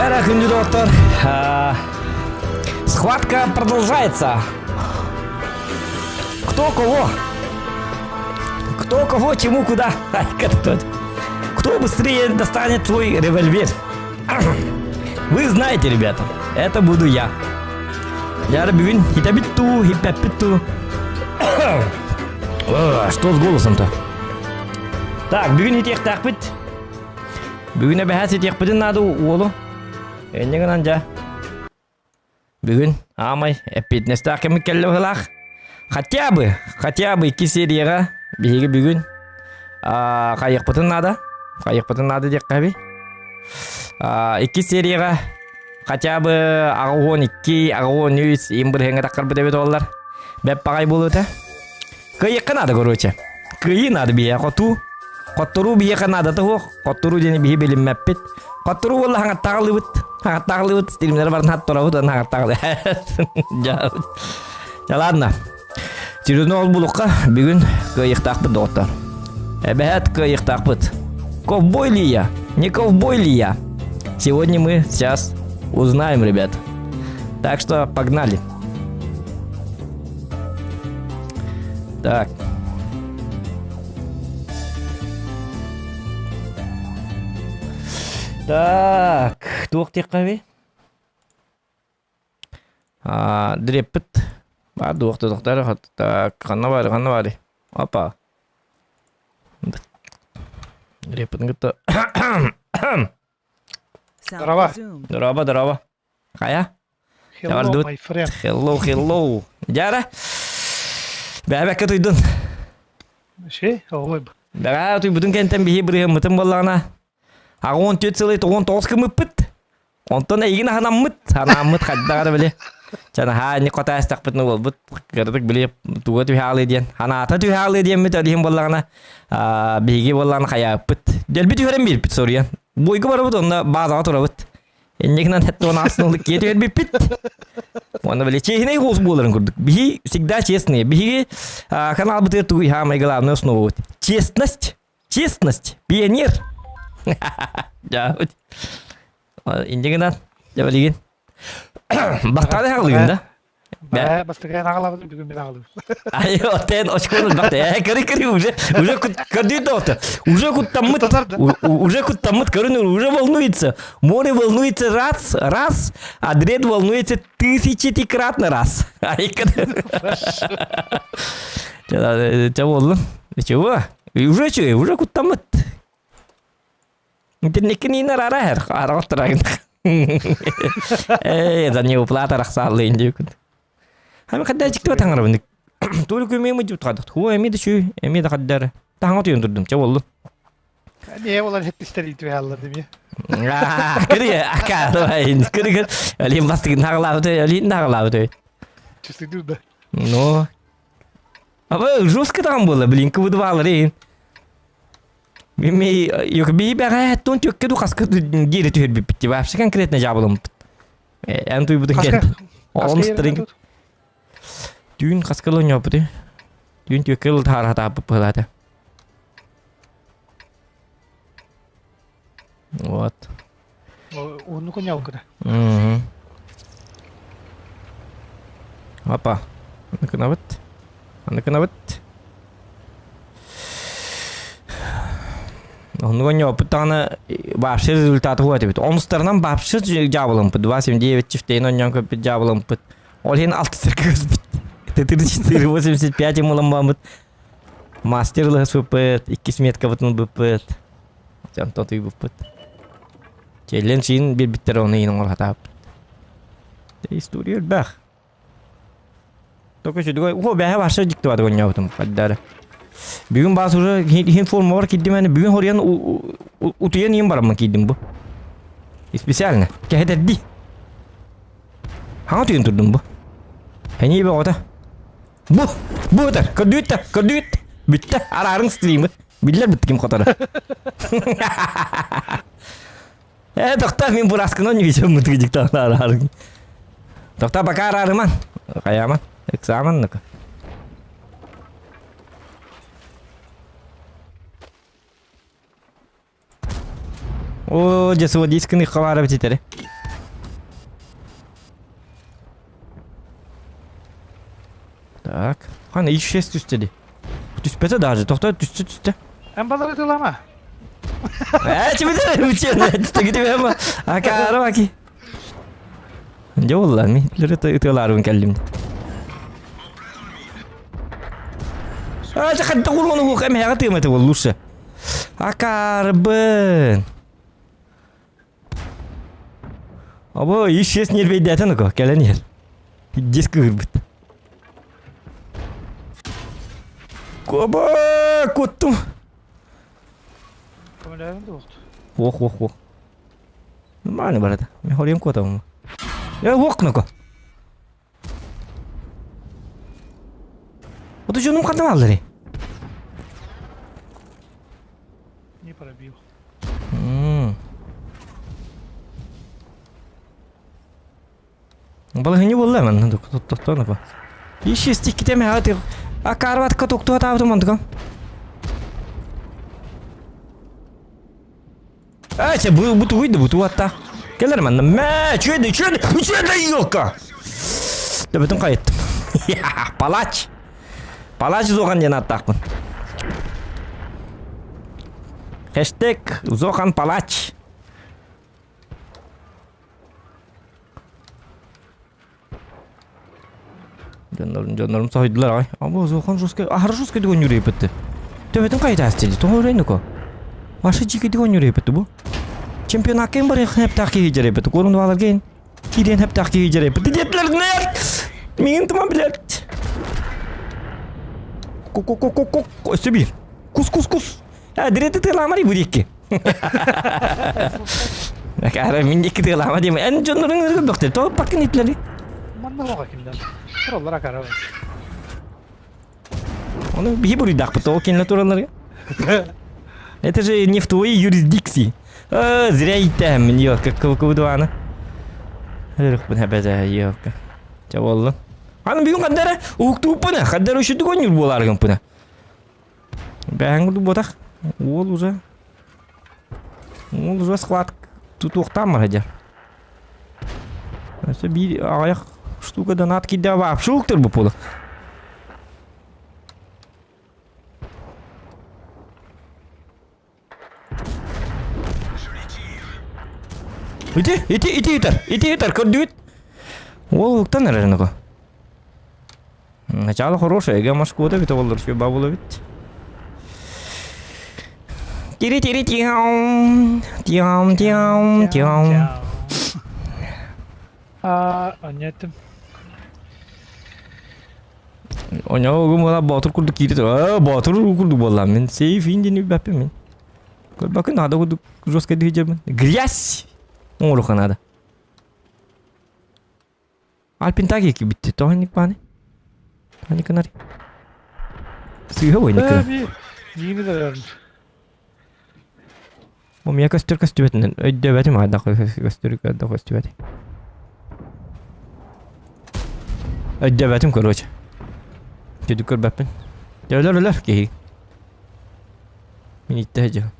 Дьара күндү доҕоттор, схватка продолжается. Кто кого? Кто кого, чему, куда? Кто быстрее достанет свой револьвер? Вы знаете, ребята, это буду я. Я бүгүн хитабит ту, хиппэппит ту. Что с голосом-то? Так, бүгүн хитиэхтээхпит. Бүгүн эбэһээ ситиэхпитин наада уолу. Энньэ гынан дьэ. Бүгүн аамай эппиэтинэстээх кэммит кэллэ быһыылаах. Хотя бы, хотя бы икки серияҕа биһиги бүгүн хайыахпытын наада. Хайыахпытын наада диэххэ эби. Икки серияҕа хотя бы 82, 83 им бырыһыаҥҥа таххарбыт эбит буоллар. Бэп баҕай буолуота. Кыайыахха наада, короче. Кыайыы наада биһиэхэ хотуу. Хотторуу биһиэхэ наадата суох. Хотторуу диэни биһи билиммэппит. Хотторуу буолла хаҥаттаҕалыыбыт. Хаҥаттаҕалыыбыт. Стримнэр баран хатторабыт уонна хаҥаттаҕалыы. Дьэ ладно. Серьезно ол булукка бүгүн кыайыахтаахпыт доҕоттор. Эбэһээт кыайыахтаахпыт. Ковбой ли я? Не ковбой ли я? Сегодня мы сейчас узнаем, ребят. Так что погнали. Так. Так, туох диэххэ А, дреппит. Бар дуох тутахтар так, ханна баар, ханна баар. Опа. Дреппитин кытта. Здорово. Здорово, здорово. Хайа? Hello, my friend. Hello, hello. Дьара. Бэбэккэ туйдун. Ши, оҕой. Бэҕээ туйбутун кэнтэн биһи бырыһыммытын буоллаҕына, 14 сылы 99 кымыппыт. Онтон эйигин аһанаммыт, ханааммыт хайдах эрэ били. Чанаһаа инник хотаастахпытына буолбут. Кыратык били туга түһэ диэн. Ханаата түһэ диэммит ол иһин буоллаҕына, биһиги буоллаҕына хайааппыт. Дэлби түһэрэн биэрбит соруйан. Буойга барабыт онно баазаҕа турабыт. Иннигинэн хеттуон ааснылык киэ түһэрбиппит. Уонна били чиэһинэй хуус буоларын курдук. Биһи всегда честные. Биһиги каналбытыгар тугуй самое главное основа Честность. Честность. Пионер. Иннигинэн дьэ билигин бастаан хаалыгын да Бээ, бастакы аҕалабын, бүгүн мин аҕалым. Ай, отен очкону бакты. Э, кыры кыры уже, уже көрдүү доҕото. Уже куттаммыт, уже куттаммыт, көрүн уже волнуется. Море волнуется раз, раз, а дред волнуется тысячекратно раз. Ай, Чэ боллун. Чего? Уже чего? Уже куттаммыт. Итинниккин арара эр, араҕаттарагын. Ээ, за не уплата рахсааллыын диэкүн. Хами хадда чиктиба таҥарабын. Туолу күмээ мыдьыбыт хадах. Хуа эми да чүй, эми да хаддар. Таҥа түйөн турдум, чэ боллу. Не олар хеттистер итү аллар деми. Кыры ака, давай, кыры Алин бастыгын нагалаабыт, алин нагалаабыт. Чувствую да. Ну. Аба жестко там было, блин, кыбыдвалар, Ми бэҕэһээ тон түөккэ ду хаска диэри түһэрбиппит вообще конкретно жабылыммыт. Эн туйбутун кэн. Он стринг. Түүн хаскалы ньоппути. Түүн түөккэ ыл таархатааппыт быһылаата. Вот. Онну коньялкыда. Опа. Аныкынабыт. Аныкынабыт. Оннуга ньооппут даҕаны вообще результаты хуа этибит. Омустарынан вообще дьаабылампыт. 2,79 чифтейн онньон көппүт дьаабылампыт. Ол иһин алты сиргэ көспүт. 34,85 ымыламмаммыт. Мастер ылыһыспыппыт, иккис меткабытын ылбыппыт. Онтон тыйбыппыт. Челлен сиин биэрбиттэр оны иин оҥоро сатаабыт. История элбэх. Только сүдүгэй, о, бэһэ барса дьикти бады гонньообутум хаддары. Бүгүн баас уже хин формалар киирдим аны бүгүн хоруйан утуйан иин бараммын киирдим бу. Специально. Кэһэтэрди. Хаҥа утуйан турдум бу. Эни бөҕөтө. Бу, бу ытар, көрдүүт да, көрдүүт. Бүттэ, араарыҥ стримы. Биллэр бүттэ ким хоторо. Э, тохтоо, мин бураскынан ньүсөммүт диктан араарыҥ. Тохтоо, пока араарыман. Хайааман, экзамен нука. О, дьэ, суодискын хабара бититэри. Хана исчез түстэ ди. Түспэтэ даже, тохто түстэ түстэ. Эн балары тылама. Ээ, чимите, учен, түгүтү бэм. Акара баки. Дьэ буолла, мин ытыалаарбын кэллим. А, чэ хадда кургуну хук эмэҕэ тыыматы бол лучше. Акарбын. Або, исчез нервейдэтен уко, кэлэн иһэр. Диск кыырбыт. Коба, куттум. Көмөлөһөн дуохту. Ох, ох, ох. Нормально барата. Мен хорем куотабын. Э, ох, ноко. Ото дьонум ханна баалларый? Не пробил. Балаһынньы буолла манна тохтоон апа. Ищи стикките мэҕэ акаарбатка туктуа таабытым онтукам. Ай, це бу бу тугуй да бу туатта. Келер манна. Мэ, чүөдэ, чүөдэ, чүөдэ елка. Төбөтүн хайыттым. Палач. Палач Зохан диэн ааттаахпын. Хэштег Зохан Палач. Дьоннорум, дьоннорум соһуйдулар аҕай. Або Зохан жестко, аһара жестко дигон юрейпетти. Төбөтүн хайытаас диди, тоҕо өрөйнүко? Маша жики дигон юрейпетти бу. Чемпионакка ин барыах хептаах киһи дьэрейпетти. Куорун бааларга ин киирэн хептаах киһи дьэрейпетти. Диэтилэр нет! Миин тума билет. Ку-ку-ку-ку-ку. Өссө биир. Кус-кус-кус. А, дирети тыаламар бу диэки. Акара мин диэки тыалаама диэм. Эн дьоннорун ыргырдохтер. Тоҕо паккын итлери? Манна оҕо кимден? Тураллар акара. Оны биһи буруйдаахпыт ол кинилэр туралларга. Это же не в твоей юрисдикции. А, зря иттээм, ёлка, кыбыдуаны. Ырыхпын хэбэзэ, ёлка. Ча боллун. Аны бүгүн хаддара уһуктууппуна, хаддара үшүдүк онньур буолааргымпына. Бэһэҥ курдук буотах. Уол уже Уол уже склад тутуохтаан барадьа. Өссө биир аҕыйах штука донат киирдэ вообще уктар бу буола. Ити, ити, ити ытар, ити ытар, көрдүгүт? Уол уктан эрэр нуку. Начало хорошее, эгэ Москвада бит оллар все бабула бит. Тири тири тиам, тиам тиам тиам. А, аннеттим. Оñо угум була боотур курдук киири тур. Боотур курдук буоллаам мин. Сейф индини билбэппин мин. Көрбөккүн наада курдук жестко дыһыдьабын. Грязь! Оҥоруохха наада. Альпинтаги кибитти. Тоһонник бааны. Тоһонник гынар. Сыыһа ойник гынар. Миини да Мумия көстөр көстүбэтинэн өйдөбөтүм аайдах көстөр көрдө көстүбэт. Өйдөбөтүм короче. Түдүк көрбөппүн. Өлөр өлөр киһи. Мин иттэ сылдьабын.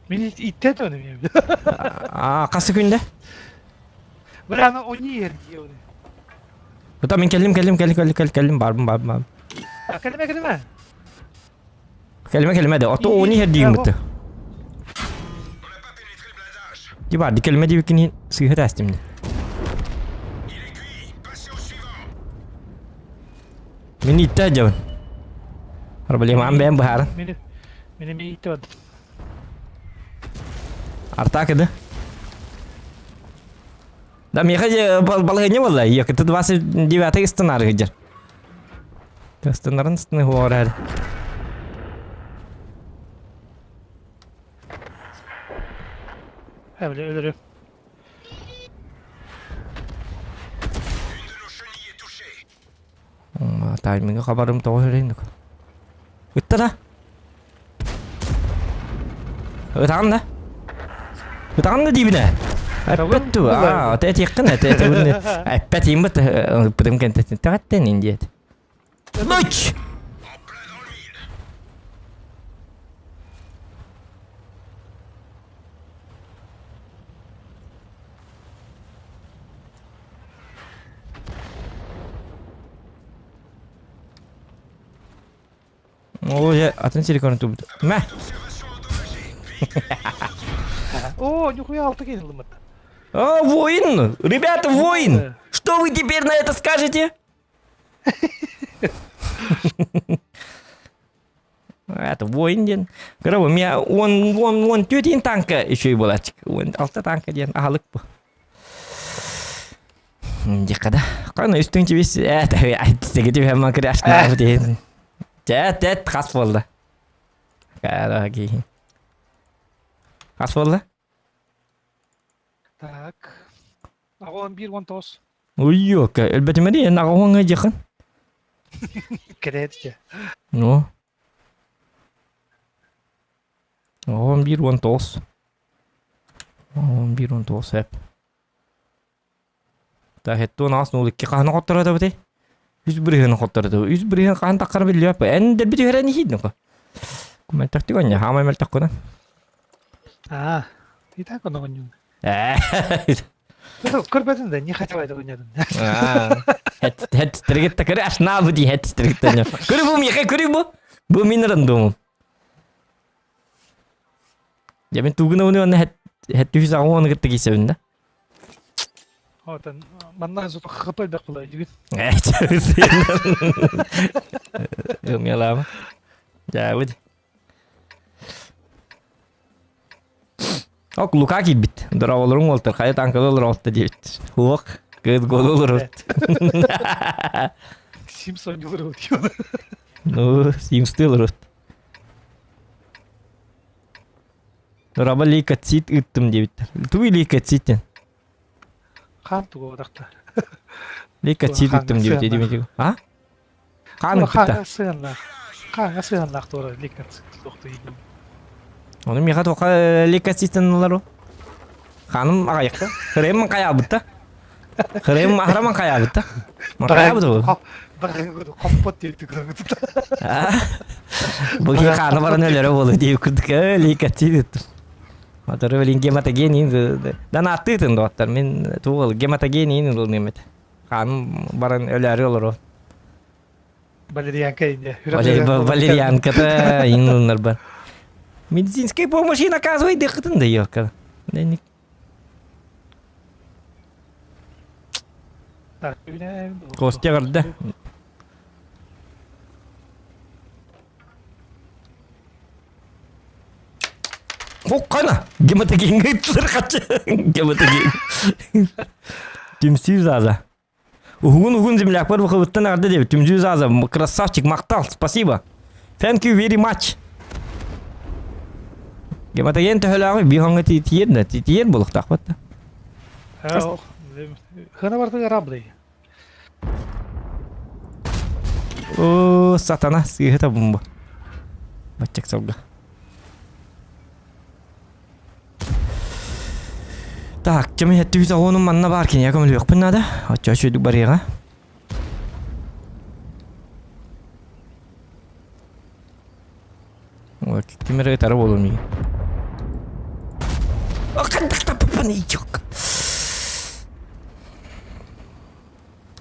Мин иттэ тону мин. Аа, хас күндэ? Быраны они ер диэбин. Ота мин кэллим кэллим кэллим кэллим кэллим кэллим барбын барбын барбын. Кэлимэ кэлимэ. Кэлимэ кэлимэ да. Ото они иһэр диигин бытты. Ди бар, ди кэлимэ диэбиккин иһин сыыһа тээстим дии. Мин иттэ дьабын. Проблемам бэйэм быһааран. Мини мини ми иттэ бардым. Артак да? Да, миэхэ же балаһыанньа буолла. Якты 29 ыстынары сылдьар. Ыстынарын ыстыны хуорар. Эбили өлөрүм. Тайминга хабарым тоҕо сүрейин Ытта да? Ытаҕын да? Ытаҕын да диибинэ? Эппэт ту, аа, ата этиэххин, эте эте эппэт иимбит ыппытым кэнтэтин тэҕэттэн ин диэт. Ночь! Ол же атын сири көрөн турбут. Мэ! О, нихуя алты киһи ылыммыт. О, воин! Ребята, воин! Что вы теперь на это скажете? Это воин диэн. Кыра меня он он он тетин танка еще и буолааччы. Он алта танка диэн аһалык бу. Дикада. Кана үстүн чибис э тэги түһэмман кырашна диэн. Тет тет хас буолла. Кара ки. Хас буолла? Так. Аҕа 11 19. Уйуока, өлбөтүмэри эн аҕа дьахан. Кэрээт дьэ. Ну. 11 19. 11 19 сөп. Та хеттуон аас нул икки хаһаны хотторо Үс бырыһыны хотторо Үс бырыһын хаһан таххара биллибэт Эн дэлби түһэрэн иһиин нука. Мэлтэхтик оння, хаамай мэлтэхкуна. Аа, и так оно онньун. Ээ. Көрбөтүн да, не хотела это онньадын. Хет хет тригетта көрө ашна бу ди хет тригетта. Көрү бу миэхэ көрү бу. Бу мин рандомум. Я мен тугуна уну онна хет хет түһүс агуаны кытта кисебин да. Отон манна зото хп элбэх була дигит. Умелама. Дьаабыт. Ок, Лука киирбит. Дорооболоруҥ уолтар, хайа танкалы олороотто диэбит. Уох, кыыс голу олорут. Симсон олорут диэн. Ну, Симсты олорут. Дорообо лейкоцит ыыттым диэбиттэр. Тугуй лейкоцит диэн? Хаан тугу одахта. Лейкоцит ыыттым диэбит диэбит. А? Хаан ыппыта. Хааҥҥа сыһыаннаах. Хааҥҥа сыһыаннаах туора лейкоцит тохтуйдум. Ону миэхэ тоха лейкоциттан ылар Ханым аҕайахта. Хырайым хайаабытта. Хырайым аһараман хайаабытта. Хайаабыт ол. Хоппот диэбит Бу киһи хааны баран өлөрө буолу диэбит курдук лейкоцит Мотору билин гематогенин дан аттыытын доҕоттор мин тугул гематогенин ылыныым этэ. Ханым баран өлөөрү олору. Валерьянка инде. Валерьянката иннуннар Медицинская помощь и наказывай дыхытын да ёка. Костя көрдө. Хоккана гематогенге ыттылар качы. Гематоген. Түмсүү заза. Уһугун уһун землякпар бухыбыттан арды деп Түмсүү заза красавчик мактал спасибо. Thank you very much. Гематоген төһөлөөҕү биһоҥҥа тиийэр да тиийэр буолуохтаахпыт да. Хана бартыгар абдай. О, сатана сыыһа бумба. Баччак сылга. Так, ким хэттүүс оҕонум манна баар киниэхэ көмөлүөхпүн наада. Оччо үчүгдүк барыаҕа. Ким эрэ ытара буолуо миигин.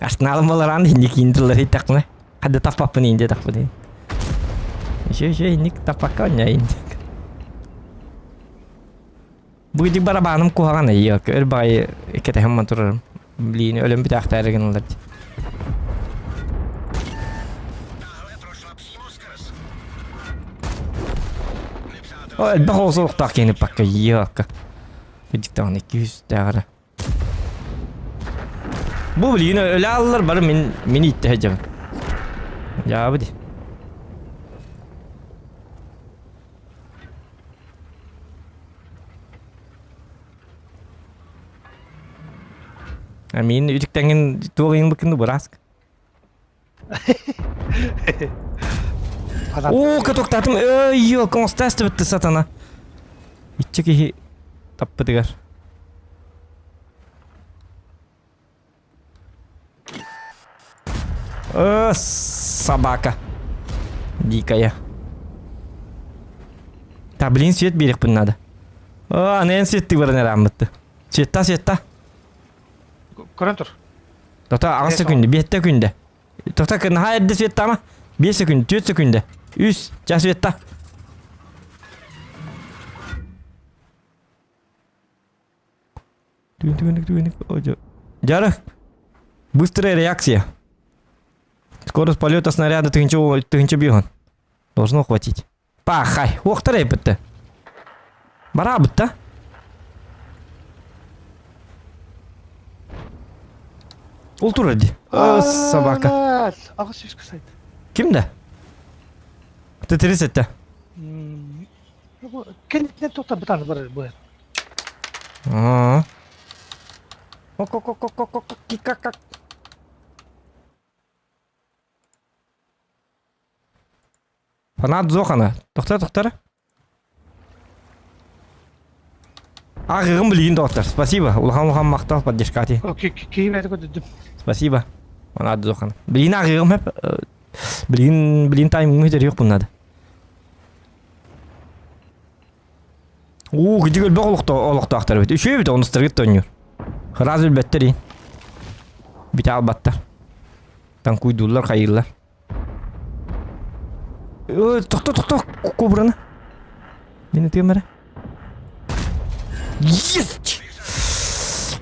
Арсеналым балараан инник иин тыллар ииттэхпинэ хадда таппаппын иин диэтэхпин Еще еще инник таппакка онньо инник Бу ити барабаным куһаҕан айыы өр баҕайы кэтэһэн турарым. Блин, өлөн бүтээхтээри гыналлар дии. О, элбэх оҕус киһини пакка иакка. Видиктаҕын 200 тээҕэрэ. Бу билигин өлө аллар бары мин мин иитте сылдьабын. Дьаабы дии. А мин үтүктэҥин туох иҥ быккын бырааска. Оо, катоктаатым. Ой, констастыбытты сатана. Иччи киһи таппытыгар. Э, собака. Дикая. Так, блин, свет биэриэхпин надо. О, аны эн светтик баран эрааммытты. Светта, светта. Көрөн тур. Тота аҕыс секүндэ, биэттэ күндэ. Тота наһаа эрдэ светтаама. 5 секүндэ, 4 секүндэ. Үс. Час Светта. Дьарык. Быстрая реакция. Скорость полета снаряда тыһынча биһон. Должно хватить. Пахай. Уохтар эйбитте. Бараабытта. Ол турар ди. Собака. Аҕыс сүүс сайт. Ким да? Тетрис этте. Кэнниттэн тоқтар бытааны барар бу. Фанат Зохана. Тохтор, тохтор. Ағығым билигин доктор. Спасибо. Улахан улахан махтал поддержкати. Спасибо. Фанат Зохана. Билигин ағығым хеп. Билигин билигин таймың өтер yok bunlarda. Уу, кыдьык өлбөх олохтоохтор эбит. Үчүгэй эбит, онустаргыт тонньур. Ыраас өлбөттөр ин. Бүтэ албаттар. Таҥкуйдууллар, хайыыллар. Тохто, тохто, кобраны. Мин ытыам эрэ. Есть!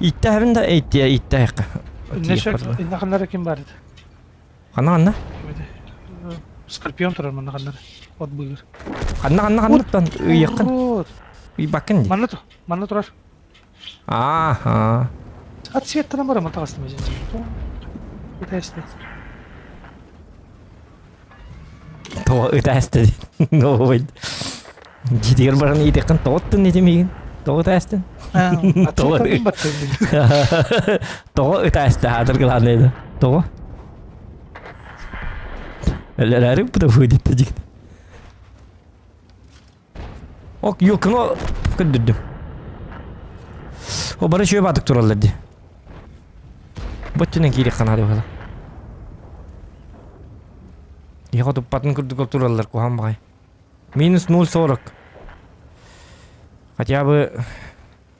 Иттэһэбин да, эйттиэ, иттэһэххэ. Инна ханнара ким бар edi? Ханна ханна? Скорпион турар манна ханнар. От быыр. Ханна ханна ханныттан ыйыаххын. Ыйбаккын дии. Манна манна турар. Аа. Ат светтана бар ма тагастым өзүн. Ытаасты. Тоҕо ытаасты Новый. Дьиэтигэр баран иитиэххин тоҕоттун этим миигин. Тоҕо ытаастын? Тоҕо Тоҕо ытаасты аатыр главное да. Тоҕо? Өлөрөөрү выйдет дьик. Ок, юлканы көрдүрдүм. О, бары үчүгэй баатык тураллар дии. Бу өттүнэн киириэххэ наада быһыылаах. Иһэ туппатын курдук тураллар куһаҕан баҕайы. Минус 0,40. Хотя бы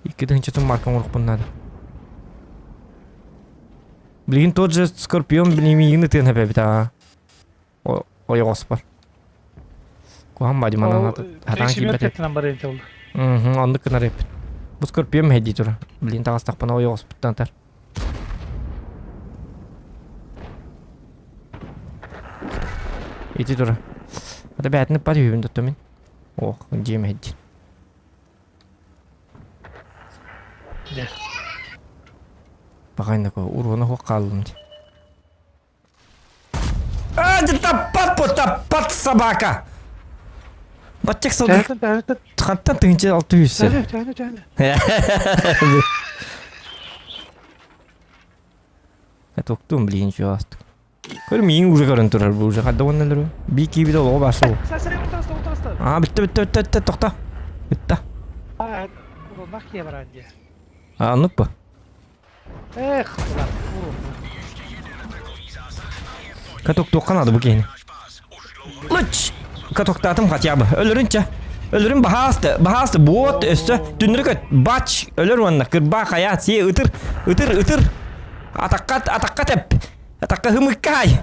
2000 марка оҥоруохпун наада. Билигин тот же Скорпион миигин ытыан эбэбит аа. Ойоҕоспор. Куһаҕан баҕайы манан хатаан киирбэт. Оннук гынар эппит. Бу Скорпион мэһэйдии турар. Блин таҕыстахпына ойоҕоспуттан атар. Ити турар. Ата бээтин ыппат үһүбүн тоттум мин. Ох, дьиэ мэһэйдиир. Баҕайнако уруона суох хааллым дии. А, таппат бу, таппат собака! Баччак сылгы хантан тыһынча алты жүз Токтум блин чуастык. Көр миин уже көрөн турар бу уже хадда уонналар би киибит олоҕо баар суол. Аа бүтте бүтте бүтте бүтте тохто. Бүтте. Аа оннук бу. Эх, Катоктуохха наада бу киһини. Лыч! Катоктаатым хотя бы. Өлөрүнчэ. Өлөрүн баһаасты, баһаасты, буот өссө түннүрү көт, бач, өлөр уонна кырбаа хайа, сиэ ытыр, ытыр, ытыр. Атакка, атакка тэп. Атакка хымыккай.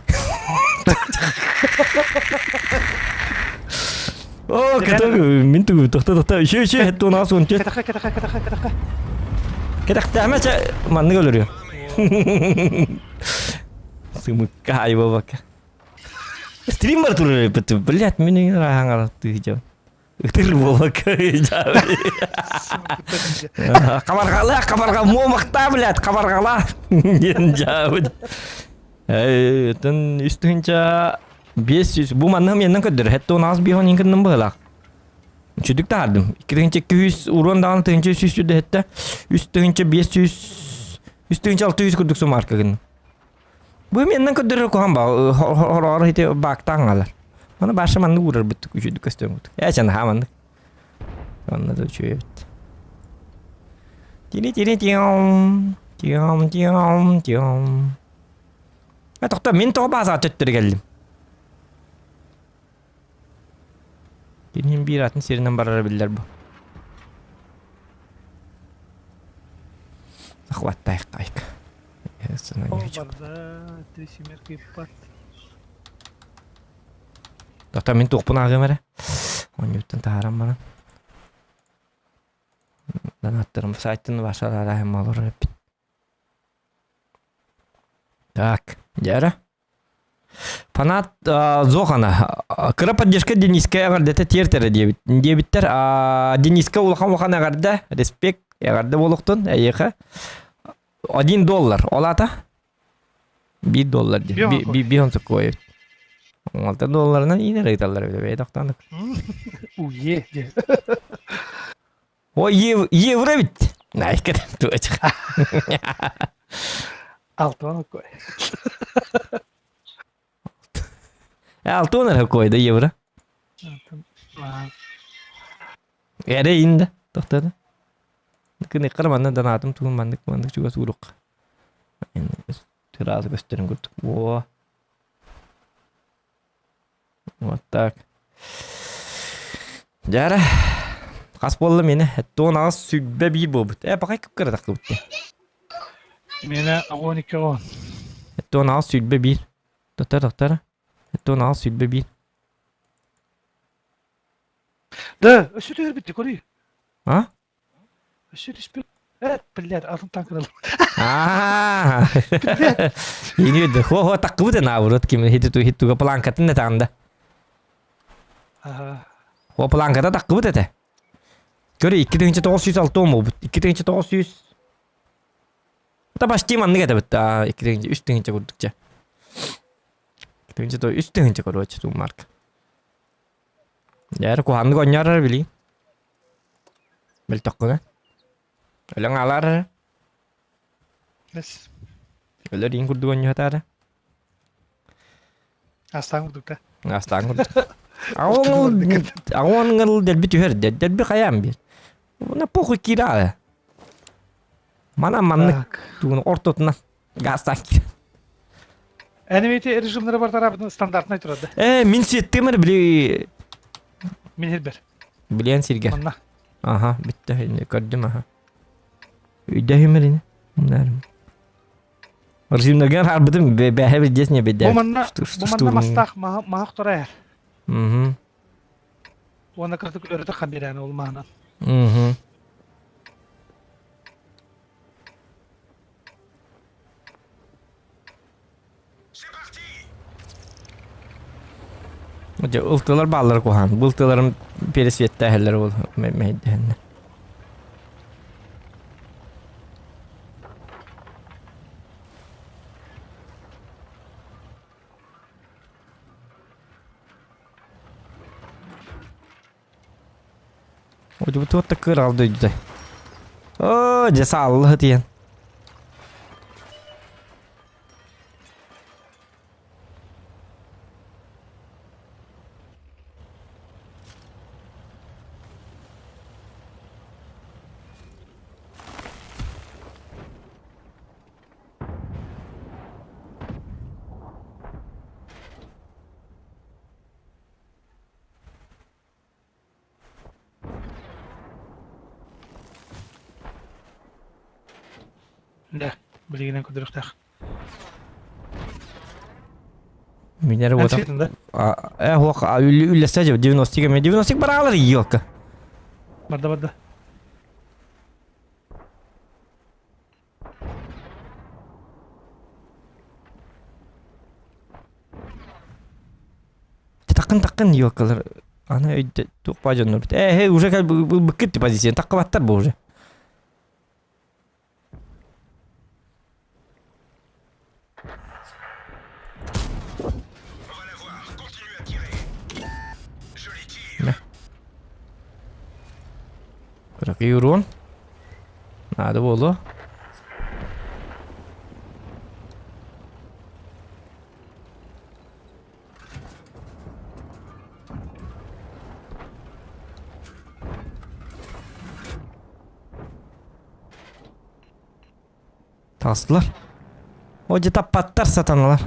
О, каток, мин тугу, тохто, тохто, еще, еще, это у нас он Кэтэхэ, кэтэхэ, кэтэхэ, кэтэхэ. Кэтэхтээмэ чэ, маннык өлөрүө. Сымыккаай буолбакка. Стрим бар турар эбит. Блядь, мин ыраахаҥар тыыдьам. Ытыр буолбакка Хабарҕала, хабарҕа, муомахтаа, блядь, хабарҕала. Диэн дьаабыт. Этин үс тыһынча 500. Бу манна менен көрдөр. Хэтте он аз бихон инкиннин быһылаах. Үчүдүк таһардым. 2 200 урон даҕаны 1100 сүрдэ хэтте. 3500 3600 курдук сумарка гынным. Бу менен көрдөрөр куһан ба хороҕор хити баактаан галар. Маны баша маннык уурарбыт үчүдүк көстөн Э чан ха маннык. Онно да үчүгэй эбит. Тини тини тиом тиом тиом тиом. Э тохто мин тоҕо баазаҕа төттөрү кэллим. Киниһин биир атын сиринэн барара биллэр бу. Захваттайк айк. О, барда, три семерки пат. Доктор мин туохпун ааҕыам эрэ. Оонньууттан таһааран баран. Донаттарым сайтын ваша арааһын олорор эппит. Так, дьэ Фанат Зохана кыра поддержка Дениска эҕэрдэтэ тиэртэрэ диэбит диэбиттэр. Дениска улахан улахан эҕэрдэ, респект, эҕэрдэ буолуохтун эйиэхэ. 1 доллар, ол аата? 1 доллар диэн. Биир он сокуой. 6 долларынан иинэр ыыталлар эбит бэйэ тохтоонук. Уе диэн. О, евро эбит. Найка туочка. Алтон кой. Алтон эрэ кой да евро. Эрэ инде тохтоду. Кыны манна донатым тугун маннык маннык чугас урук. Сразу көстөрүн курдук. Во. Вот так. Дьара, хас буолла мені? 18 21 буолбут. Э, бакай кып-кыра тахсыбыт. Мені 12 он. 18 21. Доктор, доктор. 18 21. Да, өссө түһэрбит көрүй. А? Өссө түспүт. Э, блядь, атын танкын Аа. Ini de хо хо таккыбыт наоборот ким хиту хитуга планкатын да танда. Ага. Хо планката таккыбыт этэ. Көрө 2906 болбут. 2900 Та почти маннык этэ бит. 2 3 тыһынча курдукча. 2 3 тыһынча короче туу марк. Дьэ куһааннык оонньоорор билии. Мөлтөххүнэ. Өлөҥ аалаар Эс. Өлөр иин курдук оонньуһатаары. Астаан курдук да. Астаан курдук. Аҕуон дэрби түһэр дэрби хайаан биир. На похуй киирээ. Мана маннык тугун ортотунан Газтан киирэн. Энимити режимнары бар тарабытын стандартнай турар да. Э, мин сиэттим эрэ били Мин хирбер. Билиэн сиргэ. Манна. Аха, бүттэ көрдүм аха. Үйдэһим эрини. Умнарым. Режимнерген харбытым бэһэ билдес не бедэ. Бу манна бу манна мастаах маһах турар. Мгм. Уонна кырдык өрөтө хамбиран ол маанан. Мгм. Дьэ, ылтылар бааллар куһаан. Бу ылтыларым пересветтээһэллэр ол мэһэйдэһэннэр. Удьубутуот да кыырал дойдута. Оо, дьэ сааллы тиийэн. Да, билигинэн көрдөрүөхтээх. Минер вот. Э, хуох, үллэстэ 90 90 бараалар елка. Барда барда. Такын такын елкалар. Ана өйдө туох баа дьоннор бит. Э, уже как быккыт позиция таккыбаттар бу уже. Кыракый урон. Наада буолуо. Таҕыстылар. О дьэ таппаттар сатаналар.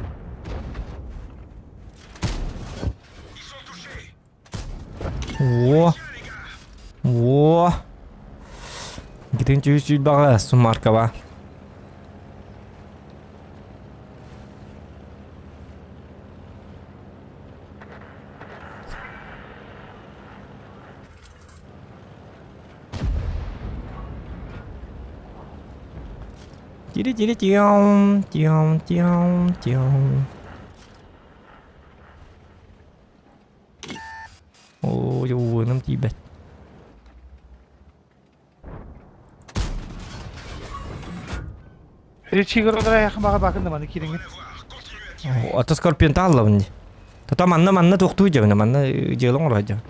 О! О! Гитин чүй сүйбаҕа сумаркаба. Тири-тири-тиом, тиом, тиом, тиом. Оо, уоным тиийбэт. Ата скорпион тааллабын дии. Тото манна манна туохтуу дьабына манна дьыала оҥоро дьабын.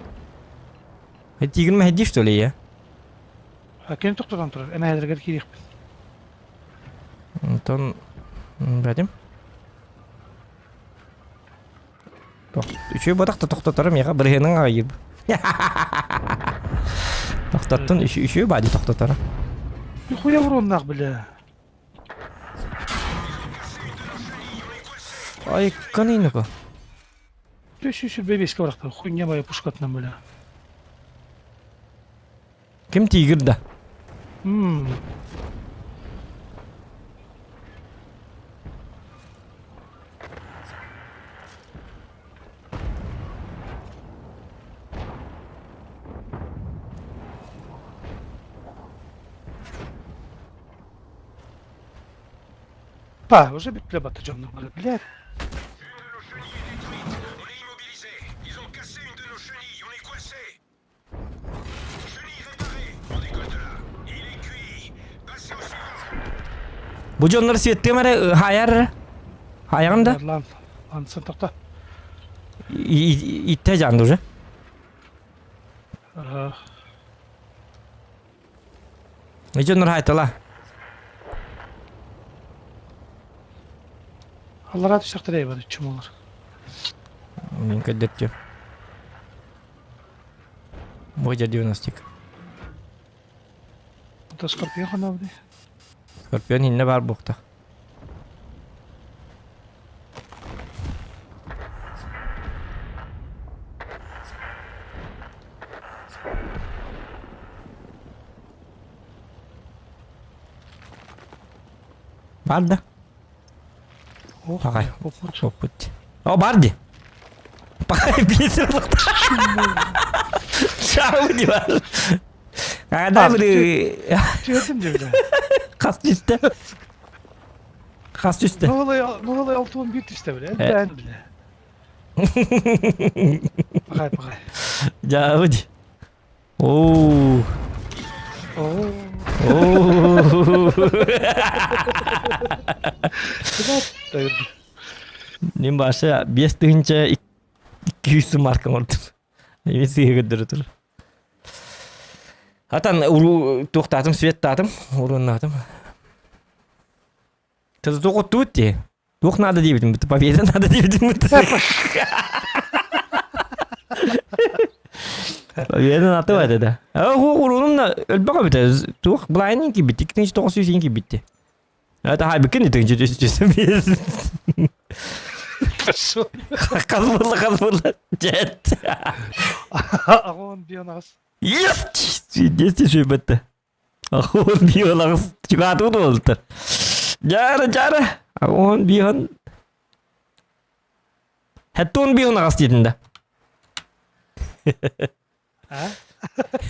Тиигин мэһэйдии что ли я? Ким тохтотон турар? Эмэһэлэригэр киириэхпит. Онтон бэтим. Үчүгэй ботах да тохтоторо миэхэ бырыһыанын аҕайыыр. Тохтоттун үчүгэй бади тохтоторо. Нихуя уроннаах бля. Ай, каныйныка. 525 барахтар, хуйня моя пушкатынан бля. Ким тигр да? Мм. Па, уже бүттүлэ батта дьоннор бары, блядь. Бу дьоннор светтыам эрэ хаайар эрэ. Хаайаҕын да? Лан, лансын тохто. Итте жанды уже. Дьоннор хаайтала. Аллараа түсэхтэрэ бар чумолар. Мен көрдөттүм. Бодя 90 Это Скорпион ханабыды. Скорпион инне бар буохта. Бар да? Пағай. Оппут. О, бар ди. Пағай, бесір Чау ди бар. Ада бір Түһэрдим дьэ Хас түсті. Хас түсті. Нугалай 61 түсті біле. Бән біле. Пағай, пағай. Жау ди. Оу. Оо. Оу. Мен башы 5 тыһынча 200 марка оҥордум. Эми сыыһа көрдөрө тур. Атан уру туохтаатым, светтаатым, урууннаатым. Ты туох дии. Туох надо диэбитим, победа надо диэбитим. Победа надо это да. А уруунум на өлбөкө бите. Туох былайын кибитти, 2900 кибитти. Это хай бикин итин жүз Пошел. Хас буолла, хас буолла. Жет. Аҕон бионаас. Есть! Десять шөйбөттө. Ахон биолагыс чугаатуу буолтар. Жара, жара. Ахон бион. Хаттон бион агас диэтин да. А?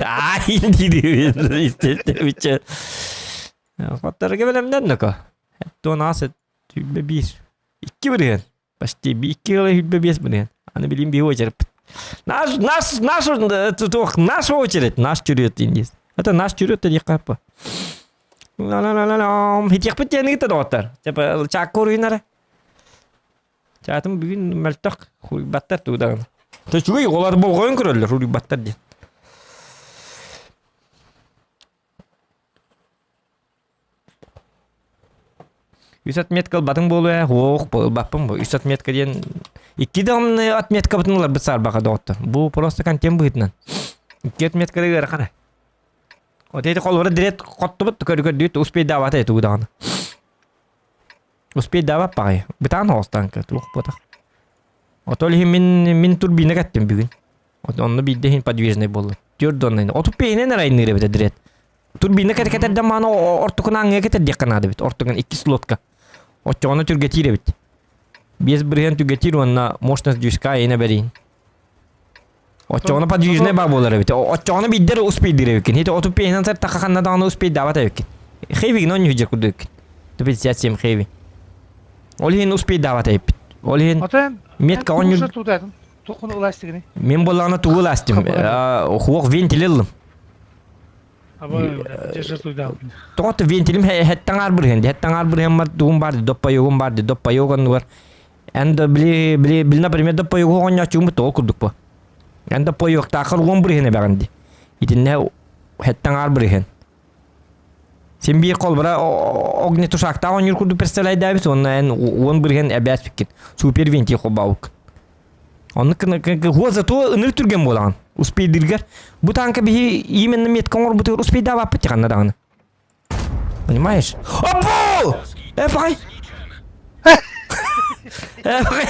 Ай, диди. Исте, Хотторга бэлэмнэн ноко. Хаттон аас түбэ биир. Икки бырыһын. Почти икки ыла хүлбэ биэс бырыһын. Аны билим биир очередь. Наш, наш, наш, наш очередь, наш черед индис. Это наш черед диэххэ Хитиэхпит диэн ыыта доҕоттор. Типа чаакка уруйнара. Чаатым бүгүн мөлтөх хуйбаттар туудаҕын. Төчүгэй олар болҕойон көрөллөр уруйбаттар диэн. Үс отметка ылбатыҥ буолуо ох ылбаппын бу. Үс отметка диэн икки даҕаны отметкабытын ыларбыт саарбаха доҕоттор. Бу просто контент быһыытынан. Икки отметкада ыарахан. Вот эти холобура директ хоттубут көрү-көрдүүт успейдаабата эту даҕаны. Успейдаабат баҕайы. Бытаан оҕустаанка туох буотах. Отол иһин мин мин турбина кэттим бүгүн. Онно биирдэ иһин подвижный буолла. Түөрт уонна отут пейинен арайныыр эбитэ директ. Турбина кэтэрдэн мааны ортукун ааҥҥа кэтэрдиэххэ наада эбит. Ортукун иккис лодка. Оччоҕуна түргэтиир эбит. 5 бырыһыан түргэтиир уонна мощность движка айына бэриин. Оччоҕуна подвижный баа буолар эбит. Оччоҕуна биирдэр успейдыыр эбиккин. Хити 35-инэн сартахха ханна даҕаны успейдаабат эбиккин. Хейвигин онньу дьэ курдук. 157 хэви. Ол иһин успейдаабат эппит. Ол иһин метка онньур... Мен буоллаҕына тугу ылаастым? Хуох вентиль ыллым. Тоҕо вентилим хэттэн аар бырыһын, хэттэн аар бырыһын тугум бар, доппайогум бар, доппайог оннугар. Эн да били, били, били, например, доппайогу оҕонньооччугум тоҕо курдук бу. Эн доппайоктаахар уон бырыһын эбэҕин ди. Итиннэ хэттэн аар бырыһын. Син биир холбора огнетушактаах оонньуур курдук представляйдаабит уонна эн уон бырыһын эбээспиккин. Супер винти холбаабыккын. Оннук гына зато ыныр түргэн буолаҕын. Успейдыргар. Бу танка биһи именно метка оҥорбутугар успейдаабаппыт ханна даҕаны. Понимаешь? Опу! Э, пахай! Э, пахай!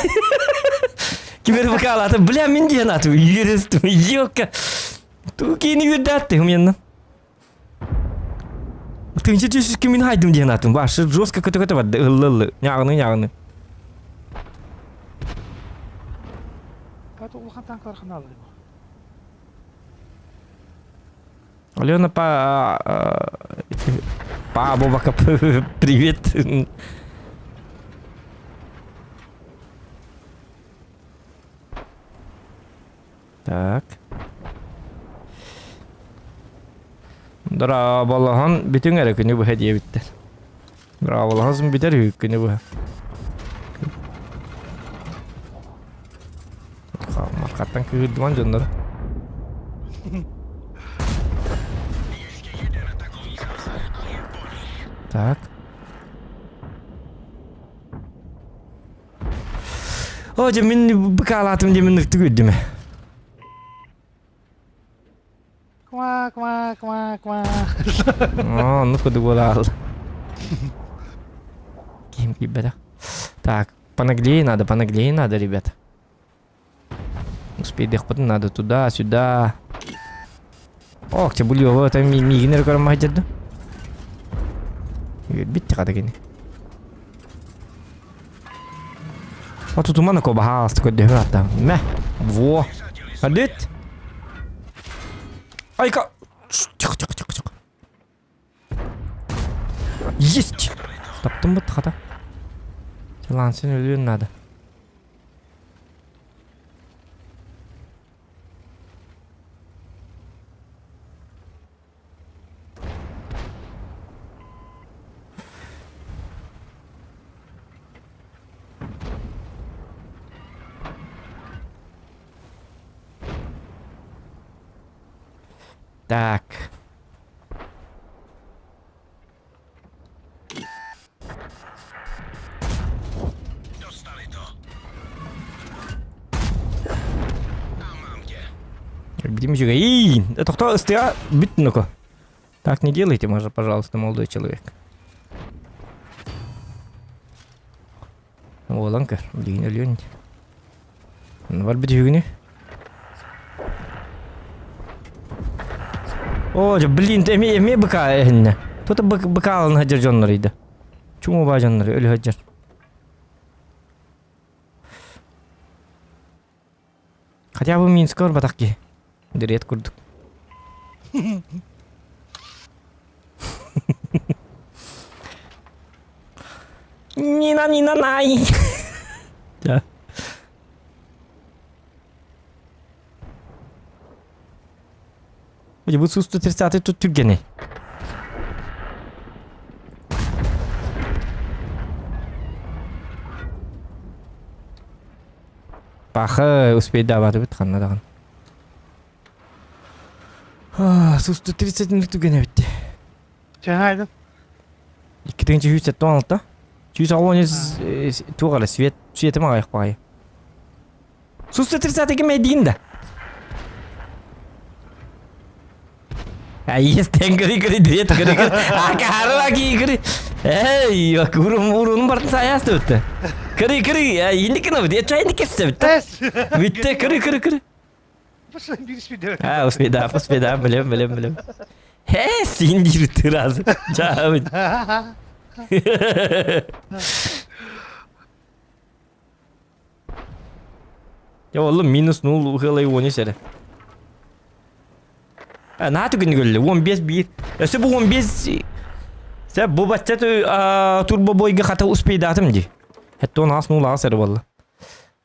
Кимер бакалаты, бля, мин диэн аты, юристым, елка. Тукини үрдәтте, уменно. Тынчы түс кимин хайдым диэн атын. Башы жестко көтө-көтө барды. Ыллы-ыллы. Ньааҕыны-ньааҕыны. Пата улахан танкалар ханаалар Алена па па Бобака привет. Так. Дорооболоһон бүтүҥ эрэ күнү быһа диэбиттэр. Дорооболоһон бүтэр үһү күнү быһа. Маркаттан кыырдыман дьоннор. Так. О, дьэ мин быкаалаатым дьэ мин ытык үрдүмэ. Ква ква ква ква. О, оннук курдук буолаал. Ким киирбэтэх. Так, понаглее надо, понаглее надо, ребят. Успейдехпытын надо туда, сюда. Ох, те булиово, это миигин эрэ көрөн маһдьырды. Үөрбит хата кини. Отутуман кобаһаас көрдөһөр ата. Мэ. Во. Адыт. Айка. Тихо, тихо, тихо, тихо. Есть! Таптым бут хата. Лансын өлүөн надо. Так. Где үчүгэй? Тохто ыстыа бүт ну-ка. Так не делайте, может, пожалуйста, молодой человек. Уолан көр, билигин өлүөн. Бар бүтүгүнү. О, блин, эми эми быка эһинне. Тута быкаалын хадьар дьоннор иде. Чуҥу баа дьоннор өлө хадьар. Хотя бы Минска барбатах киһи. Дырет курдук. Нина, Нина, най. Да. Бу 130 тут түргені. Пахы успейдаабатыбыт ханна даҕаны. Сусту 30 минут түгэнэ битти. Чаһайдым. 276 186 туох эрэ свет светим аҕайах баҕайы. Сусту 30 ким эдиин да? Айыстен кыри кыри дирет кыри кыри. Акары баки кыри. Эй, урун урун бартын саясты бітті. Кыри кыри, индикini бит, чай индикесі бітті. Бітті, кыри кыри кыри. А, успеда, успеда, билем, билем, билем. Хе, син дирти разы. Чабын. Я орлым минус 0 ухылай уони сәрі. Наһаа түгүн көрүллэ 15 биир. Өссө бу 15... Сэ бу бачча турбобойга хата успейдаатым дии. Хэттон аас нулаас эрэ буолла.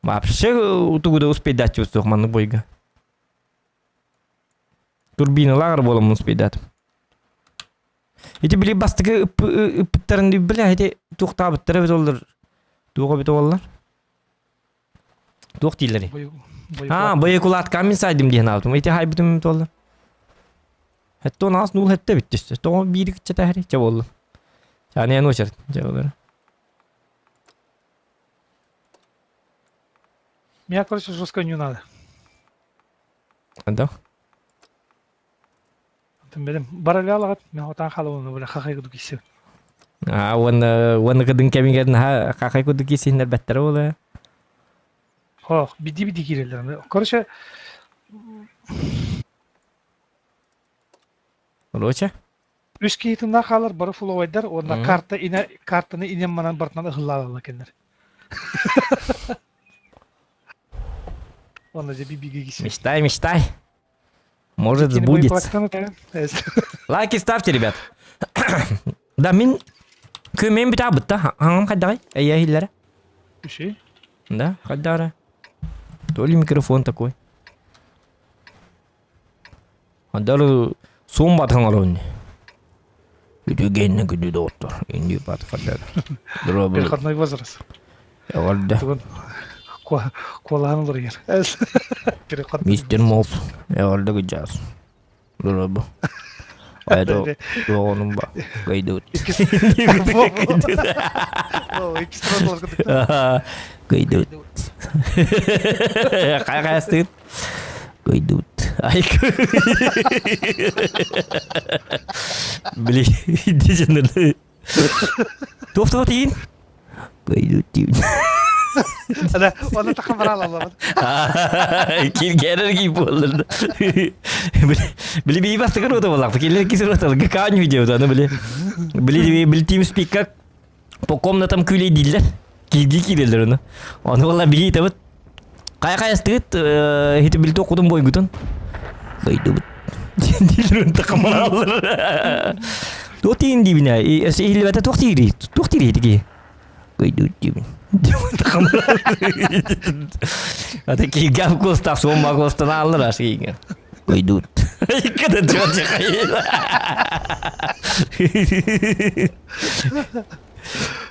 Вообще тугу да успейдааччыбыт суох маннык бойга. Турбиналааҕар буоламмын успейдаатым. Ити били бастакы ыппыттарын бля ити туохтаабыттара эбит оллар. Туох эбит оллар? Туох дииллэрий? Аа, боекулаатка мин сайдым диэн аабытым. Ити хайбытым туолла. Хэттон аас нуул хэтте бүттүс. Тоҕо биири кыччата хәри чэ буолла. Чааны эн очер. Чэ болар. Меня, короче, жестко не надо. Да? Бэлэм баралаалаҕыт мен хотаан хаалабын бile хахай кудук кисе. Аа уонна уонна кыдын кэмигэр наһаа хахай кудук кисиннэр бэттэрэ буолуо. Ох, биди-биди киирэллэр. Короче, Короче? Үс киһитиннээх хаалар бары фуловайдар уонна карта ине картаны инем манан бартынан ыһыллаалалла кэллэр. Уонна же бибиге кисе. Мечтай, мечтай. Может, сбудется. Лайки ставьте, ребят. Да, мин күмэн бүтэ бытта. Аңам хайдагай? Эйэ хиллere. Үшей. Да, хайдара. То ли микрофон такой. Адар суум батхан олоруни. Үтүгэнне күдү доҕоттор. Инди бат хадар. Переходной возраст. Эҕэрдэ. Тугун куолаһан олоругар. Переходной. Мистер Молф. Эҕэрдэ гыдьаас. Дурабы. Айда туоҕунум ба. Гайдут. Гайдут. Хайа хайастыгыт? Гайдут. Ай Били, диженер. Туох туох тиин? Гайдут тиин. Ана, оны тақым бара алалабын. Киргерер кий буоллар. Били бии бастыкыр ота боллақ. Келер кисер ота. Какаан видео аны били. Били били TeamSpeak как по комнатам күлей дииллер. Кирги кирелер оны. Оны болла били табыт. Кая каястыгыт хити билти окудум бойгутун. Дойдубут. Дииллер тақамаралар. Туох тиин диибинэ иһиллибэтэ туох тиири туох тиири тики Дойдубут диибин. Ата киигап костах суомма костан ааллар ас киигэ. Дойдубут. Икката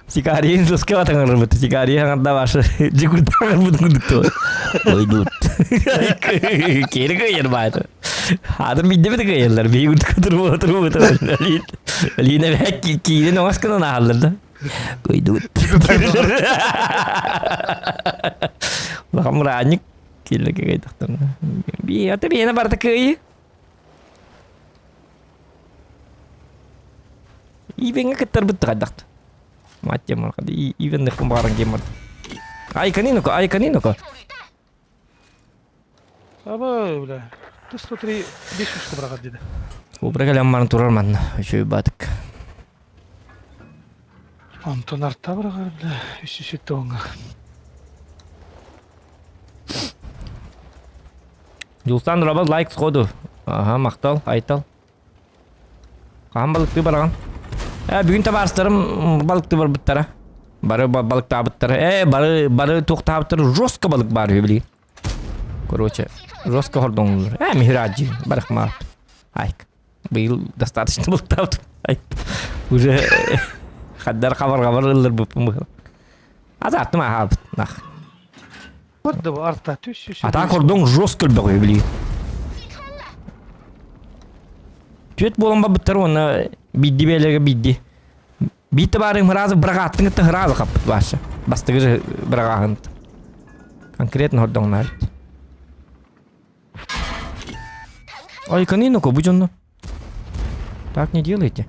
Сикарийын суска батаңарбыт. Сикарий хаҥарда башы жикуртаңарбыт курдук Ойдут. Кери кыйыр бааты. Адыр бидде бит кыйырлар. Бии курдук турбу турбу Лина бәк киирен оңас кынан ааллар да. Ойдут. Улахан мураанньык киирлеке кыйдахтарна. Би ата биэне барда кыйы. Ивенге кыттарбыт хайдахт. Маттем мархады. Ивен нехпун бааран кем барды. Ай канинока, ай канинока. Аба, бля. 103 5 бырагат деди. Убра кэлэн баран турар манна. Үчүгэй баатык. Онтон арта бырагар, бля. 307 оңга. Дьулустан Робот лайк сходу. Ага, махтал, айтал. Хаһан балыктыы бараҕын? Ээ, бүгүн табаарыстарым балыктыы барбыттара. Бары балыктаабыттара. Ээ, бары бары туохтаабыттара жестко балык баар үһү билигин. Короче, жестко хордоҥнулар. Ээ, михраджи, барахмаат. Айк. Быйыл достаточно балыктаабытым. Ай. Уже хаддар хабар-хабар ылларбыппын быһыла. Азааттым аһаабыт. Нах. Арта түс А так кордон жестко элбэх үһү билигин. Түөт буолан барбыттар уонна биирди бэйэлэргэ биирди. Биирдэ баарыҥ ыраазы быраҕааттыҥ кытта ыраазы хаппыт баша. Бастакы же быраҕааһын. Конкретно хордоҥнаар. Ой, каниноко, бу дьонно. Так не делайте.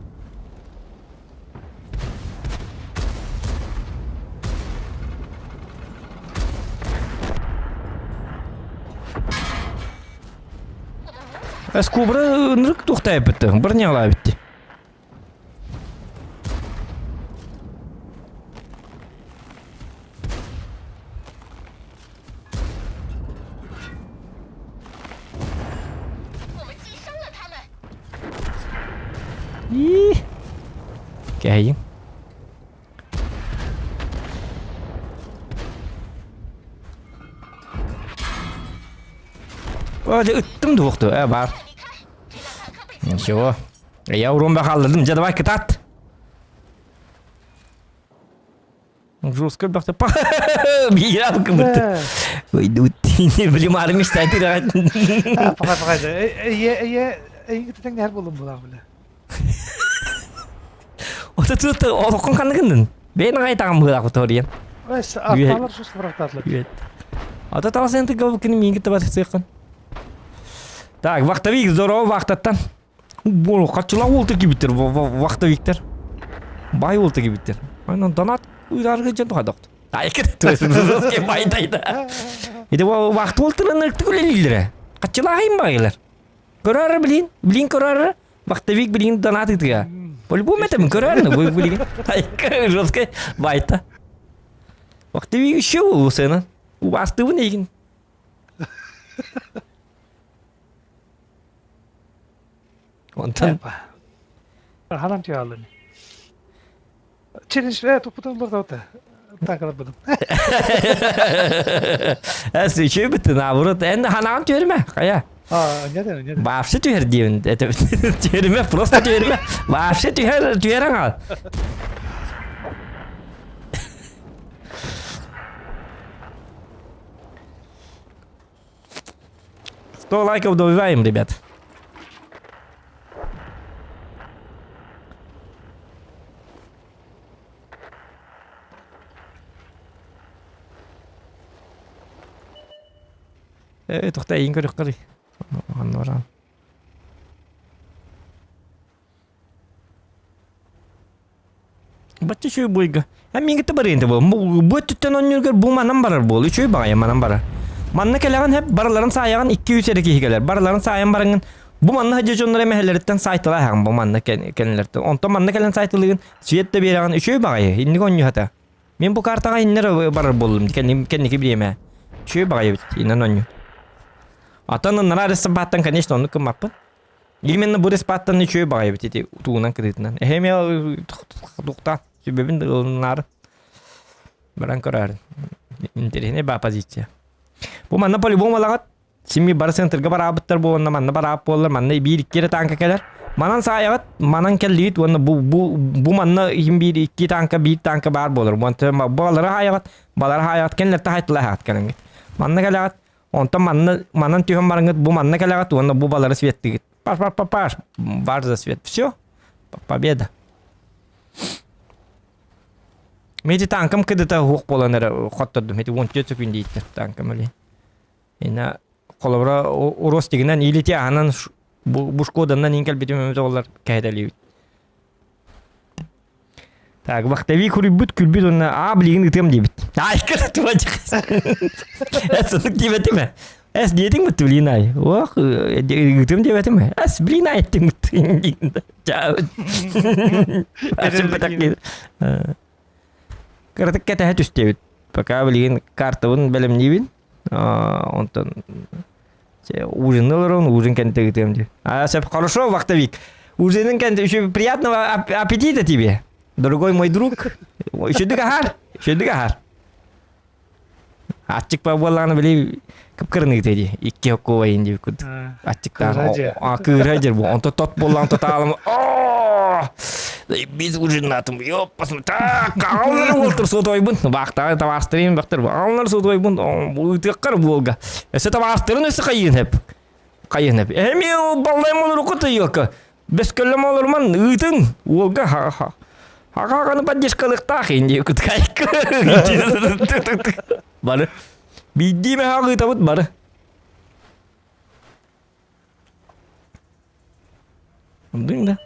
Эскубра ынырык туохтайбытты, броняла битти. Кэһэйиҥ. О, дьэ ыттым дуохту, э, баар. Ничего. Я урон бахалладым, дьэ давай кытаат. Жестко бахта. Биир кыбыт. Ой, блин, мечтает. Пахай, пахай. Эйе, эйе, эйе тэҥнэһэр буоллум булаах биле. Ото тут олоххун ханныгындын? Бэйэн аҕай таҕам быһыылаах ториен. Эс, атталар сус бырахтаатылар. Ото таҕасен тыгабы кини миигин табар сыаххын. Так, вахтовик, здорово, вахтаттан. Бу хаччылаах уолта кибиттер, вахтовиктер. Бай уолта кибиттер. Айнан донат уйдарга дьон тухадохт. Айкет байдайда. Ити вахта уолтарын ыртык үлэлииллэрэ. Хаччылаахайын багайлар. Көрөөрө билин, билин көрөөрө. Вахтовик билин донат ытыга. По-любому это көрөөрү бу билин. Айка жестко байта. Вахтовик еще улусына. Убастыбын эгин. Онтон Ханан түйалын. Челлендж туппутун олордоута. Таакаларбытым. Эс үчү бүтүн наоборот. Эн ханаан түөрүмэ, хайа. А, нет, нет. Вообще түһэр диэбин. Это түөрүмэ, просто түөрүмэ. Вообще түһэр, түһэрэн ал. 100 лайков добиваем, ребят. Э, тухта иин көрүк Анна баран. Бачча үчүгэй буойга. А миигитте барыйын бу. Бу өттүттэн онньуургар бу манан барар буол. Үчүгэй баҕайы манан барар. Манна кэлэҕин хэп барыларын саайаҕын 200 эрэ киһи кэлэр. Барыларын саайан бараҥҥын бу манна сылдьар дьоннор эмэһэлэриттэн саайталааһаҕын бу манна кэннилэртэн. Онтон манна кэлэн саайталыыгын свет да биэрэҕин үчүгэй баҕайы. Инник онньуһата. Мин бу картаҕа иннэр барар буоллум. Кэнники бириэмэ. Үчүгэй баҕайы эбит. Иннэн онньу. Атын ыннара арестабааттан, конечно, оннук гыммаппын. Именно бу респаттан үчүгэй баҕайы эбит ити утугунан кытыытынан. Эһэм тухта сүбэбин ылыннаары баран көрөөрүн. Интэриэһинэй баа позиция. Бу манна по-любому алаҕат сими бары центрга бараабыттар буоланна манна бараабыт буоллар манна биир икки эрэ танка кэлэр. Манан саайаҕыт манан кэллигит уонна бу бу бу манна иһин биир икки танка биир танка баар буолар. Балары хаайаҕыт балары хаайаҕыт кэннилэр таһайтылаһаҕыт кэлэҥҥит. Манна кэлэҕит Онтон манна манан түһэн бараҥҥыт бу манна кэлэҕит уонна бу балары светтыгыт. Паш паш паш паш бар за свет. Все. Победа. Мен танкам кыдыта хуох буолан эрэ хоттордум. Эти 14 секунд дииттэр танкам али. Ина холобура уростигынан илити аһанан бушкоданнан ин кэлбитим өмөтө олар кэһэтэлиибит. Так, вахтовик хуруйбут күлбүт уонна аа билигин ытыам диэбит. Айка Эс ытык диэбэтим ээ. Эс диэтиҥ бутtu блин ай. Ох, ытыам диэбэтим ээ. Эс блин ай эттиҥ Кыратык кэтэһэ түстүбүт. Пока билигин картабын бэлэмниибин. Онтон ужин олорон, ужин кэнтэ ытыам дии. А, хорошо, вахтовик. Ужинын кэнтэ еще приятного аппетита тебе. Дорогой мой друг. Үчүдүк аһар. Үчүдүк аһар. Аччык буоллаҕына били кып-кырыныгыт дии. Икки хоккуобайын диир курдук. Аччыктаан кыыра дьэр бу. Онто тот буоллаҕын тотаалым. Биз ужиннатым. Ёппасым. Так, аҕаллар уолтур сотойбун. Баахтаҕа табаастырын бахтар. Аҕаллар сотойбун. Ыытыаххар буолга. Өссө табаастырын өссө хайыын хэп. Хайыын хэп. Эми баллайым олоруку тыйыакка. Бөскөллөм олорман ыытын уолга хаҕаны поддержкалыктаах инди кыткайка. Бары. Биирдии мэһэ ыытабыт бары. Блин да.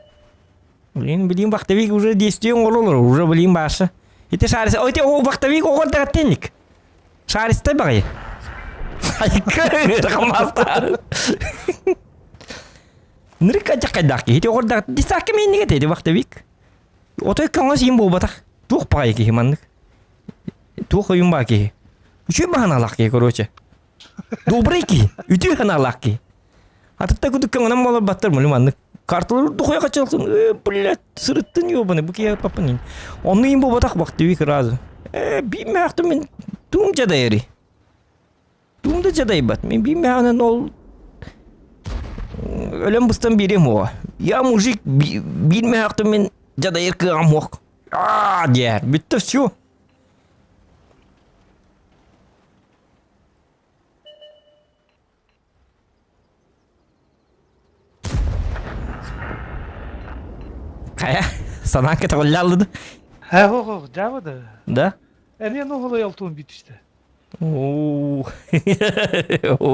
Блин, блин, вахтовик уже действие оҥоролор, уже блин бааса. Ити шарис, ой, ити о вахтовик оҕор даҕаттенник. Шаристай баҕайы. Айка, хамаастаар. Нырык адьаккайдаах киһи. Ити оҕор даҕат, дисаакка мииннигэ ити вахтовик. Отой көҥөс иин буолбатах. Туох баҕайы киһи маннык. Туох ойун баа киһи. Үчүгэй баһаналаах киһи, короче. Добрый киһи, үтүө санаалаах киһи. Атытта кудук көҥөнөн буолар баттар муну маннык. Карталар духуя качалсын. Э, блядь, сырыттын ёбаный, бу киһи папанин. Онну им буолбатах вахтовик разу. Э, бииммээхтим мин туум дьадайары. Туум да дьадайбат. Мин бииммээҕинэн ол өлөн быстан биэриэм уоҕа. Я мужик, биирмээхтим мин дьадайар кыаҕым суох. Аа диэр, бүттэ все. Хайа, санаан көтөҕүллэ Һэ, хо, дьаабы да. Да? Эмиэ нуһулай алтуун бүтүстэ. Оо.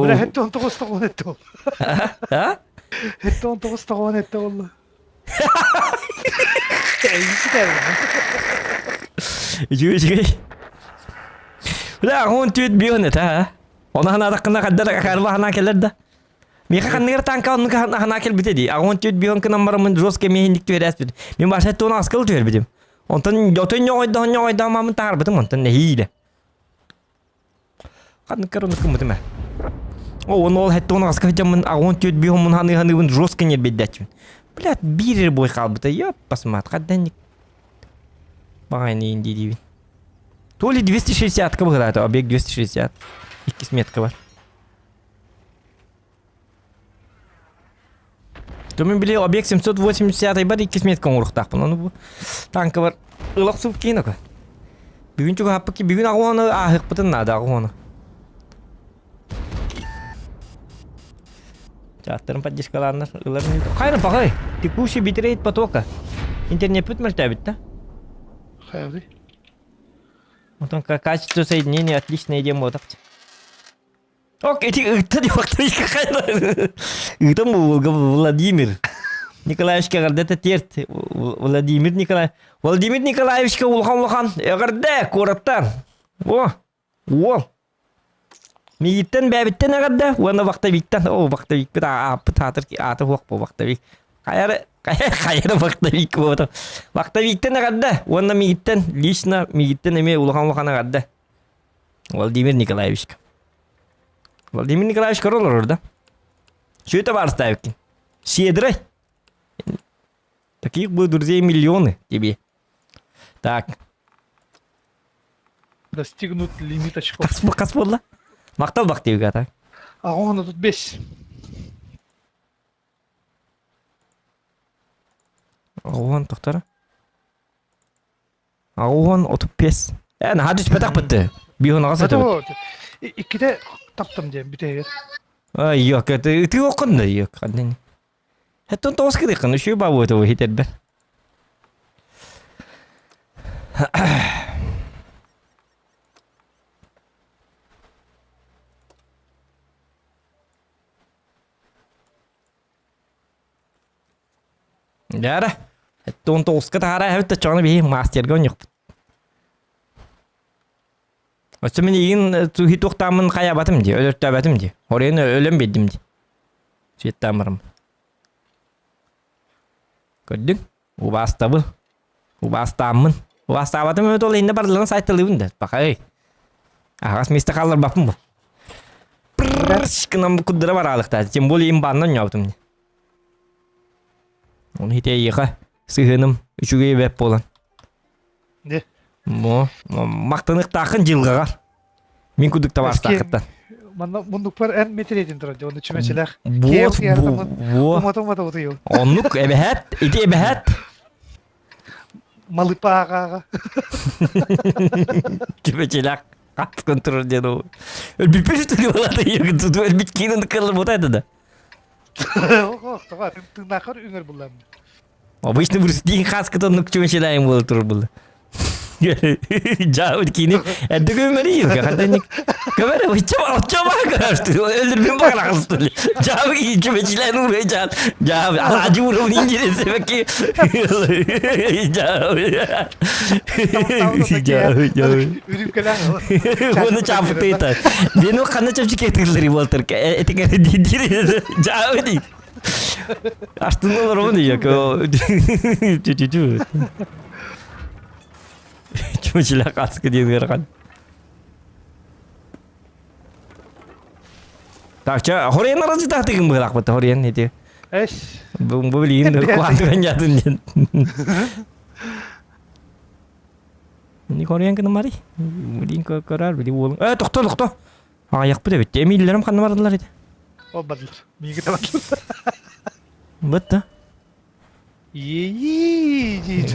Бля, хетте он тоҕус тоҕуон этте ол. А? Хетте он тоҕус тоҕуон этте ол. Үчүгэй, үчүгэй. Бля, он түөт бион это, а? Оны ханаатаххына хаддар акаарба ханаа кэлэр да. Миэхэ ханныгар танка оннук ханаа кэлбитэ дии. Аҕон түөт бион кынан бараммын жестко миэхинник түһэрээспит. Мин баша туон аскыл түһэрбитим. Онтон отон ньоҕойдоон ньоҕойдоон мамын таһаарбытым онтон нэһиилэ. Ханнык оннук гыммытым ээ. О, уонна ол хэттэ он аҕыска сылдьаммын аҕуон түөрт биэс уон ханыы ханыыбын жестко ньирбэйдээччибин. Блядь, биир эрэ бой хаалбыта, ёппасмаат, хадданник. Баҕайын дии диибин. То ли 260-ка быһылаата, объект 260. Иккис метка бар. Төмүн били объект 780 бар иккис метка оҥоруохтаахпын. Ону бу танка бар ылах суп киин ока. Бүгүн чугаһаппыт ки бүгүн аҕуону ааһыахпытын наада аҕуону. Чааттарын поддержкалааннар ылар Хайрын пахай. Текущий битрейт потока. Интернетпит мөлтөөбүт да. Хайабый. Отон качество соединения отличное диэн буотах. Ок, эти ыытта диэхтэрик Ыытан Владимир Николаевичка эҕэрдэ тиэрт Владимир Николаевич Владимир Николаевичка улахан улахан эҕэрдэ куораттан о уол миигиттэн бэйэбиттэн эҕэрдэ уонна вахтовиктан о вахтовикпыт ааппыт аатыр ааты суох бу вахтовик хайары хайары вахтовик буолбатах вахтовиктан эҕэрдэ уонна миигиттэн лично миигиттэн эмиэ улахан улахан эҕэрдэ Владимир Николаевичка. Владимир Николаевич көрө олорор да? Что это барстаевкин? Щедрый. Таких бы друзей миллионы тебе. Так. Достигнут лимит очков. Кас, кас буолла? Мактал бактыыга так. Аҕа тут бес. Оҕуон тохтора. Аҕуон отут биэс. Ээ, наһаа түспэтэх бытты. Биһунаҕа сытыбыт. Иккитэ таптым диэн бүтэйэр. Ай, yok, это ытыы оккон да, yok. Ханнын. Хеттон тоҕус кырыйкын, үшүү бабуыта хитербер. Дьара, он тоҕуска таһара эбит да чоҕуна биһи мастерга оонньуохпут. Өссө мин игин туһи туохтааммын хайаабатым дии, өлөртөөбөтүм дии. Оройун өлөн биэрдим дии. Светтаан барам. Көрдүҥ? Убаастабыл. Убаастааммын. Убаастаабатым эбит ол иннэ барыларын сайталыыбын да. Пахай. Аһаҕас миэстэ хаалларбаппын бу. Гынан куддара бараалыктаа. Тем более им баанна оонньообутум дии. Оны хите эйиэхэ сыһыаным үчүгэй бэп буолан. Не? Мо, мактаныктаахын дьылҕаҕар. Мин кудук табаарыстаахыттан. Манна муннукпар эн метретин турар дьону чүмэчилээх. Вот, во. Умата умата утуйу. Оннук эбэһэт, ити эбэһэт. Малыпааҕааҕа. Чүмэчилээх хаткын турар диэн ол. Өлбүппүт түгү өлбүт киинин кылыр это да. Тоҕо тыыннааххар үҥэр буллам. Обычно бырыстиин хаскыта оннук чүмэчилээн буола турар буолла. Жаабыт киини эрдэ көмөрүйүр хантан көмөрө оччо оччо баа өлүрбүн багалахыстыр жаабы чүмэчилээн урай жаан жаабы алаажы урабын инжиресебекки жаабы жаабы жаабы Оны чапытыйта. Мен ол қана чапчы кетирлери болтыр. Этиңер дидир жаабы дейт. Астын олоробун дейт. Чү-чү-чү. Чүмөчүлэ каска диэн ыарахан. Так, ча, хориен аразы тахтыгын быһылаахпыт, хориен ити. Эс. Бу бу билигин куһаҕан диэн. Не көрүөн гынамарый? Билин көрөр, били уолуң. Э, тохто, тохто. Аҕыйахпыт эбит. Эмииллэрим ханна бардылар ити? Ол бардылар. Миигин да бардылар. Бытта. Иэйии дии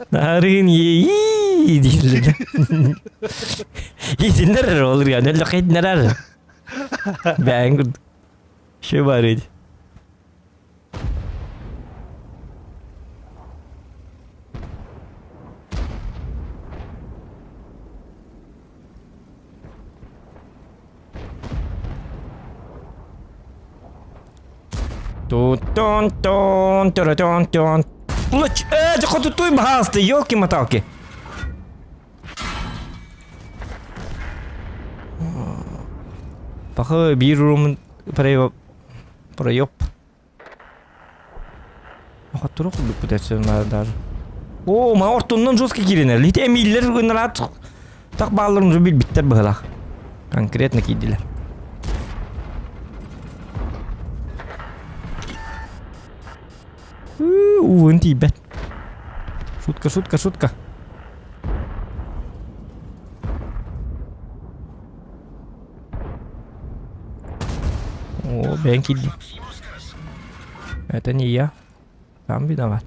Нарын иэйии дииллэр. Итиннэр ол ырыаны өллөххитиннэр. Бэйэҥ курдук. Шө бар ити. Тун-тун-тун, тун-тун-тун. Луч, хотутуй, пожалуйста, елки-моталки. Пахы биир урумун проеб. Проеб. Хоттору курдук бүтэрсэн даже. О, ма ортоннон жестко кииренер. Лити эмииллер гыннараат так баалларын уже билбиттер быһылаах. Конкретно киирдилер. Уун тиийбэт. Шутка, шутка, шутка. О, бэйэҥ киирдиҥ. Это не я. Сам виноват.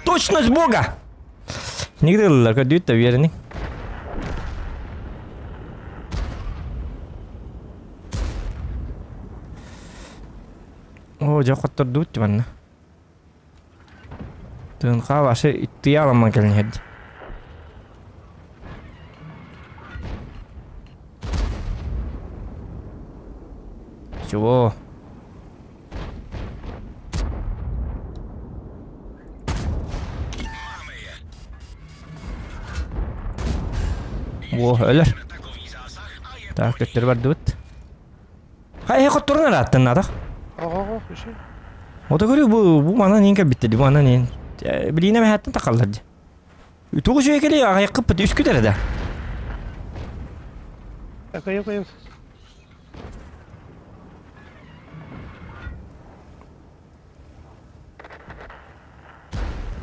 Точность Бога! Нигде ыллылар, көрдүүт да үөрэниҥ. Оо, дьэ хоттордубут манна. Тыынхаа вообще иттийэ аламман кэлин иһэрди. Чего? О, өлөр. Так, төттөрү бардыбыт. Хайа хотторун арааттан наадах. Ого, үсү. Ото көрүү бу бу манан иин кэлбиттэр бу манан иин. Билиинэ мэһэттэн тахаллар дии. Тугу үчүгэй кэлии аҕайаххыппыт үскүт эрэ да. Акайы акайы.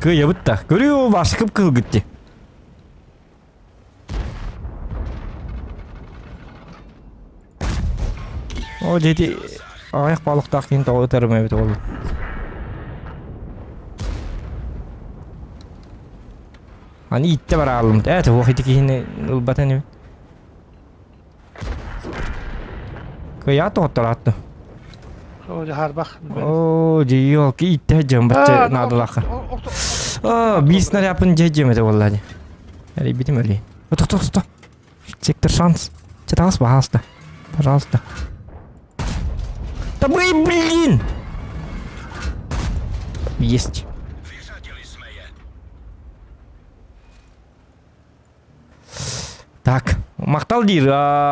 Кыайабыт да. Көрүү башкып кылгыт дии. О, дети аҕыйах балыктаах киһин тоҕо ытарым эбит ол. Аны ииттэ бараалым. Ээ, туох ити киһини ылбатын эбит. Кыйаа тоҕоттораатты. О, дьаһарбах. О, дьиёлки ииттэ дьон бачча наадалаахха. О, биир снарядпын дьэ дьиэм этэ буолла дии. Эрийбитим өлүй. Тохто, тохто. Сектор шанс. Читалась, пожалуйста. Пожалуйста. Да блин, блин! Есть. Так, махтал диир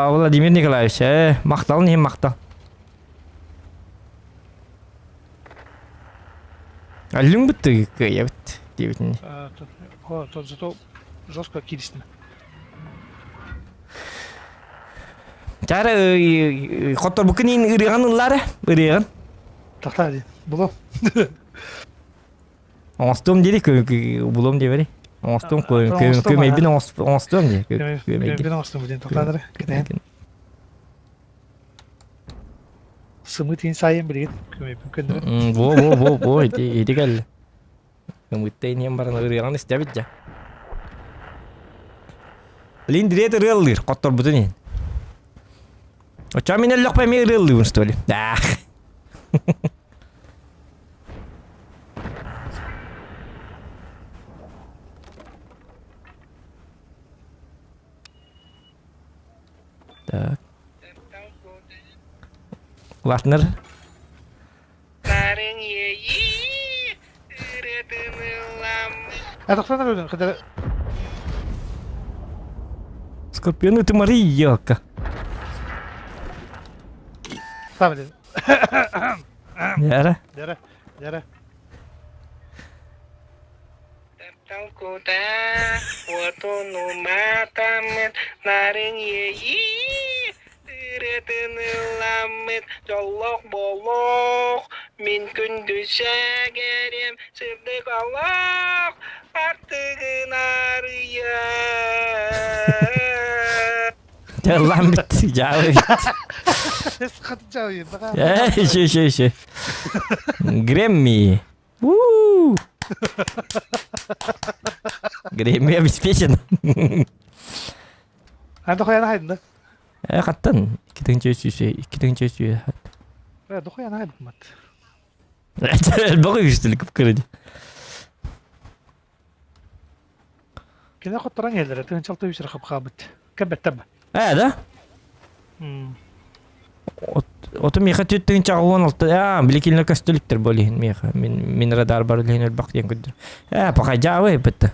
Владимир Николаевич. Махтал не махтал. Аллюң бітті кыйабыт диэбитин. О, тот зато жестко киристим. Чара хотор бу күнин ырыган ыллары, ырыган. Тахта ди. Було. Оҥостуом диэри булуом диэбэри. Оҥостуом көмөйбүн оҥостуом дии. Көмөйбүн оҥостуом диэн тохтаанары кэтэһэн. Сымыт иин сайын билигин көмөйбүн көннөрөн. Во во во во ити ити кэллэ. Ымытта иниэн баран ырыаҕын истэбит дьэ. Блин, дириэт ырыаллыыр, хотторбутун иһин. Оччоҕо мин өллөхпө эмиэ ырыаллыыбын, что ли? Ах. Так. Латнер. Скорпионы ты Мария, елка. Ставили. Яра. Яра. Яра. Ырыатын ылламмыт дьоллоох буолуох, мин күндү сэгэрим сырдык олох артыгын арыйа. Ылламмыт, дьаабы. Э, еще, еще, еще. Грэмми. У-у-у. Грэмми обеспечен. А дохуяна хайдында? Э, хаттан. 2 2 2 Э, дохуяна хайдымат. Элбэх үстүлүк кырыды. Кини хотторон иһэллэрэ, тыһыынчалта үс эрэ хапхаабыт. Кэбэттэ ба. Ээ да? Оту миэхэ түт тыһыынчаҕа уон алта аа били кинилэр көстөлүктэр буол иһин миэхэ мин мин радар бар илиһин өлбөх диэн көрдүр. Ээ пахай дьаабы бытта.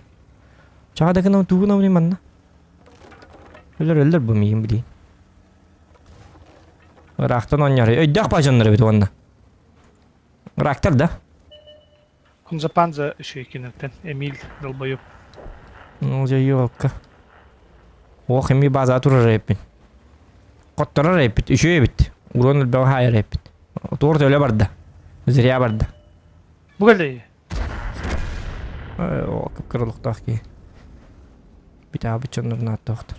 Чаҕа да гына тугун абыны манна. Өлөр өлөр бу миигин билиин. Ыраахтан оонньоор. Өйдөөх баа дьоннор эбит уонна. Ыраактар да? Кунзапанза үчүгэйкинэртэн Эмиль долбоеб. Ну, дьэ, елка. Ох, эми база турар эппин. Хотторор эппит, үчүгэй эбит. Урон элбэҕи хаайар эппит. Туор төлө барда. Зря барда. Бу кэллэй. О, кып-кырылыктаах киһи. Битаабыт дьоннорун ааттаахтар.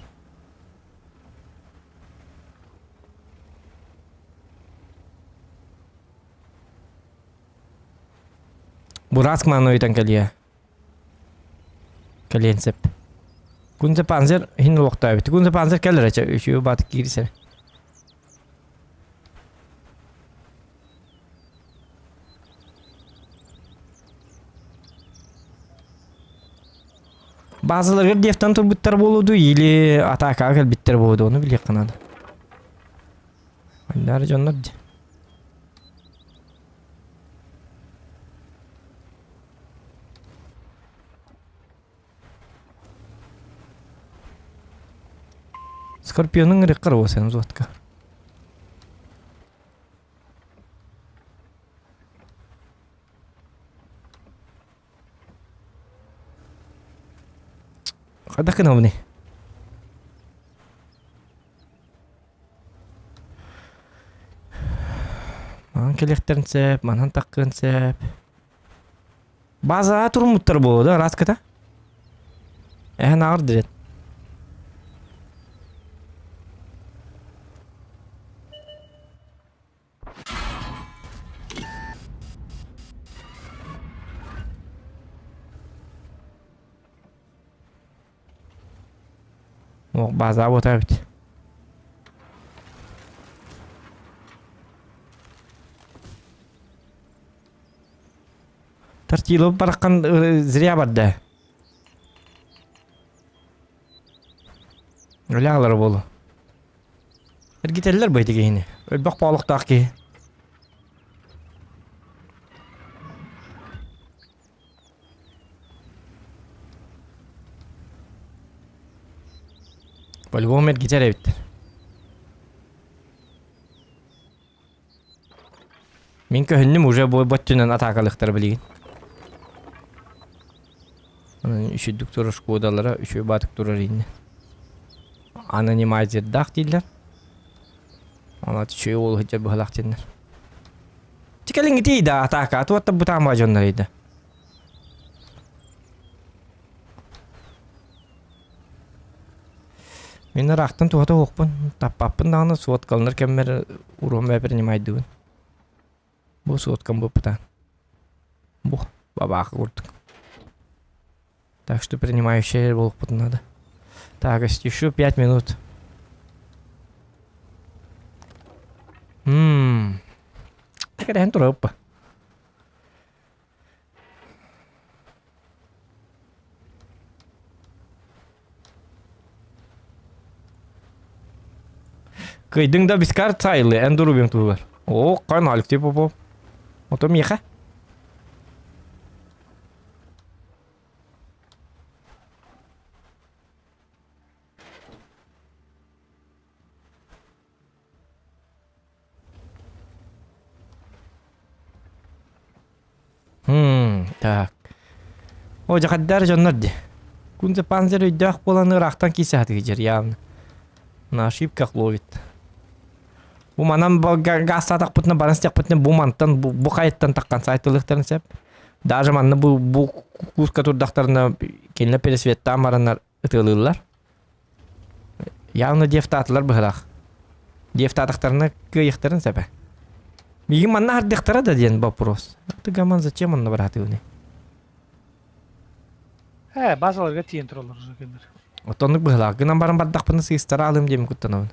Бурааск мааны ыйтан кэлиэ. Кэлиэн сөп. Кунзе панзер иһин олохтообут. Кунзе панзер кэлэр эчэ үчүгэй баат киирсэр. Базаларыгар диэфтан турбуттар буолуо дуу или атаакаҕа кэлбиттэр буолуо дуу, ону билиэххэ наада. Маннары дьоннор дии. Скорпионун ырыккар уосен взводка. Хайдах гынабыный? Манан кэлиэхтэрин сөп, манан таххыан сөп. Базаҕа туруммуттар буолуо да, араската? Эһэн ааҕар дирэт. Ох, база буота эбит. Тортилов бараххан зря барда. Өлө буолу. Эргитэллэр бу ити киһини. Өлбөх поолохтоох киһи. По-любому эргитэр эбиттэр. Мин көһүннүм уже бу өттүнэн атаакалыахтара билигин. Онон үчүйдүк турар шкодалара үчүгэй баатык турар иннэ. Анонимайзердаах дииллэр. Онон үчүгэй уол сылдьар быһалаах диэннэр. Кэлиҥҥитий да атаака туоттар бутаан дьоннор да. Мин ыраахтан туһата уохпун, таппаппын даҕаны суоткаланар кэммэр уруом принимайдыбын. Бу суоткам буппутаан. Бу бабаахы курдук. Так что принимающая буолукпутун надо. Так, еще 5 минут. Ммм. Так эрэһэн тураппа. Кыйдыҥ да бискар цайлы эн дурубин туһугар. О, кан Алексей Попов. Ото миэхэ. Хм, так. О, дьахаддар дьоннор дии. Кунзе панзер өйдөөх буолан ыраахтан киирсэ сатыыр явно. На ошибках ловит. Бу манан гаастаатахпытына баран истэхпитинэ бу мантан бу, бу хайыттан таххан сайтылыахтарын сөп. Даже манна бу бу курска турдахтарына кинилэр пересветтаан бараннар ытыалыыллар. Явно дефтаатылар быһылаах. Дефтаатахтарына кыайыахтарын сөбө. Миигин манна хардыахтара да диэн вопрос. Ты гаман зачем онно бараатыгыный? Ээ, базаларга тиийэн тураллар уже кинилэр. Отоннук быһылаах. Гынан баран бардахпына сыыстара алым диэн куттанабын.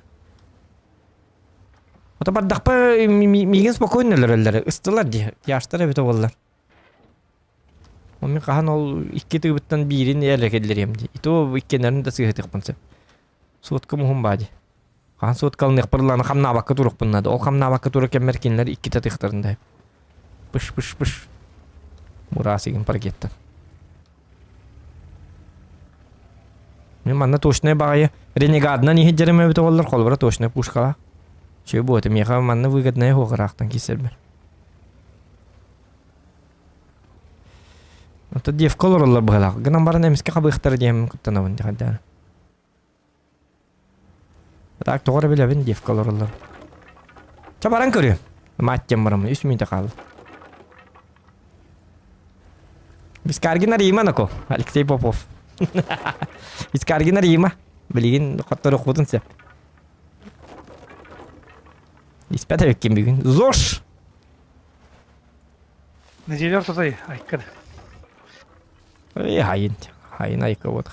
Ото бардахпа миигин спокойно өлөрөллөр. Ыстылар дии. Яштар эбит буоллар. Мин хаһан ол икки тыыбыттан биирин эрэ киллэриэм дии. Ито иккиэннэрин да сыыһытыахпын сөп. Суотка муһум баа дии. Хаһан суоткалыныахпар ыллааны хамнаабакка туруохпун наада. Ол хамнаабакка турар кэммэр кинилэр иккитэ тыахтарын да. Пыш-пыш-пыш. Мураасигин паркеттан. Мин манна точнай баҕайы ренегадынан иһит эбит оҕолор холобура точнай пушкала. Чүө буота миэхэ манна выгодная хуоҕараахтан киирсэрбэр. Ото девка олороллор быһалаах. Гынан баран эмискэ хабыахтара диэн куттанабын дьаҕайдаан. Так, тоҕо эрэ билэбин девка олороллор. Ча баран көрүөм. Мать диэн бараммын үс мүнүүтэ хаалла. Вискаргина Рима нако, Алексей Попов. Вискаргина Рима. Билигин хотторохпутун сөп. Испэт эбиккин бүгүн. ЗОЖ! Неделя ортото айккын. Эй, хайын. Хайын айка вот.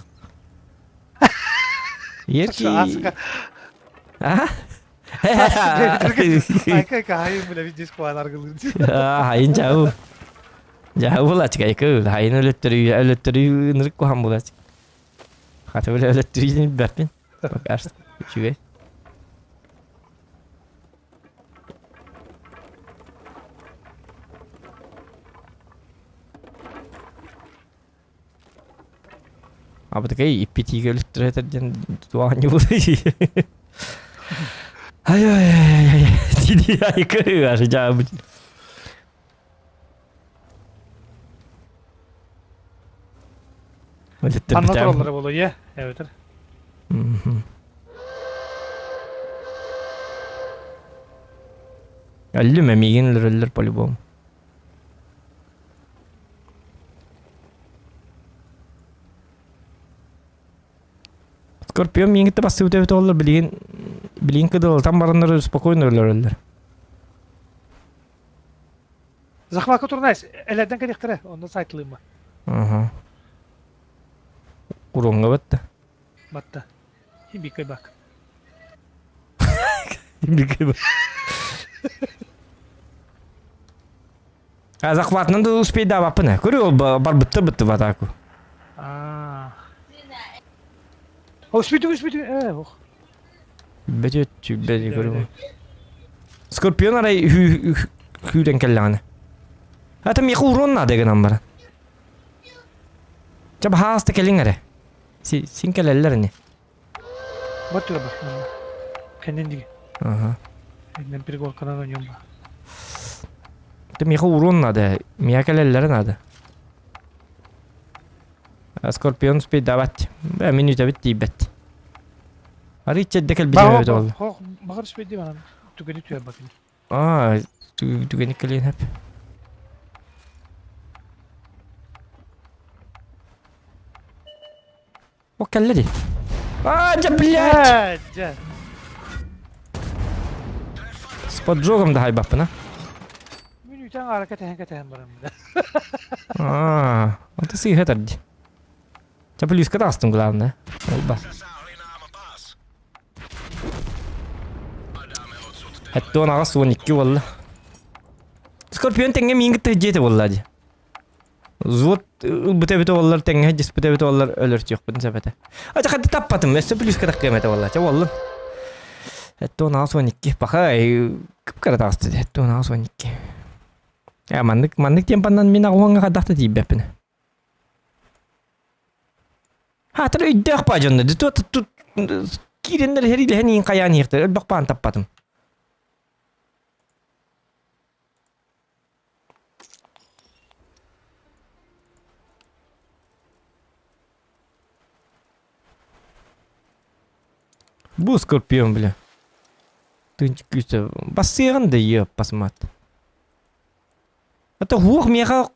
Ерки... А? Айка айка хайын бile bir диск var аргылыр. Хайын жау. Жау булачык айка. Хайын өлөттөрүү өлөттөрүү ынырык кухан булачык. Хата бile өлөттөрүү бэрпин. Пока что. Үчүгэй. Абытыкай иппитиигэ өлүттэрэтэр диэн туаҕа буолуй. Ай ай ай ай диди айка аж жаабыт. Анна тураллара буолуо, е, эбэтэр. Өллүм эмиигин өлөрөллөр по-любому. Скорпион миигиттэ бассыбыт эбит оллар билигин билигин кыдылытан бараннар спокойно өлөрөллөр. Захватка турнайс, элэрден кэлиэхтэрэ, онно сайтылыма. Ага. Уруҥҥа батта. Батта. Биккай бак. Биккай бак. А захватынан да успейдаабаппын ээ. Көрү ол барбыттар бытты в атаку. Аа. Успейду, успейду. Э, ох. Бөтө түбэри көрү. Скорпион арай күүрэн кэллэҕинэ. Ата миэхэ урон наада гынан баран. Чэ баһааста кэлиҥ эрэ. Син кэлэллэр ини. Бар түгэ бар. Кэннин диги. Ага. Мен перегорканан ойнуом ба. Ты миэхэ урон надо. Миэхэ кэлэллэрэ надо. Скорпион успейдаабат. Бэ минүүтэбит тиийбэт. Арый чэддэ кэлбит эбит ол. Баҕар успейди манан түгэни түһэр бакын. Аа, түгэни кэлиэн хэп. О, кэллэ дии. А, дьэ, блядь! Дьэ. С поджогом да хайбаппын, а? Мүнүүтэн аара кэтэһэн кэтэһэн баран бile. А, вот сыыһа тарди. Ча плюска таҕыстым главное. Олба. Хэттуон аҕыс уон икки буолла. Скорпион тэҥҥэ миин кытта дьиэтэ буолла дии. Взвод ылбыта эбитэ буоллар, тэҥҥэ дьиспитэ эбитэ буоллар өлөртүөхпүн сөп этэ. Ача ханта таппатым, өссө плюска таххыам этэ буолла. Чэ буоллун. Эттуон аҕыс уон икки. Паха кып-кыра таҕыста дии. Эттуон аҕыс уон икки. Э, маннык маннык темпанан мин аҕуһаҥҥа хайдах да тиийбэппин. Хаатыр өйдөөх баа дьонно. Тут тут киирэннэр иһэр иин хайаан иһиэхтэр. Өлбөх баан таппатым. Бу скорпион, бля. Тыынчык күүстэ бассыаҕын да иэппасмат. Это хуох миэхэ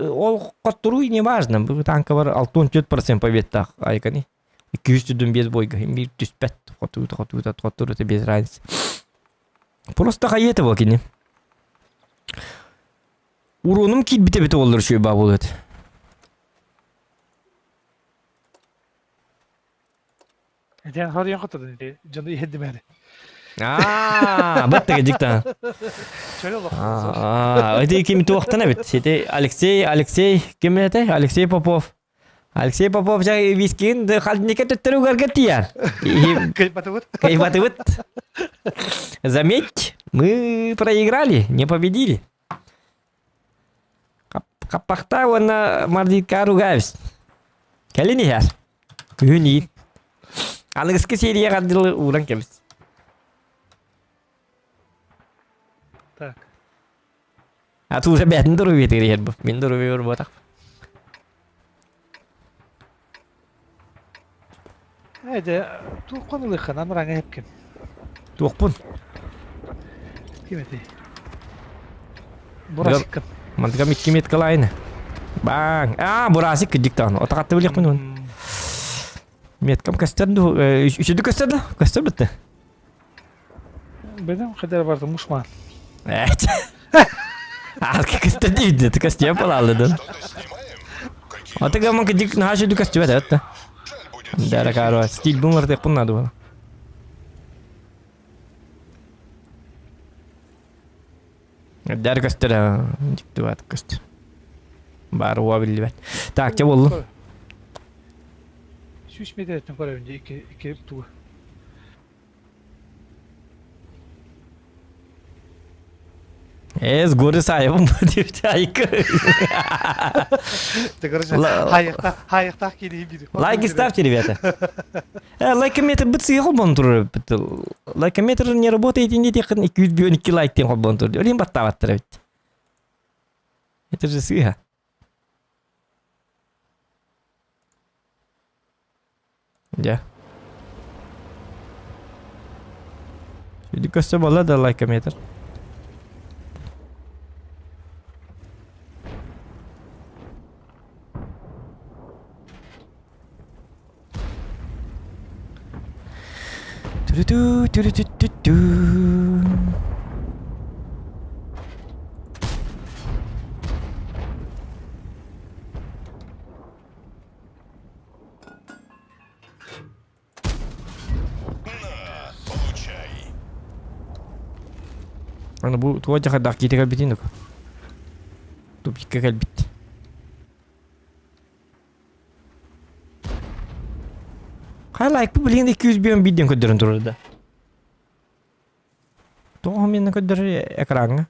ол хотторуу не важно. Бу танкабар 64% победтаах айкани. 225 бойга биир түспэт. Хотуута хотуута хотторуута без разницы. Просто хайыата бу кини. Уронум киирбитэ бит оллар үчүгэй баа буолуот. Этэн хоруйан хотодун ити дьону иһэрдимээри. Аа, баттага дьикта. Чөл олох. Аа, ити ким туохтан эбит? Ити Алексей, Алексей ким этэй? Алексей Попов. Алексей Попов жа вискин холодильникке төттөрү угарга тиийэр. Кыйбатыбыт. Кыйбатыбыт. Заметь, мы проиграли, не победили. Хаппахта уонна Мардикка ругаюсь. Кэлин иһэр. Күһүн иир. Аныгыскы серияҕа дылы ууран кэбис. Так. А ты уже бээтин доруобуйатыгар иһэр бу. Мин доруобуйабар буотах. Ээ дьэ, туоххун ылыаххын анараҥа эпкин. Туохпун? Ким этэй? Бурасиккын. Мантыкам икки меткалайны. Баң. Аа, бурасик кырдьык даҕаны. Отакатты билиэхпин уон. Меткам көстөр ду, үчүдү көстөр да? Көстөр битте. Бедем хадер барды мушман. Эт. Арка көстөр дейди, ты көстүө балалыдын. Отыга ман кырдьык наһаа үчүдү көстүбэт эбит да. Дара каро, стиль бун артык надо было. Дэр көстөр, дьиктибат көстөр. Баар уа биллибэт. Так, чэ буоллун. Сүүс метреттен көрөбүн дии икки икки тугу. Э, с горы Саевым диэбит айка. Ты, короче, хайыктах, хайыктах киирии биир. Лайки ставьте, ребята. Э, лайкометр быт сыйы холбон турар. Лайкометр не работает инде тиэхин 212 лайк диэн холбон тур. Олин баттаабаттар эбит. Это же сыыһа. Дьэ. Сүдү көстө буолла да лайкометр. Түрүтү түрүтүттүттү. Аны бу туга дьахардаах киитэ кэлбитин дук. Тупикка кэлбит. Хай лайкпы билигин 201 диэн көрдөрөн турар да. Тоҕо миэнэ көрдөрөр экраҥҥа?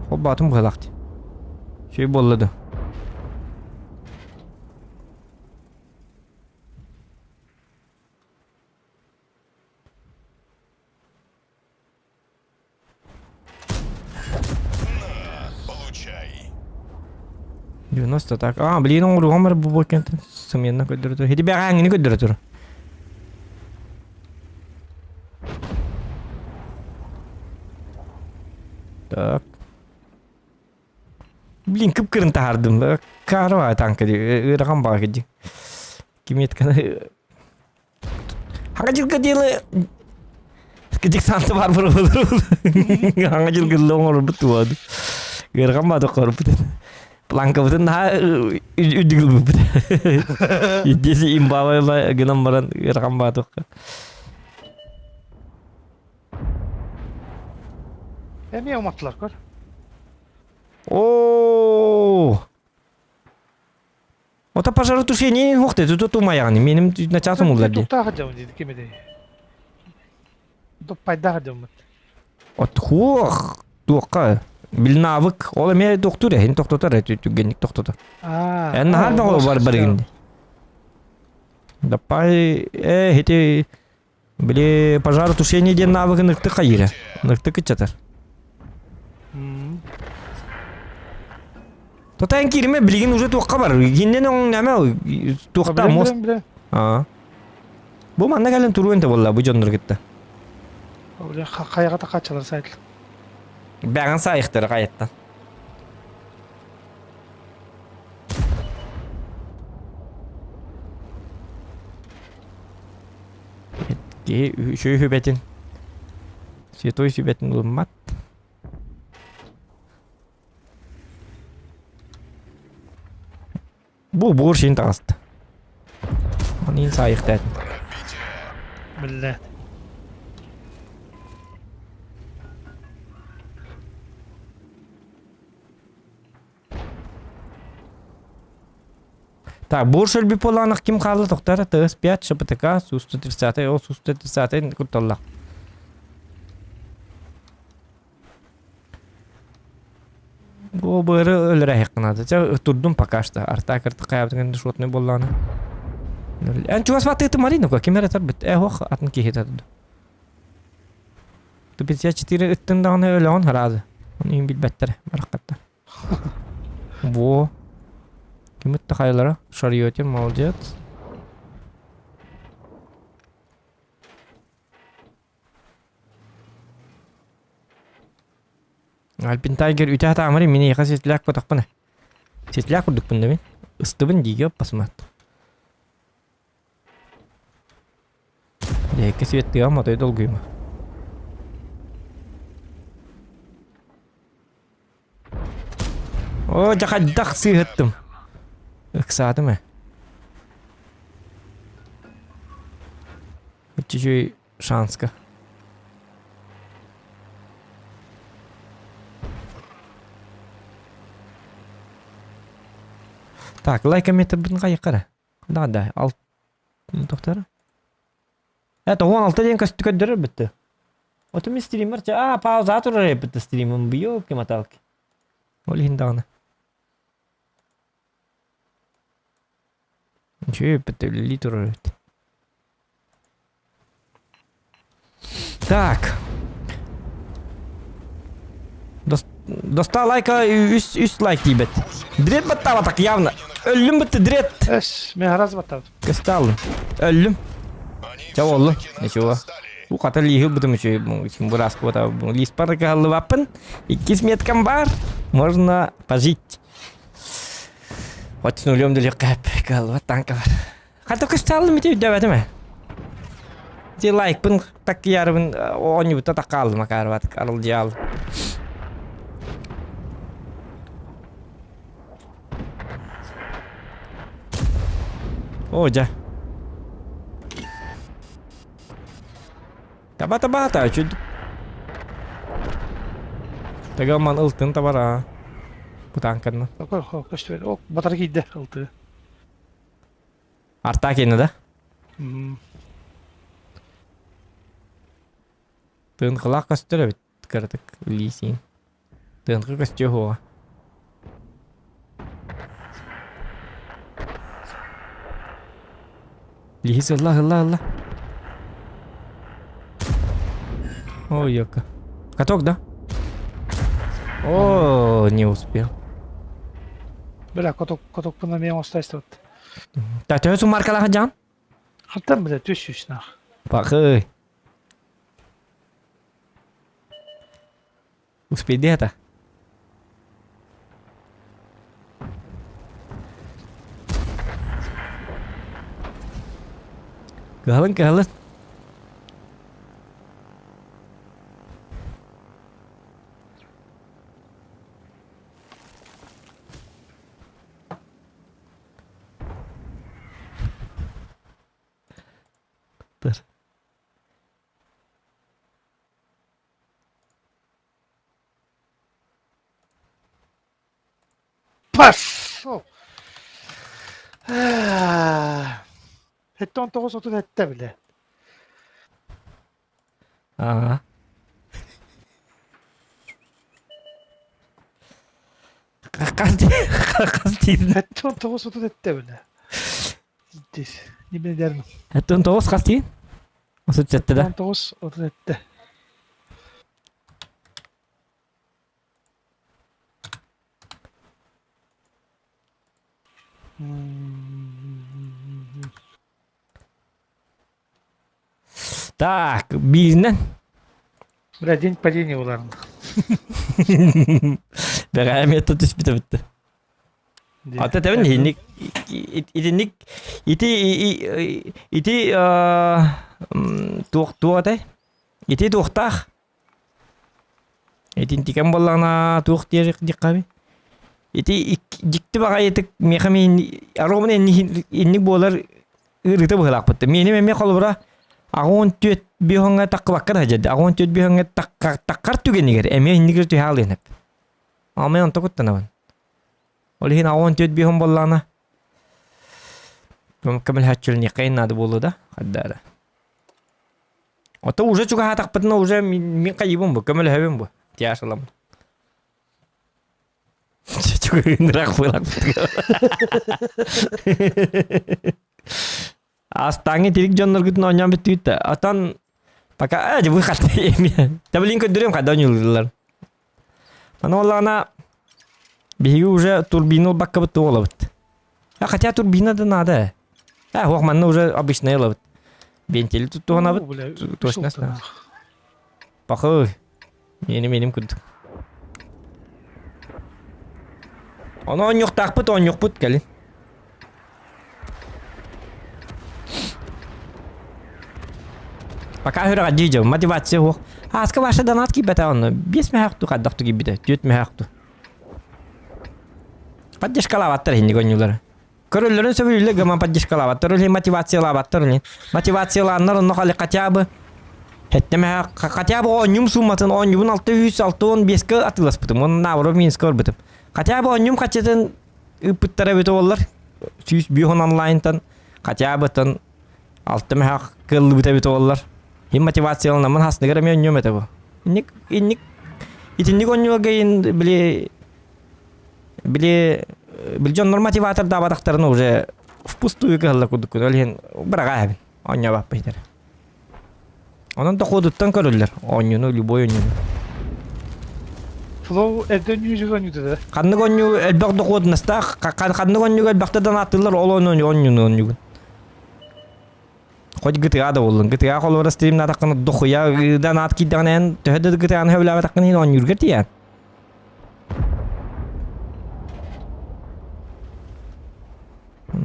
Холбоотум быһыылаах дии. Үчүгэй буолла дуо? 90 так. А, блин, оҥоруоҕум эрэ бу кентэн сымыйанна көрдөрө тур. Ити бэҕээҥҥини көрдөрө тур. Так. Блин, кып-кырын таһаардым. Каарва танка дии. Ыарахан баҕа дии. Киметканы Хаҥа дьылга диэли кыдьык санта бар Хаҥа дьылга оҥорбут туоду. Ыарахан бааты корбут. Планкабытын наһаа үрдүк ылбыппыт. Иддеси имбаабайла гынан баран ыарахан баатыкка. Эмиэ уматтылар көр. Оо! Ото пожаротушение хух ты тут умаяҕын меним начаас умуллар дии. Туктаах дьон диди ким этэй? Доппайдаах дьоммут. От хуох туохха бил навык ол эмиэ тохтуур эһин тохтотор түргэнник тохтотор. Аа. Эн наһаа бөҕө бар барыгын. Доппай э хити Били пожаротушение диэн навыгын ыктык хайыыра. Ныктык кыччатар. Тотаан кииримэ билигин уже туохха бар. Гиннен оҥ нэмэ туохта мост. Аа. Бу манна кэлэн туруон те болла бу дьоннор кытта. Хайаҕа тахааччылар сайт. Бэҕин сайыхтары хайаттан. Киһи үчүгэй сүбэтин, святой сүбэтин ылыммат. Бу буор син таҕыста. Манын саайыхтаатын. Биллэ. Так, буор сөлбүт буоллаҕына ким хаалла тохтор ТС-5, ШПТК, Су-130, ол Су-130 кутталлах. Бу быары өлөрөһүөххэ наада. Чэ, турдум пока что. Арта кырты хайабытын шотный буоллаҕына. Эн чугас баттыыты Марина ким эрэ тарбыт. Э, ох, атын киһи тарды. 54 ыттын даҕаны өлөҕүн хараады. Оны иһин билбэттэр, бараххаттар. Во. Ким ытта хайалара? Шарьотин, молодец. Альпин Тайгер үтэ сатаамары мин эйиэхэ сиэтилээх кутахпына. Сиэтилээх курдукпун да мин. Ыстыбын диигэ оппасымат. Дьэккэ светтыам отой долгуйма. О, дьэ хайдах сыыһыттым. Ыксаатым ээ. Чуть-чуть шанска. Так, лайкометрбын хайыккара. Да, да, ал тохтор. Это 16 диэн көстү көрдөрөр бүтті. Оту мин стример а пауза турар эппит стримым ёлки маталки. Ол иһин даҕаны. Үчүгэй эппит үлэлии турар эбит. Так. Доста лайка үс үс лайк тиийбэт. Дред баттаабатах явно. Өллүм бытты дред. Эс, мен раз баттаабытым. Көстө аллым. Өллүм. Ча боллу. Ничего. Бу хата лиһи бытым үчүгэй. Бырааска бата лиспар кыһаллыбаппын. Иккис меткам бар. Можно пожить. Вот с нулем делек кыһаллыбат танка бар. Хата көстө аллым ити өйдөөбөтүм ээ. Ти лайкпын таккыйарыбын оонньубута такка аллым акаарбат арылдьаал. О, дьэ. Таба таба та үчүд. Тагаман ылтын табара. Бутанканна. Көстүбэт. О, батар киирдэ ылты. Арта киэнэ да? Тыынкылаах көстөр эбит кыратык лиисиин. Тыынкы көстүө суоҕа. Лиһис ылла ылла ылла. Ой, ёка. Каток, да? О, не успел. Бля, каток, катокпун эмиэ оҥосто истибит. Та төһө суммаркалаах дьаан? Хантан бile түс сүүс Пахы. Успейди это. Кыһалын кыһалын. Dur. Пошел! 79 37 бile. Ага. Хас тиийдин? 79 37 бile. Нибини дерин. 79 хас тиийин? 37 да? 19 37. Так, бииринэн. Бля, день падения уларын. Бэҕэһээ эмиэ түспүтэ бүтте. Ата тэбин иһинник итинник ити ити туох туох этэй? Ити туохтаах? Итинтикэн буоллаҕына туох диэр диэххэ Ити дьикти баҕайытык миэхэ миин аруомун инник буолар ыарыыта быһыылаахпыт. Миэним эмиэ холобура 84 биһоҥҥа таххыбакка да сылдьар. 84 биһоҥҥа таххар түгэнигэр эмиэ иннигэр түһэ алыан эп. Ама онто куттанабын. Ол иһин 84 биһон буоллаҕына көмөлөһөөччүлэниэххэ наада буолуо да хаддаара. Ото уже чугаһаатахпытына уже мин хайыбын бу көмөлөһөбүн бу тиашаламын. Чугуйуннаах буолаппытыгар. Астааҥҥы тирик дьонноргутун оонньоон бүттүгүт да. Отон пока ээ вы хатта эмиэ. Таблин көрдөрүөм хайда оонньууллар. Аны буоллаҕына биһиги уже турбина ылбаккабыт туох ылабыт. А хотя турбина да надо. Э ох манна уже обычная ылабыт. Вентиль туттуһанабыт. Точно. Пахы. Миэним иним курдук. Ону оонньуохтаахпыт оонньуохпут кэлин. Пока үрэҕэ дии мотивация суох. Ааска ваша донат киирбэтэ онно. Биэс мөһөөхту хайдахту киирбитэ. Түөрт мөһөөхту. Поддержкалаабаттар иһинник оонньуулары. Көрөллөрүн сөбүлүүллэр гынан поддержкалаабаттар, или мотивациялаабаттар или мотивациялааннар онно хали хотя бы Хеттемэ хотя бы оонньуум сууматын оонньуубун 665-ка атыыласпытым, уонна наоборот минуска барбытым. Хотя бы оонньуум хаччытын ыыппыттара эбитэ буоллар, 105 онлайнтан хотя бы тон алта мөһөөх кыаллыбыта эбитэ буоллар. Им мотивацияланаммын хасныгар эмиэ оонньуом этэ бу. Инник инник итинник оонньууга били Били били дьоннор мотиватордаабатахтарына уже впустую кыһаллар курдук ол иһин быраҕаа эбин оонньообаппыйтар. Онон дохуодуттан көрүллэр оонньууну любой оонньууну. Флоу эрдэ оонньуу оонньуута да. Ханнык оонньуу элбэх дохуодунастаах ханнык оонньууга элбэхтэ донааттыыллар ол оонньууну оонньуугун. Хоть GTA да буоллун. GTA холобура стримнаатаххына дохуя донаат киирдэҕинэ эн төһө да GTA-ны сөбүлээбэтэххин иһин оонньуурга тиийэн.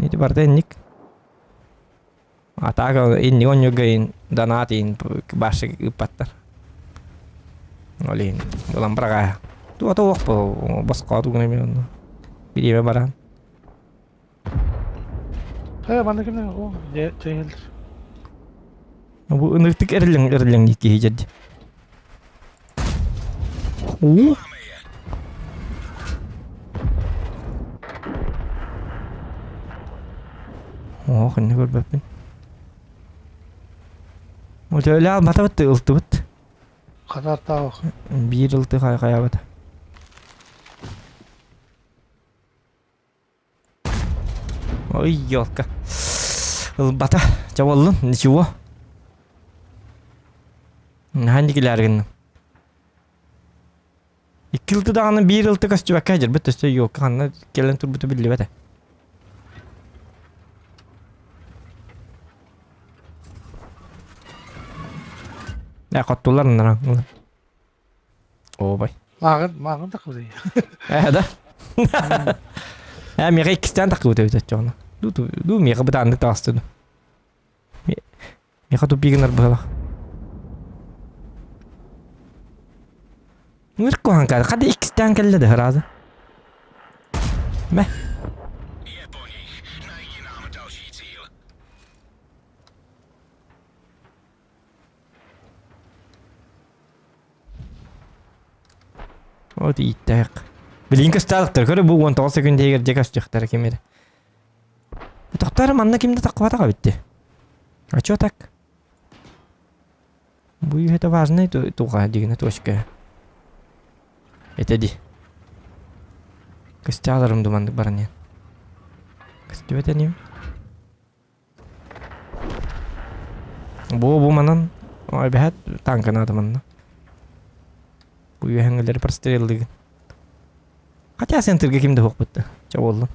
Ити барыта инник. А так инник оонньуурга иһин донаат иһин башка ыыппаттар. Ол иһин булан быраҕаа. Туота уох босхо тугун эмиэ онно. Бириэмэ баран. Хайа манна кимнэ о дьэ чэйэллэр. Бу ыныртык эриллэҥ эриллэҥ киһи дьэрди. Уу. Оо, ханна көрбөппүн. Өлө албатабыт ылтыбыт. Хатартаах. Биир ылты хайабыт. Ой, елка. Ылбата. Чэ буоллун, ничего. Наһаа инникилээр гынным. Икки ылты даҕаны биир ылты көстүбэккэ сылдьарбыт өссө елка ханна кэлэн турбута биллибэтэ. Ээ, хоттулар ыннаран. Ообай. Мааҕын, мааҕын таххыбытай. Ээ да. Ээ миэхэ иккистээн таххыбыт эбит оччоҕуна. Ду ду миэхэ бытааннык таҕыста ду. Миэхэ туппий гынар быһалах. Ныр куһаан каады. Хады иккистээн кэллэ да сразу. Мэ. Вот ииттээх. Билигин көстөөхтөр. Көрө бу 19 секунд иһигэр дьэ көстүөхтэрэ ким эрэ. Тохтор манна ким да таххыбатах эбит дии. А чё так? Бу это важный туга дигинэ точка. Это ди. Көстө аларым думаннык баран иһэн. Көстүбэт эним. Бу бу манан эбэһээт тааҥка наада манна. Бу үөһэҥҥилэри простреллыгын. Хотя центрга ким да суохпут да. Чэ буоллун.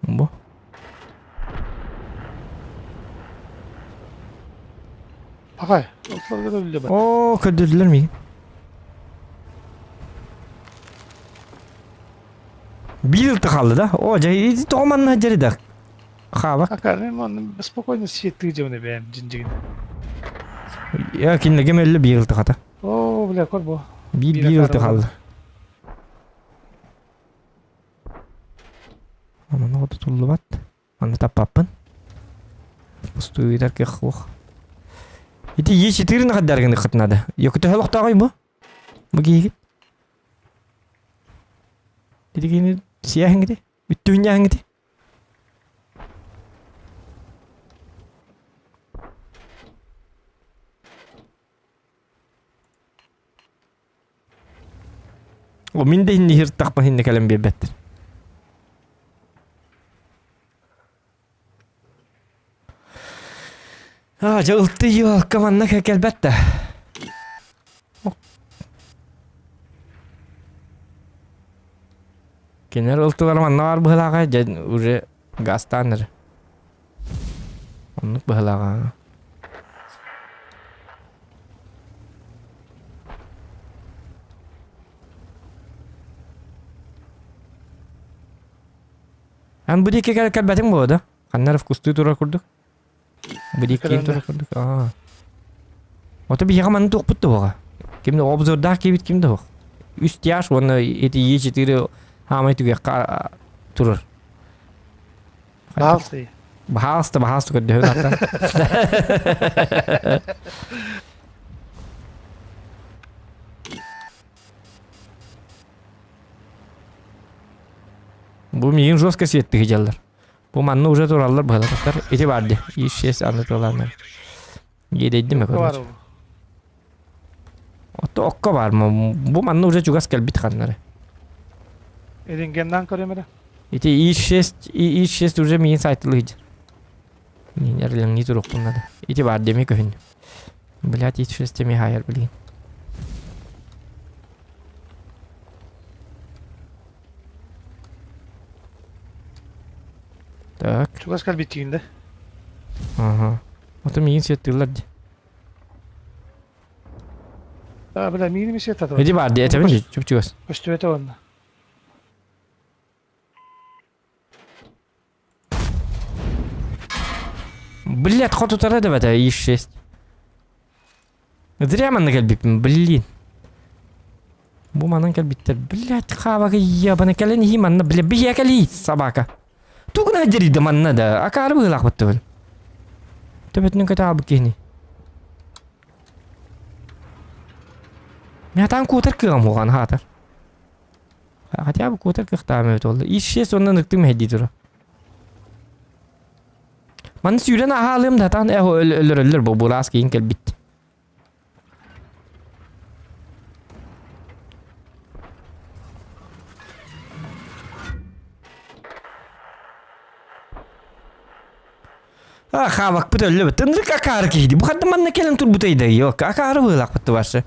Бу. Пахай, ылтыларга да үллэбэт. Оо, көрдөрдүлэр миигин. Биир ылты хаалла да? Оо, дьэ, ити тоҕо манна сылдьар да? Хаабак. Ака, мен спокойно сиэттии дьэбинэ бэйэм дьиндьигин. Я кинилэргэ мөллө биир ылты хата. Оо, бля, кор бу. Биир Биир биир ылты акаары хаалла. Манна тутуллубат. Манна таппаппын. Пустуйдар кыах суох. Ити Е4-ны хаддаргыныххыт надо. Йокутөһө олохтооҕуй бу? Бу киһигит? Ити киһини сиэһиҥ ити? Үттүһүнньээһиҥ ити? О, мин да инни хиртахпын инни кэлэн биэрбэттэр. А, дьэ ылты елка манна кэлбэт да. Кинилэр ылтылар манна баар быһылааҕа, дьэ уже газтаан эрэ. Оннук быһылааҕа. Эн бу диэки кэлбэтиҥ буолуо да? Ханна эрэ вкустуу турар курдук. Бу диэки киин турар курдук. Аа. Ото биһиэхэ манна туохпут да суоҕа. Ким да обзордаах киирбит ким да суох. Үс тяж уонна эти Е4 хаамай түгэххэ турар. Баалсый. Баһаалыста, баһаалыста көрдөһүн аттан. Бу миигин жестко сиэттиги дьаллар. Бу манна уже тураллар быһалататтар. Ити бар ди. Исчез аны тураларнар. Иэдэйдим короче. Ото окко бар Бу манна уже чугас кэлбит ханнары. Рентгеннан көрөм эрэ. Ити И6 И6 уже миин сайтылыйдыр. Мин эрлеңни турукпун надо. Ити бар деми көһүн. Блять, И6 теми хайар блин. Так. Чугас кэлбиттиин да. Ага. Ото миин сеттылар ди. А, бля, миин ми сеттатар. Ити бар ди, этэбин ди, чуп-чугас. Көстүбэтэ онно. Блять, хотутара да бата И6. Зря манна кэлбиппин, блин. Бу манан кэлбиттэр. Блять, хаабака ебана кэлэн иһи манна, бля, бия кэлии, собака. Тугуна дьэрийдэ манна да, акаары быһыылаахпыттыбын. Төбөтүнэн көтө аалбыт киһини. Мятан куотар кыаҕым уҕан хаатар. Хотя бы куотар кыахтаам эбит буолла. Исчез оннан ыктым мэһэйдии тура. Манна сүүрэн аһаалыам да таан эхо өлөрөллөр бу бураас киин кэлбит. А, хаабакпыт өллөбүт. Ынырык акаары киһи. Бу хадда манна кэлэн турбутай да, йок, акаары быһыылаахпыт барсы.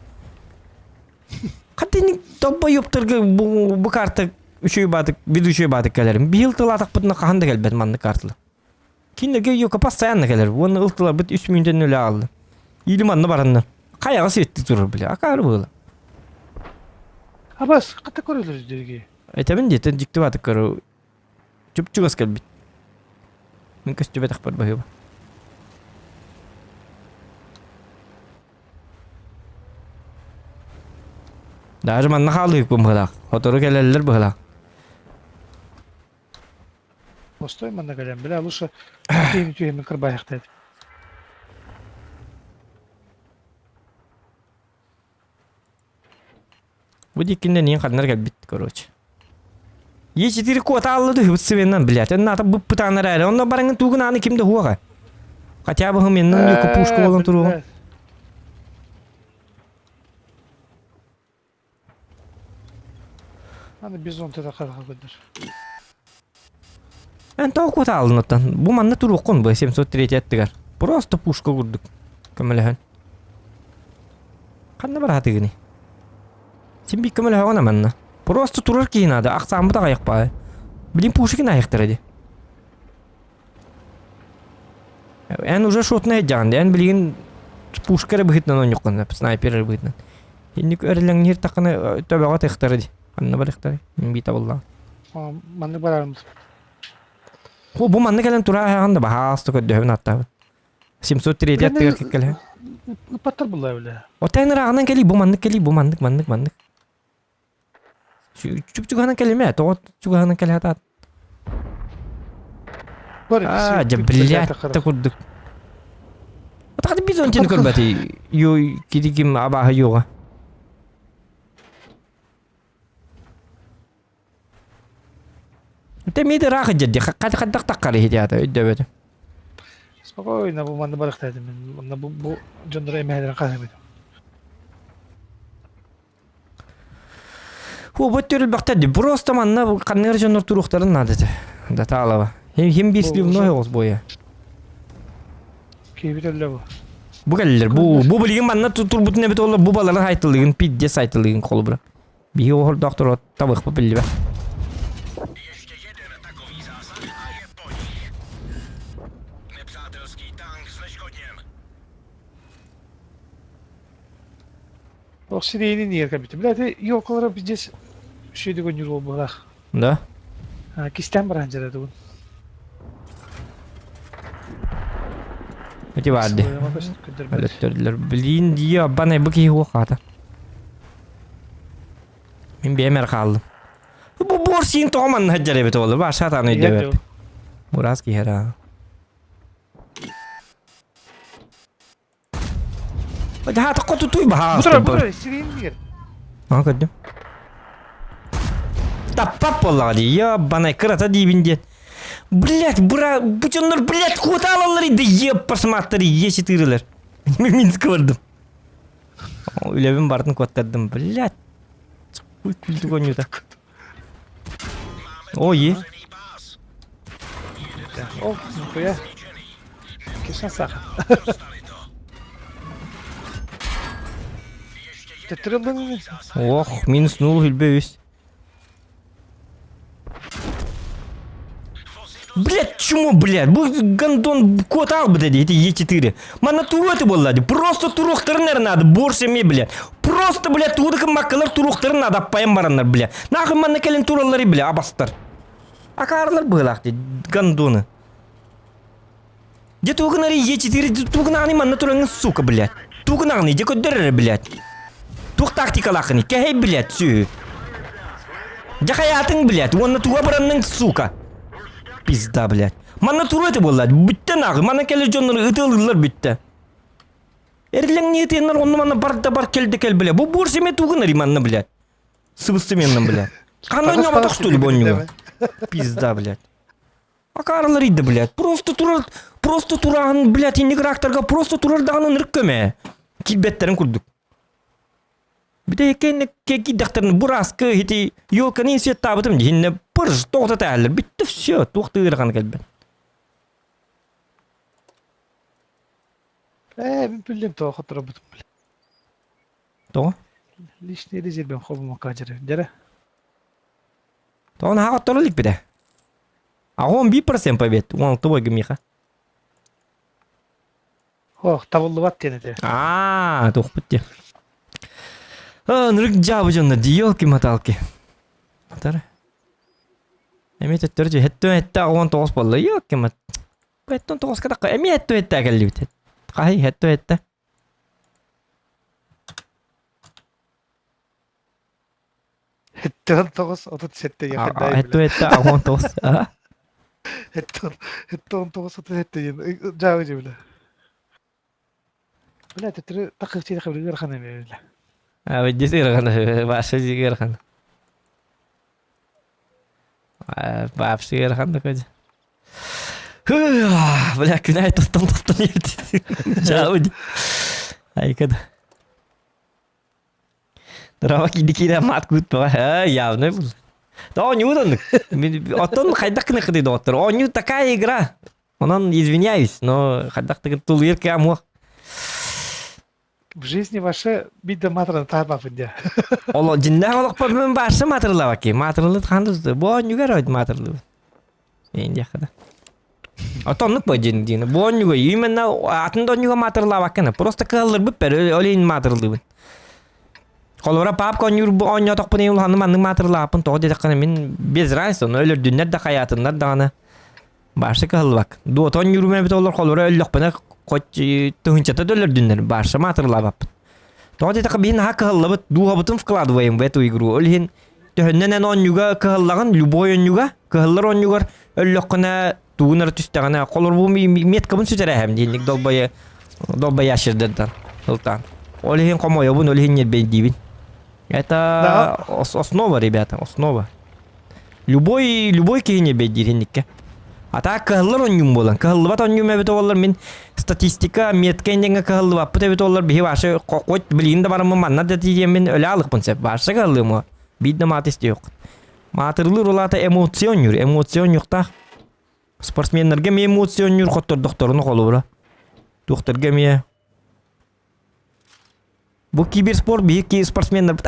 Хатыны долбоёбтарга бу, бу карта үчүгэй баатык, ведущий баатык кэлэрим. Биһил тылаатахпытына хаһан да кэлбэт маннык картала. Кинилэргэ йока постоянно кэлэр. Уонна ылтыларбыт үс мүнүүтэн үлэ аҕалла. Или манна бараннар. Хайаҕа сиэтти турар бile. Акаары быһыла. Абас, хата көрөлөр дерги. Этэбин диэтен дьикти баатык көрө. Чуп-чугас кэлбит. Мин көстүбэтэхпэр баһыыба. Даже манна хаалыыкпын быһылаах. Сотору кэлэллэр быһылаах. Постой манна кэлэн, бля, лучше түһүм түһүмүн кырбайахта этим. Бу диккиннен иин ханнар кэлбит, короче. Е4 куота алла түһүбүт сыбеннан, блядь. Энната быппытаанар эрэ. Онно бараңын тугун ааны ким да хуаға. Хотя бы хыменнан юку пушка болон туругун. Аны бизон тата хараха көдөр. Эн тоҕо куота алынаттан. Бу манна туруоххун бу 703 аттыгар. Просто пушка курдук. Көмөлөһөн. Ханна бараатыгыный? Син биир көмөлөһөҕүн манна. Просто турар киһи наада, ахсааммыт аҕыйах баайы. Блин, Пушкин аһыахтара дии. Эн уже шотнай дьаҕан эн билигин... Пушка эрэ быһыытынан оонньуоххун сөп, снайпер эрэ быһыытынан. Инник эрэлэҥниир таххына төбөҕө тыахтара дии. Ханна барыахтарай? Мин биир табыллаҕым. Маннык барарым. Бу бу манна кэлэн турааһаҕын да баһаалыста көрдөһөбүн аттаабын. 703 аттыгар кэккэлэһэ. Ыппаттар булла бile. Отен ырааҕынан кэлии, бу маннык кэлии, бу маннык, маннык, маннык. Чуп-чугаһынан кэлимэ, тоҕо чугаһынан кэлэ сатаат. Аа, дьэ, блядь, да курдук. Атаҕа бизонтины көрбөтүй, ю кити ким абааһы юга. Тэ миэдэ ыраах дьэрди, хайдах таххар иһитиата өйдөбөтүм. Спокойно бу манна барыхтаатым мин. Манна бу бу дьоннору эмэһэлэрин хаһыыбытым. Ху бу төрүлбэхтэр ди просто манна ханныгар дьоннор туруохтарын наада этэ. Датаалаба. Хим хим биир сливной оҕус буойа. Киһибит өллө бу. Бу кэллилэр. Бу бу билигин манна турбутун эбит олор бу балары хайтылыгын пиздец хайтылыгын холобура. Биһи оһордоохтор табыхпыт биллибэт. Ох сирэйини ниэр кэлбитим. Бля, это елкалара пиздец шүйді көннүр буолбулах. Да? Кистээн баран дьара тугун. Эти барды. Өлөттөрдүлэр. Блин, дии, аббан бу киһи уох аата. Мин бэйэм эр хааллым. Бу буор сиин тоҕо манна сылдьар эбит оҕолор. Баар саатаан өйдөбөп. Бураас киһи эрэ. Хаатыкка тутуй баһаалыста. Бу тура, сирин биир. Ага көрдүм. Таппат буоллаҕа дии. Ебаный кырата диибин диэн. Блять, бра, бу дьоннор, блять, куота алаллар иди, еб, посмотри, Е4-лер. Мен Минскке бардым. Үлэбин бартын куоттардым, блять. Хуй күлдүк оонньуута. Ой. О, нихуя. Киша саха. Төттөрүллүн. Ох, минус 0 хүлбэ үс. Блять, чему, блядь? Бу гондон кот албыт эти, эти Е4. Манна туруоты буолла Просто туруохтарын надо, борс эми, блядь. Просто, блядь, туудыкын маккалар туруохтарын надо, аппайан бараннар, блядь. Нахуй манна кэлин тураллары, бля, абастар. Акаарылар быһылаах дии, гондоны. Дьэ тугунари Е4 тугунаҕыный манна тураҥҥын, сука, блядь. Тугунаҕыный, дьэ көрдөр эрэ, блядь. Туох тактикалааххыный, кэһэй, блядь, сүөһү. Дьэ хайаатыҥ, блядь, уонна туга баранныҥ, сука. Пизда, блядь. Манна туруо этэ буолла, бүттэ нааҕы, манна кэлэр дьоннору ытыалыыллар бүттэ. Эрлэҥнии ытыаннар онно манна бар да бар кэлдэ кэл, бля. Бу буор семья тугунарый манна, блядь. Сыбыстымяннан, блядь. Ханна оонньооботох что ли бу оонньууга? Пизда, блядь. Акаарылар иди, блядь. Просто турар, просто тураһын, блядь, инник ракторга просто турар даҕаны ынырык көмө. Киирбэттэрин курдук. Бүтэһиккэ киирдэхтэринэ бураска ити елканы светтаабытым дьиһиннэ пырж тоҕото тааллар бүттэ все туох да ыарахан кэлбэт. Ээ, мин билим тоҕо хоторобутум бile. Тоҕо? Личный резервин холбомокка дьэрэ. Дьэрэ. Тоҕо наһаа хотторо иликпитэ. Аҕа 11% побед. 16 бойга миэхэ. Ох, табыллыбат диэн этэ. Аа, туохпут диэн. Ынырык дьаабы дьонно ди елки-моталки. Атара. Эмиэ төттөрү дьэ хэттэн этте 19 буолла. Елки-мот. Хэттэн тоҕуска тахха эмиэ хэттэн этте кэллибит. Хаһый хэттэн этте. Хэттэн тоҕус 37 диэн хайдаай Хэттэн этте 19. Аа. Хэттэн хэттэн тоҕус 37 диэн дьаабы дьэ бile. Бля, төттөрү такыхчы хабыр ыарахан эми бile. А, здесь ыарахан, ваша ыарахан. Вообще ыарахан такой. Бля, күнай тостон тостон Чао. Айкада. Дрова киди киирэ маат күүт явно был. Да оонньуу оннук. Оттон хайдах гыныххытый доҕоттор. Оонньуу такая игра. Онон извиняюсь, но хайдах тыгын тулуйар кэм уох. В жизни ваше бидде матраны таабапын дия. Оло дьиннээх олохпор мен баарса маатырылабаки. Маатырылыт ханды бу оонньугар ойд маатырылыбыт. Эйин диэххэ да. Ото оннук бо дьин диин. Бу онньуга именно атын да онньуга маатырылаабаккына. Просто кыһалларбыт бэр, ол иһин маатырылыыбын. Холобура папка оонньуур бу оонньоотохпун иһин улаханным маннык маатырылааппын тоҕо диэтэххинэ мин без разницы, ону өлөрдүннэр да хайаатыннар даҕаны баарса кыһаллыбак. Дуота оонньуурум эбит олор холобура өллөхпүнэ хоть тыһыынчата да өлөрдүннэр баарса маатырылаабаппын. Тоҕо диэтэххэ биһи наһаа кыһаллабыт, дууһабытын вкладываем в эту игру. Ол иһин төһөннөн эн оонньууга кыһаллаҕын, любой оонньууга, кыһаллар оонньуугар өллөххүнэ тугун эрэ түстэҕинэ, холобур меткабын сүтэрээһэм диэнник долбайы долбайаащырдырдан ылтаан. Ол иһин хомойобун, ол иһин ньирбэйдиибин. Это основа, ребята, основа. Любой, любой киһи ньирбэйдиир инникке. А так кыһыллар онньуум буолан, кыһыллыбат онньуум эбит буоллар мин статистика, метка инньэҥҥэ кыһыллыбаппыт эбит буоллар биһи вообще хоть билигин да бараммын манна да тиийэммин өлө аалыкпын сөп. Вообще кыһаллыым биир да маат истиэххит. Маатырылыыр улаата эмоция онньуур, эмоция онньуктаах. Спортсменнарга эмиэ эмоция онньуур хоттордохторуна холобура. Туохтарга эмиэ Бу киберспорт биһиги спортсменнарбыт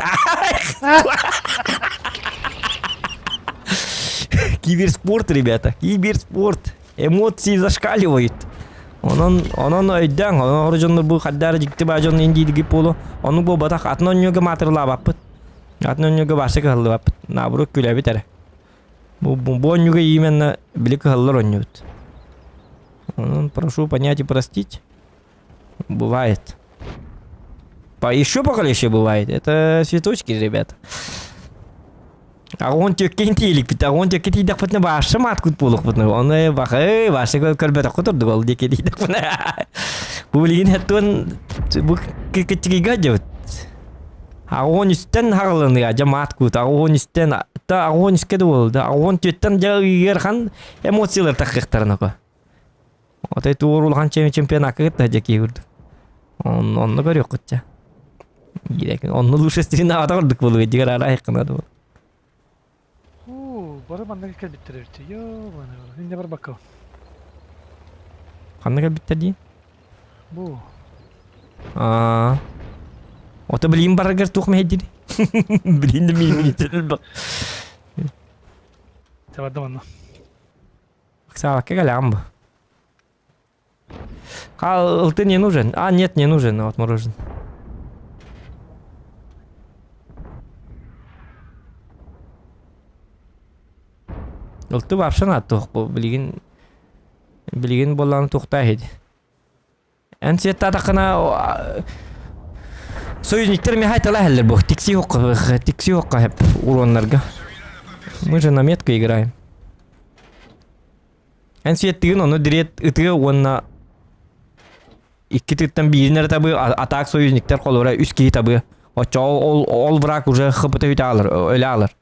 Киберспорт, ребята, киберспорт. Эмоции зашкаливают. Онон, онон өйдөөн, онон оҕо дьоннор бу хаддаары дьикти баа дьон индиидиги буолу. Ону буолбатах, атын онньуга маатырылаабаппыт. Атын онньуга бааса кыһаллыбаппыт. Наоборот күлэбит эрэ. Бу, бу, бу онньуга именно били кыһаллар онньубут. Онон прошу понять и простить. Бывает. По еще покалеще бывает. Это цветочки, ребята. Аҕон төккен тииликпит, аҕон төкке тиийдэхпитинэ баашша маткут буолуохпутуна. Оны бахы, баашша көрбөтөххө турдук ол диэки тиийдэхпинэ. Бу билигин хеттуон бу киччигига дьабыт. Аҕон үстэн хаҕылыныга дьа маткут, аҕон үстэн та аҕон үскэ да буолду. Аҕон түөттэн дьа ыархан эмоциялар таххыахтарына Отой туор улахан чемпионакка кытта дьэ киһи курдук. Онно көрүөххүт дьэ. Онно лучше стрина курдук буолуо дигэр арайыккына дуо. Уу, бары манна кэлбиттэр эбит. Йоо, инне барбакка. Ханна кэлбиттэр дии? Бу. Аа. Ото билиим бараргар туох мэһэйдири? Билиин да миин Табардым онно. Ыксаабакка кэлэҕин бу. А, ты не нужен. А, нет, не нужен, вот мороженое. Ылты вообще надо туох бу билигин билигин буоллаҕына туохтаа иһит. Эн сиэттаатаххына союзниктар миэхэ тыла иһэллэр бу тикси хокка тикси хокка хэп уруоннарга. Мы же на метку играем. Эн сиэттигин ону дириэт ытыа уонна икки тыттан биирин эрэ табыы атаак союзниктар холобура үс киһи табыы. Оччоҕо ол ол враг уже хпт үтэ аалар, өлө аалар.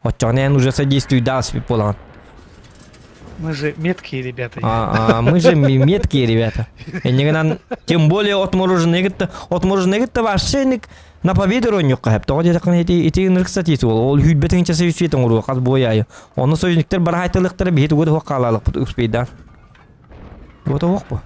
Оччоҕуна эн уже содействуйдаах спит буолаҕын. Мы же меткие ребята. А, а, мы же меткие ребята. Эннигинан, тем более отмороженные кытта, отмороженные кытта вообще на победу оонньуохха сөп. Тоҕо диэтэххинэ ити ити ынырык статья ол ол сүүрбэ тыһыынча свет оҥоруо хас буой аайы. Онно союзниктар бараһайталыахтара биһи тугу да суох хаалаалыкпыт успейдаан. Вот оһох бу.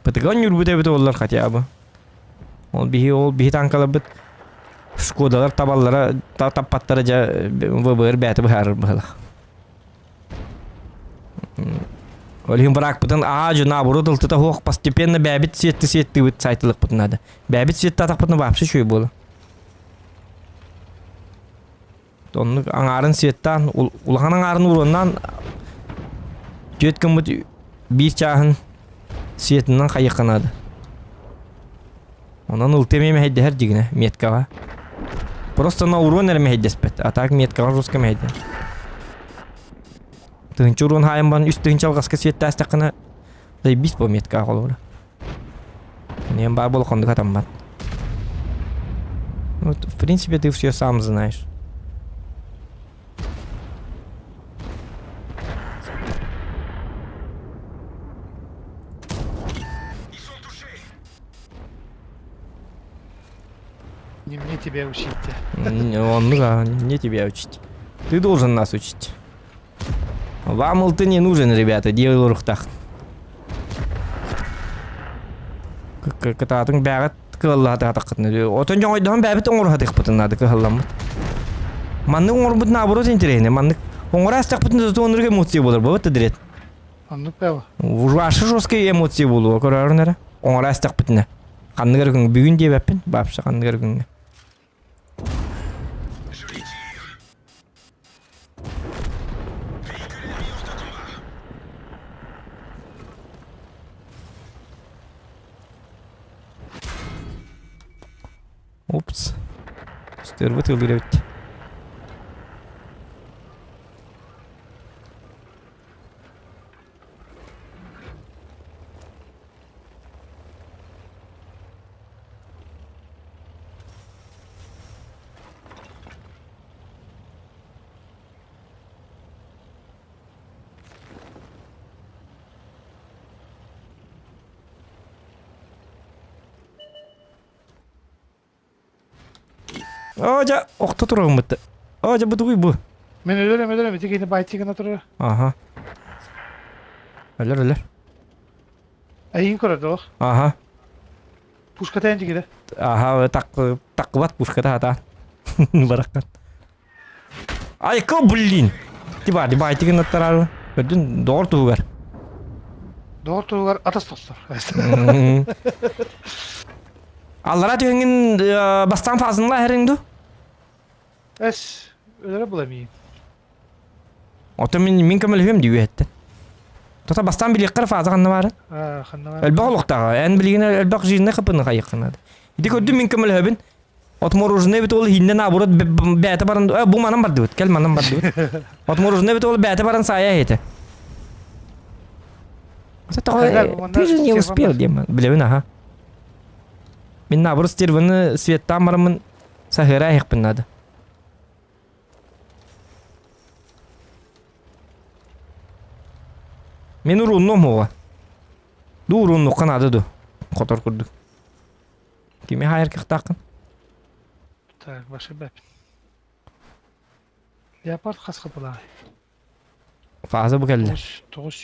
Пытыган ньурбут эбит оллар хотя бы. Ол биһи ол биһи танкаларбыт Шкодалар табаллара таппаттара дьэ ВБР бэйэтэ быһаарар быһыылаах. Ол иһин быраакпытын аа дьон наоборот ылтыта суох постепенно бэйэбит сиэтти сиэттибит сайтылыкпытын наада. Бэйэбит сиэттаатахпытына вообще үчүгэй буолар. Оннук аҥаарын светтаан, улахан аҥаарын уруоннаан түөрт гыммыт биир чааһын светынан хайыахха наада. Онон ылты эмиэ мэһэйдэһэр дьигинэ меткаҕа. Просто на урон эрэ мэһэйдэспэт, а так меткаҕа жестко мэһэйдэ. Тыһынча урон хаайан баран үс тыһынча алҕаска светтаастаххына заебись по меткаҕа холобура. Мен баар болохондук атаммат. Вот, в принципе, ты все сам знаешь. Не мне тебя учить. Он, ну да, не мне тебя учить. Ты должен нас учить. Вам ылты не нужен, ребята, делай рухтах. Кытаатын бэҕэт. Кыаллаатаххытына отон дьоҥойдоһон бэйэбит оҥоруһатыахпытын наада кыһалламмыт. Маннык оҥорбут наоборот интэриэһинэй. Маннык оҥоро астахпытын зато оннук эмоция буолар буолбат да дирэт. Оннук бэҕэ. Ужасно жесткий эмоция буолуо көрөөрүн эрэ. Оҥоро астахпытына. Ханнык эрэ күҥҥэ бүгүн диэбэппин, вообще ханнык эрэ күҥҥэ. Упс. Стерва тыалыыр эбит. Оо дьэ, охто турарыммыт. Оо дьэ, бу тугуй бу? Мен өлөрөм, өлөрөм, ити киһини байтик гына турар. Аха. Өлөр, өлөр. Эйигин көрөр дуо? Аха. Пушката эн дигидэ. Аха, так таккыбат пушката хата. Бараккан. Айка, блин! Тиба, байтик гына турар. Көрдүн, доҕор туһугар. Доҕор туһугар атас тостор. Аллара түһэҥҥин бастаан фазынла эһэриҥ дуу? Эс, өлөрө буламиин. Ото мин мин көмөлөһүөм дии үөһэттэн. Тота бастаан билиэххэр фаза ханна баарын? Ханна баарын? Элбэх олохтааҕа. Эн билигин элбэх жизненный хапыны хайыаххын наада. Ити көрдүм мин көмөлөһөбүн. Отмороженный эбит ол иһиннэн наоборот бээтэ баран бу манан бардыбыт. Кэл манан бардыбыт. Отмороженный эбит ол бээтэ баран саайа иһитэ. Ты же не успел диэмэн. Билэбин аха. Мин наоборот стерваны светтаан бараммын саһыара иһиэхпин наада. Мин урууннуом уоҕа. Ду урууннуохха наада ду. Хотор курдук. Кими хаайар кыахтааххын? Так, башы бэп. Леопард хас хапылаай? Фаза бу кэллэ. 900.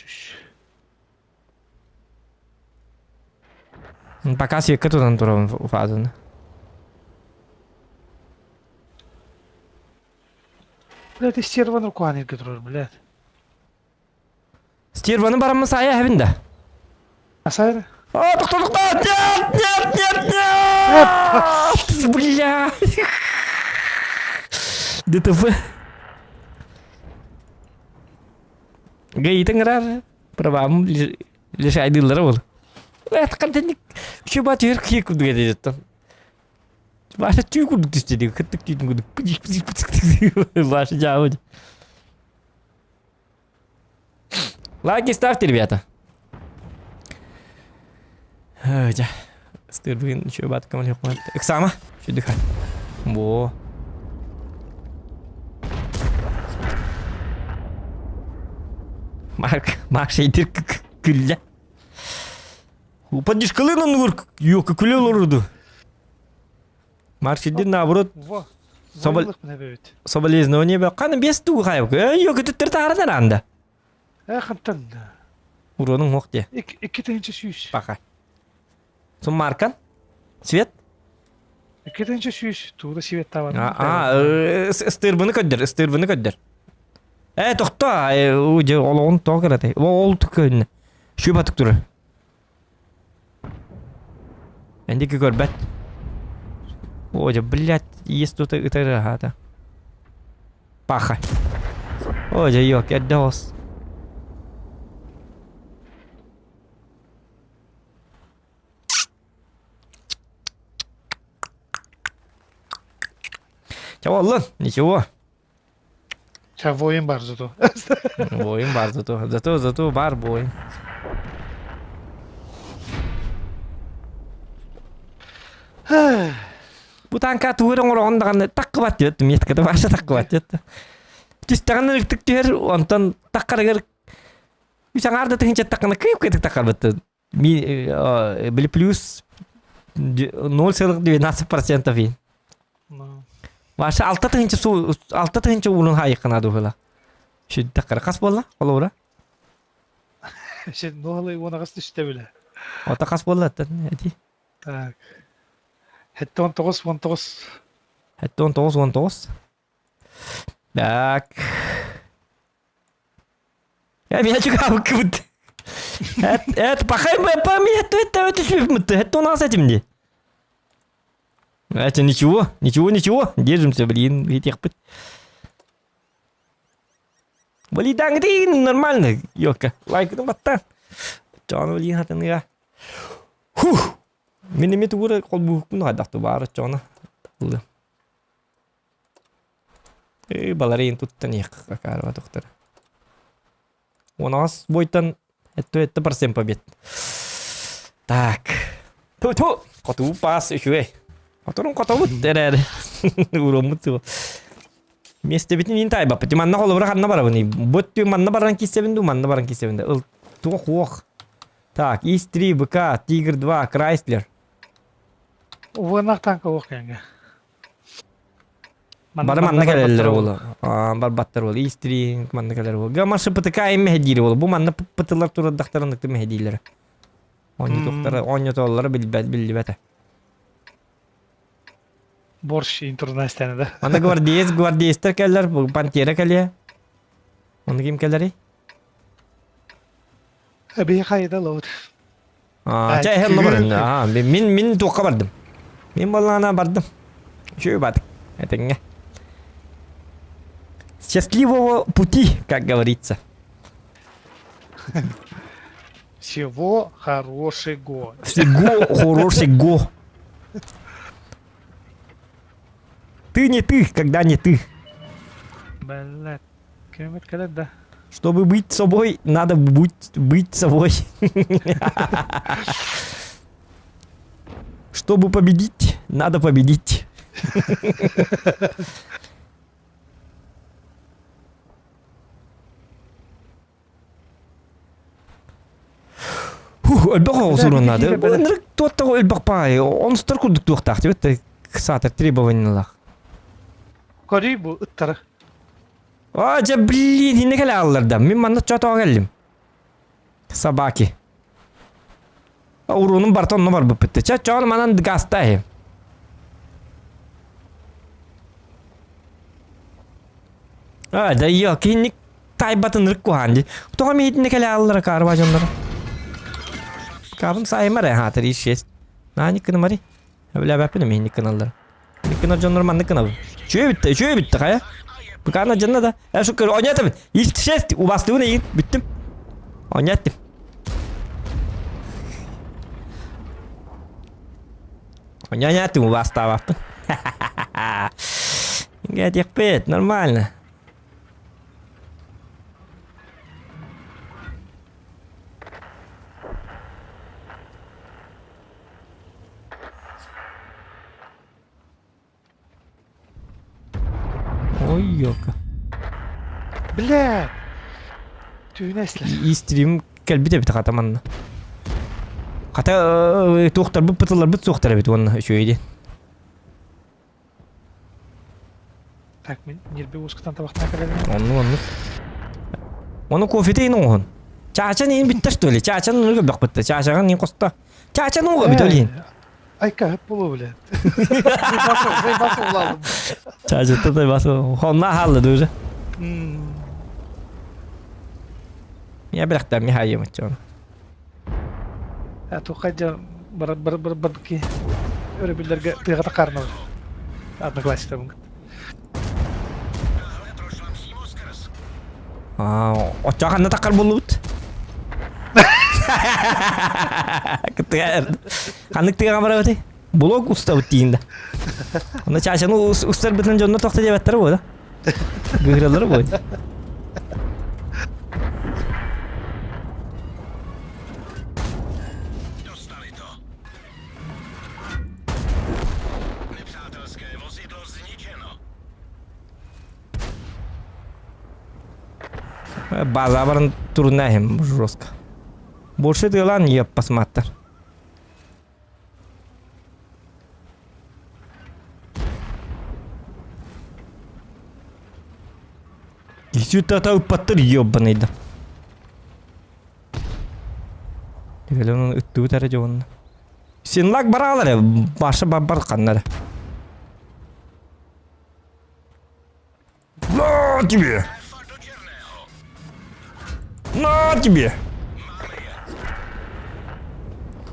Пока свекка тутан турабын фазаны. Блядь, стерваны куан ирге турар, блядь. Стерваны бараммын саайа эһэбин да. Асайра? О, тохто, тохто! Нет, нет, нет, нет! Бля! ДТП. Гаитын ырар. Правам лишайдыыллара ол. Хантан үчү ба түһэр киһи курдук этэ Ваша түү курдук түстэ дии, кыттык түүтүн курдук. Ваша дьаабы. Лайки ставьте, ребята. Дьэ, ыстыырбыгын үчүгэй баатыкка Ыксаама, сүдүха. Во. Марк, Марк шейдир күллэ. Поддержкалын оннугар юка күлэ олоруду. Марк шейдир наоборот Собол... Соболезнование бе. Қаны бес тугу хайып. Э, юка түттер таарынан анда. Э, хантан. Уронуң хоқ де. 2 300. Пока. Суммаркан? Свет? 2 300. Тууда свет табан. А, ыстырбыны көддөр, ыстырбыны көддөр. Э, тохто, дьэ, олоҕун тоҕо кыратай. Ол көһүннэ. Шү батык турар. Эндики көрбөт. О, дьэ, блядь, есть тут ытар аһаата. Паха. О, дьэ, ёк, эрдэ оҕус. Чэ буоллун, ничего. Ча воин бар зато. Воин бар зато. Зато, зато бар воин. Бу танка тугу эрэ оҥороҕун даҕаны таккыбат диэт, метката вообще таккыбат диэт. Түстэҕинэ ыртык түһэр, онтон таккарыгар үс аҥаар да тыһыынчаттаххына кыып кытык таккарбыттын. Били плюс 0,12% ин. Вообще 6 тыһыынча су 6 тыһыынча уурун хаайыккына дуһула. Сүддаккара хас буолла холобура? Сен нуһалай уонаҕас түстэ билэ. Ота хас буолла эти? Так. 79 19. 79 19. Так. Я меня чугаабыккыбыт. Это пахай по мне это это это у нас этим не. Это ничего, ничего, ничего. Держимся, блин, этих Блин, нормально, ёлка. Лайк, ну батта. Чону блин хатыныга. Фух. Мин эми тугура холбуһукпун хайдахту баар чону. Эй, баларин туттан иэххэ тухтар. Уонаас бойтан этто этто процент побед. Так. Ту-ту! Хотуу паас үчүгэй. Хоторун хотобут эрээр. Уроммут сыл. Миэстэбитин иин таайбаппыт. Манна холобура ханна барабыный? Бу өттү манна баран киссэбин дуу, манна баран киссэбин да. Ыл туох уох. Так, ИС-3, БК, Тигр-2, Крайслер. Уонах танка уох кэнгэ. Бары манна кэлэллэр буолу. Барбаттар буолу. Истри манна кэлэр буолу. Гамашы ПТК эммэһэ диир буолу. Бу манна пытылар турардахтарын ыкты мэһэ дииллэр. Оонньотуохтара, оонньотоллоро билбэт биллибэтэ. Борщ интернастяны да. Манна гвардеец, гвардеецтер кэллэр, пантера кэлиэ. Онно ким кэлэрий? Эбии хайда ловут. Чэ эһэн бардым. Аа, мин мин туохха бардым. Мин баллаана бардым. Үчүгэй баатык. Этэҥҥэ. Счастливого пути, как говорится. Всего хорошего. Всего хорошего. Ты не ты, когда не ты. Блядь. Кемет кэлэр да. Чтобы быть собой, надо быть, быть собой. Чтобы победить, надо победить. Фух, өлбөх оҕусурун наада. Ынырык туоттаҕа өлбөх паай. Онустар курдук туохтаах диэбит саатар требованиялаах. Көрүй бу ыттары. А, дьэ, блин, иннэ кэлэ ааллар да. Мин манна чотоҕо кэллим. Собаки. Уруунум барыта онно барбыппыт. Чэ, чоон манан гаста А, да йо, кинник тайбатын ырык куһаан дии. Тоҕо миһитинэ кэлэ ааллара каарба дьонноро. Каабын сайымар э, хаатыр ишес. Наани кынымари. Билээбэппин эмиэ инник гыналлар. Инник гынар дьоннор маннык гынабын. Үчүгэй бүтте, үчүгэй бүтте хайа. Быкаана дьонно да. Э шукер оонньоотубун. Ишес убастыбын эйигин бүттүм. Оонньоттум. Оонньоотум убастаабаппын. Гэтиэхпит, нормально. Ой, ёлка. Бля! Түүнэслэр. Истрим кэлбит эбит хата манна. Хата туохтарбыт пытыларбыт суохтар эбит уонна үчүгэй диэн. Так, мин ньирби уускутан табахтаан кэлэбин. Оннук оннук. Ону кофете иин оҥоһун. Чаачан иин бүттэ что ли? Чаачан ырыга бөхпүттэ. Чаачаҕын иин хосто. Чаачан ууга бүтэ илиин. Айка хөп болу бля. Чаачатта да басы. Хонна хаалла дууже. Я бирахтам Михайым отчону. Тухайдьа бар бар бар барбыки өрөбүллэргэ тыаҕа тахаарнабын. Одноклассниктарбын кытта. Оччоҕо ханна таххар буоллубут? Ханнык тыаҕа барабытый? Блог устабыт диин да. Онно чаачаны устарбытын дьонно тохто диэбэттэрэ буо да? Гыыраллара буо. База баран турнаем жестко. Больше тыалан еп посмотр. Исүтата ыппаттар ебаный да. Тэгэл onun ыттыбыт эрэ дьонно. Синлак бараалар э, Маша бар ханнары. На тебе! На тебе!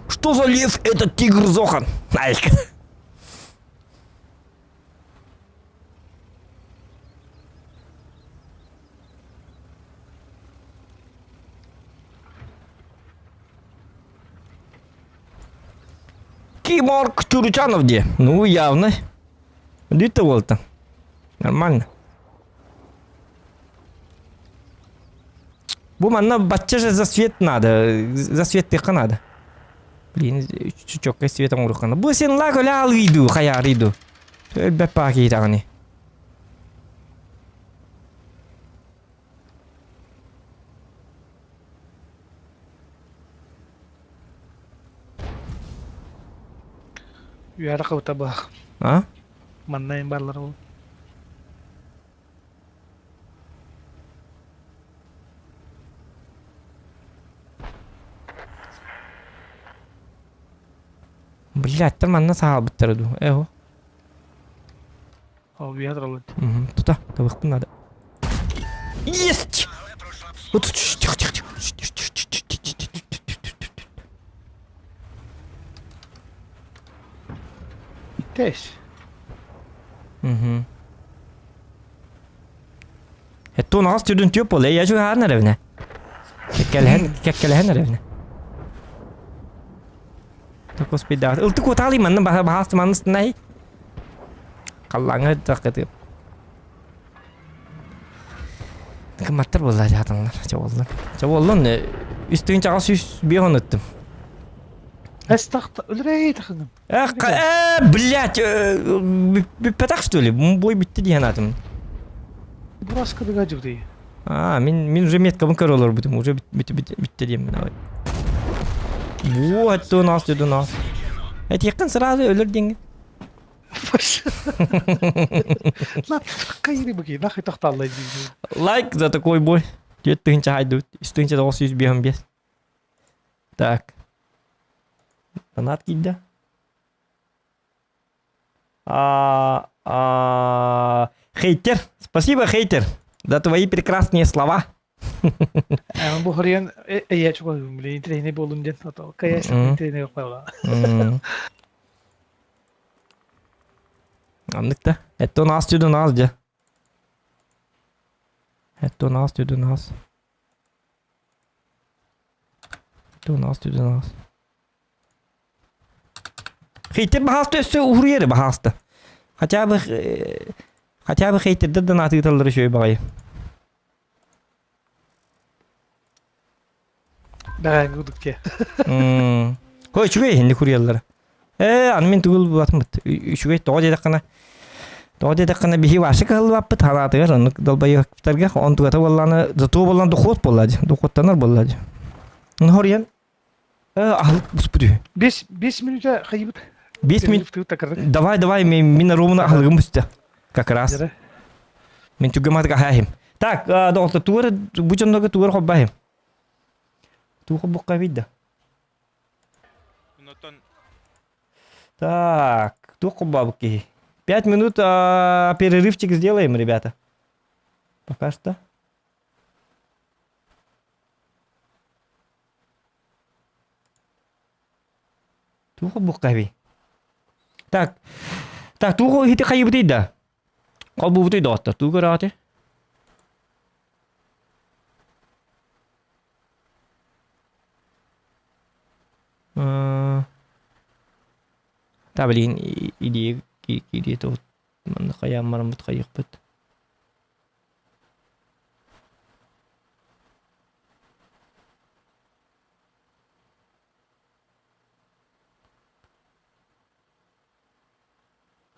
Что за лев этот тигр Зохан? Айка. Киморг Чуручанов где? Ну, явно. Дүйті болды. Нормально. Бу манна бачча же за свет надо. За свет тыха надо. Блин, чучокка свет оҥоруххана. Бу сен лак өлө алыйду, хайаарыйду. Өлбөт паа киһитаҕыни. Үөрэ кыбыта баах. А? Манна барлар ол. Блядь, там манна саалбыттара дуу. Эго. Ол үөрэ тураллар. Тута, табыхпын надо. Есть! Вот тихо, тихо, тихо. Тэс. Угу. Это у нас түрдүн түөп буолла. Я чугаһаан эрэбинэ. Кэккэлэһэн, кэккэлэһэн эрэбинэ. Такос пидаат. Ылты куотаалый манна баһаас манныстынай. Халлааҥҥа таххытып. Кыматтар буолла дьаатаннар. Чэ буоллун. Чэ буоллун. Үс тыһыынчаҕа сүүс биэс он ыттым. Эс тахта өлөрэй тахыным. Эх, блядь, бүппэтэх что ли? Бой бүтті диэн атым. Бураска дыга дьыбдый. А, мин мин уже меткабын көрө олорбутум, уже бүтті диэммин абай. Вот у нас, у нас. Этиэххин сразу өлөр диэҥҥин. Лайк за такой бой. 4 тыһыынча хайдыбыт. 3 тыһыынча 955. Так. Донат киирдэ. А, а, хейтер. Спасибо, хейтер, за твои прекрасные слова. Бу хоруйан эйэ чугас блин интэриэһинэй буоллун диэн ото кайа интэриэһинэй буолла. Аннык да. Это у нас у нас дьэ. Это у нас у нас. Это у нас у нас. Хейтер баһааста өссө уһуруйары баһааста. Хотя бы хотя бы хейтердер да наатыыталлар үчүгэй баҕайы. Бэҕэҥҥи курдук дии. Хой үчүгэй иһинник хуруйаллара. Ээ, аны мин тугул булатыммыт. Үчүгэй тоҕо диэтэххинэ тоҕо диэтэххинэ биһи вообще кыһаллыбаппыт ханаатыгар оннук долбайыктарга онтугата буоллааны зато буоллаан дохуот буолла дии дохуоттанар буолла дии. Хоруйан аһылык буспут үһү. Бес бес мүнүүтэ хайыбыт. 5 минут. Давай, давай, мин ровно аһылыгым бүстэ. Как раз. Мин түгэматык аһаахим. Так, доҕотто тугар бу дьоннорго тугар холбаахим. Туу холбукка бийда. Так, туох холбаабыт киһи. 5 минут перерывчик сделаем, ребята. Пока что. Туох холбукка Так, так, туох иһити хайыбытый да? Холбуубутуй доҕоттор, туу көрөҕүтүй? Та билигин идея киирии манна хайаан бараммыт хайыахпыт.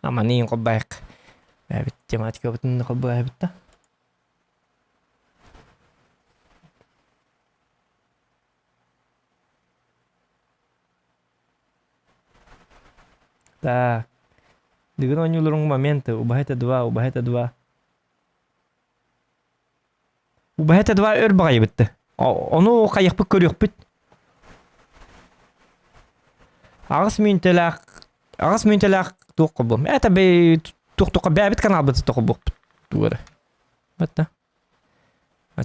Аманыын холбоһук бэйэбит тематикабытын холбоһобут да. Так. Дыгын оонньуулуруҥ моменты убаһа два, убаһа два. Убаһа два өр баҕайыбытты. Ону хайыахпыт көрүөхпүт. Аҕыс мүнтэлээх аҕыс мүнтэлээх туох холбуом. Это бэй туох туохха бэйэбит каналбыт холбуохпут тугу эрэ. Батта.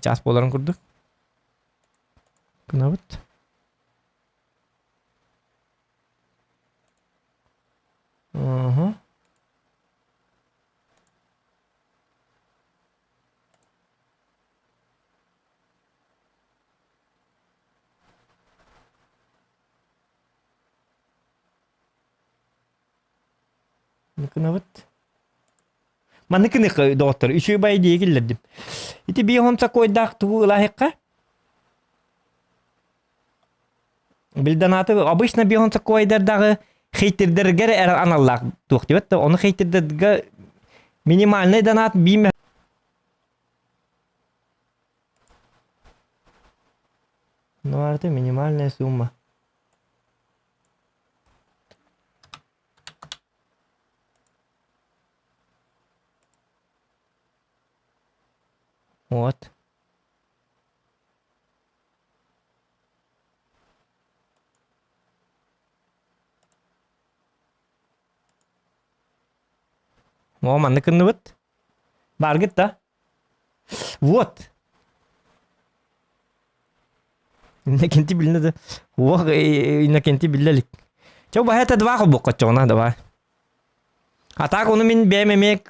Чаас буоларын курдук. Гынабыт. Угу. Гынабыт. Маннык гыныахха доҕоттор, үчүгэй бай дии киллэрдим. Ити биир сокуойдаах тугу ылаһыахха? Билданаты обычно биир сокуойдардаҕы хейтердэргэ эрэ аналлаах туох диэбэт да, ону хейтердэргэ минимальный донат биир Ну, это минимальная сумма. Вот. О, маннык гынныбыт. Бааргыт да? Вот. Иннокентий билинэ да. Уох, Иннокентий биллэ илик. Чэ, баһа это два холбуохха чоҕуна, давай. А так ону мин бэйэм эмиэ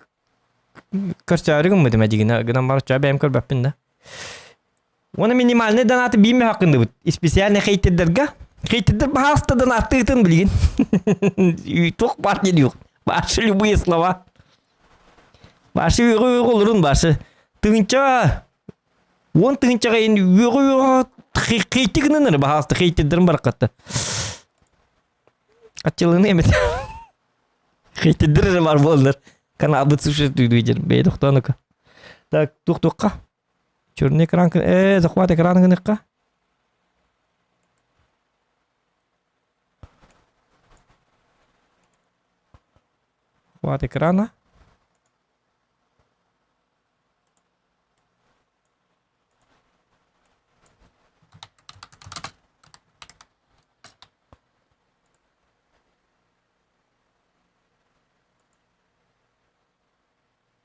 көрсөөрү гыммытым эдигинэ гынан баран чоо бэйэм көрбөппүн да. Уонна минимальный донаты биир мөһөх гынныбыт. Специальный хейтердергэ. Хейтердер баһаалыста донаттыытын билигин. Туох баар диэн Ваши любые слова. Ваши үөҕү-үөҕү олорун ваши. Тыһыынча уон тыһыынчаҕа ин үөҕү-үөҕү хейти гынанар баһаалыста хейтердерин бараккатта. Аччылыны эмит. Хейтердер эрэ бар буоллар. Каналбыт существует диэн бэйэ тохтоонука. Так, туох-туохха? Черный экран захват экрана гыныхха. Захват экрана.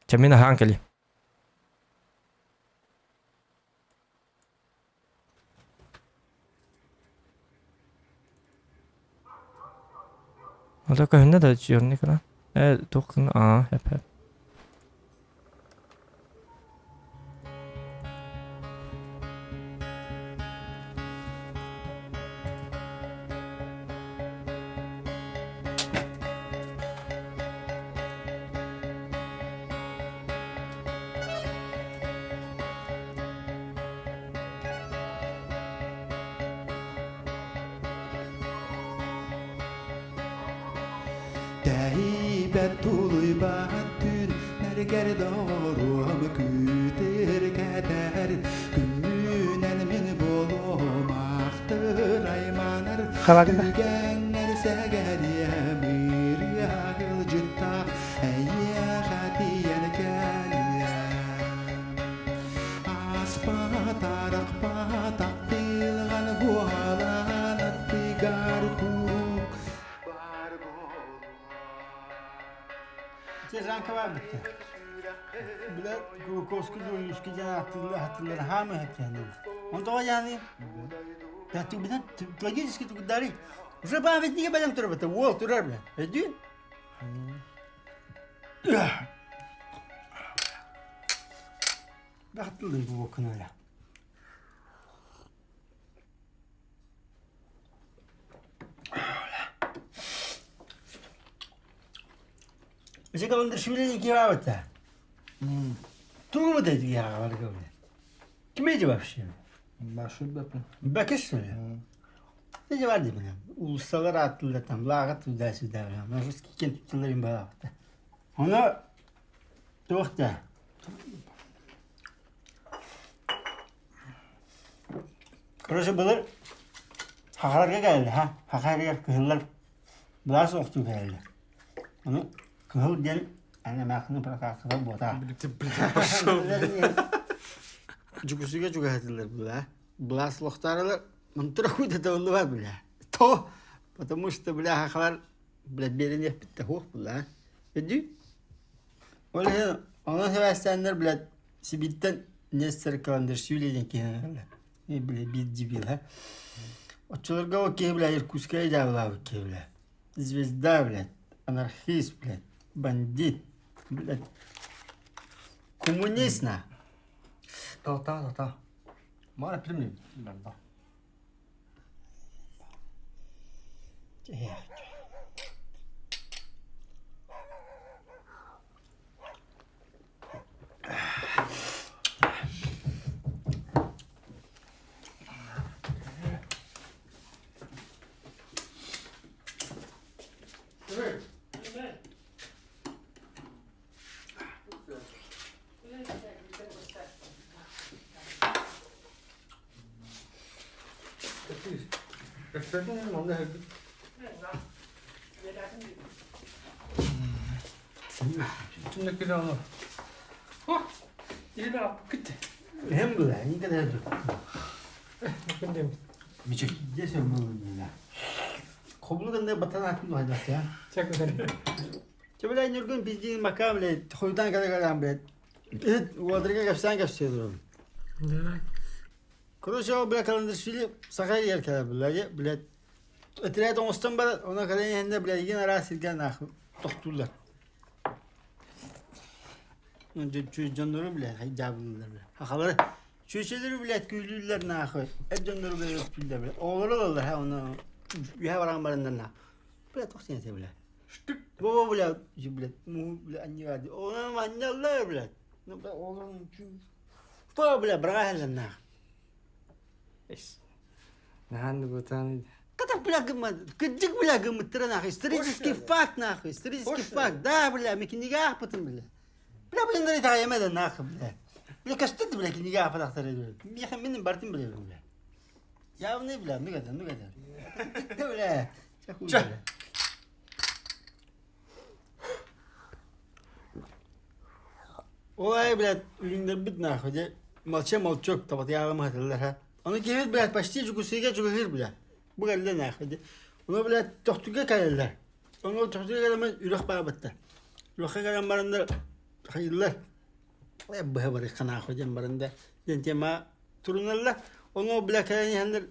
Чэ мин аһаан кэлиим. Ото көһүннэ да черный экран. Э, туох гына аа, хэп хэп. Тэйбэт тулуйбат түүн Мэргэр доруом күүтэр кэтэр Күннүүнэн мин буолуом ахтыр айманар Халагында. Түгэҥҥэр сэгэриэм ырыа ыалдьыттаах Эйиэхэ тиийэн кэлиэм Аспат арахпатах тыылган буолан аттыгар куруук баар буолуо Сержанка бар битте. Биле глюкозку дуйуски диэн ааттыыллар ааттыыллар хаамы хэттэһинэн. Онтоҕо яаны Тубинан логически тугудари. Уже памятниге бэлэм турар Уол турар бля. Өйдүүн? Бахтылын бу бокунара. Секондашвили кивавата. Тугу вот эти я говорю. Ким эти вообще? Маршрут бэппин. Бэкэс что ли? Эти бар деймин. Улуссалар аттылар там, лааҕа туда-сюда. Русский кент тутталар балаҕата. Ону туох да Короче, былыр хахаларга кэлэллэр, ха? Хахаларга кыһыллар былаас охтуу кэлэллэр. Ону кыһыл диэн эн эмээхсини прокатка буотаа. Пошел, Дьукусуга чугаһатылар была. Былаас лохтаралар мантыра хуйда табыллыбат бля. То. Потому что, бля, хахалар, блядь, биэриниэхпит хуох була. Өдүү? Ол иһин онон сибээстээннэр, блядь, Сибииртэн Нестер Каландашвили диэн киһини ыҥыраллар. И, бля, биир дебил, а. Оччолорго ол киһи, бля, Иркутская дьаабылаабыт киһи, бля. Звезда, блядь, анархист, блядь, бандит, блядь, коммунист, на. Та-та, та-та. Мара примем. Да. Hem была, никогда Здесь он был Хобулуганда батан атын дуһайдах я. Чэ, бля, Ньургун биздиин мака, блядь, хойутаан кэлэ кэлэн, блядь, иһит уодрыга кэпсээн кэпсиэ турабын. Короче, ол, бля, Каландришвили саха иһэр кэлэр, бля, блядь, отряд оҥостон баран, онон кэлэн иһэннэр, бля, игин араас сиргэ нахуй тохтууллар. Дьоннору, бля, дьаабылыыллар, бля. Хахалары чүөчэлэри, блядь, күүлүүллэр нахуй, эр дьоннору, бля, өлөртүүллэр, бля. Оҕолору ылаллар, ха, ону үһэ баран бараннар, нахуй. Бля, туох сиэн этэ, бля. Штык. Во, бля, блядь, ну, бля, анньыга, ону анньаллар, блядь. Ну, бля, ону, По, бля, браҕаһаллар нах. Наһаан бутан Как бля, кырдьык, бля, гыммыттара нахуй, исторический факт нахуй, исторический факт, да, бля, мен кинигэ аахпытым, бля. Бля, блин, итэҕэйэмэ да нахуй, бля. Бля, көстөр бля, кинигэ аахпатахтара, бля. Мин бартын билэбин, бля. Явный, бля, ну это, ну это. Бля, чэ. Ол аайы, блядь, үлүннэрбит нахуй, дьэ, молча молчок табатыйааҕым аһаталлар ха. Ону киһибит, блядь, почти Дьокуускайга чугаһыыр, бля. Бу кэллэ нахуй, дьэ. Ону, блядь, Төхтүргэ кэлэллэр. Ону Төхтүргэ кэлэн үрэх баабыттар. Үрэххэ кэлэн бараннар хайыыллар. Э, быһа барыахха нахуй диэн баран да диэн тема туруналлар. Ону, бля, кэлэн иһэннэр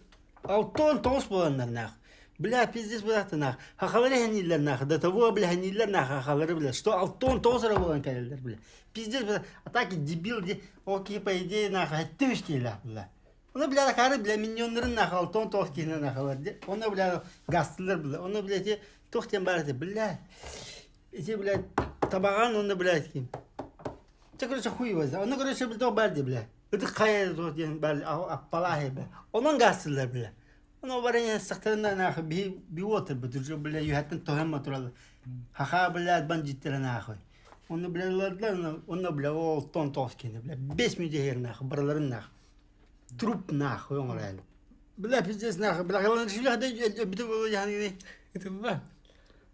69 буоланнар нахуй. Бля, пиздец быраата нах. Хахалары хэннииллэр нах. До того, бля, хэннииллэр нах хахалары, бля. Что 69 эрэ буолан кэлэллэр, бля. Пиздец, бля. А так и дебил, де. Окей, по идее, нах, хэттэ үс киһилээх, бля. Оны, бля, акары, бля, миньоннарын нах, 69 киһини нахалар, де. Оны, бля, гастылар, бля. Оны, бля, те, туох диэн баар этэ, бля. Ити, бля, табаҕан, оны, бля, ким. Чэ, короче, хуй его знает. Оны, короче, бля, туох баар дии, бля. Ытык хайа туох диэн баар, аппалаах, бля. Онон гастылар, бля. Ону баран сахтарына нахуй биһи би уотурбут уже бля үһэттэн тоһон тураллар. Хаха блядь бандиттара нахуй. Оны бля ылардылар, онно бля ол тон тоос кини бля бес мүдехер нахуй бараларын нахуй. Труп нахуй оҥорон. Бля пиздец нахуй бля бите болу яханы. Ытылла.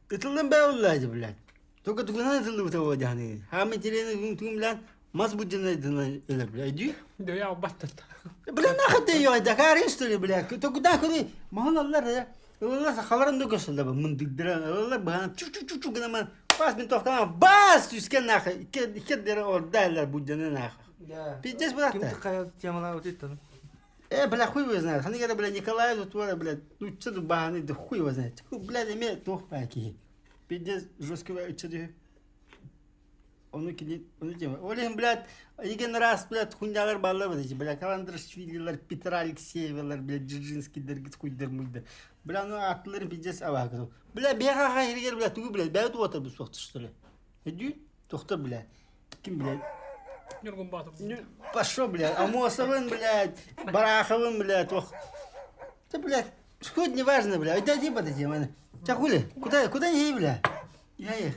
Ытыллан бää уллаады блядь. Только тугунан ытыллыбыта буолла дьаһаны. Хаамын тириэни тугун билэн мас буддьана ылар бля иди. Да я баттат. Бля нахуй ты ее Дакарин что ли бля? То куда куды? Маһын аллар да. Ылалар сахаларын да көсөллөр мындыдыран ылалар баһан чу чу чу чу гынаман бас мин тохтаман бас түскен нахуй икки икки дere ордайлар буддьана нахуй. Пиздец Ким быраата. хайа темалар утиттан. Э, бля, хуй его знает. Ханы говорят, бля, Николай тут, бля, ну что тут баханы, да хуй его знает. Бля, эме туох баа киһи. Пиздец жесткий үччэ Ону кини, ону тема. Ол иһин, блядь, igen раз, блядь, хуйнялар бааллар эти, блядь, Каландрашвилилар, Петра Алексеевалар, блядь, Дзержинскийдер, хуйдар муйдар. Бля, ну аттыларын пиздец абаакы. Бля, бэҕэ хайыргар, бля, тугу, блядь, бэйэ туота бу суохтар, что ли? Өдүү, тохтор, блядь. Ким, блядь? Ньургун Баатыр. Пошел, блядь, Амосовын, блядь, Бараховын, блядь, ох. Да, блядь, хоть не важно, блядь, иди подойди, маны. Ча хули, куда, куда не бля? Я их.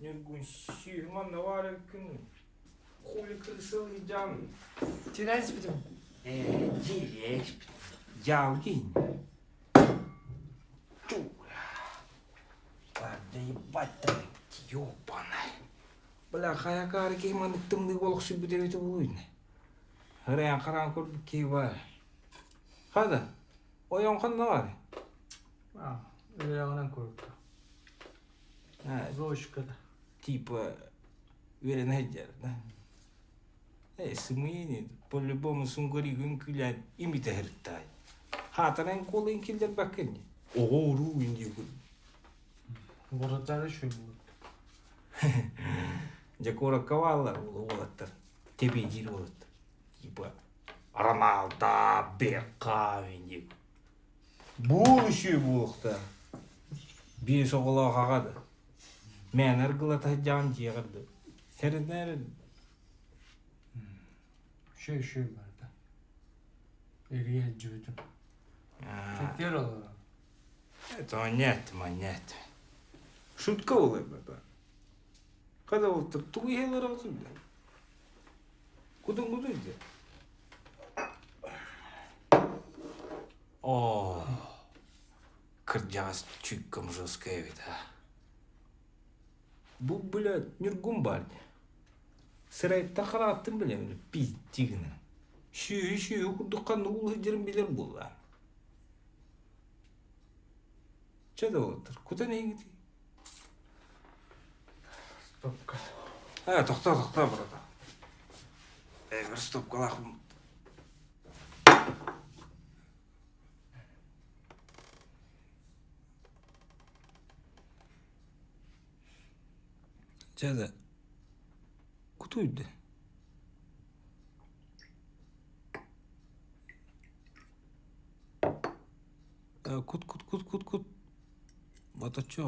Ньургун сүүһүм манна баар эбиккин. Хули крысылыйдьаҥ. Тирэн испитим. Ээ, дьиэ испит. Дьаал киһин. Да ебать ты, ёбаный. Бля, хайа акаары киһи маннык тымныы олохсуйбут эбитэ буолуй. Ырайан хараан көрбүт киһи баар. Хада, ойон ханна бар? Үөрэҕинэн курдук. Зоочкада. Типа үөрэнэ сылдьар да. Э, сымыйыны по-любому сунгоригын күлэн имитэ сырыттай. Хаатанан куолайын киллэрбэккин. Оҕо уруу индиигин. Городтары үчүгэй буолбут. Дьэ куоракка бааллар уолаттар. Тэбиэдиир уолаттар. Типа Роналда, Бекхэм диик. Буол үчүгэй буолуохтаах. Биэс оҕолоох аҕа да. Мээнэ аргылата сылдьаҕын дьиэҕэр да. Сэрэнээр Үчүгэй үчүгэй барыта. Эрийэ сылдьыбытым. Чэттиэр олорор. Это нет, нет. Шутка буолар баба. Когда вот тугу иһэлэр оҕотун да? Кудун кудун дии. О, кырдьаҕас чуйкам жесткая эбит а. Бу, блядь, Ньургун баар дии. Сырайыттан хараҕыттан билэбин, пиздец гынан. Сүөһү-сүөһү курдук ханнык улуу сылдьарын билэр буоллаҕа. Чэ да уолаттар, кутан иһиҥитий. Стопка. Ээ, тохтоо, тохтоо, братан. Ээ, бір стопкалаах Дьэ да, кутуйда. Кут, кут, кут, кут, кут. Батаччы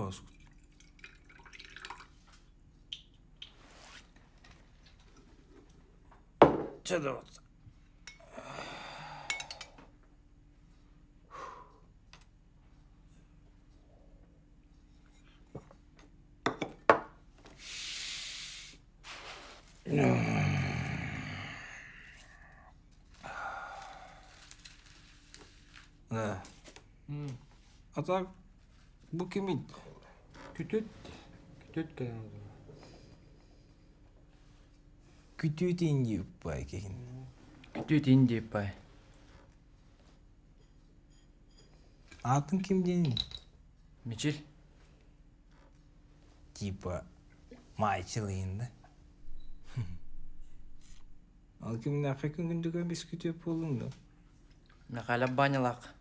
Чэ да вот. Да. А так бу кимий? Күтүт. Күтүт кэлэн олорор. Күтүт индииппай киһин. Күтүт индииппай. Аатын ким диэний? Мичил. Типа Майчылыйын да. Ол кимнээххэ күн күндүгэ буоллуҥ да? Михайлов Банялаах.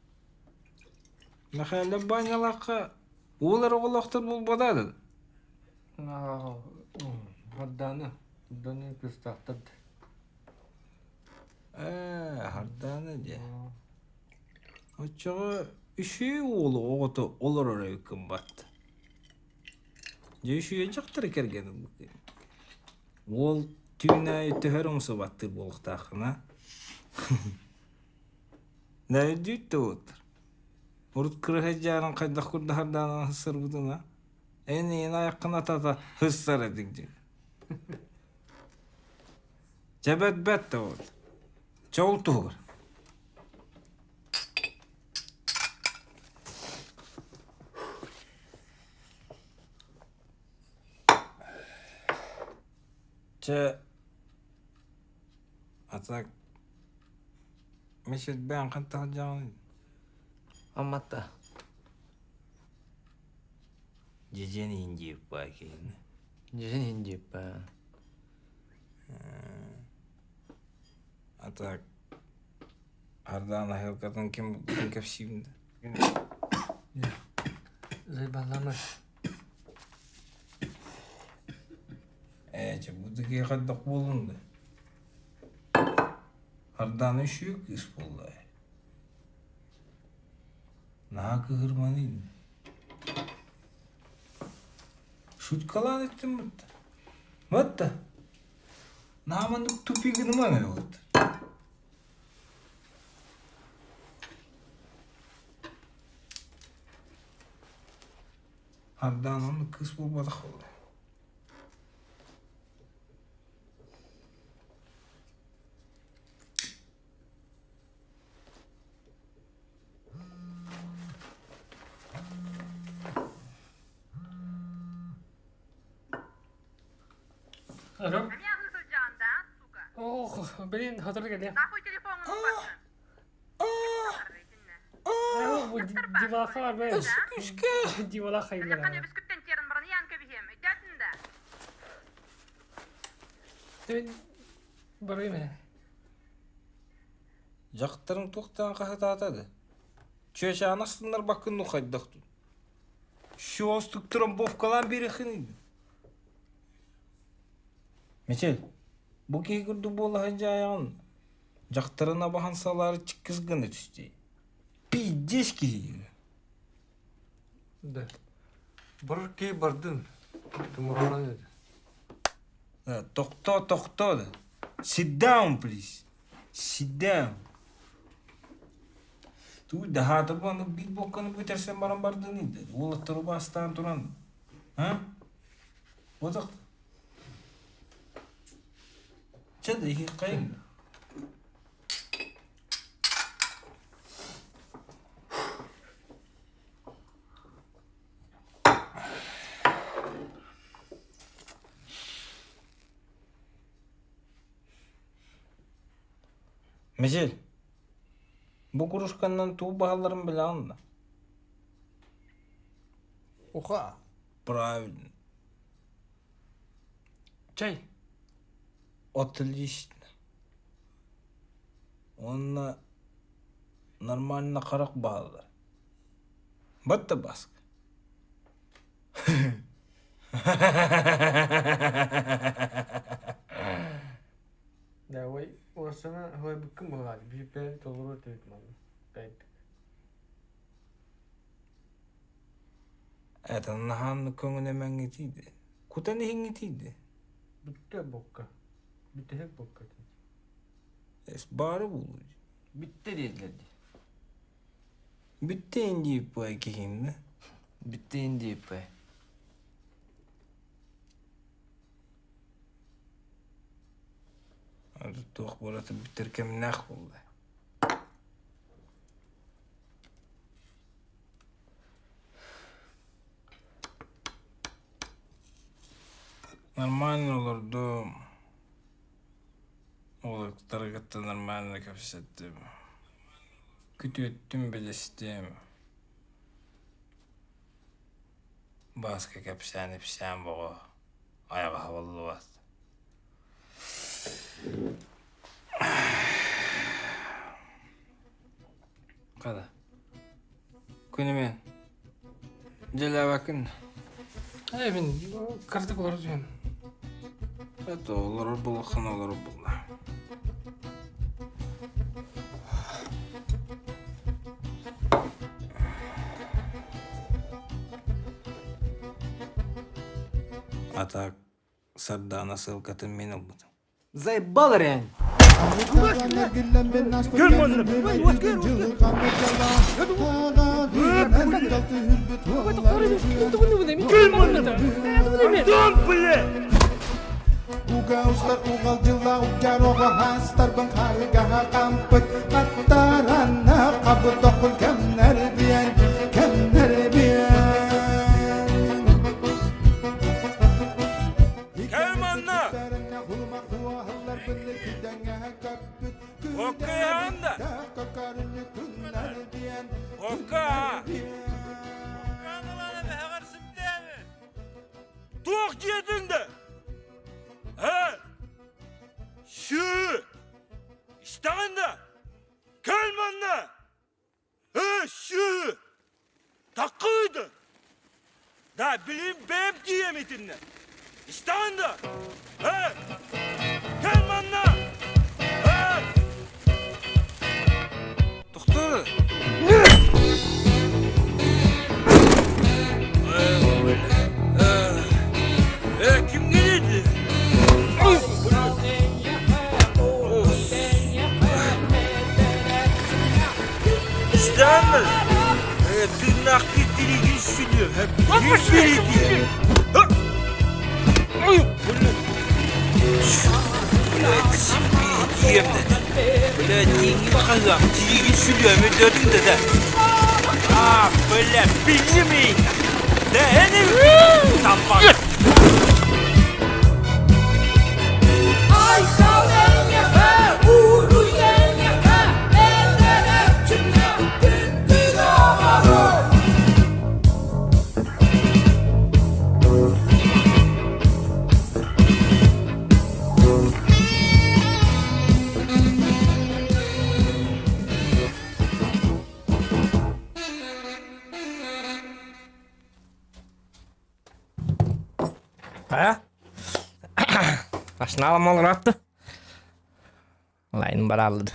Михайлов Банялаахха уол эрэ оҕолоохтор буолбатаа да? Хардаана. Даны кыстаахтар да. Ээ, Хардаана дьэ. Оччоҕо үчүгэй уолу оҕото олорор эбиккин батта. Дьэ үчүгэй дьахтары кэргэн ылбыккын. Уол түүн аайы төһөр умсубаттыыр буолуохтааххын а? Нөйдүүт да уоттар. Урут кыра сылдьаарын хайдах курдаһардаанан сырбытын а? Эн ийэн айаххын атата хыссар этиҥ дии. Дьэ бэт бэт да уот. Чэ ол туһугар. Чэ, а так месяц-бээн хантан сылдьаҕыный? Амматта. Дьэдьэн иһин диэбиппаа киһини. Дьэдьэн иһин диэбиппаа. А так Ардаан аһыылкатын ким кэпсиибин да? Заебалама. Ээ, чэ, бу да киһи хайдах буоллун да? Ардаана үчүгэй кыыс буолла ээ. Наһаа кыһырманый. Шуткалаан эттим бытта. Бытта. Наһаа маннык тупик гынымаҥ эрэ бытта. Ардаан оннук кыыс буолбатах буолла. Алло. Ох, блин, сотору кэлиэм. Бу Дималаха барбай. Дималаха хайыллар. Барыым ээ. Дьахтарыҥ туохтаан хаһытаата да? Чүөчээн астыннарбаккын ну хайдах дуу? Щёстук трамбовкалаан биэрэххиний Мичил, бу киһи курдук буола сылдьаайаҕын, дьахтарын абаһан салаары чиккис гына түстүй. Пиздец киһи. Да. Барар киһи бардын. Тумурунан еді. Тохтоо, тохтоо да. Sit down, please. Sit down. Туй даһаата аны биир буокканы бүтэрсэн баран бардын инде. Уолаттары убаастаан туран. А? Отох. Чэ да иһиэххэйиҥ. Мичил, бу кружканнан тугу баһалларын билэҕин да? Уха. Правильно. Чай. Отлично. Уонна нормально харах бааллар. Батта баск. Да, ой, орсана хойбуккун быһаат, биирбээн толору өтөбүт манна. Бэйдик. Это наһаанны көҥүнэмэҥҥитийди. Кутан иһиҥҥитийди. Бүттэ бокка. Бүтэһик бокка. Эс баары буолуо. Бүттэ диэтилэр дии. Бүттэ индииппай киһиннэ. Бүттэ индииппай. Туох буолата бүтэр кэмнээх буолла. Нормально олордум. Уолаттары кытта нормально кэпсэттим. Күтүөттүм билистим. Бааска кэпсээн-ипсээн боҕо айаҕа хабыллыбат. Хата, күнүмэн дьэлээбэккин Ээ, мин кырдык олорор түһэм. Это олорор булаххына олорор булла. А так Сардаана сыалкатын мин ылбытым. Заебал реально. Угаустар угалдьылла угяроҕа хастарбын харыгаһа хампыт аттаранна хабытохун кэмнэр биэн кэмнэр биэн Кэл манна! Оккайаан да! Окка! Туох диэтиҥ да? Э? Сүү! Истэҕин да? Кэл манна! Э, сүү! Таккыйды! Да, билим бэйэм тиийэм итиннэ. Истэҕин да? Э! Кэл манна! Э! Тохтоо! Э, кимҥин ити? Странно. Тырнаахтыы тириигин сүнүө. Бля, тииҥин хаһыам, тириигин сүлүөм өйдөөтүҥ да да. А, бля, биллими! Да, эни тампак. А? Ашналам олоратты. Лайн баралды.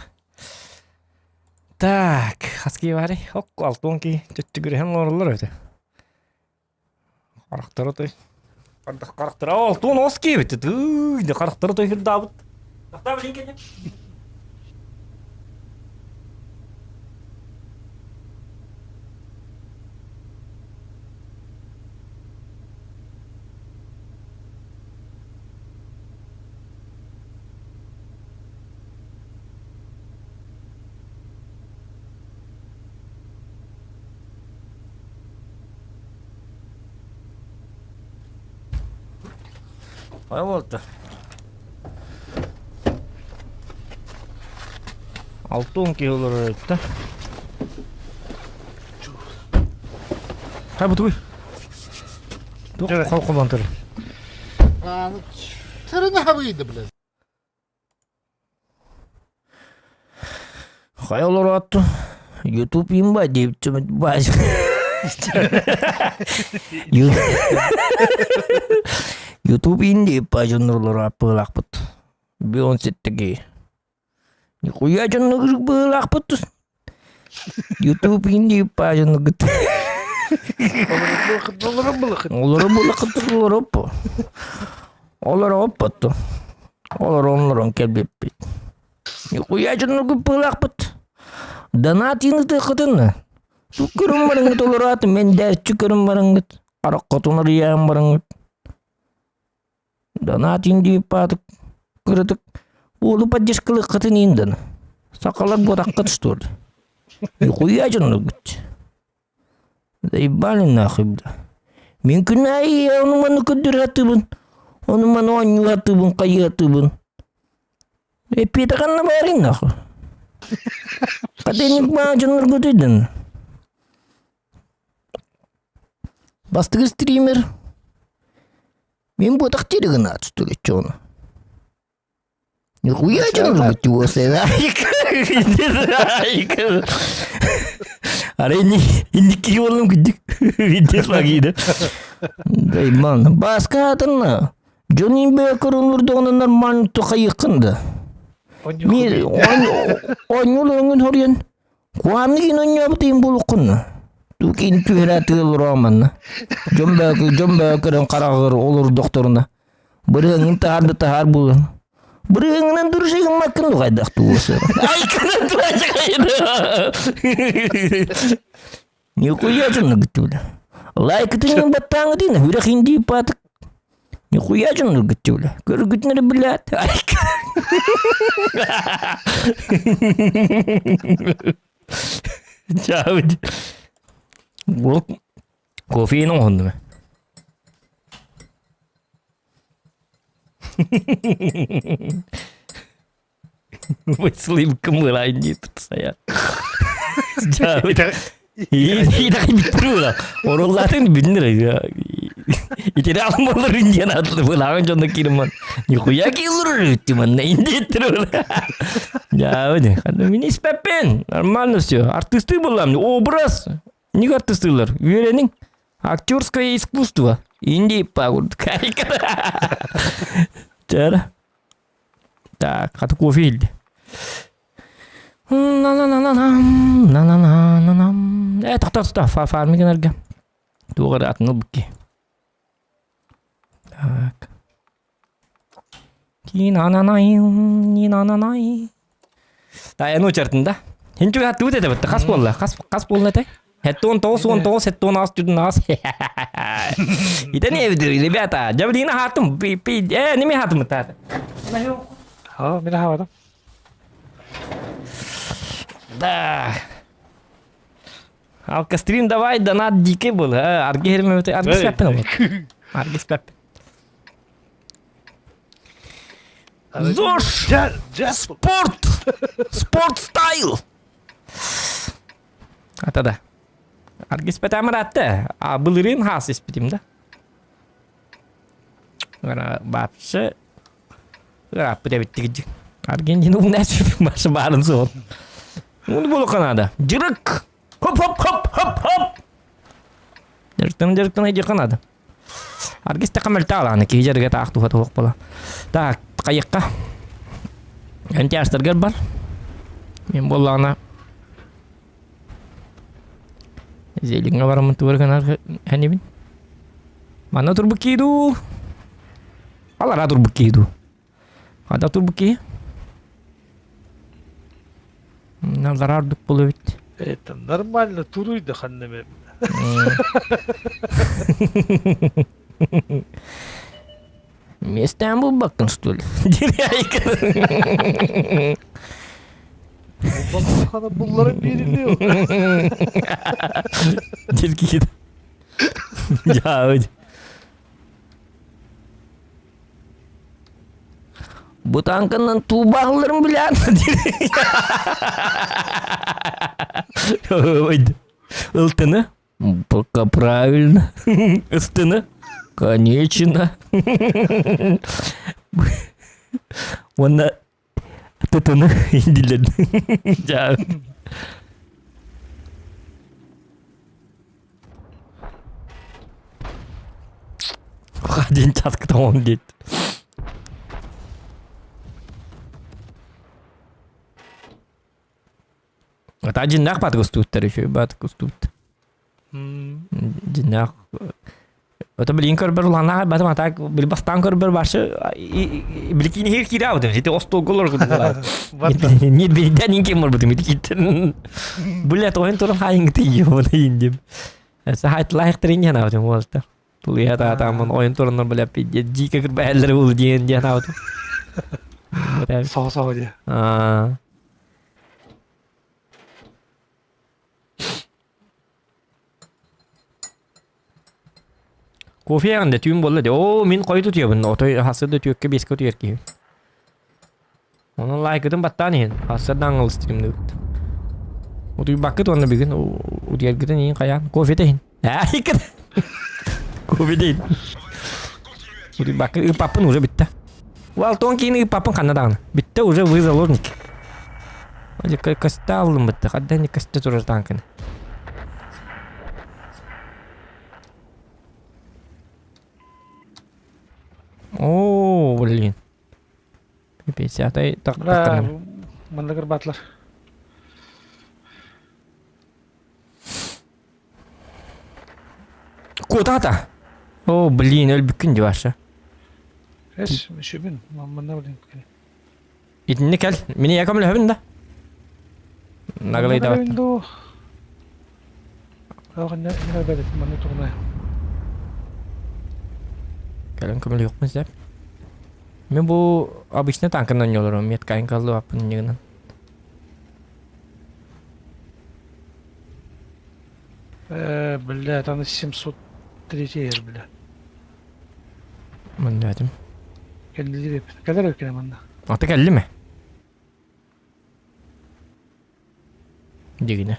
Так, хаски бари. Ок, алтон ки түттүгүрһен олороллор өтө. Харахтара той. Харахтара алтон ос киэбит. Тыый, харахтара той хырдаабыт. Тахта билин кенеп. Ой болду. 6 киһи олорор эбит да. Хай бутуй. Туох хол холбон турар. Тырына хабыйды блядь. Хайа олороотtu. YouTube имба диэбитчимит баай. YouTube инди баажыннурлар аппыылаахпыт. Бион ситтики. Нихуя дьоннугар быылаахпыт тус. YouTube инди баажыннугут. Олору булакыт олоруп. Олор оппотту. Олор онлорон кэлбиппит. Нихуя дьоннугар быылаахпыт. Донат инытыаххытын. Көрүн барыҥҥыт олораат мен дээччи көрүн барыҥҥыт. Араххытын арыйаан барыҥҥыт. Донат индииппаатык кыратык уолу поддержкалыаххытын ииндан. Сахалар буотаххыт что ли? Нихуя дьонноргут. Заебали нахуй, бля. Мин күн аайы ону маны көрдөрө Ону маны оонньуу хайыатыбын. Эппиэтэ ханна баарый нахуй? Хатыник маа дьонноргутуйдан. Бастыгы стример Мин буотах диэри гынаат стулеччону. Нихуя дьонноргут Арай инники буоллум кырдьык видес лагида. Дайман баска атынна. Дьон имбэ көрүлүрдоҕуна нормально тухайыккын да. Ми оонньуул өҥүн хоруйан Куһаҕаннык иин оонньообут иин буолуккун Тук иин түһэрэ тыал манна. Дьон бөкү дьон бөкөрөн хараҕыгар олордохторуна бырыһыҥын таһаар да таһаар буолан бырыһыҥынан дурушигыммаккын хайдах тугуса Айкынан Нихуя дьонноргут бля. Лайкытын баттааҥытын үрэх индии паатык Нихуя дьонноргут бля. Көргүтүнэр блядь. Чаабыт. Ол кофеин оҥоһуннум. Сливка мылайни тут стоят. Оруллатын билинер. Итини алмалар индиан атлы былагын жонда кирман. Нихуя килур тиман индиттер. Я, мин испеппен. Нормально все. Артисты булам. Образ. Не артистылар. Үөрениң. Актерское искусство. Инди пагурд. Чара. Так, хата кофе илди. На-на-на-на-нам, на-на-на-на-нам. Э, тохтоо, тохтоо, фарми гынарга. Туох эрэ атын ылбыкки. Так. Ти-на-на-най, ни-на-на-най. Да, ну чертин да. Хинчү хаттыбыт этэ бытта. Хас буолла? Хас хас буолла этэй? 79 19 79 19. Итани ребята, Джавлина хатым, пи пи э, неме хатым тата. Ha, мин хааватым. Да. Алкастрим давай, донат дикий был. Арги хермемете, арги спяппен ол. Арги спяппен. ЗОЖ! Спорт! Спорт стайл! Ата да. Аргис пэтамыратты. А былырыын хаас испитим да. Вообще ырааппыт эбиттигидик. Аргентина унаас башы баарын суол. Уну болуққа надо. Жырык! Хоп хоп хоп хоп хоп! Жырыктан жырыктан айдиққа надо. Аргыс та камерта алааны киһи дьарыга таах туха туох буола. Так, хайыкка. Эн бар. Мен буоллаҕына Зелиҥҥэ бараммын тугар гынар хэнибин. Манна турбут кии дуу? Алара турбут кии дуу? Хада турбут кии? Алара ордук буолуо эбит. Это нормально туруй да ханна Местен булбаккын что ли? Булбаккын булларын биэрилиэ. Диркит. Дьаабыт. Бу танканан туубаалларын билэн. Ылтыны. Пока правильно. Ыстыны. Конечно. Уонна тытыны индилен. Дьаа. Один час он дейт. Это дьиннээх баат көстүүттэр үчүгэй баат көстүүт. Дьиннээх Это билин көрбөр улааннаах батым а так били бастаан көрбөр башы биликини хир киирэ сити остуолга олоргут Нет бирден инкем барбытым ити киттен. Бля тоен туран хайыңты йоны индим. Сахайт лайықтырын яна аутым болта. Тулуя таатаамын ойын тураннар бля пиздец дьиикэ кырбаһэллэр бул диэн диэн аутым. Соҕо-соҕо диye. Аа. Кофе да түүн буолла дии. Оо, мин хойут утуйабын. Отой хассыр да түөккэ биэскэ утуйар киһи. Онон лайкытын баттаан иһин. Хассыр да аңылыстырым дыбыт. Утуйбаккыт уонна бүгүн утуйаргытын иһин хайаан. Кофе иһин. Кофе иһин. Утуйбаккыт ыыппаппын уже бүтте. Уалтон киин ыыппаппын ханна даҕаны. Бүтте уже вы заложник. Көстө аллым бытты. Хадда не көстө турар танканы. О, блин. Пипец, атай так Бра, манна кырбаатылар. Куда-то? О, блин, өлбүккүн дии Ваша. Эс, мүшүбүн, манна блин. Итинни кэл, мини яком лөһөбүн да. Наглайдабат. Кэлэн көмөлөһүөхпүн сөп. Мен бу обычный танкынан оонньууларым, меткайын каллыбаппын иннигинэн. Бля, там 703 эр, бля. Манна этим. Кэллилэр кэлэр кэлэ манна. Ата кэлли ме? Дигине.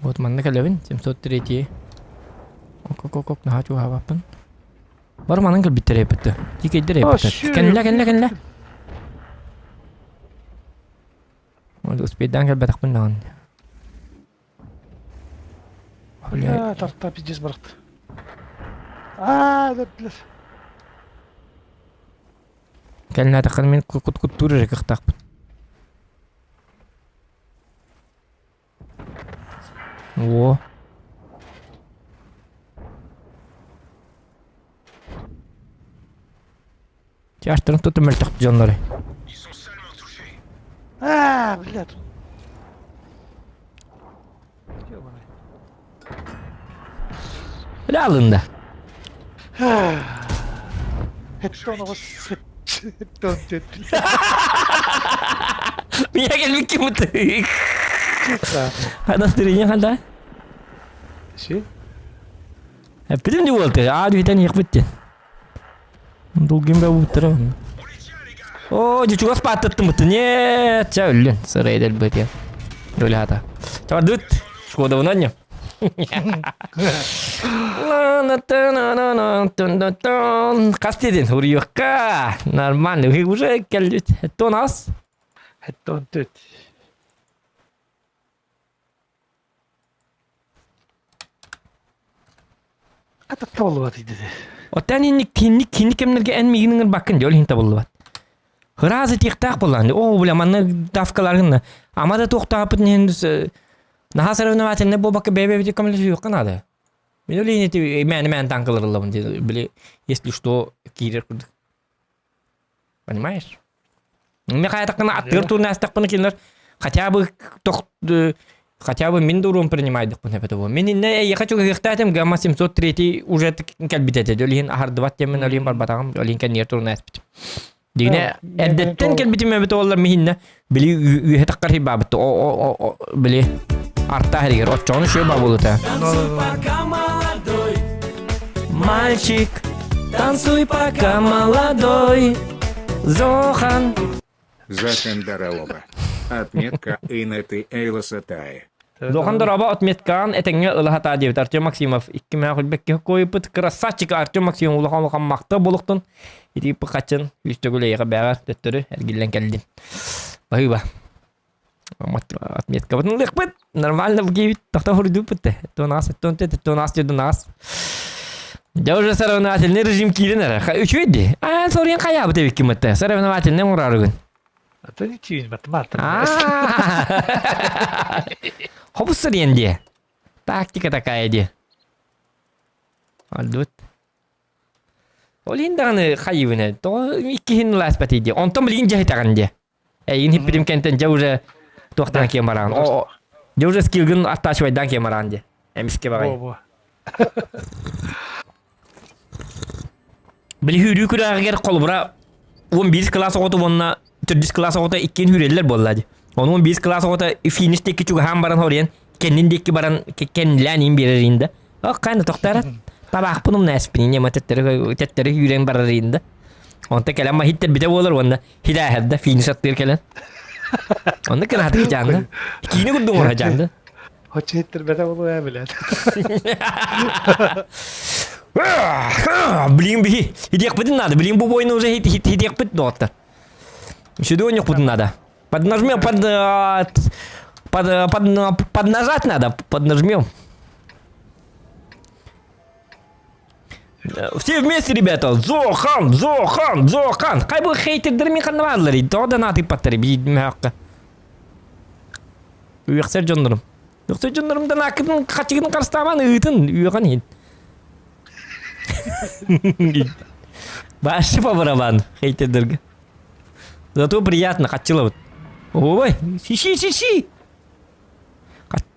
Вот манна кэлэбин, 703. Ок-ок-ок, наһаа чугаһаабаппын. Бар манан кэлбиттэр эппитте. Тикейдер эппитте. Кэллэ, кэллэ, кэллэ. Успейдаан кэлбэтэхпин даҕаны. Бля, тарта пиздец барахты. Аа, өлөрдүлэр. Кэлнээтэххинэ мин кут-куттуур эрэ кыахтаахпын. О. Чаштарын туту мөлтөх дьоннору. Аа, блядь. Ёбаный. Бля алында. Хеттон оҕус хеттон төттү. Меня келбикки бутык. Анастырыня ханда. Си? Эппитим ди буолты. Аа бүтэн иэхпит Долгин бэ буттара. О, чугас пааттаттым бутты. Нет, ча өллүн. Сырай дэлбэт я. Өлө хата. Чабардыт. Шкода не. Хас дедин, уруйуохха. Нормально, уже кэлбит. Тон ас. Тон төт. Табыллыбат диде. Оттон инник кинник кинник кэмнэргэ эн миигин ыҥырбаккын дии ол иһин табыллыбат. Ыраас итиэхтээх буоллаҕын оо бля манна давкаларгын ама да туохтаахпыт иһин наһаа соревновательнай буолбакка бэйэ-бэйэбитин көмөлөсүөххэ наада. Мин ол иһин ити мээнэ-мээнэ танкаларыллабын дии били если что киирэр курдук. Понимаешь? Мен хайатаххына аттыыр турнаастахпына кинилэр хотя бы тох хотя бы мин да уруом принимайдыкпын эбэтэ буо. Мин инне эйиэхэ чугаһыахтаатым гамма 703 уже кэлбит этэ. Ол иһин аһардыбат диэммин ол иһин барбатаҕым, ол иһин кэннигэр турнаспытым. Дигинэ эрдэттэн кэлбитим эбит оллар миһиннэ били үөһэ таххар хибаабыт о били арта хэригэр оччоҕуну шө бабылыта. Мальчик, танцуй пока молодой, Зохан. Зохан Даралова. Отметка Инеты Эйласатаи. Зохан Дараба отметкаан этэҥҥэ ылаһатаа диэбит Артем Максимов икки мээх үлбэккэ койуппут красавчик Артем Максимов улахан улахан махта болуктун ити пыкачын үс төгүл эйиэхэ бээҕэр төттөрү эргиллэн кэллин. Баһыыба. Отметкабытын ылыахпыт. Нормально бгиибит. Тохто хурдууппут те. Тонаас, тонте, тонаас, тонаас. Дьэ уже соревновательный режим киирэн эрэ. Үчүгэй дии. Аа, соруйан хайаабыт эбиккин бытта. Соревновательный оҥороргун. А то не тиийин математика. Хобус соруйан дии. Тактика такая дии. Алдыбыт. Ол иһин даҕаны хайыыбын тоҕо иккиһин ылааспатый дии. Онтон билигин дьаһитаҕын дии. Эйигин хиппитим кэнтэн дьэ уже туохтан киэн бараҕын. О, дьэ уже скиллгын аттаачыбайдаан киэн бараҕын дии. Эмискэ баҕай. Били хүүрүү күрээҕигэр холобура 11 кылаас оҕото уонна төрдүс кылаас оҕото иккиэн хүүрэллэр буолла дии. Ону 11 кылаас оҕото финиш диэки чугаһаан баран хоруйан кэннин диэки баран кэннилээн иин биэрэр иин да. Ох, хайна тохтоорот. Табаахпын умна эспин нема теттере теттере үүрэн барар иин да. Онто кэлэн маһиттер бите буолар уонна хилээһэр да финиш аттыыр кэлэн. Онно кыраатык жаанды. Киини курдук оҥоро жаанды. Хоччу хиттэрбэтэ буолуо билет. Блин, биһи хитиэхпитин надо. Блин, бу бойну уже хитиэхпит доҕоттор. Сюда ойнохпутун надо. Поднажмем, под, под, под, поднажать надо, поднажмем. Все вместе, ребята. Зохан, Зохан, Зохан. Хай бу хейтердер мин ханна бааллар. Тоҕо да наатый паттары биир Үөхсэр дьоннорум. Үөхсэр дьоннорум да нааккытын хачыгын харыстааман ыытын үөҕэн иһин. Вообще по барабану хейтердерге. Зато приятно, хаччылабыт. Ой, шиши, шиши.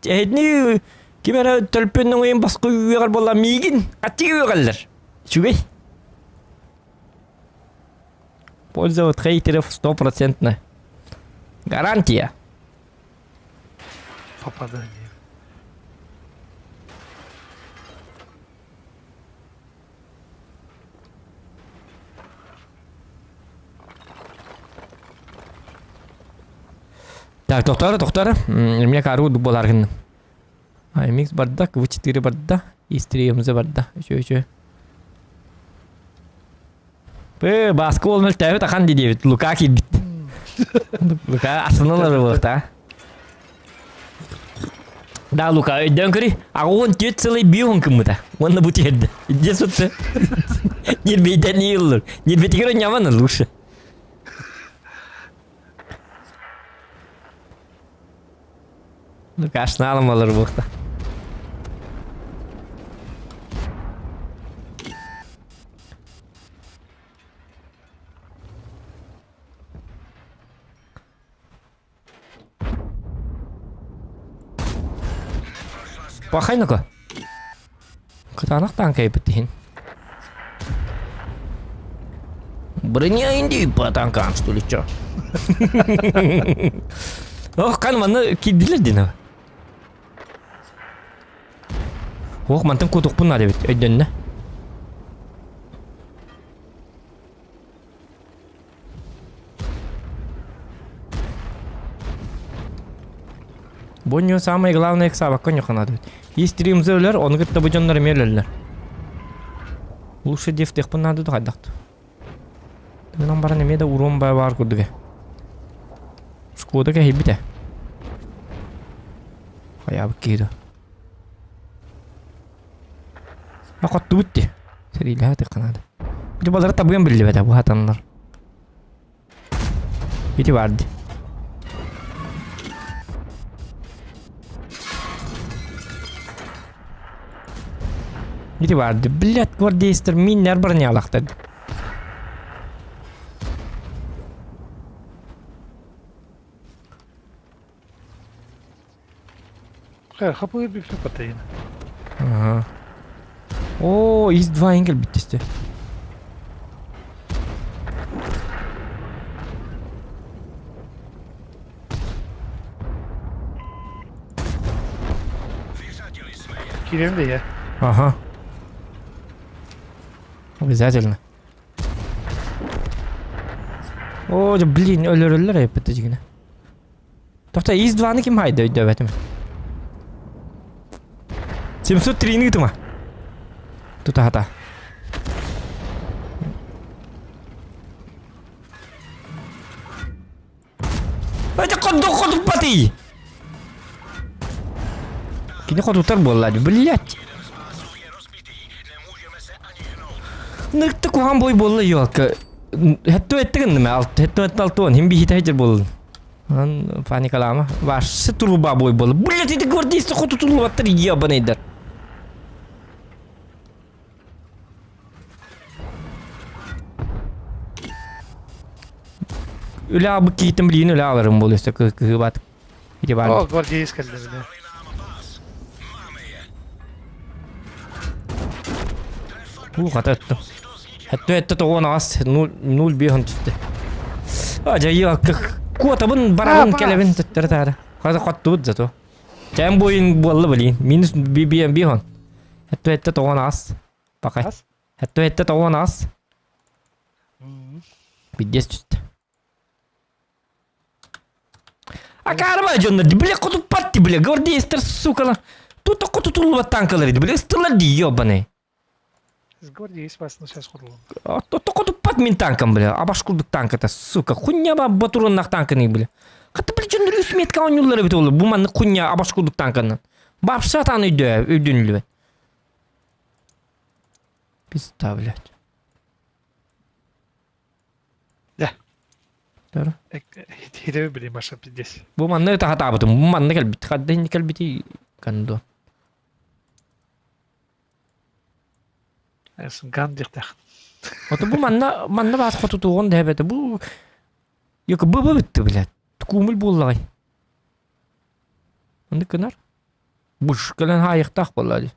Эһитини ким эрэ төлпүн оҥойон баскы үөҕэр буолла миигин хаччыга үөҕэллэр. Үчүгэй. Польза от хейтеров стопроцентная. Гарантия. Попадание. Так, тохтоор, тохтоор. Мне кару болар гынным. Микс барда, В4 барда, Истриемзе барда. Үчө, үчө. Пы, баскы ол мөлтәбит ахан дедебит. Лука кирбит. Лука асыналары болта. Да, Лука, өйдөөн көрүй. Аҕа 14 сылай бион кыммыта. Уонна бу тиэрдэ. Дьэ сытты. Нирбейтен не ыллыр. Нирбетигер ньаман лучше. Лука ашналым алыр буохта. Пахай ну-ка. Кытаанах танка иһин. Броня Индии по танкам, что ли, чё? Ох, кан манна кирдилер дин. Ох, мантан кутукпун надо ведь, өйдөннө. Бу ньу самое главное ыксаабакка ньуханадыбыт. Истиримзе өлөр, ону кытта бу дьоннор эмиэ өлөллөр. Лучше дефтехпин наада хайдахт. Тыгынан баран эмиэ да уруом баар курдуга. Шкода кэһийбитэ. Хайаабыт киһи да. Хоттубут дии. Сэриилэһэ тык наада. Ити балары табыан биллибэтэ бу хатаннар. Ити бар дии. Ити бар дии. Блядь, гвардейстер миннер бронялахтар. Хапы бүксү патайын. Ага. О, ИС-2 эҥгел бүттүстэ. Киирэн да я. Ага. Обязательно. О, блин, өлөрөллөр эппит дьигинэ. Тоқта ИС-2-ны ким хайда өйдөөбөтүм. 703-ни ытыма. Тута хата. Это ходу ходу паты! Кини хотутар буолла, блять. Ныкты кухан бой буолла ёлка. Хэтто эттигин алт, хэтто этте алтуон, хим бихите хеджер буоллун. Онон паникалаама. Вообще труба бой буолла. Блять, ити гвардейцы хотутуллубаттар ебаныйдар. Үлэ абы киитин билиин үлэ аларым буолуо өссө кыһыыбат. Ити баар. О, гвардеец кэллэ бile. Уу хата өттө. Өттө өттө тоҕуон аҕас нул биэһон түстэ. Ажайы куотабын барабын кэлэбин төттөрө таары. Хата хоттубут зато. Кэм буойун буолла блин. Минус би бихон. Өттө өттө тоҕуон аҕас. Пакай. Өттө өттө тоҕуон аҕас. Биддес түстэ. Акаарба дьоннор ди, бля, хотуппат ди, бля, гвардеецтэр, сука, тут хотутуллубат танкалар ди, бля, ыстылар ди, ебаный. Гвардеец вас ну сейчас худулун. Хотуппат мин танкам, бля, абаш курдук танката, сука, хуйня батуроннах танканы, бля. Хата, бля, дьоннор үс метка оонньууллар эбит ол, бу маннык хуйня абаш курдук танканан. Бапша тааны өйдөө, өйдөнүлүбэт. Пизда, блядь. Да. Дара. Хитэби билим баша пиздец. Бу манна тахатаабытым, бу манна кэлбит, хадда инни кэлбити кандо. Ган диэхтээх. Ото бу манна манна баас хотутуоҕун дэһэбэтэ бу Йока бу бу битти блядь. Кумул буоллаҕай. Оннук гынар. Буш кэлэн хаайыахтаах буолла дии.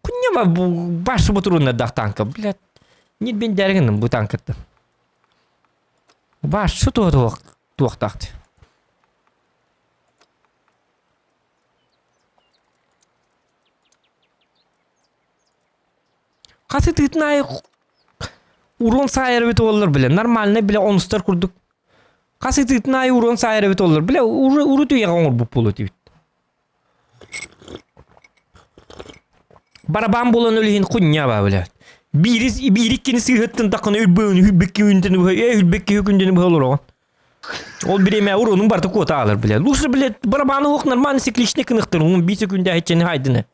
Куньяма бу баш ботуруннардаах танка, блядь. Нет бен дәрігінім бу танкаттан. Баш туох туохтаах Хасы тыытын аайы урон саайар эбит уоллар бile нормальный бile онустар курдук хасы тыытын аайы урон саайар эбит уоллар бile урут үйэҕэ оҥорбут буолуо этибит Барабан буолан өлүһүн кунньаба бile. Биирис биир иккини сыыһыттын такын өлбөөн хүлбекки күнтэн быһа хүлбекки күнтэн быһа олороҕун. Ол бириэмэ уруунун барыта куота аалар бile. Лучше бile барабаны уох нормально цикличный кыныхтыр. Уун биир секунда хеччени хайдыны.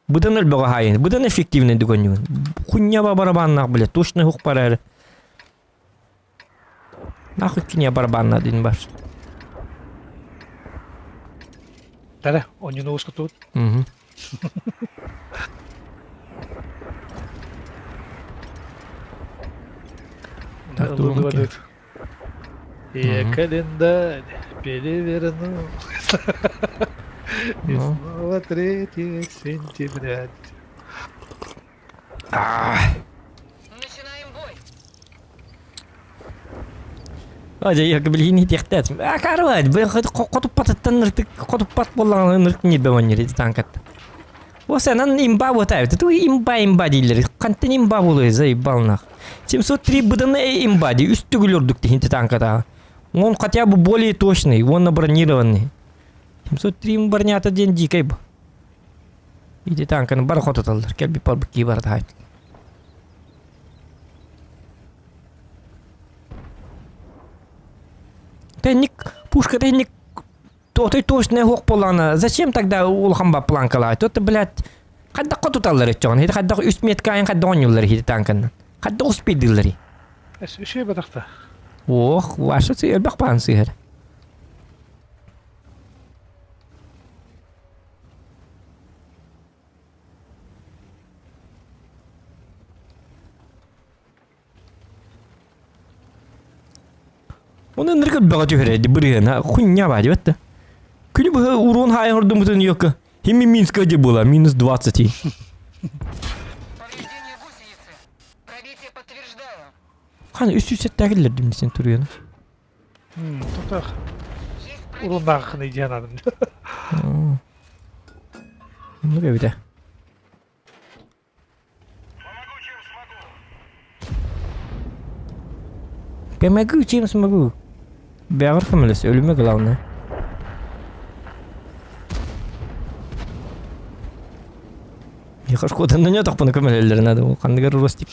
Быдан өлбөҕө хаайын. Быдан эффективный дүгөннүгүн. Кунньаба барабаннаах бile. Точно хук барар. Нахуй кине барабанна дин бар. Таре, онньуну ускутут. Угу. Так, думаю, Я календарь переверну. И снова 3 сентября. Начинаем бой. Ажай билигин итиэхтэт. Акарват, бу хотуппатыттан ыртык хотуппат буоллаҕына ынырык ньирбэ монньыр танкат. Осанан имба буотаабыт. Ту имба имба дииллэр. Хантан имба буолуой заебалнах. 703 быдан имба ди үс төгүл ордук дихинти танката. Он хотя бы более точный, он бронированный. 703 бронята диэн дикай бу. Ити танканы бар хототаллар. Кэлби парбыкки бар таайт. Тенник, пушка тенник. Отой точно суох буоллаҕына, зачем тогда улахан ба планкалаах? Тут, блядь, хайдахха туталлар өччөҕүн? Хити хайдах үс метка айан хайдах оонньууллар хити танканнан? Хайдах успейдыыллар? Үсүө батахта. Ох, ваша элбэх баан сыһар. Оны ынырык бөҕө түһэрээди бырыһына хуйня баа диэбэт да. Күнү быһа урон хаайан ордуммутун йокка. Химми Минска де было минус 20. Повреждение гусеницы. Пробитие подтверждаю. Хан үс сүүсэттээкиллэр димисен туруйаны. Тутах уруннааххын идеян адым. Ну эбитэ. Помогу, чем смогу. Бэҕэр көмөлөс, өлүмэ главное. Миэхэ шкоданна не тохпуна көмөлөллөр надо ол ханныгар ростик.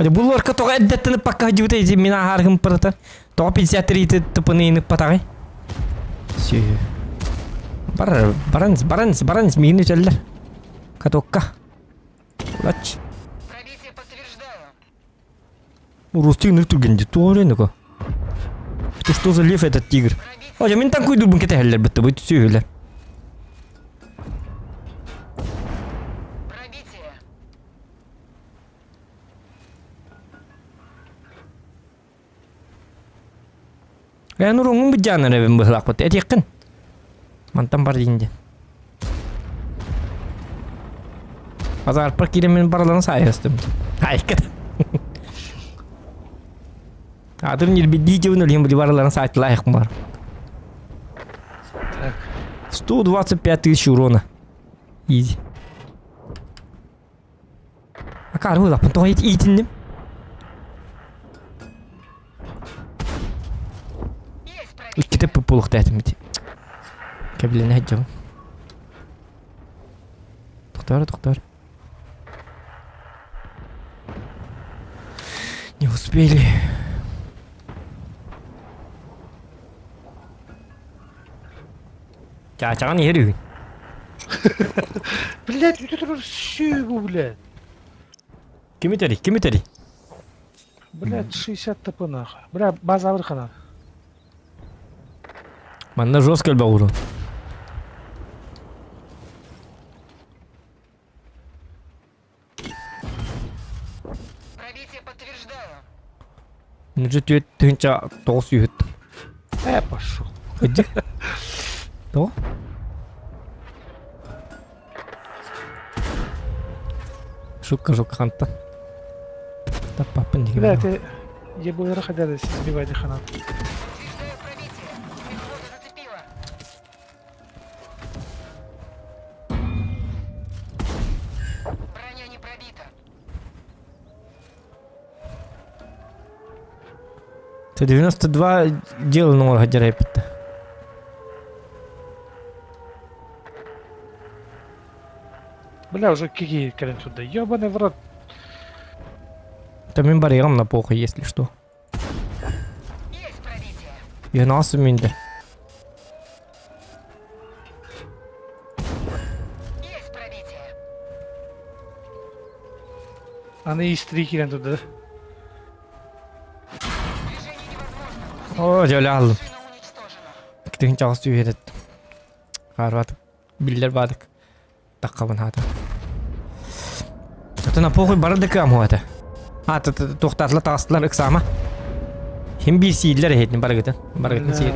Булларка тоҕо эрдэттэн ыппакка сылдьыбыта ити мин ааһааргым пырата. Тоҕо 53 тыпыны ыппатаҕый? Сүһү. Бар, баранс, баранс, баранс, миигин үтэллэр. Катокка. Лач. Пробитие подтверждаю. Урустуу ынырык түргэн дии. Туох өрөөнө ко? Это что за лев этот тигр? Ожа мин танкуйдуурбун кэтэһэллэр бытта бу сүөһүлэр. Пробитие. Эн уруҥҥун быдьаанар эбин быһылаахпыт. Этиэххин. Мантан бар диин диэн. Базарпар киирэн мин бараларын саайыстым. Айкат. Адыр нирбидии дьыбын өлүһүн били бараларын саайтылаах бар. Так. 125 тысяч урона. Изи. Акаары буолаппын тоҕо иитинним? Иккитэ пуппулуктаатым ити. Кэбилэнэ сылдьабын. Тохтоор, тохтоор. Не успели. Чаачаҕын иһэр үһү. Блядь, бүтэ турар сүбу, блядь. Ким итери, ким итери? Блядь, 60 ТП нахуй. Бля, база ханан. Манна жестко элбэх урун. Пробитие подтверждаю. Нүжэ түөт тыһынча тоҕус сүүһүт. Э, пошел. Кыдьык. Тоҕо? Шутка жук хантан. Таппаппын диги. Бля, ты ебылары хотят сбивать ханан. Подтверждаю пробитие. Мехвода зацепило. Броня не пробита. Ты 92 дело номер хадьарайпытта. Бля, уже какие кэлэн сюда. Ебаный в рот. Та мин барыам на похуй, если что. Есть пробитие. Я нас минде. Есть пробитие. Аны истри киирэн турда. Движение невозможно. О, дьэ аллым. Машина уничтожена. Тыһын чаҕыс түһэрет. Хаарбатык. Биллэр баадык. Таххабын хаата. Атын похуй бары да кыам хуата. А, туохтаатылар таҕыстылар ыксаама. Хим биир сииллэр эһэтин барыгытын. Барыгытын сиир.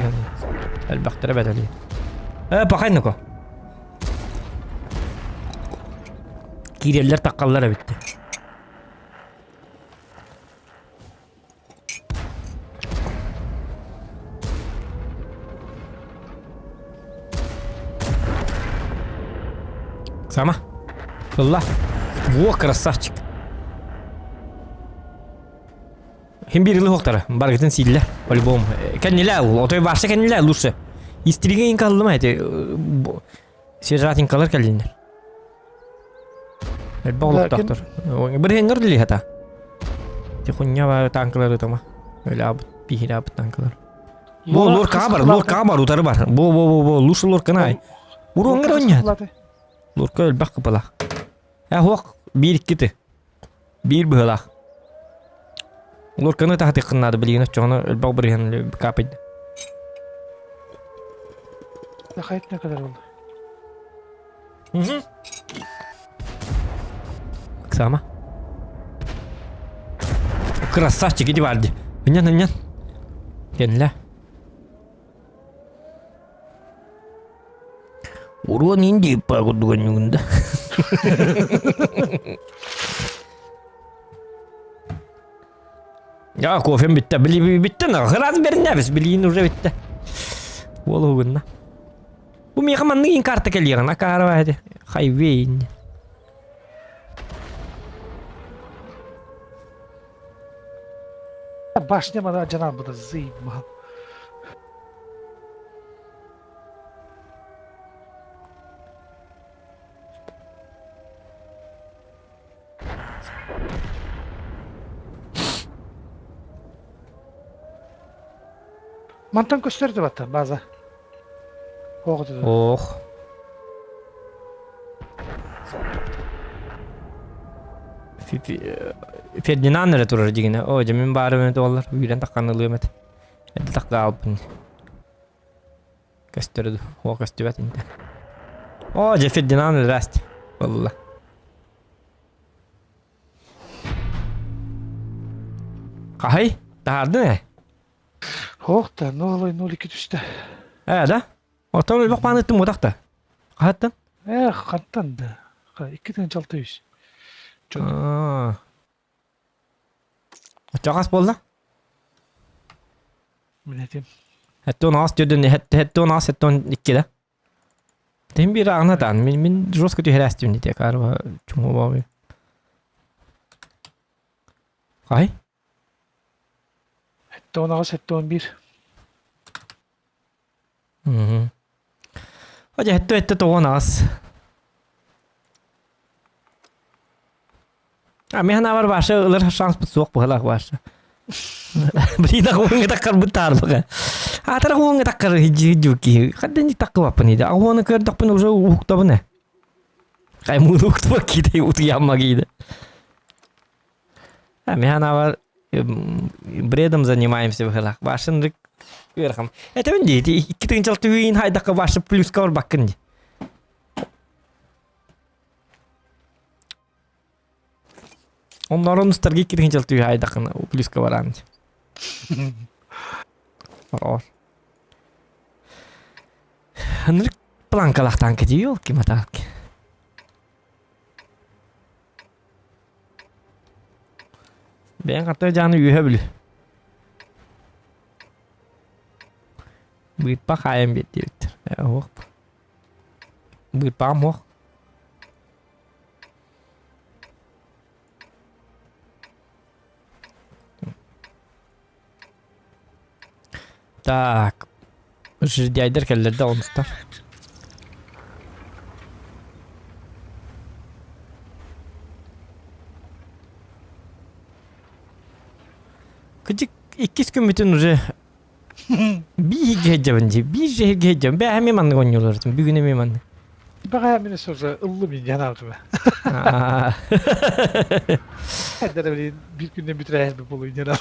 Элбэхтэрэ бэдэлии. Э, пахай нуко. Киирэллэр таххаллар эбитти. Сама. Ылла. Во, красавчик. Хим бир ылы хоқтара. Баргытын сииллер. По-любому. Кэннилэ ол. Отой барса кэннилэ лучше. Истириге инка аллыма эти. Сержатинкалар кэллиннер. Элбэх олохтоохтор. Бір хенгер дили хата. Ти хуйня бар танкалар ытама. Өләбит, биһирәбит танкалар. Бу лорка бар, лорка бар, утары бар. Бу бу бу бу лучше лорка най. Уруңгар оннят. Лорка өлбәк кыпалах. Ә хуак бир иккити. Биир быһылаах. Лорканы таһатыаххын наада билигин оччоҕуна өлбөх бырыһан капайда. Хайт не kadar oldu? Ыксаама. Красавчик, иди варди. Ынньан, ынньан. Кэннилэ. Уруон инди курдук өнньүгүн да. Я кофем битте. Били битте на. Хыраз бернебис. Билиин уже битте. Уол угунна. Бу миэхэ маннык иин карта кэлиэҕин акаарова эти. Хайвей. Башня мана жанар буда заебал. Мантан көстөр бата база. Ох. Фердинанд эрэ турар дьигинэ. Оо, дьэ мин баарым эбит буоллар, үүрэн таххан ылыам этэ. Эрдэ тахха аалбын. Көстөр дуу, оо көстүбэт инде. Оо, дьэ Фердинанд здрасте. Буолла. Хаһай, таһаардын ээ? Ох да, 0,02 түстэ. Ээ да? Оттон өлбөх пааныттым уотах да. Хаһаттан? Эх, хантан да. 2 600. Оччоҕас буолла? Мин этим. Хэттон аас түрдүн хэттон аас хэттон икки да. Тем бир ағына Мин мин жестко түһәрәстим дите карва чумо бабы. Хай? Хэттон аас хэттон бир. Мм. Ожа хэтто хэтто тоҕон аас. А мен бар башы ылар шанс бут суох быһалаах башы. Блин, ахуҥҥа таккар бут таарбака. Аатара хуҥҥа таккар хиджи Хаддан таккыбаппын иде. Ахуоны көрдөхпүн уже уһуктабын э. Каймуун уһуктуба киде утуямма киде. А мен бар бредом занимаемся быһалаах. Башын рык ыархам. Это мен дии, икки тыгынчал түһүйін хайдаққа башы плюска бар баккын ди. Оннорон устарга икки тыгынчал түһүй хайдақын плюска баран ди. Ор. Ханырык планкалахтан кети елки маталки. Бэйэн хатта дьааны үөһэ бүлү. Быырпа хаайан биэр диэбиттэр. Оһох. Быырпаҕым оһох. Так. Жердяйдар кэллэр да онустар. Кыдьык иккис күммүтүн уже биир дьабын дии биир жэһиргэ дьабын бээ эмиэ маннык оонньуулар бүгүн эмиэ маннык Баҕа мин уже ыллым иньян аатыма. Эдэр биир күннен бүтүрээһэр буолу иньян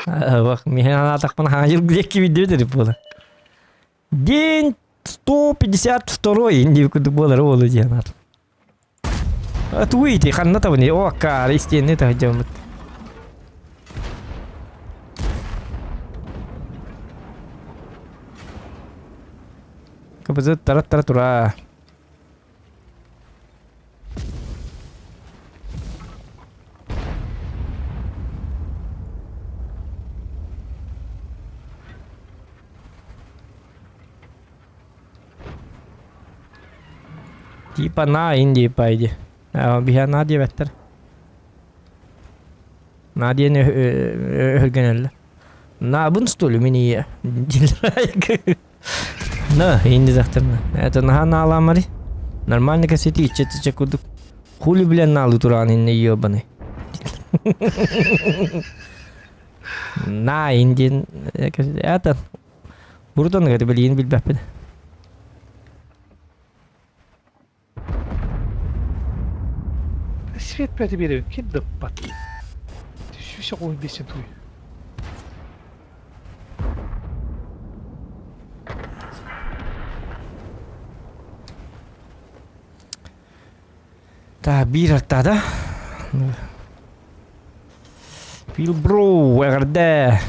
Бах, миһин анаатахпын хаҥа диэки видео буола. День 152 инди курдук буолар уолу диэн аат. Тугуй ити ханна табыны о аккаары истиэнни таһдьаммыт. Кыбызы тарат-тара тура. Типа на Индии пайди. Биһа на диэбэттэр. На диэн өһүргэнэллэр. Наабын что ли мини На, инди захтарна. Это наха нааламари. Нормально кассети ичче курдук. Хули блин наалы тураан инне ебаный. На индин это Бурутан билигин билбэппин. Свет пяти биэрэбин ким да ыппат. 195 туй. Так, биир артада. Фил бро, эҕэрдэ.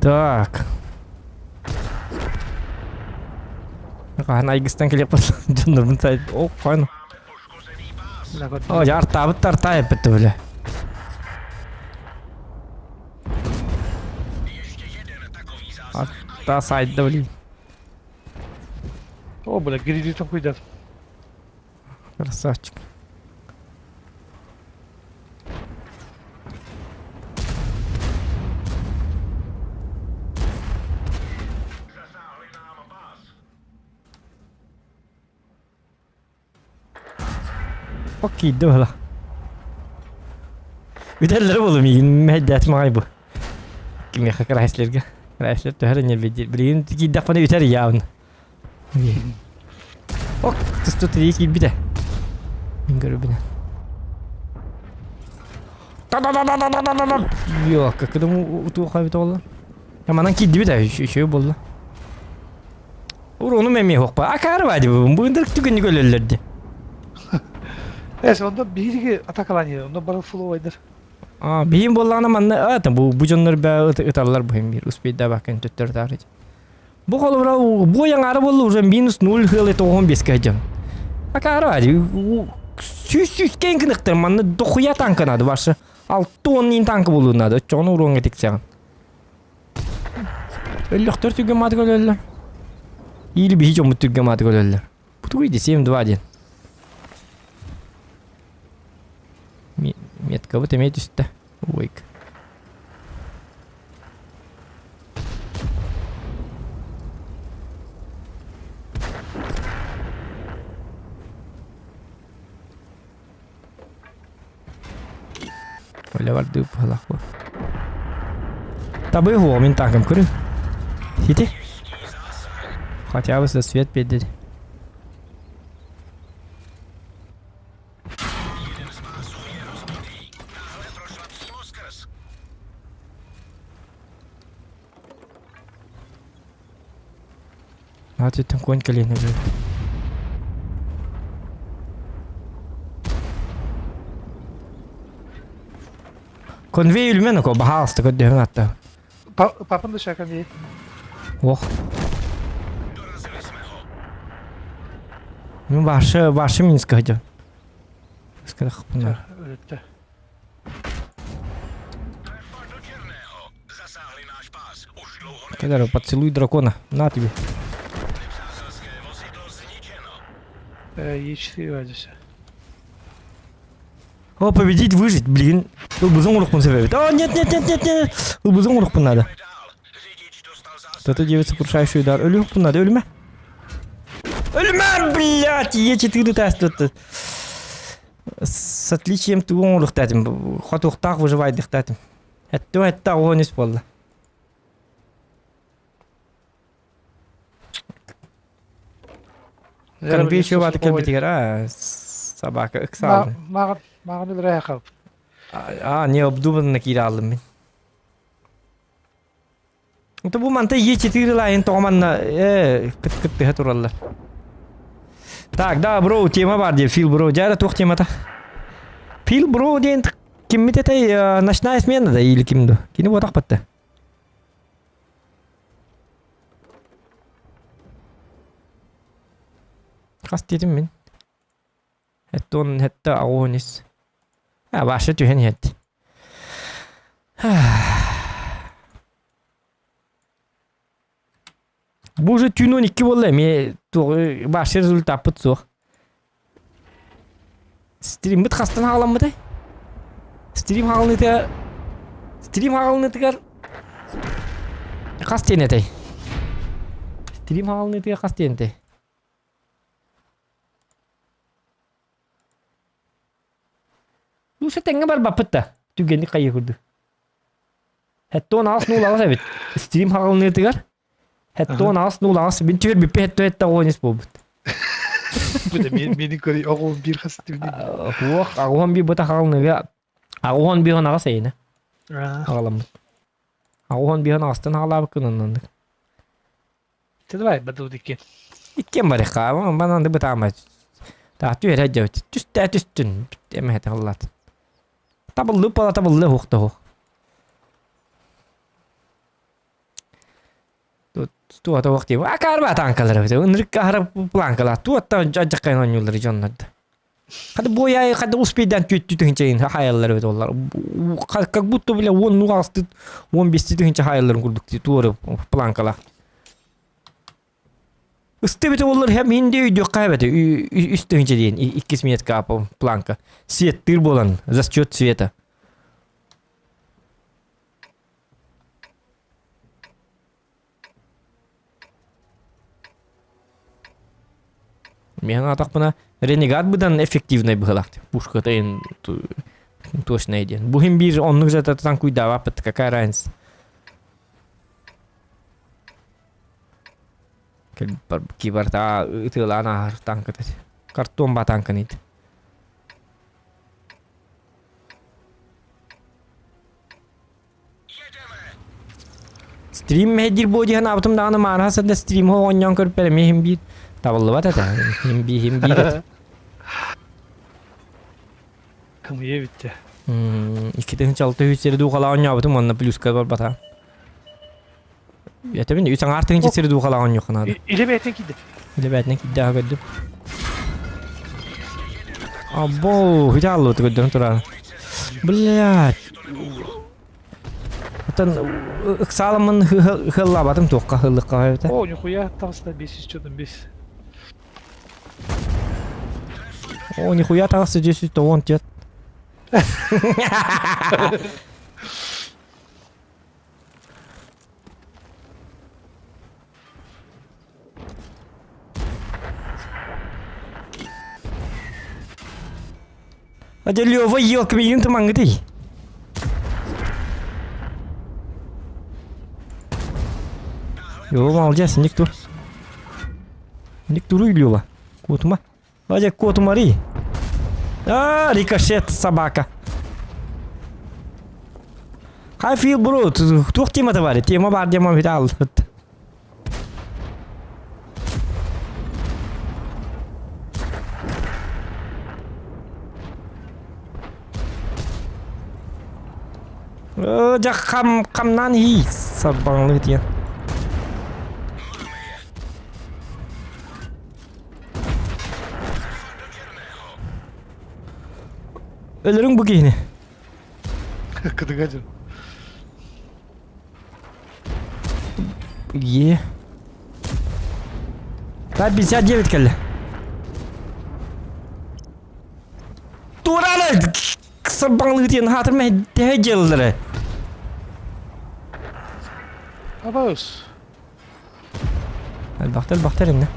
Так. Хаһан айгыстан кэлиэхпит дьоннорбун сайт. О, қойын. О, жартаабыт тартаа эппит бile. Ата сайда блин. О, бля, гридитом куйдат. Красавчик. Окей, дыла. Үтэллэр буолу миигин мэһэйдээтим аҕай бу. Кимиэхэ Крайслергэ. Крайслер төһө эрэ ньэрбэйдиир. Билигин киирдэхпинэ үтэр явно. Ок, тусту тирии киирбитэ. Мин көрөбүнэн. Та-да-да-да-да-да-да! Йо, как это утуоха эбит буолла. Манан киирдибит ээ, үчүгэй буолла. Уруну эмиэ хуохпа. Акаары бади бу. Бу түгэнник өлөллөр ди. Эс, онно биһиги атакалаан онно бары фуловайдар. А, биһим буоллаҕына манна а, бу бу дьоннор бээ ыталлар бу биир успейдаабаккын төттөр таарыч. Бу холобура бу яҥаары буолла уже минус 0 хыал 95 дьон. Акаары бади сүүс сүүскэ гыныктар манна дохуя танка надо ваша 6 10 танка буолуун надо оччоҕуна уруоҥҥа тиксэҕин. Өллөхтөр түргэн маатык өлөллөр. Или биһи дьоммут түргэн маатык өлөллөр. Бу тугуй ди 7-2 диэн. Меткабыт эмиэ түстэ. Уойк. Оля бардыы быһалаах бу. Табы хуо мин танкам көрүн. Хити. Хотя бы свет биэрдэ. Аатыттан конь кэлиэн эбит. Конвей үлмен око баһаалыста көрдөһүҥ атта. Папам да шакан дии. Ох. Ну, ваше, ваше Минска хотел. Скажи, Өлөттө. Кедара, поцелуй дракона. На тебе. Е4 вадися. О, победить, выжить, блин. Ылбызың урукпун себебит. О, нет, нет, нет, нет, нет. Ылбызың урукпун надо. Это сокрушающий удар. Өлүөхпүн надо, өлүмэ. Өлүмэ, блядь, Е4 тест. С отличием тугун урухтатым. Хотуохтаах выживайдыхтатым. Эттэ эттэ оҕонус буолла. Конвей бааты кэлбитигэр а собака ыксаалын. Маған маған өлөрө хал. А, не обдуманно киирэ аллым мин. Это бу манта Е4 лайын тоҕо э кыт кыттыһа тураллар. Так, да, бро, тема бар диye, Фил бро. Дьэ, туох темата? Фил бро диэн киммит этэй ночная смена да или ким ду? Кини буотах батта. Хас диэтим мин. Эттон хетте агонис. А, башы түһэн иһэт. Бу уже түүн 12 буолла эмиэ башы результаппыт суох. Стриммит хастан хаҕаламмытай? Стрим хаҕалыныыта Стрим хаҕалыныытыгар хас диэн этэй? Стрим хаҕалыныытыгар хас диэн этэй? Лучше тэҥҥэ барбаппыт да. Түгэнник хайыы курдук. Хэттон аҕыс нуул аҕыс эбит. Стрим хаҕалыныытыгар Хэттон аҕыс нуул аҕыс мин түһэр бүппэ хэтто хэтте оҕонис буолбут. Бу да мени көрүй оҕол бир хас түбүнү. Хуох аҕуһан би быта хаҕалыныга аҕуһан биһон аҕас эйинэ. Аҕаламмыт. Аҕуһан биһон аҕастан аҕалаабыккын онноннук. Ты давай бадыл икки. Иккиэн барыхха, бананды бытаамай. Таах түһэрэ дьэбит. Түстээ түстүн. Эмэһэ тахаллаат. Табыллы пала табыллы хуохта хуох. Туата уох диэбит. Акаарба танкалар эбит. Ынырык аһара планкалар. Туатта дьаккайын оонньууллар дьоннор да. Хады буойай хады успейдан түөттүү тыһынчайын хаайаллар эбит олар. Как будто бля он ну алты он бести тыһынча хаайалларын курдук туоры планкалар. Ысты бит олар hem hindi өйдүөххэ эбит үс тыһынча диэн иккис минутка планка. Светтыр болан за счет света. Миһан атахпына Ренегат быдан эффективный быһылаах. Пушка тайын точно диэн. Бу хим биир оннук зататан куйдаабаппыт какая разница. Кибарта ытыалаан ааһар танката. Картон ба танканы ит. Стрим мэһэйдиир буо диэн аабытым даҕаны маараһа сырда стрим оонньоон көрбөр эмиэ иһин биир табыллыбат этэ. Иһин биир иһин биир этэ. Кымыйа бүттэ. 2006 сири дуухалаа оонньообутум уонна плюска барбата. Этэбин үс аҥаар тыһыынча сири дуухалаа оонньуохха наада. Илэ бэйэтин киирдэ. Илэ бэйэтинэн киирдэ көрдүм. Або, хотя аллыбыт көрдөрөн турар. Блядь. Оттон ыксааламмын ыһыллаабатым туохха ыһыллыкка эбитэ. О, нихуя таҕыста 505. О, нихуя таҕыста 514. Дьэ Лёва елка миигин тумаҥҥытый. Лёва молодец, ник тур. Ник туруй, Лёва. Куотума. Дьэ куотумарый. А, рикошет, собака. Хай фил бро, туох темата бар? Тема бар тема бит алды. Дьэ хам хамнаан иһий сарбаҥлыы диэн. Өлөрүҥ бу киһини. Кытыга дьон. Е. Так, 59 кэллэ. Туралы! Сарбаҥлыы диэн хаатыр мэһэйдэһэ дьыаллары. Абаус. Элбэхтэр элбэхтэр иннэ.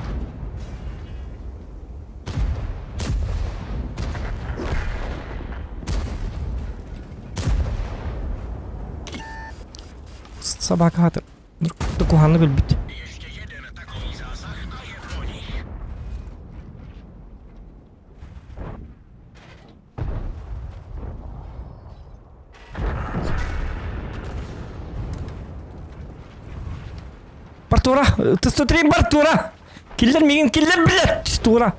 Собака хатыр. Куһаҕаннык өлбүт. Бар тура! Тыстутри бар тура! Киллер миигин киллер блядь! Тура!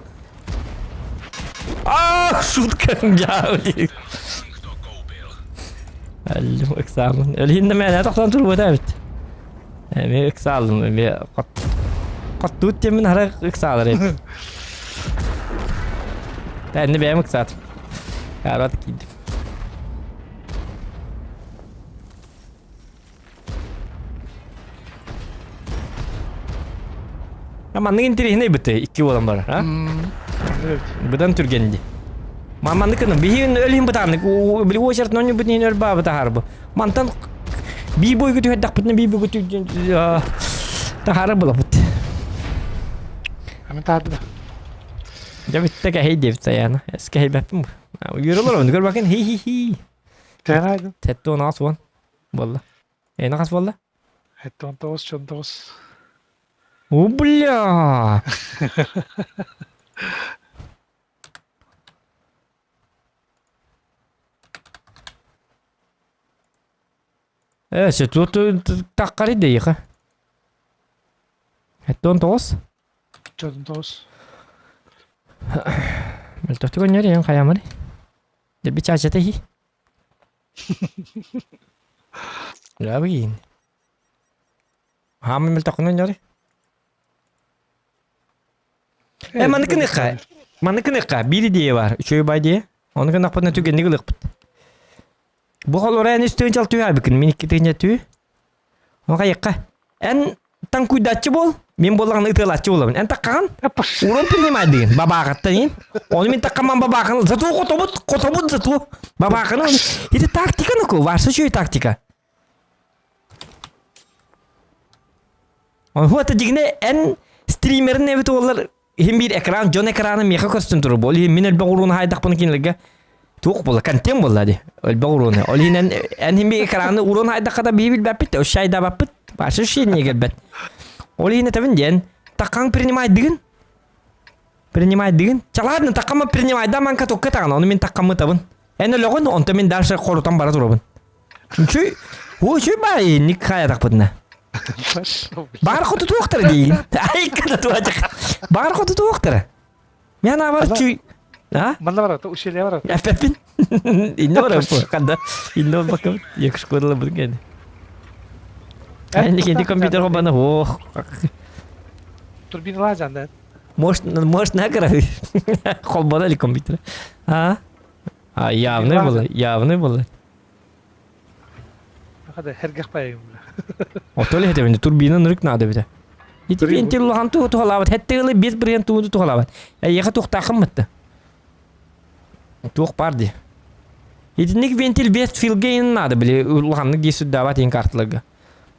Ах, шутка! Әллим ыксаамын. Өлүһүн да мээнэ тохтон турбута эбит. Эми ыксаалым, эми хоттуут диэммин хара ыксаалар эбит. Тэнни бэйэм ыксаатым. Каарат киирдим. Маннык интэриэһинэй быты икки буолан барар, а? Быдан түргэн дии. Маннык гынным. Биһиги өлүһүн бытааннык. Били очередь нонню бүтүн өлбаа бытахар бу. Мантан бии бойгу түһэрдэхпитинэ бии бойгу тахара булабыт. Аны таарды да. Дьэ бүттэ кэһэй диэбит Саяна. Эс кэһэйбэппин бу. Үөрэ олоробун. Көр бакын хи-хи-хи. Тээн айдын. Тетте он аас уон буолла. Эйне хас буолла? 79, 19. О, бля! Э, тут таккары дейха. Эттон тоҕус? Чотун тоҕус. Мөлтөхтүк өннөр ең хаямыр. Дебби чачата хи. Лабыгин. Хаамы мөлтөхкүн өннөр. Э, маныкын ыкка. Маныкын ыкка. Биир идея бар. Үчүгэй бай идея. Оны гыннахпытына түгэнник ылыахпыт. Бу холура эн үстүөн чал түһээбикин. Мин икки тыһыынча тү. Ону хайыкка. Эн таҥкуйдааччы буол. Мин буоллаҕына ытыалааччы буолабын. Эн таккаҕын. Урон принимай дигин. Бабаахаттан иин. Ону мин таккаман бабаахын. Зато хотобут, хотобут зато. Бабаахын. Это тактика нуку. Ваша үчүгэй тактика. Онхуата дьигинэ эн стримерин эбит уоллар иһин биир экран дьон экрана миэхэ көстөн турар буол иһин мин элбэх урууну хаайдахпына кинилэргэ туох буолла контент буолла дии элбэх урууну ол иһин эн эн иһин биир экраны уруун хаайдахха да биһи билбэппит өссө айдаабаппыт башы шиинние кэлбэт ол иһин этэбин диэн таккаҥ принимайдыгын принимайдыгын чалаадны таккама принимайда манка тукка таҕана ону мин таккаммытабын эн өлөҕүн онто мин дальше хорутан бара турабын Үчүй, үчүй бай, ник хаятахпытына. Баар хоту туохтара диигин. Айка да туачак. Баар хоту туохтара. Мен абар чүй. А? Манна бар, ущелье бар. Эппеппин. Инне бар канда. Инне бакым. Якш кодала бу кеди. Энди кенди компьютер бана ох. Турбина лазан да. Может, может на кара. Холбана ли компьютер? А? А явный было, явный было. Хада хергах пайым. Отол хете турбина нырык надо бите. Ити вентил улахан туу тухалаабат. Хетте без брен тууну тухалаабат. Эйеха тухтаахым мытты. Туох бар ди. Итинник вентиль без филгейн надо били улаханнык дии сүрдаабат иин карталарга.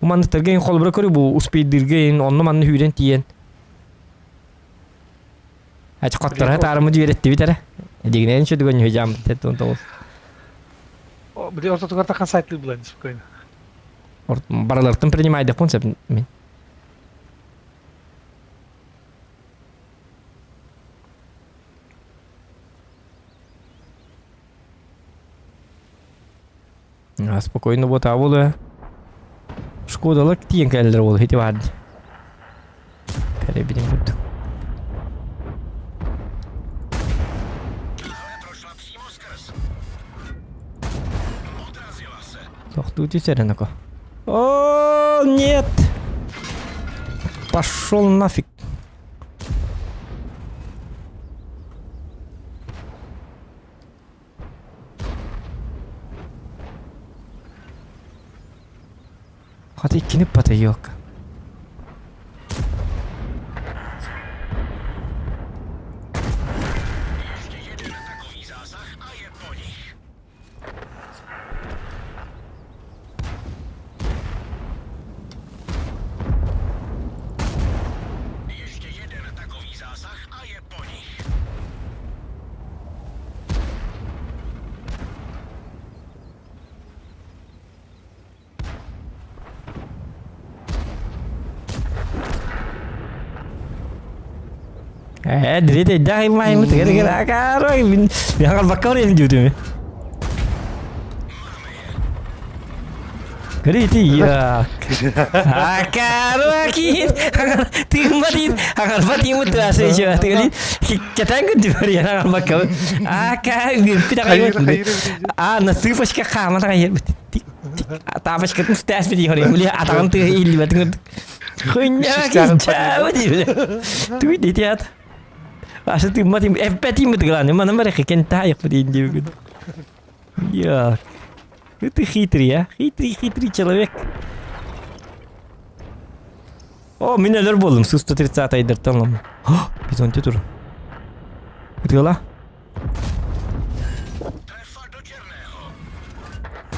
Бу манныктарга ин холбура көрү бу успейдирге ин онно манны хүүрен тиийэн. Ачы коттора таарымы дүйэреттибит эрэ. Дигинэн чөдүгөн ньүжам теттон тоҕус. Били ортотугар тахан сайтлыы булан спокойно. Баралартын принимайдык сөп мен. А, спокойно вот абулы. Шкодалык тиен кэллер ол хити барды. Перебидим курдук. Тохтуу түсэрэн О, нет! Пошел нафиг. Хата иккини потайок. Э, дрите дай май мут гere gere акаро мин хагалбакка барыйын диутүм. Грити я. Акаро кин. Тыгмадин хагалбат имут асы жа тыгли. Кетен күн барыйын хагалбакка. Ака бир Хайыр, хайыр. А на цыпочка хаама тагайыр. Тапочкатын стэс бит йори. Ули атагын тыгы илбетин. Хуйня кича ди. Туй дитят. Аша ты мати F5 имут главное, мана барых кен таайык бит инди. Я. Ты хитрый, а? Хитрый, хитрый человек. О, мин өлөр болдум. Су 130 айдыртан лам. Бизон тур. Ытыла.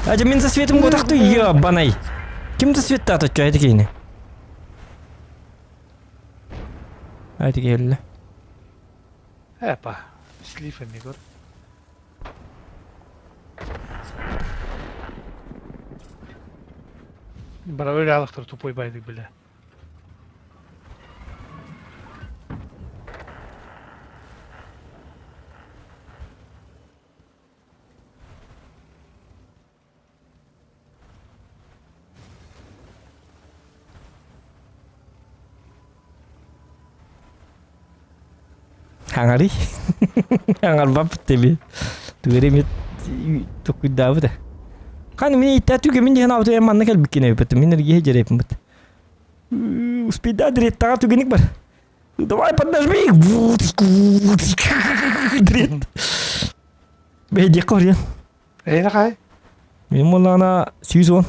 Ажа мин за светом готахту ебаный. Ким за свет тата чо это кейни? Айты келді. Эпа, слив эмигор. Бара öyle alıktır тупой байдык бля. Хаҥарый. Хаҥарбаппыт теби. Түгэри эмит токуйдаабыт. Хан мин иттää түгэмин диэн аабыт эм манна кэлбиккин эбиппит. Мин эргиһэ дьэрэппин быт. Успейда диреттаҕа түгэник бар. Давай поднажми! Дрет. Бэйдиэххэ орыйан. Эйне хай? Мин буоллаҕына 110.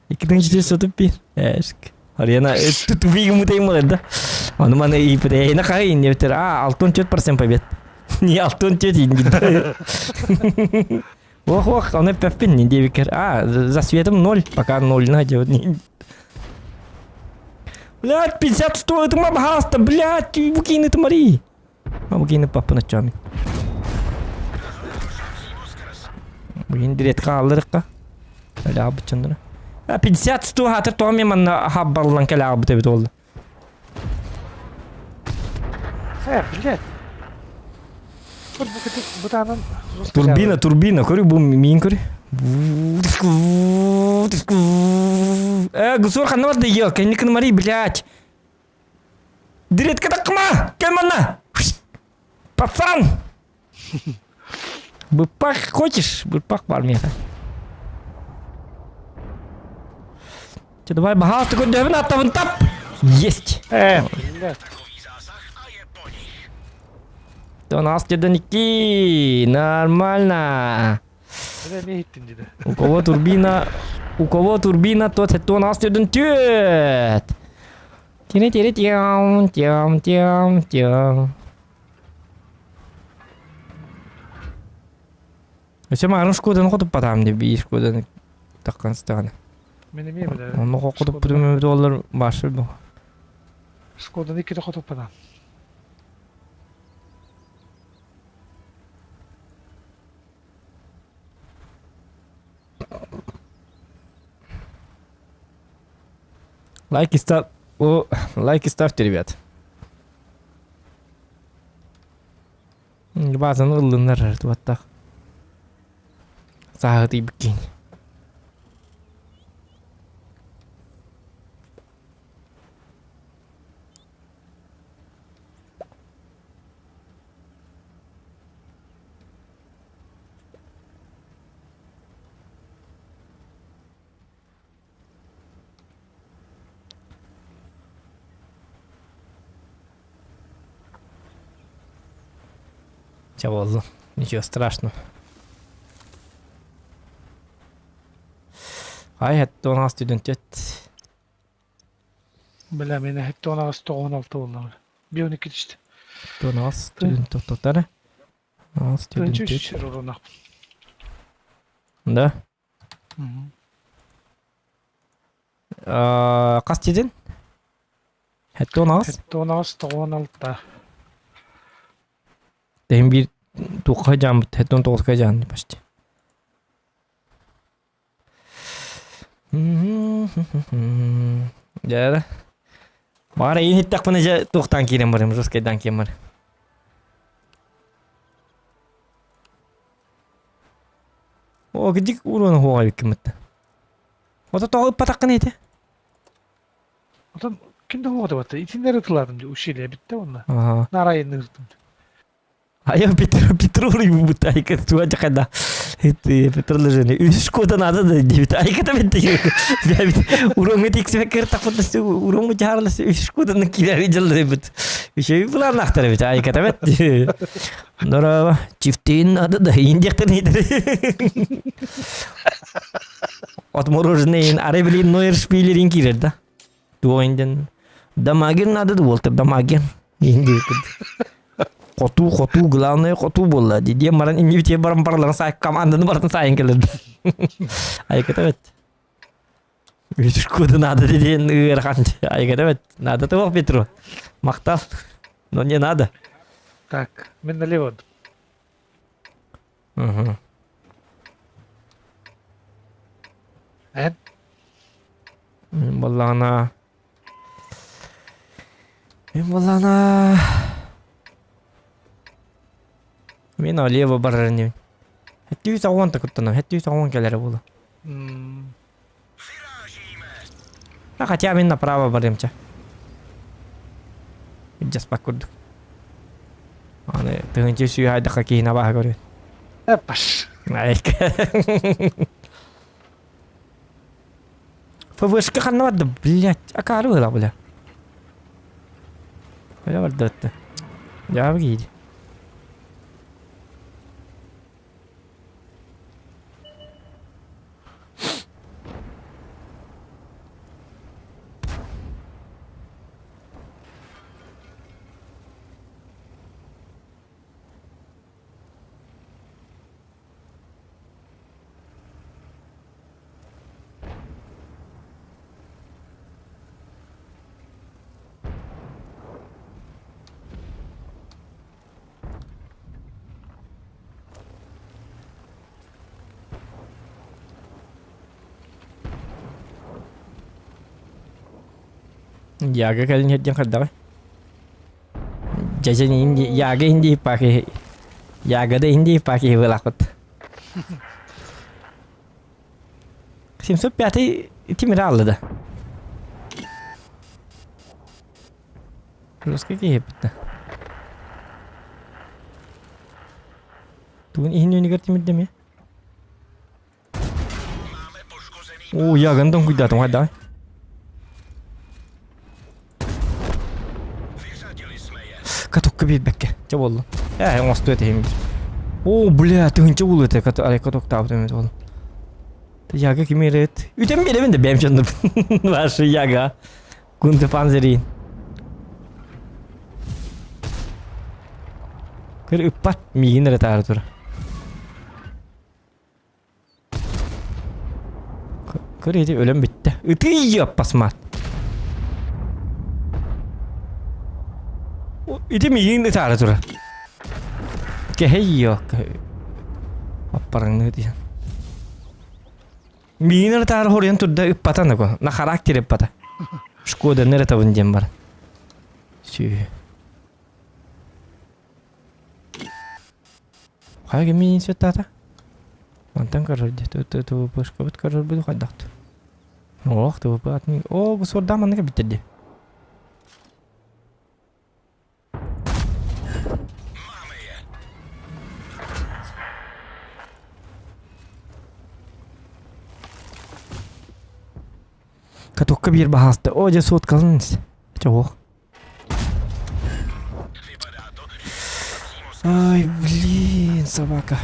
2431. Эск. Арена тупик мутайым болар да. Аны маны иипит эйне хай иннебитер. А, 64% побед. Не 64 инди. Ох, ох, оны пәппин не дебикер. А, за светом 0, пока 0 на делать. Блядь, 50 стоит, мама хаста, блядь, букины ты мари. Букины папа на чами. Бүгін дирет хаалларыкка. Әлі абычындыра. 50 сто хатыр тоғым мен манна хаббарлан кәлі абыт эбит олды. Э, блядь. Бутанын Турбина, турбина, көрі бу миин көрі. Э, гусор ханна барды ел, кәнникін мари, блядь. Диретке таққыма, кел манна. Пацан! Быппах хочешь? Быппах бар меха. Че, давай, бахал, такой дөбін аттабын тап! Есть! Э, блядь. То нас деденики, нормально. Бля, не иттин диде. У кого турбина, у кого турбина, тот то нас деден тет. Тире тире тям тям тям тям. Өсө марын шкодан хотуп батам деп бии шкодан таккан стагана. Мен эмне бля. Онно хотуп бутум доллар башы бу. Шкодан икки хотуп батам. Лайки став... О, лайки ставьте, ребят. Базаны ыллынар туаттах. Сааһы биккин. Ча болду. Ничего страшного. Ай, это у нас студент. Бля, мен хетте 16 16 болду. Bir 12 işte. У нас студент тоқтар. Студент. Önce 3 урунак. Да. Қас дедin? Хәтті 16. Хетте 16 16. Дәйін bir туққа жан бит. Хәтті 19 жан почти. Дәрі. Бара ең хиттақ бұны жа туқтан кейлен барым, жесткайдан кейін бар. О, гидик уроны хуға біккім бітті. Ота тоғы патаққын еді. Отон кимде хуга деп атты. Итиннер ытыладым ушиле битте онна. Ага. Нарайын ырдым. А я Петр Петру рыбу айка туа жакада. Это предложение. Үш шкода надо да дебит. Айка та бит. Я бит уроңы тексебе кер тапыт уроңы жарлысы үш шкода на кире видел бит. Еще и план ахтар бит. Айка та бит. Здорово. Чифтин надо да индектер не Отмороженный аре блин нойер шпилерин кирер да. Дуоинден. Дамагер надо да болтыр дамагер. Инди. Хотуу, хотуу, главное хотуу буолла. Диэн баран иннибитигэр баран бараларын сай команданы барытын сайын кэлэр. Айыката бэт. Үтүр коду надо диэн ыарахан. Айыката бэт. Надо того Петру. Махтал. Но не надо. Так, мин налево. Угу. Эн? Мин буоллаҕына Мин буоллаҕына Мин налево барар инибин. 790 та куттанам, 790 кэлэрэ буолуо. М, А хотя мин направо барыам ча. Дьаспак курдук. Аны тыһыынча сүүһэ айдахха киһини абааһы көрүөн. Э, паш. Айка. ФВшка ханна барда, блядь, акаары быһыылаах, бля. Бля барда өттө. Дьаабы киһи. Яга кэлин иһэрдиэн хайдаҕый? Дьэдьэн инди яга инди паки ягода инди паки вылахпыт. 705 тимир алды да. Русский киһи Тугун иһин үнүгэр тимирдем О, ягонтон куйдатым хайда. Катокка биэрбэккэ. Чэ буолла. Ээ, оҥостуо этиһим. О, бля, тыһынча буолуо этэ арай катоктаабыт эмит буолла. Яга ким эрет? Үтэн биэрэбин да бэйэм дьоннор. Ваши яга. Кунты панзери. Көр ыппат миигин эрэ таары тур. Көр ити өлөн бүттэ. Ытый аппасмаат. Ити миигин ытаары турар. Кэһэй yok. Аппараңныы диэн. Миигин ытаары хоруйан турда ыппата нако. На характер ыппата. Шкода нэр диэн бар. Сүү. Хайа кимиин сүттаата? Мантан көрөр дии. ТВПшкабыт көрөрбүт хайдахты. Ох, ТВП атын... О, бу суордаах маннык эбиттэр дии. Катокка биир баһааста. О, дьэ суоткалын. Чоҕуох. Ай, блин, собака.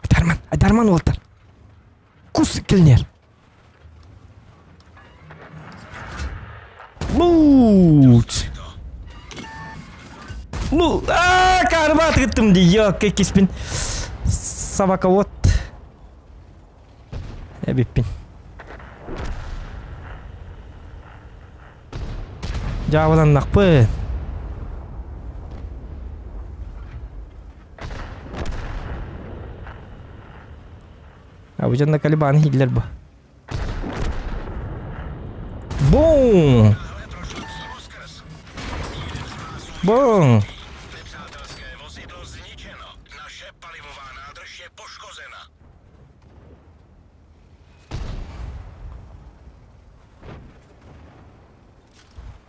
Айдарман, Айдарман уолтар. Кус килнер. Луч. Ну, а, карбат гыттым ди, йок, киспин. Собака вот. Эбиппин. Дьаабыланнахпын. Абыжан да калибаны хиллер бу. Бум! Бум!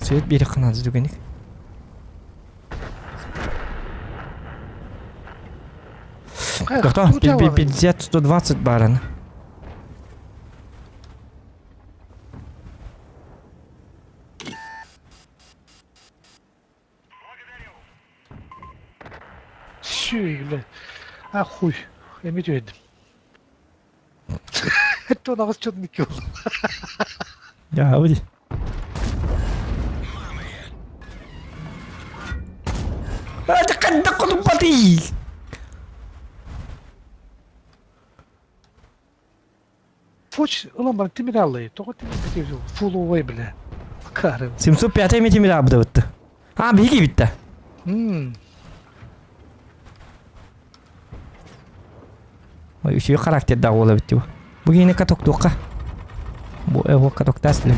Свет биэриэххэ наада түгэник. Готов? 50, 120 баран. Сүй, бля. А хуй. Эмит үөдüm. 18 чотун икки болду. Я выйди. Это когда кудупаты? Фоч ылан баран тимир аллай. Тоҕо тимир битир фуловой бля. Карым. 705 ми тимир абыда бытты. А, биһиги битте. Мм. Ой, үчүгэй характердаах уола эбит дии. Бу киһини катоктуохха. Бу эһуох катоктаас билим.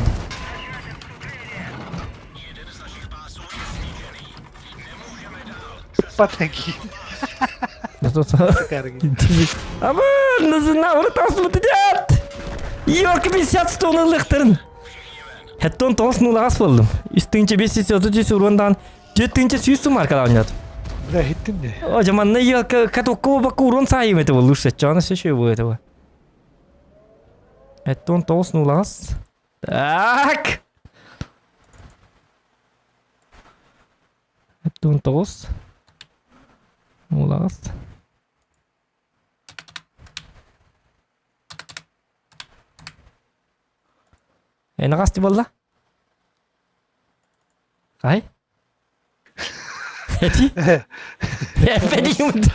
Патаки. Абы, назына уртасмыты дят. Йорк 50 стон ылыктырын. Хеттон тоғыз нулағас болдым. Үстіңче 533 урундан Жетинче сүүс сум маркада ойнады. Бля, хиттин де. О, жаманна елка катокка бакка урон сайым это лучше. Чаны все будет этого. Это он тоғыз нулағас. Так. Это он тоғыз. Нулағас. Энаҕас буолла? Хай? Эти? Эппэтиҥ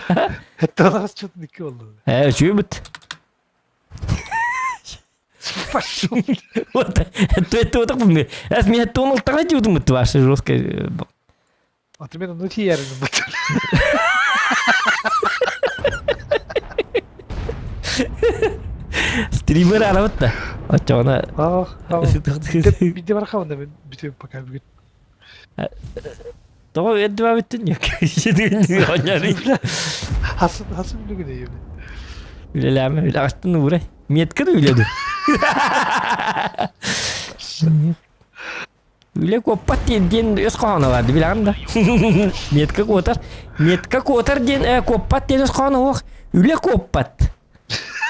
Эттэ чутун икки болду. Ээ, үчүгэй Пошел. Вот, это это вот так Эс меня тонул тогда думает ваше жесткое. А ты мен ну тиярин бут. Стример арабыт да. Очоҕуна Биде бар хавында мен бүтөм пока бүгүн. Тоҕо эрдибаа бүттүн Хасын хасын бүгүн эйем. Үлэлээмэ үлэҕиттэн уурай. Метка да үлэду. Үлэ куоппат диэн диэн өс хоһооно баар билэҕин да. Метка куотар. Метка куотар диэн э, куоппат диэн өс хоһооно суох. Үлэ куоппат.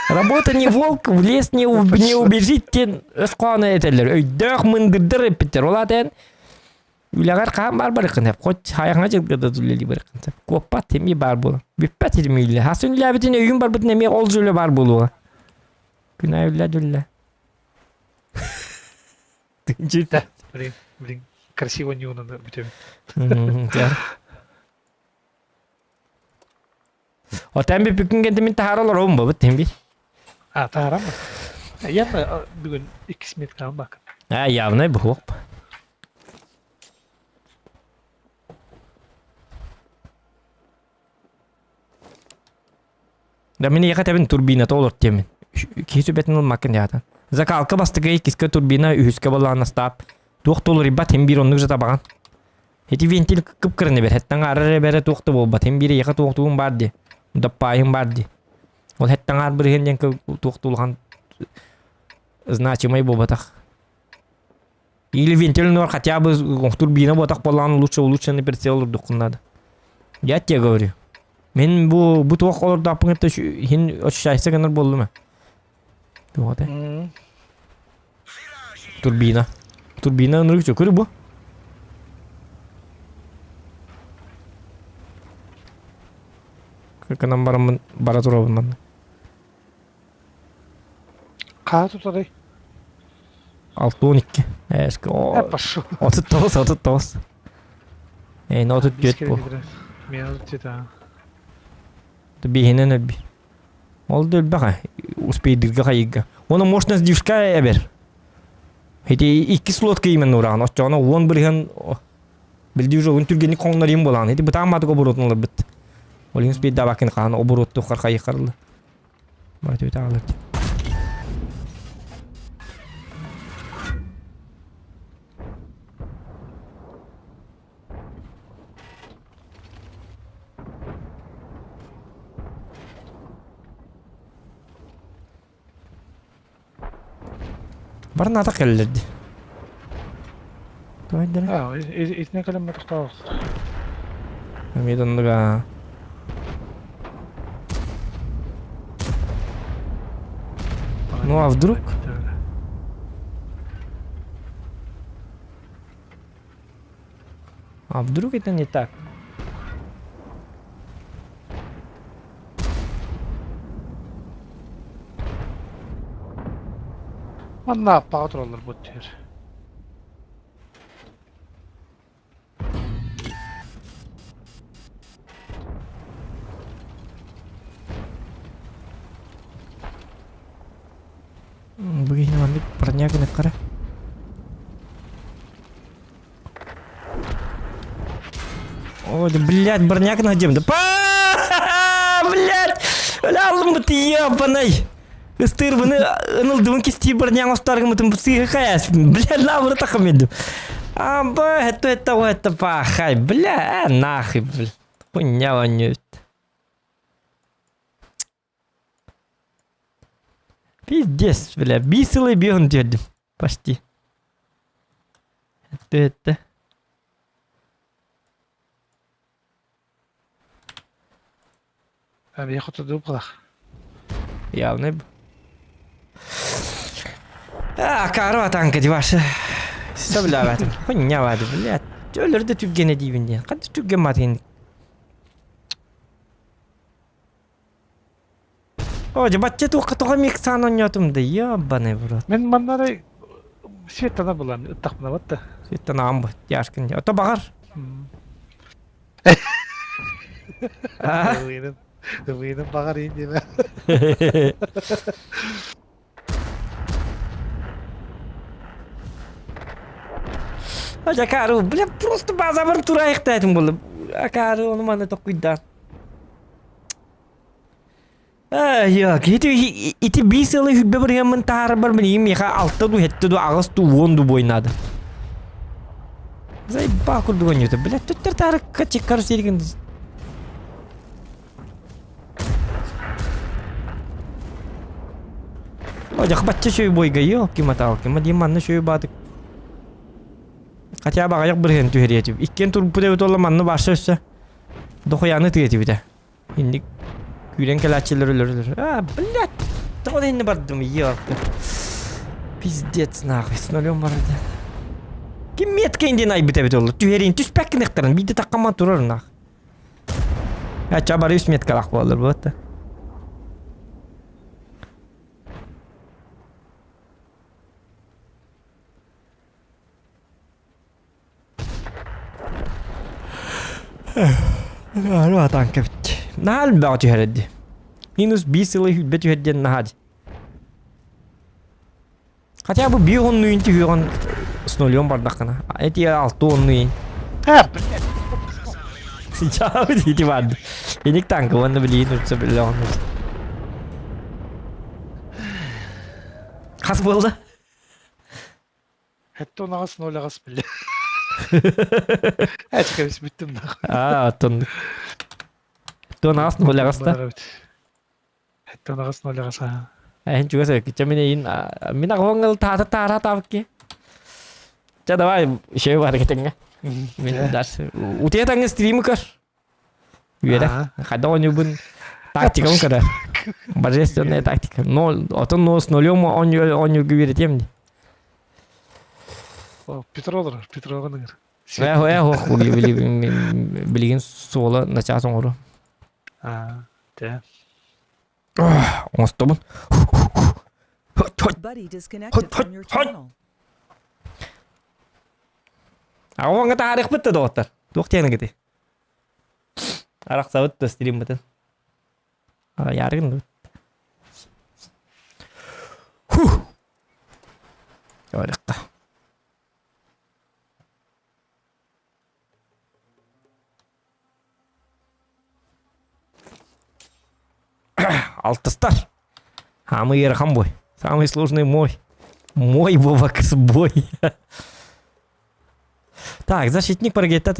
Работа не волк, в лес не, не убежит диэн өс хоһооно этэллэр. Өйдөөх мындырдар эппиттэр. Ол аата үлэҕэр хаан баар барыккын эп. Хоть хайаҥа дьылга да үлэлии барыккын сөп. Куоппат эмиэ баар буолар. Бүппэт этим үлэ. Хасын үлээбитин өйүн барбытын эмиэ ол же үлэ баар буолуоҕа. Күн аайы үлэ үлэ. Да, блин, блин, красиво не унаны бүтөбүн. Отан би бүгүн кентимин таһара олоробун бабыт тем би. А, таһараммын. Явно бүгүн иккис меткаҕын бакын. А, явно бу. Да мин эйиэхэ этэбин турбината олор диэммин. Киһи сүбэтин ылмаккын диэхэтин. Закалка бастакы иккискэ турбина үһүскэ буоллаҕына ыстаап. Туох да уларыйбат син биир оннук жатабаҕын. Ити вентиль кып-кыраны бэр, хэттэн аарар эрэ бэрэ туох да буолбат. Син биир эйиэхэ туохтугун баар дии. Даппааһын баар дии. Ол хэттэн аар бырыһын диэн туох да улахан значимай буолбатах. Или вентиль нор хотя бы турбина буотах буоллаҕына лучше улучшенный прицел урдуккун надо. Я тебе говорю. Мин бу бу туох олордоохпун кытта иһин ощущайся гынар буоллум ээ. Туох этэй? Турбина. Турбина ынырык чөкүр бу. Кынан бараммын бара турабын манна. Хаа тутарай? 6-12. Эске Э, пошел. 39, 39. Э, 34 бу. Мен 34 а. Биһинен өлби. Ол да өлбэх успейдырга хайыгга. Оны мощность движка эбер. Эти икки слотка именно ураан. Оччоҕуна уон бырыһан билди уже он түргенник хоҥнорим буолаан. Эти бытаан маатык оборотун ыларбыт. Ол иһин успейдаабаккын хаан оборотту хархайыхарылы. Бара түбүтэ аҕалар Бары наата кэллэр дии. А, итинэ кэлэн тохтоох. Эмиэ оннуга Ну а вдруг? А вдруг это не так? Манна аппаҕа тураллар бу түһэр. Бүгүн маннык броня гыныххара. О, да, блядь, броняк на Да, па, блядь! Өлө бу ебаный! Ыстырбыны ынылдыбын кистии броняң остаргымытын сыыһы хаяс. Блядь, лавры тахым Аба, это это это пахай, бля, а, нахуй, бля. Хуйня вонюет. Пиздец, бля, бисылы бегун дедим. Почти. Это это. Эбии хотудуу булах. Явный. А, корова танка диваша. Сөбүлээбэтим. Хуйня баады, блядь. Өлөрдө түргэнэ диибин диэн. Ханна түргэн маатын. О, дьэ бачча туохха тоҕо миксаан оонньоотум да, ебаный в рот. Мин манна эрэ Светана булан ыттахпына батта. Светана аам бу, тяжкин. Ото баҕар. А? Ылыйным, ылыйным баҕар иин диэмэ. Акаару, бля, просто базабар тураайыктаатым буолла. Акаару, ону маны токуйдаан. Ай, ити ити биир сылы хүрбэ бырыһыаммын таһаарарбар билигин миэхэ алта дуу, сэттэ дуу, аҕыс дуу, уон дуу буойнаады. Заебал курдук оонньуута. Бля, төттөр таарыкка чеккар сиэригин Одьах бачча шөй бойга ёлки-маталки, ма диэн манна шөй баатык. Хотя бы аҕыйах бырыһыан түһэриэ Иккиэн турбут эбит уолла манна барса өссө. Дохуяны тыа Инник күүрэн кэлээччилэр өлөрөлөр. А, блядь! Тоҕо да инни бардым, ёлка. Пиздец нахуй, с нулем барды. Ким метка индин айбыт эбит олу? Түһэрин түспэккин ыктарын, биирдэ таккаман турар нах. Ача бары үс меткалах буолар буотта. Араа танка бит. Наһаа элбэҕи түһэрэрди. Минус биир сылы сүүрбэ түһэр диэн наһаа дии. Хотя бы биир оннуйун түһүөҕүн с нулем бардаххына. Эти алты оннуйун. Ха, блядь. Сейчас ити барды. Эник танка уонна билигин урса биле оннук. Хас буолла? Хэтте онаҕас ноль аҕас биллэ. Эчкэбис бүттүм нахуй. Аа, оттон Оттон аҕас ноль аҕас да. Хэтте онаҕас ноль аҕас аа. Эһин чугас эбиккиччэ мин эйин мин аҕоҥ таата таара таабыкки. Ча давай еще бар кетеңге. Мин дальше. Утуйа таҥы стримы көр. Үөрэх. Хайдах оонньуубун тактикабын көрөр. Божественная тактика. Ноль, отон но с нулем оонньуурга үөрэтиэм дии. Петро олорор, Петроҕа ныгыр. Эх, эх, ох, билигин суола начаас оҥору. Аа, те. Оҥостобун. Buddy disconnected from your channel. Аҕаҥҥа таарыахпыт да доҕоттор. Туох диэн ити? Арахсабыт да стриммытын. Ярыгын дуу. Фух. Говорят. Алтыстар. Самый ыарахан бой. Самый сложный мой. Мой Вовак бой. Так, защитник паргета.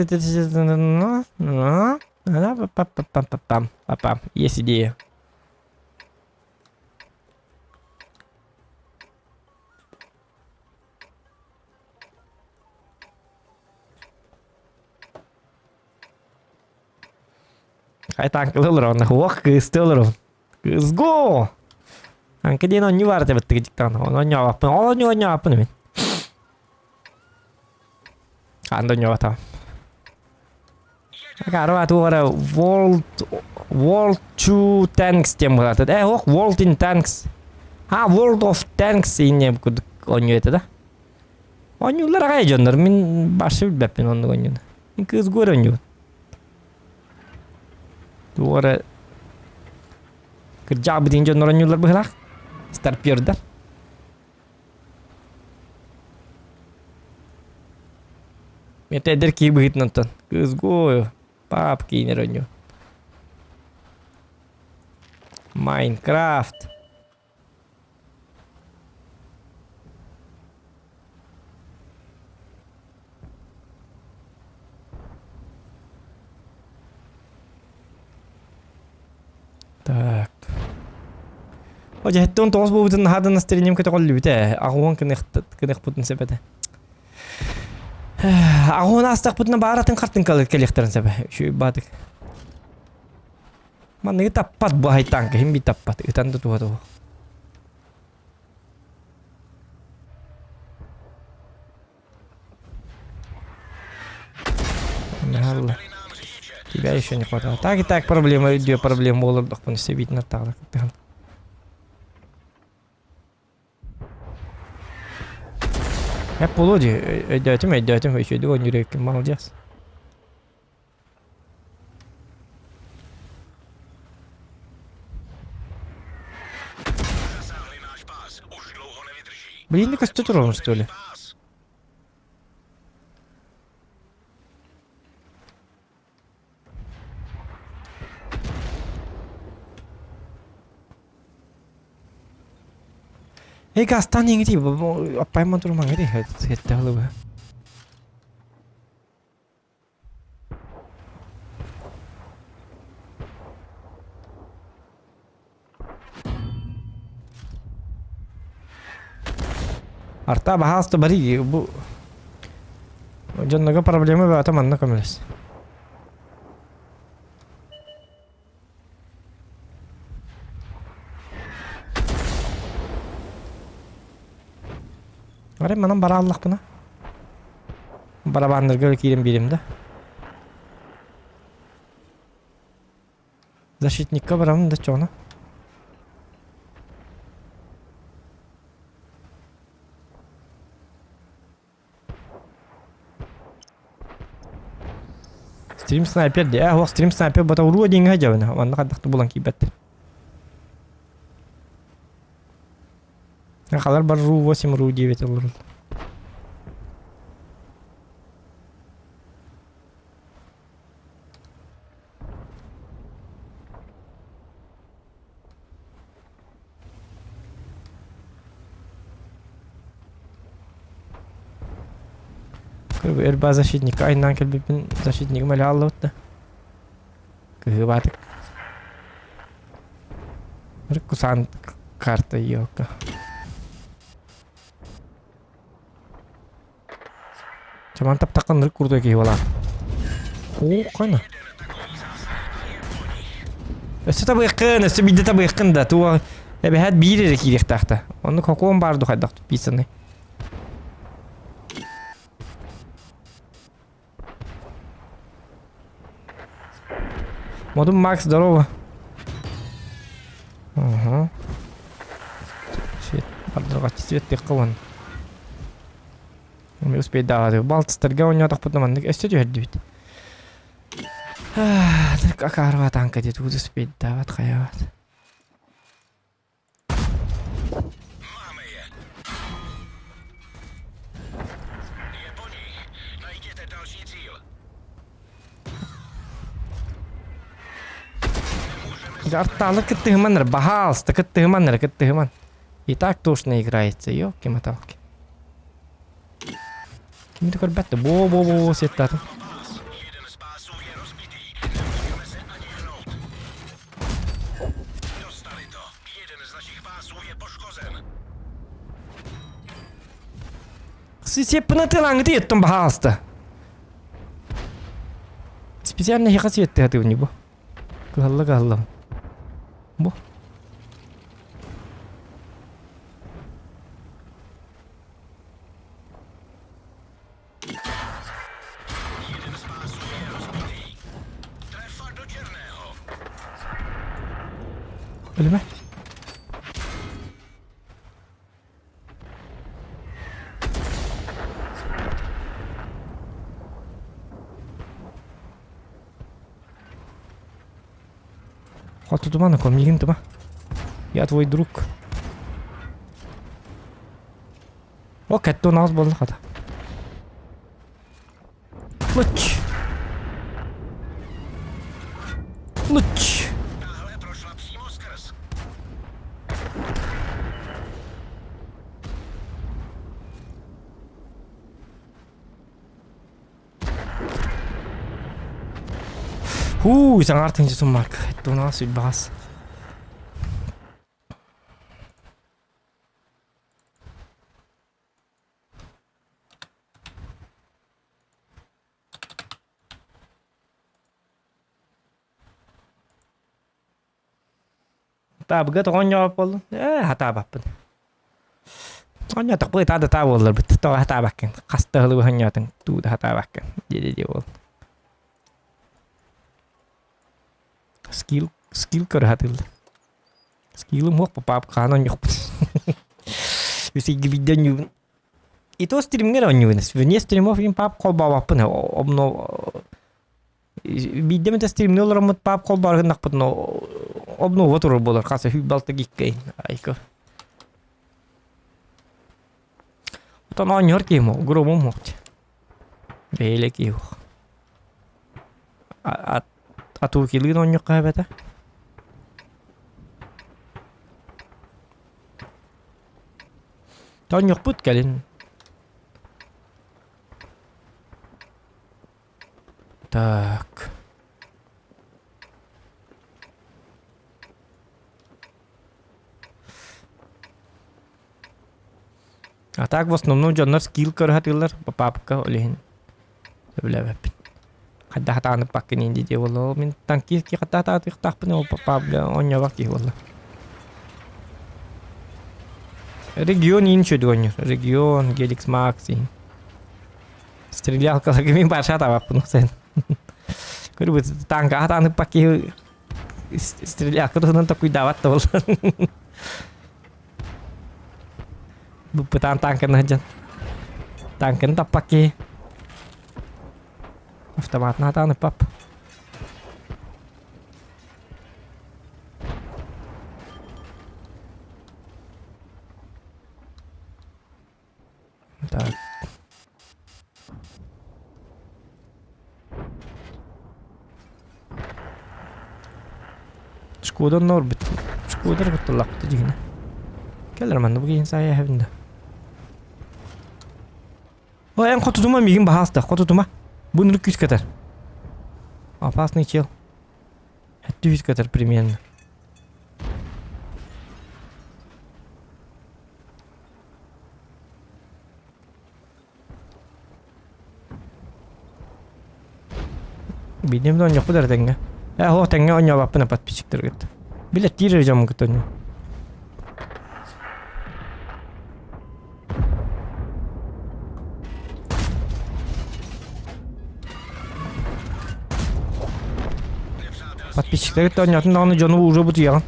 Есть идея. Хай танкылы олорон, ох, кыысты олорон. Кызго! Анка диэн онньу баар эбит диктан. Онньообаппын, ол онньу онньообаппын мин. Анда онньообатаҕым. Акаарба туох эрэ World World Two Tanks диэн быһаатыт. Э, ох, World in Tanks. А, World of Tanks инне курдук. оонньуу этэ да. Оонньууллар аҕай дьоннор, мин башы билбэппин оннук оонньууну. Мин кыыс гуор оонньуубун. Туох эрэ кырдьаабытын дьоннор оонньууллар быһыылаах. Старпердар. Это эдэр киһи быһыытынан кыыс гуо пап киинэр оонньуу. Майнкрафт. Так. О, дьэһэттэн тоҕус буолбутун наһаа да настроением көтөҕүллүбүтэ. Аҕуон кыныхпытын сөп этэ. Аҕуон аастахпытына бааратын хартыҥкалар кэлиэхтэрин сөп. Үчүгэй баатык. Манныгы таппат бу айтаанка иһин би таппат ытан да туһа туһу. Наһалла. Тебя еще не хватало. Так и так проблема үйдүө проблема буолар дохпун себитин аттаҕына кыттыһан. Эп буолуо дии өйдөөтүм өйдөөтүм үчүгэйдик оонньуур эбиккин молодец. Блин, не көстө турабын что ли? Эй, гастан иҥити, аппайман турумаҥ ити, хетте халыбы. Арта баһаалыста барый бу дьоннорго проблема бөҕөтө манна көмөлөс. Арай манан бара аллахпына. Барабаннарга киирэн биэрим да. Защитникка барамын да чоҕуна. Стрим снайпер дии. Ээ, суох стрим снайпер бата уруо диэҥҥэ сылдьабын. Манна хайдах да булан киирбэттэр. Халар бар ру 8 ру 9 олорол. Эрба защитник айнаан кэлбиппин защитнигым эле аллыбыт да. Кыһыыбаатык. Кусаан карта елка. Чаман таптакка нырык курдук киһи буолар. Оо, қана. Өссө табыаххын, өссө биирдэ табыаххын да, туох эбэһээт биир эрэ киириэхтээх да. Оннук хокуон баар ду хайдах тупписанный. Модум Макс, здорово. Ага. Свет, бардырҕаччы свет вон. Эми успейдаҕа балтыстарга оонньоотохпутуна маннык өссө түһэрдибит. Акаарба танка диэт успейдаабат хайаабат. Артаалы кыттыһыманнар, баһаалыста кыттыһыманнар, кыттыһыман. И так тошно играется, ёлки-моталки. Ким да көрбөт да, бо-бо-бо сеттатын. Сеппин тылаңыты еттім баһаалыста. Специально хиха светты хатыбын бу. Кыһалла кыһалла. Бу. Өлүмэ. Хотутума на мигин тума. Я твой друг. О, кэтте он аз болды хата. Лыч. Лыч. Хуу, саҥар тыынча суммарк. Туунаас сүлбэҕэс. Таабыга тоҕо оонньообот буоллун? Ээ, хатаабаппын. Оонньоотохпут ытаа да ытаа буолларбыт. Тоҕо хатаабаккын? Хас да ыһылы оонньоотуҥ, туу да хатаабаккын диэ-диэ буол. Скилл, скилл көрө сатыыллар. Скиллым суох папа хаһан оонньуохпун. Үсүйгэ биирдэ оонньуубун. И то стримҥэ эрэ оонньуубун. Вне стримов им пап холбообоппун. Обно Биирдэ эмит стримныы олороммут паап холбоору гыннахпытына обнова турар буолар хас үһүй балта гиккэй айка. Отон оонньуур киһим ол громум уохча. Бэйэлэ киһи уох. Атуукилыын оонньуохха эбэтэ. Тоонньуохпут кэлин. Так. А так в основном дьоннор скилл көрө сатыыллар папка ол иһин сөбүлээбэппин. Хайдах хатаанып паккын инди диэ буолла. Мин танкист ки хатаа таатыахтаахпын ол папка оонньообох киһи буолла. Регион иин үчүгэй оонньуур. Регион, Геликс Макс иин. Стрелялкаларга мин барша табаппын сен. Көрүбүт танка атаныппак киһи стрелялка туһунан токуйдаабат да буолла. Быппытаан танканы сылдьан. Танканы таппак киһи. Автоматын атаныппап. Так. Шкода норбит. Шкода кутталлаахпыт дьиҥинэ. Кэлэр манна бу киһин саайа эһэбин да. Ой, эн хотутума миигин баһааста, хотутума. Бу нырык күүс кэтэр. Опасный чел. Өттү кэтэр примерно. Биирдэм да оонньуохпут эрэ тэҥҥэ. Ээ, суох тэҥҥэ оонньообоппун подписчиктары кытта. Билэттиир эрэ дьоммун кытта оонньуу. Подписчиктары кытта оонньоотун даҕаны дьону уже бутуйаҕын.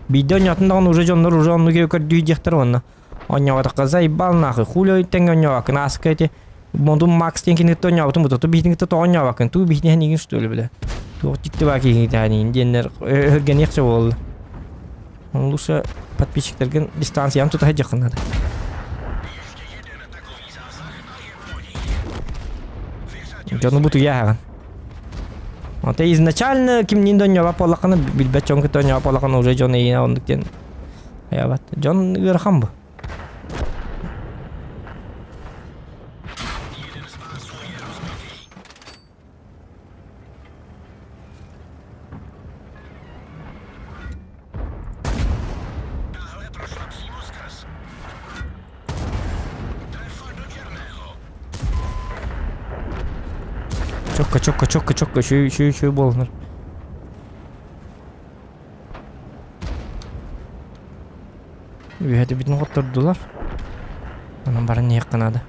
Биирдэ оонньоотун даҕаны уже дьоннор уже оннук көрдүү диэхтэр уонна Оонньооботоххо заебал нахуй, хули тэҥҥэ оонньообоккун, ааска эти Модун Макс диэн кинигэттэ оонньообутум бу, ту биһитин кытта тоҕо оонньообоккун, туу биһитин иһэн игин что ли бля. Туох дьикти баа киһиҥ диэннэр өһүргэниэхчэ буолла. Лучше подписчиктаргын дистанциям тута сылдьыаххын наада. Дьону бутуйа аһаҕын. Ото изначально кимниин да оонньообот буоллаххына, билбэт дьон кытта оонньообот буоллаххына уже дьон эйиэнэ оннук диэн Айабат. Дьон ыарахан бу. Чокко, чокко, чокко, чокко, үчүгэй, үчүгэй, үчүгэй буоллунар. Үөһэтибитин хоттордулар. Онон баран иһиэххэ наада.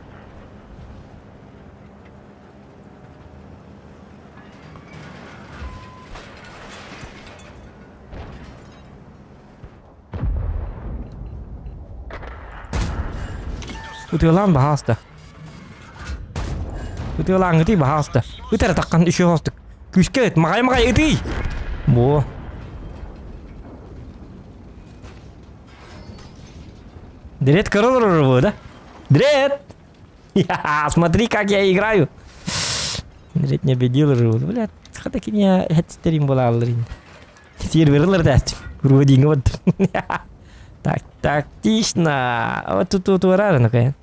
Ытыалаан баһааста. Ытыалааҥҥытый баһааста. Ыт эрэ таххан үчүгэй хостук. Күүскэ ыт, маҕай-маҕай ытый! Буо. Дред көрөр да? Дред! Смотри, как я играю. Дред не обидел уже. Бля, хата кине хэтстерин буолааллар. Серверлер даст. Грудинга вот. Так, тактично. Вот тут тут урара ну-ка.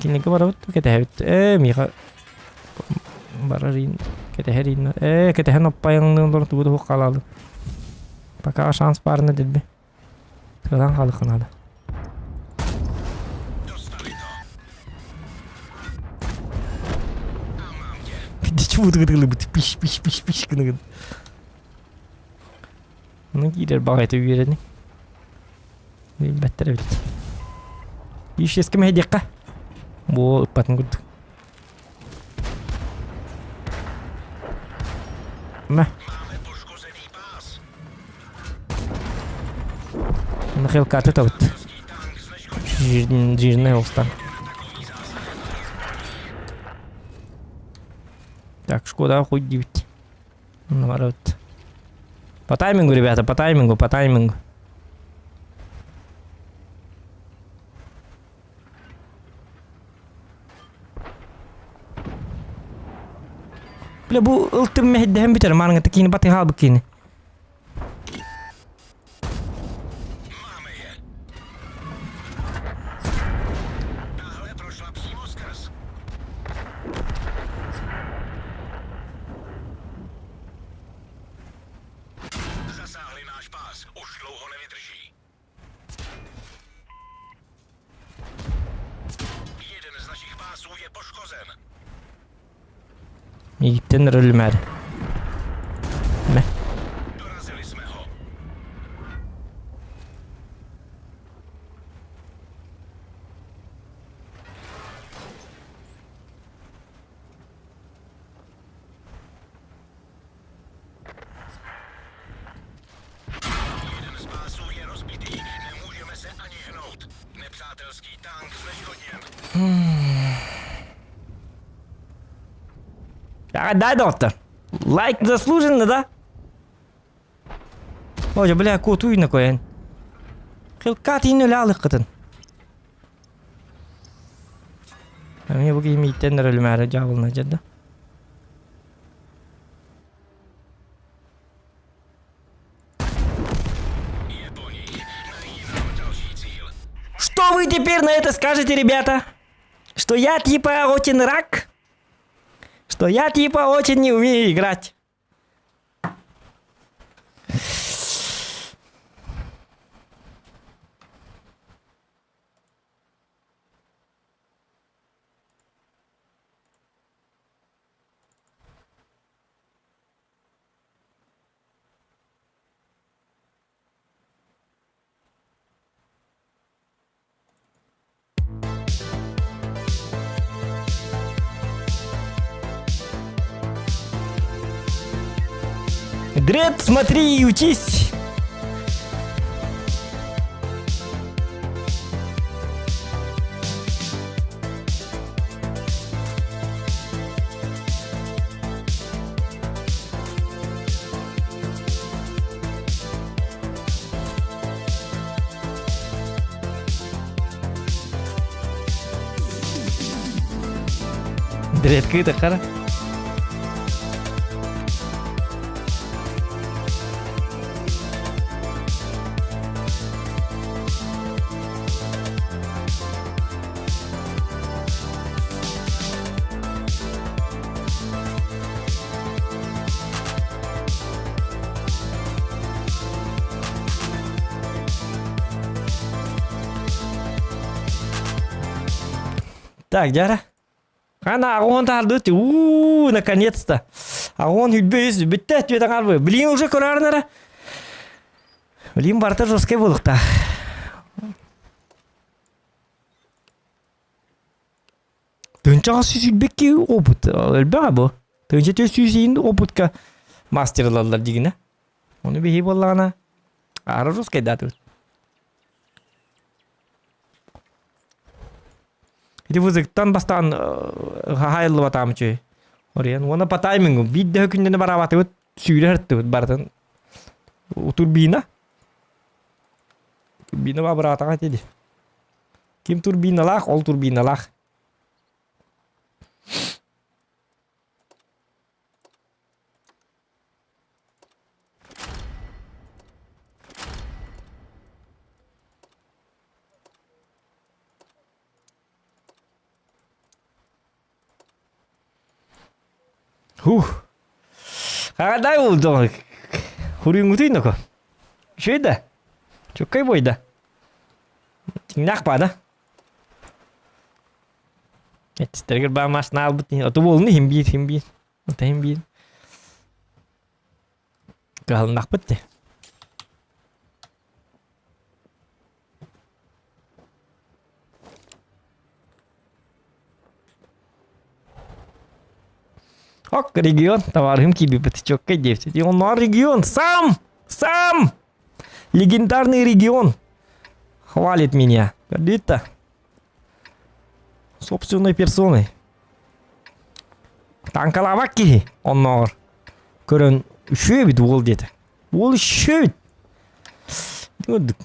Кинигэ барабыт кэтэһэбит. Ээ, миэхэ барар кэтэһэр Ээ, кэтэһэн оппайаҥныын тугу да хаалаалы. Пока шанс баарына дэлби. Тыалаан хаалыахха наада. Чубутугутугулубут пиш пиш пиш пиш гыныгын. Оны киирэр баҕайыта үөрэни. Билбэттэр эбит. Ишескэ мэһэйдиэххэ. Бу ыппатын курдук. Мэ. Михаил Каты табыт. Жирный олстан. Так, Шкода хуй дивить. Наоборот. По таймингу, ребята, по таймингу, по таймингу. Бля, бу ылтым мэһэйдэһэн бүтэр, маарыҥҥа киини батый хаалбыт киини. Миигиттэн өлүмээр. Мэ. Дай, доктор. Лайк заслуженно, да? Ой, бля, куотуйна коен. Хилкатин өлі Эмиэ бу киһи мииттэн эрэ өлүмээри дьаабылына дьэрдэ. Что вы теперь на это скажете, ребята? Что я типа очень рак? Что я типа очень не умею играть? Дред, смотри и учись! Дред кыта хара. Так, дьара. Ана агон тардыт. У, наконец-то. Агон хүлбөйүс бүтте түөтэн арбы. Блин, уже көрөрнара. Блин, барта жесткий болукта. Тынчаға сүүсүлбекки опыт. Өлбөҕө бу. Тынча төс сүүсейин опытка мастерлалар дигине. Оны биһи боллаҕына ара жесткий датыбыт. Ити вызыктан бастаан хаһайыллыбатаам үчүгэй. Ориен уонна по таймингу биир да күннэни бараабатыбыт сүүрэ сырыттыбыт барытын турбина. Турбина бабыраатаҕа этэ дии. Ким турбиналаах, ол турбиналаах. Хух. Хагадай улдон. Хуруйгутуй ноко. Үчүгэй да? Чуккай бойда. Тиҥнээх баада. Этистэригэр баа машина албыт оту буолуну иһин биир, иһин биир. Ото иһин биир. Кыһалыннахпыт де. Ок, регион, товарым киирбиппит, чёккай диэбит. Оннооҕор регион, сам, сам! Легендарный регион. Хвалит меня. Гордит-то. Собственной персоной. Танкалаабат киһи оннооҕор. Көрөн үчүгэй эбит уол диэтэ. Уол үчүгэй эбит. Көрдүк.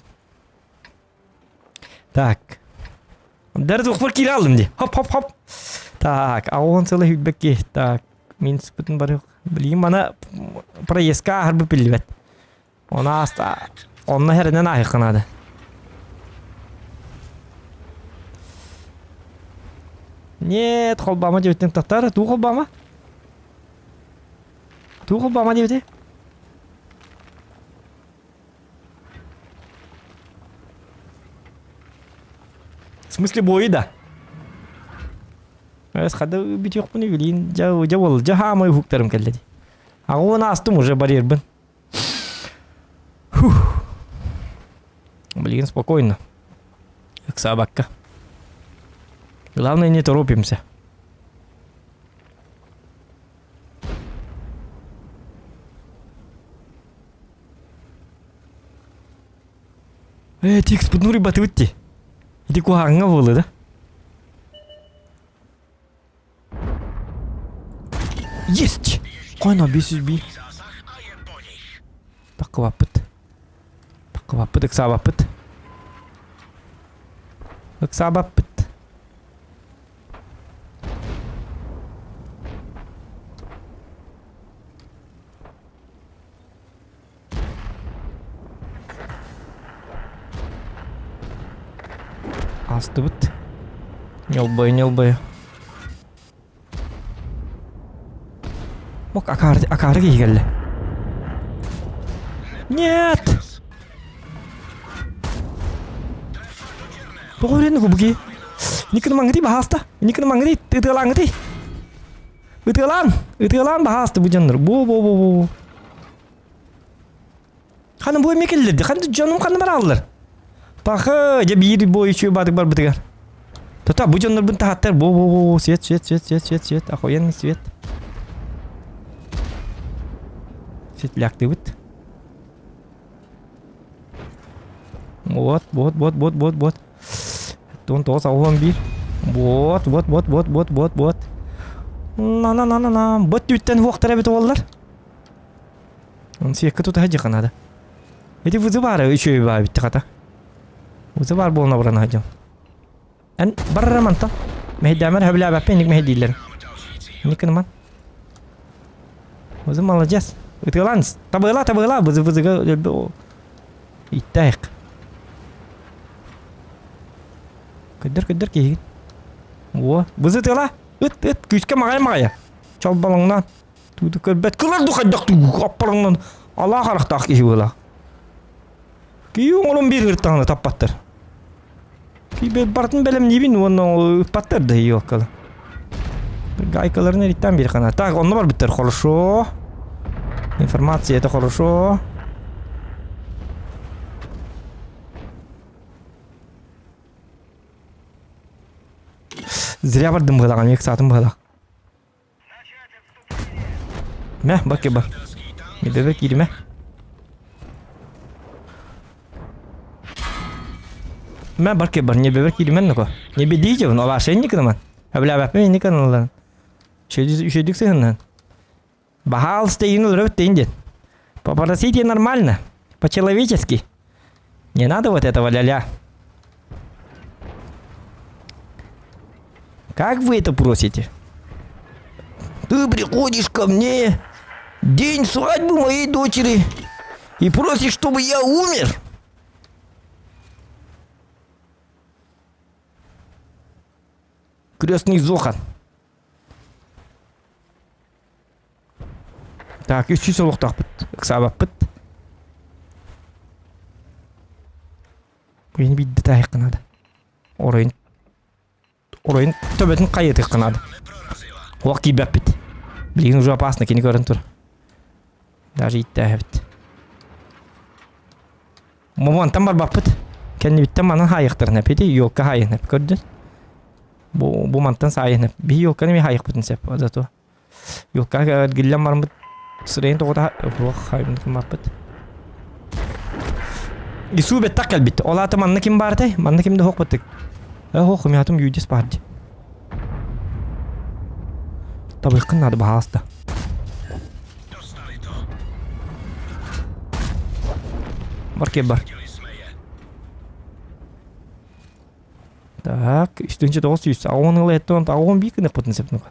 Так. Дәрі тухпар кире алдым ди. Хоп хоп хоп. Так, ауған сылы хүлбекки. Так, мин спытын бар Билигин мана проездка аһарбы биллибэт. Оны аста онно херинен аһыхханады. Нет, холбама диэбиттэн тахтар. Туу холбама? Туу холбама диэбити? В смысле бойы да? Эс хада бүтүөхпүн билин жа жа бол жа хаамай уһуктарым кэллэ ди. Аҕуон аастым уже барьербын. Фух. Блин, спокойно. Ыксаабакка. Главное не торопимся. Э, текст поднури батыбыт ти. Ити куһаҕаҥҥа буолла да? Есть! Қойна 501. Таққыбаппыт. Таққыбаппыт, ыксаабаппыт. Ыксаабаппыт. Астыбыт. Ньолбой, ньолбой. Ок, акаары, акаары киһи кэллэ. Нет! Тоҕо үрэн кубуки? Никын маңгыти баһааста. Никын маңгыти ытыалаангыти. Ытыалаан, ытыалаан баһааста бу дьоннор. Бу бу бу бу. Ханы бу эмиэ кэллэрди. Ханы дьонум ханна бараллар? Пахы, дьэ биир бу үчүгэй баатык барбытыгар. Тота бу дьоннорбун таһаттар. Бу бу бу свет свет свет свет свет свет охуенный свет. Светляктыбыт. Вот, вот, вот, вот, вот, вот. 19 61. Вот, вот, вот, вот, вот, вот, вот. На-на-на-на-на. Бот түттен хуохтар эбит уоллар. Он сиэккэ тута сылдьыахха наада. Ити вызывары үчүгэй баа бүттэ хата. Вызывар буолан абырана сылдьам. Эн барара мантан. Мэһэйдээмэр сөбүлээбэппин инник мэһэйдииллэр. Инник гыныман. Вызы молодец. Ытыалаан табыла табыла вызы вызыга өлбө иттээк. Көдөр көдөр киһигин. О, вызы ытыала. Ыт ыт күүскэ маҕай маҕайа. Чолболоҥнон. Тууду көрбөт кылар ду хайдах туу аппараңнан алаа харахтаах киһи буолаа. Киһи оҥорон биир ыртаҕына таппаттар. Киһи барытын бэлэмниибин уонна ыппаттар да елкалы. Гайкаларын эриттэн биир хана. Так, онно барбыттар хорошо. Информация это хорошо. Зря бардым быһылаҕа, эмиэ ыксаатым быһылаах. Мэ, баки бар. Медовик кииримэ. Мэ, барки бар, небебе кииримэн нуко. Не бедите, но ваше не кынаман. Аблябаппын не кыналан. Үшөдүк сыһыннан. Баһаалыста иин олорор тейин ден. Попросите нормально, по-человечески. Не надо вот этого ля-ля. Как вы это просите? Ты приходишь ко мне день свадьбы моей дочери и просишь, чтобы я умер? Крестный Зохан. Так, 300 олохтоохпут, ыксаабаппыт. Бу биирдэ таайыахха наада. Оройун оройун төбөтүн хайытыахха наада. Олох киирбэппит. Билигин уже опасно, кини көрөн тур. Даже иттээһэбит. Момуонтан барбаппыт. Кэннибиттэн манан хаайыахтарын эпити, елка хаайыһын эп көрдүн. Бу, бу мантан саайыһын эп. Биһи елканы эмиэ хаайыахпытын сөп, зато. Елка эргиллэн бараммыт сырайын тоҕута суох хаайыммаппыт. Ису бэттэх кэлбит. Ол аата манна ким баартай? Манна ким да хоқпыттык. Э хоқ, мятым юдис баар дии. Табыйқын надо баһааста. Бар кеп бар. Так, үстүнче 900. Аон ылы эттон, аон бий кынық бұтын септін.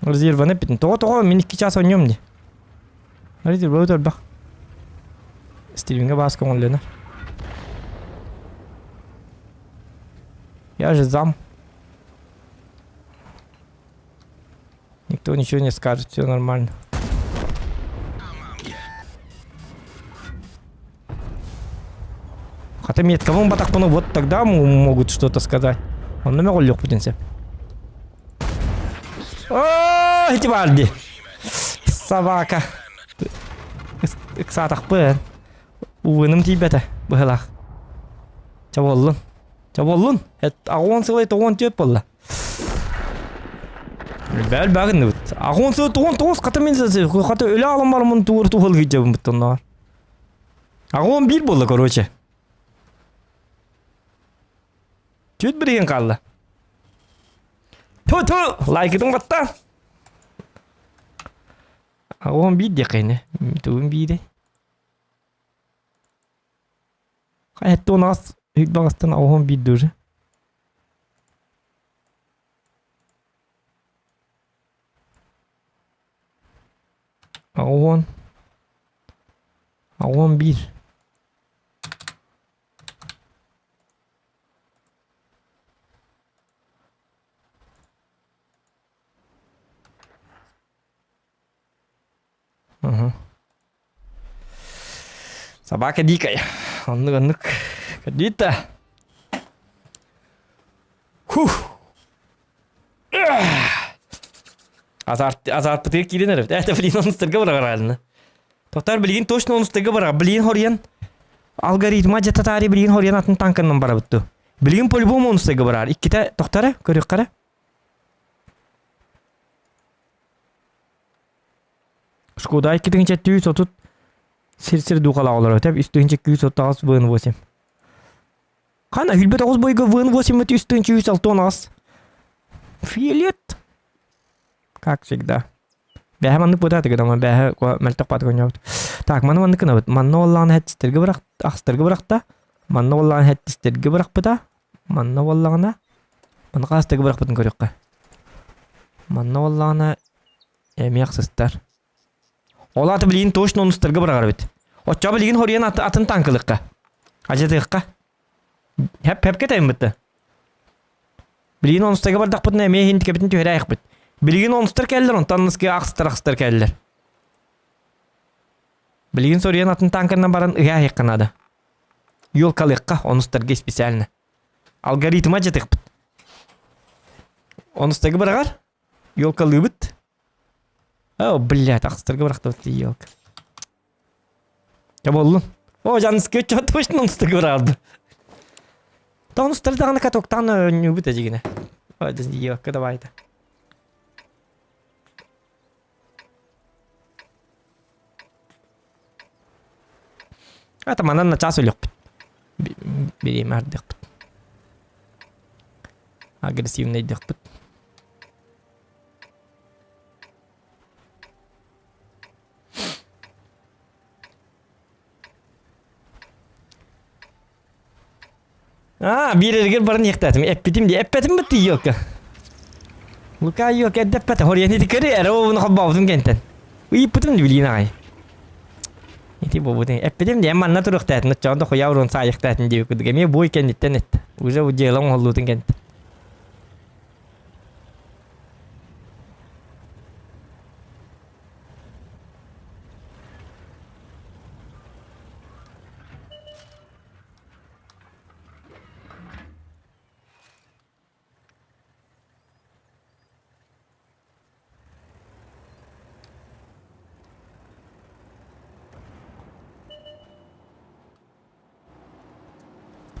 Резерваны битин. Тоҕо тоҕо мин 2 час ойнуом ди. Резервы өтөрбөх. Стриминге бас көңүллэнэр. Я же зам. Никто ничего не скажет, все нормально. Хотя меткабын батақпыны вот тогда могут что-то сказать. Онно мөҕүллүөх бүтүн сөп. О, ити баар дии. Собака. Ыксаатахпын. Уыным тиийбэтэ быһылаах. Чаболлун. Чаболлун. Аҕуон сылай тоҕуон түөт буолла. Бэл багынныбыт. Аҕуон сылай тоҕуон тоҕус хата мин хата өлө аалан бараммын тугур туһал гыдьабын буттаннаар. Аҕуон биир буолла короче. Түт билигин хаалла. Ту-ту! Лайкытын батта. Аҕуон биир диэххэ ини. Тугун биири. Хайатты унаас үйбаҕастан аҕуон биир уже. Аҕуон. Аҕуон биир. Собака дикая. Оннук оннук. Көрдүүт Хух. Азарт азарпытыгар киирэн эрэ. Это блин онустарга барар Тоқтар билигин точно онустарга барар. Билигин хорьян алгоритма дьэ татари билигин хорьян атын танканнан барабытту. Билигин по-любому онустарга барар. Иккитэ тохтара көрүөххэ Шкода 2 430 сир-сир духалаах олорор. Тэп 3 238 ВН8. Хана хүлбэт оҕус бойга ВН8 3 368. Фиолет. Как всегда. Бэһэ маннык быта тыгыдама бэһэ мөлтөх бат гонньобут. Так, маны маннык гынабыт. Манна уоллаҕына хэттистерге бырах ахстарга бырахта. Манна уоллаҕына хэттистерге бырахпыта. Манна уоллаҕына манна хаастарга бырахпытын көрүөххэ. Манна уоллаҕына эмиэ ахсыстар. Ол аата билигин точно онустарга быраҕар эбит. Оччоҕо билигин хоруйан атын таҥкылыкка. Ажатыахха. Хэп хэпкэ тэймитте. Билигин онустарга бардахпытына эмиэ иһин кэбитин түһэрээхпит. Билигин онустар кэллэр, онтон аныскы ахсыстар ахсыстар кэллэр. Билигин соруйан атын танканан баран ыһаа наада. Елкалыахха онустарга специально. Алгоритма дьатыахпыт. Онустарга быраҕар, елкалыыбыт. О, блядь, ахсыстарга бырахтыбыт елка. Дьэ буоллун. О, Жаныскы точно онустарга быраҕарды. Тонустар даҕаны катоктаан өнньүүбүт эдьигинэ. Елка давай-то. Это манан начаас өлүөхпүт. Бириэмэ ардыахпыт. Агрессивнайдыахпыт. А, биэрэригэр баран иэхтээтим. Эппитим дии. Эппэтим бытты елка. Лука елка эрдэппэтэ. Хоруйан ити көрү эрэ ону холбообутум кэнтэн. Ыйыппытым ди билиин аҕай. Ити буолбутун. Эппитим дии, манна туруохтаатын, оччоҕо да хуйа урун саайыхтаатын диэбит курдук. Эмиэ буой кэнниттэн эттэ. Уже бу дьыала оҥоһуллуутун кэнниттэн.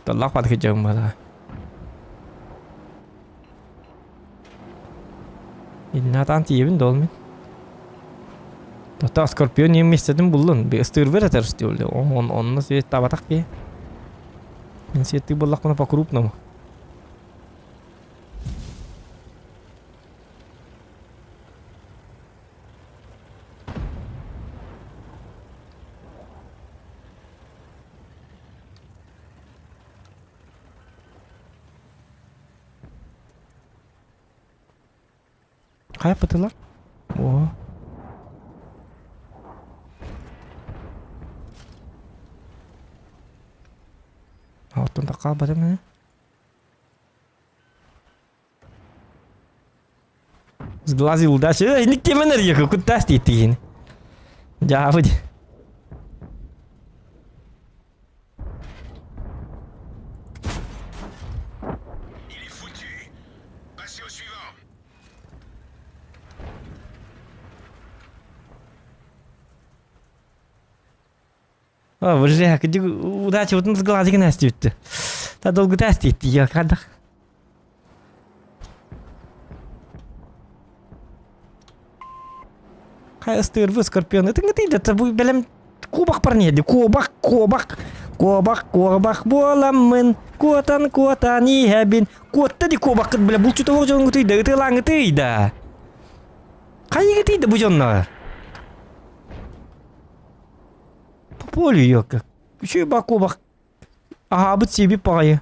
Таллах бат кыдьым бала. Иннатан тиийэбин да ол мин. Тота Скорпион иин миэстэтин буллун. Ыстыырбар этэр ыстыыр. Он онно свет табатах киһи. Мин светтик буоллахпына по крупному. Хайа пытылар? О. Оттон такаабатым ээ. Сглазил удачи. Эй, никтемен эрийэкэ куттаас диэттигин. Дьаабыт. А, бля, удачи, вот сглазик настүүттү. Та долго таститти, я кадах. Хай ыстыырбы скорпион. Ытыҥ ытыйда, та бу бэлэм куобах парниэди. Куобах, куобах, куобах, куобах буоламмын. Куотан, куотан иһэбин. Куотта ди куобахкыт бля булчутолох дьоҥ ытыйда, ытыалааҥ ытыйда. Хайыгы ытыйда бу дьоннор? По полю ёлка. Үчүгэй ба куобах. Аһаабыт сиэбит баҕайы.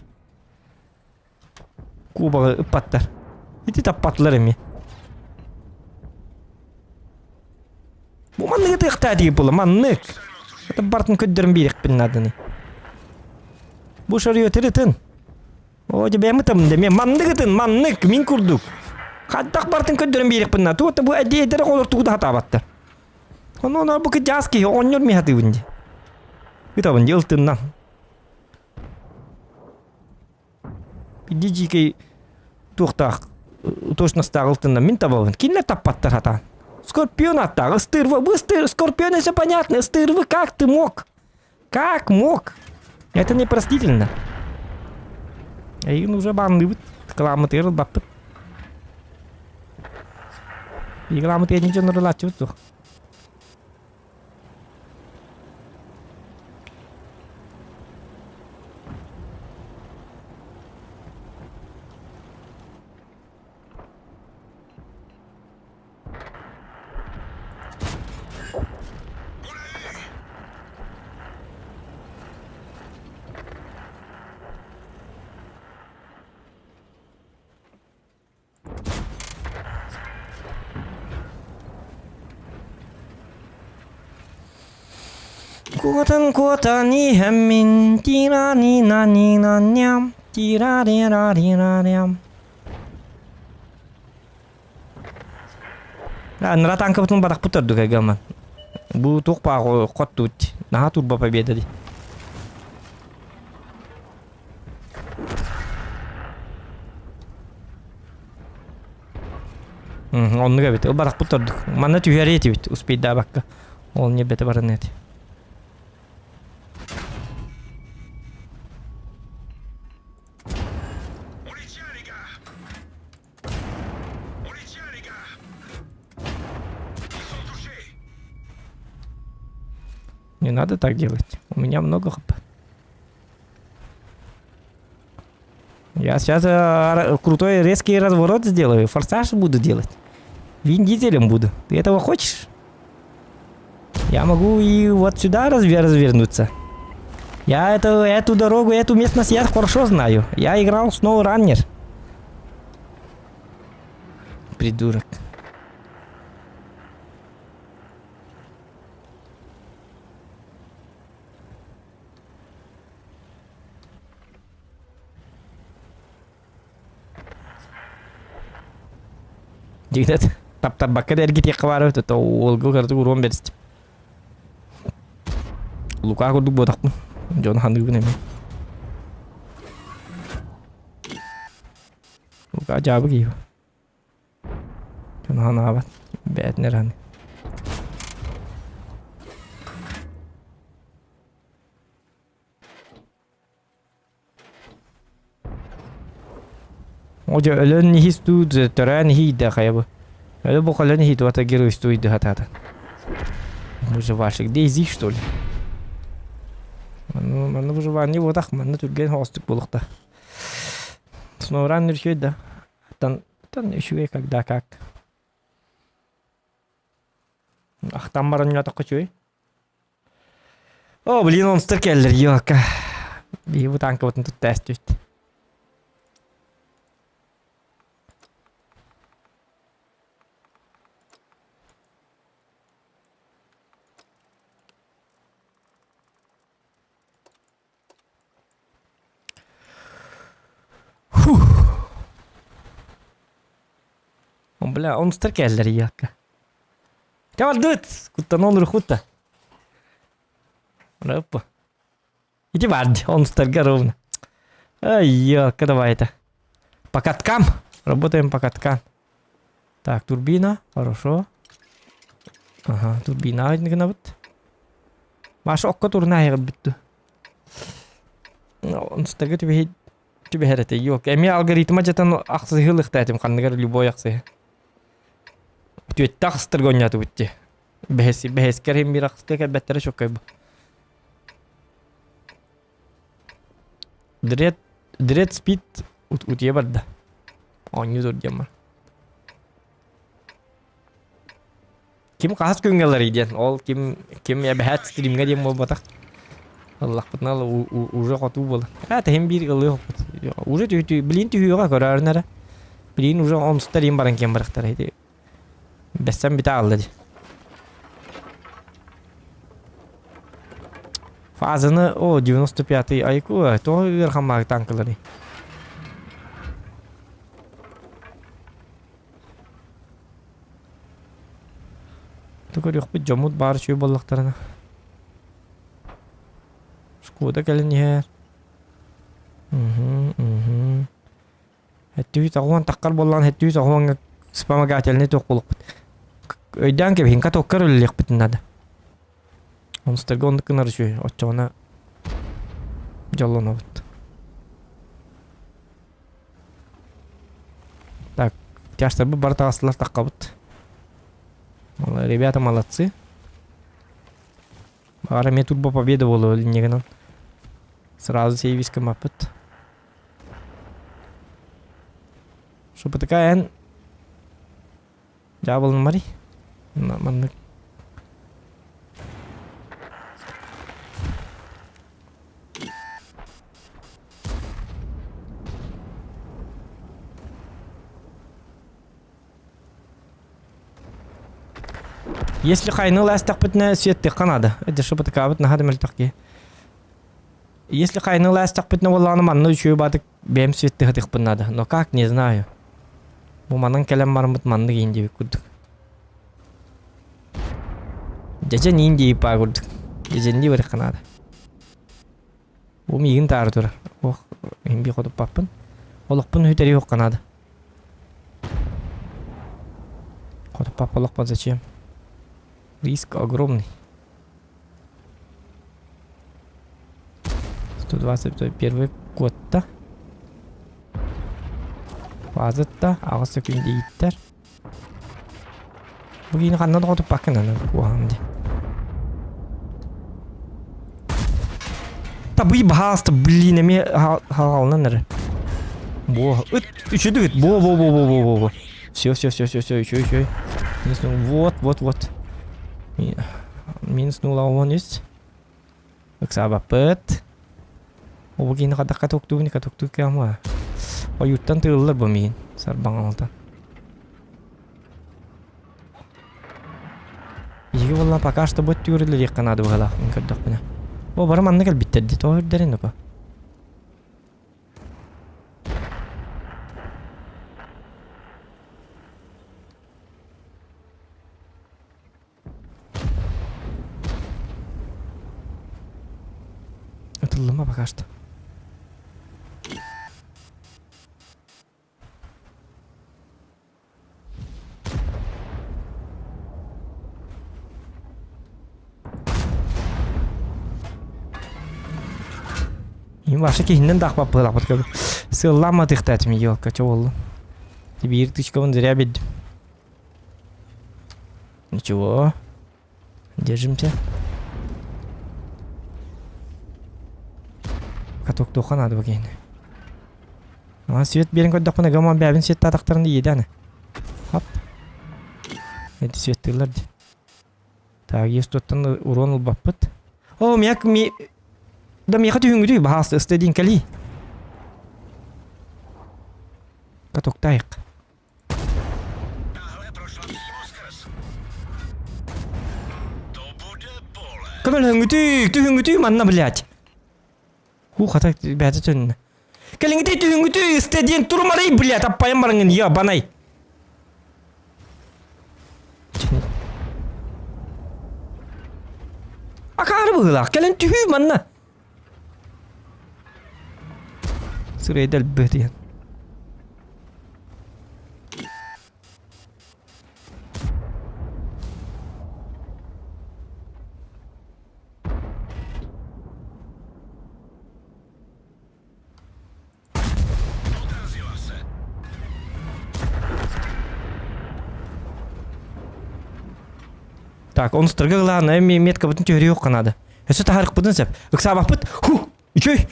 Куобаҕы ыппаттар. Ити таппатылар эмиэ. Бу маннык ытыахтаа диир була маннык. Это бартын көрдөрөн биэриэхпин нааданы. Бу шарыйотыр ытын. Оо, дьэ бэйэм ытамын да эмиэ маннык ытын, маннык, мин курдук. Хайдах бартын көрдөрөн биэриэхпин наада. Туох да бу эдиэдэр оҕолор тугу да сатаабаттар. Ону ону бу кыдьаас киһи оҕонньор мин сатыыбын дии. Ытабын дии ылтыннан. Биди дьиикэй туохтаах точностаах ылтыннан мин табабын. Кинилэр таппаттар хатаан. Скорпион аттаах, ыстырва, быстыр, скорпион все понятно, ыстырвы, как ты мог? Как мог? Это непростительно. Эйигин уже баанныыбыт, кыламмытыгар ылбаппыт. Игламмыт иэнин дьоннор ылааччыбыт суох. Куотан куотан иһэммин тира-ни-на-ни-на-ням тира-ри-ра-ри-ра-рям Анара танкабытын барахпыт ордук эгаман. Бу туох баа хоттут. Наһаа турба победа ди. Оннук эбит. Ол барахпыт ордук. Манна түһэр этибит успейдаабакка. Ол не бете баран эти. Не надо так делать. У меня много хп. Я сейчас э, крутой резкий разворот сделаю. Форсаж буду делать. Вин Дизелем буду. Ты этого хочешь? Я могу и вот сюда разве развернуться. Я эту, эту дорогу, эту местность я хорошо знаю. Я играл в SnowRunner. Придурок. Дигнет таптарбакка да эргитиэххэ баар эбит это уолга кырдык уруон бэристим. Лука курдук буотахпын. Дьон ханыыбын эмиэ. Лука дьаабы киһи. Дьон ханаабат. Бээтин эрэ ханы. О дьэ өлөн иһис дуу, төрөөн иһийдэ хайа бу. Өлө бу өлөн иһийдэ уота геройствуйды хатаата. Выживашек Дейзи что ли? Манна манна выживание буотах, манна түргэн хоостук буолуохта. Сноуран үчүгэй да. Тан тан үчүгэй когда как. Ахтан баран ньотоххо үчүгэй. О, блин, монстр кэллэр, ёлка. Биһи бу танкабытын тутта эстибит. Фух. Бля, монстр кэллэр, ёлка. Кавардыт! Куттанон рухута. Опа. Иди барды, монстрга ровно. Ай, ёлка, давай это. По каткам. Работаем по каткам. Так, турбина, хорошо. Ага, турбина гынабыт. Маша окко турна бүттү. Онстарга түбэһи түбэһэр этэ. Yok, эмиэ алгоритма жатан ахсыһылыхта этим ханныгар любой ахсыһы. Түөттэ ахстырга оонньоотубут дии. Бэһэс бэһэскэр иһин биир ахсыска кэлбэттэрэ чоккай бу. Дред Дред Спид утуйа барда. Оонньуу тур диэн бар. Ким хаһыс күҥҥэ ыларый диэн, ол ким ким эбэһээт стримҥэ диэн буолбатах. Ыллахпытына уже хотуу буолар. Аа тэһин биир ылыы хоппут. Уже түһү билин түһүөҕэ көрөөрүн эрэ. Билин уже онсуттар иин баран киэн барахтар ити. Бэссэн бүтэ аалла дии. Фазаны, о, 95-й айку, тоҕо ыарахан мааг танкалары. Көрүөхпүт дьоммут баар үчүгэй буоллахтарына. Шкода кэлэн иһэр. Уһу, уһу. Хэттүүс аҕуон таххар буоллаҕына хэттүүс аҕуоҥҥа вспомогательный туох буолуохпут. Өйдөөн кэбиһин катоккар үлэлиэхпитин наада. Онустарга оннук гынар үчүгэй. Оччоҕуна дьоллонобут. Так, тяжтарбыт бары таҕыстылар таххабыт. Ребята молодцы. Баҕар эмиэ турбо победа буолуо инньэ гынан. Сразу сейвис гыммаппыт. Шупатыка эн дьаабылынмарый? Маннык Если хайны ылаастахпытына сүөттүөххэ наада. Это шупатыкаабыт наһаа да мөлтөх киһи. Если хайны ылаастахпытына буоллаҕына манна үчүгэй баатык бэйэм сүөттүһэтихпин наада. Но как, не знаю. Бу манан кэлэн бараммыт маннык иин диэбит курдук. Дьэдьэн иин диэбит баа курдук. Дьэдьэннии барыахха наада. Бу миигин таары турар. Ох, иһин бии хотуппаппын. Олохпун үтэриэххэ наада. Хотуппаппа олохпун зачем? Риск огромный. 121 куотта. Фазатта, аҕыс секунда ииттэр. Бу киини ханна да хотуппаккын аны куһаҕан дии. Табый баһаалыста блин эмиэ хаалынан эрэ. Бо ыт үчүдүгүт бо бо бо бо бо бо бо. Все все все все все үчү үчү. Вот вот вот. Минус 0 есть. Ыксаабаппыт. Ол киһини хадахха токтугун катоктуу кыамма. Ойууттан тыыллар бу миин сарбаҥалтан. Биһиги буолла пока что бу өттүгэр наада быһалаах мин көрдөхпүнэ. О бары манна кэлбиттэр дии тоҕо үрдэрин око. Ытыллыма пока что. Ваша киһиннэн да ахпаппыалахпыт көр. Сыаллаамматыхтаатым елка чо боллу. Биир тычкабын зря биддим. Ничего. Держимся. Катоктуохха наада бу киһини. Ама свет биэрэн көрдөхпүнэ гаман бэйэбин светтаатахтарына иэдээн. Хоп. Эти светтыыллар дии. Так, есть туттан урон ылбаппыт. О, мияк ми... Да миэхэ түһүҥҥүтүй, баһаас ыстыы диин кэлии. Катоктайык. Көмөлөһүҥҥүтүй, түһүҥҥүтүй манна, блядь. Ху, хата бэйэтэ төннө. Кэлиҥҥитий түһүҥҥүтүй, ыстэ диэн турумарый, блядь, аппайан бараҥҥын, ебанай. Акаары быһыылаах, кэлэн түһүү манна. Сырайда элбэтиэн. Так, он строго главное, меткабытын түһөрүөх надо. Өссө таһарыкпытын сөп. Ыксаабаппыт. Ху! Үчүй!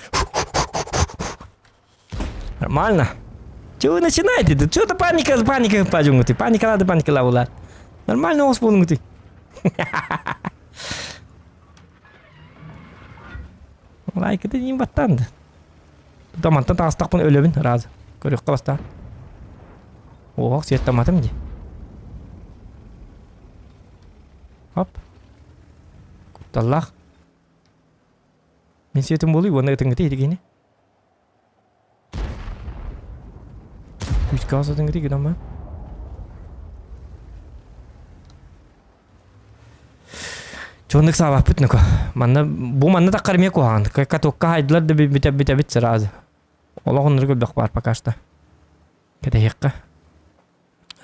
Нормально. Чего вы начинаете? Да что-то паника, паника, паника, ты. Паника надо, паника лавула. Нормально у вас ты. Лайк это не баттанды. Тамантан таҕыстахпын өлөбүн раз. Көрүөххэ бастаан. Оох, светтаматым дии. Хоп. Кутталлаах. Мин светым буолуй уонна ытыҥҥыты итигини. Күүскэ ытыҥҥыты гынама. Чоннык саабаппыт нука. Манна бу манна таххар эмиэ куһаҕан. Катокка хайдылар да бүтэ бүтэбит сразу. Олох оннук элбэх баар пока что. Кэтэһиэххэ.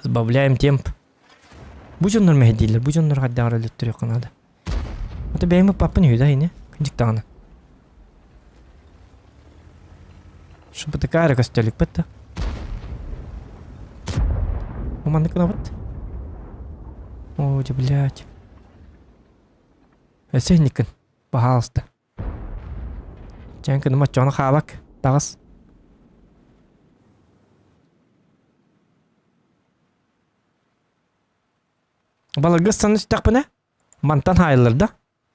Сбавляем темп. Бу дьоннор мэһэйдииллэр, бу дьоннор хайдаҕар өлөттөрүөххэ наада. Ата бэйэм ыппаппын үһү да ини, кырдьык даҕаны. Шыбытыка эрэ көстөлүкпүт да. Бу маннык гынабыт. О, дьэ, блядь. Өссө инниккин, пожалуйста. Чээн кыным оччоҕуна хаалак, таҕыс. Баларга ыстан түстэхпинэ, мантан хаайыллар да.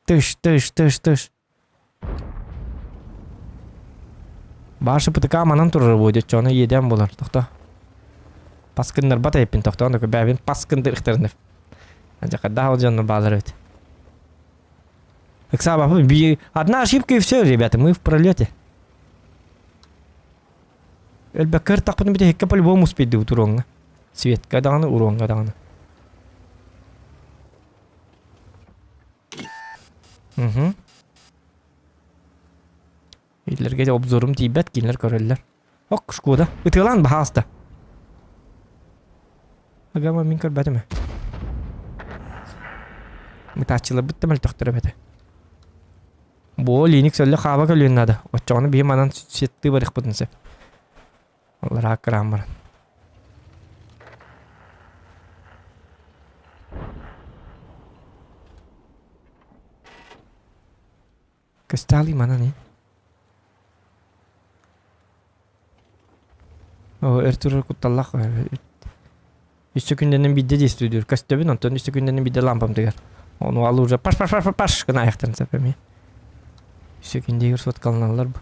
Тыш, тыш, тыш, тыш. Башы ПТК манан турар будет, оччоҕуна иэдээн буолар. Тохто. Паскыннарбат эйпин тохтоон, бэбин паскындырыхтарынып. Дьакардаах ол дьонно баалар эбит. Ыксаабаппын. Одна ошибка и все, ребята, мы в пролете. Өлбөккө ыртахпытын бүтэһиккэ по-любому успейдыбыт уруоҥҥа. Светка даҕаны, уруоҥҥа даҕаны. Угу. Иллэргэ обзорум тиийбэт, кинилэр көрөллөр. Ок, Шкода. Ытыалаан баһааста. Агама мин көрбөтүм ээ. Мытааччыларбыт да мөлтөхтөр эбэтэ. Бу линик сөллө хаба көлүөн наада. Оччоҕуна биһи манан сеттыы барыахпытын сөп. Аллараа кыраан баран. Көстөалый манан ин. О, өр турар кутталлах. Үс күндэнэн бидде действуйдур. Көстөбүн, онтон үс күндэнэн бидде лампам тыгар. Ону ал уже паш паш паш паш гына аяқтан сөп эми. Үс күндегер соткаланалар бу.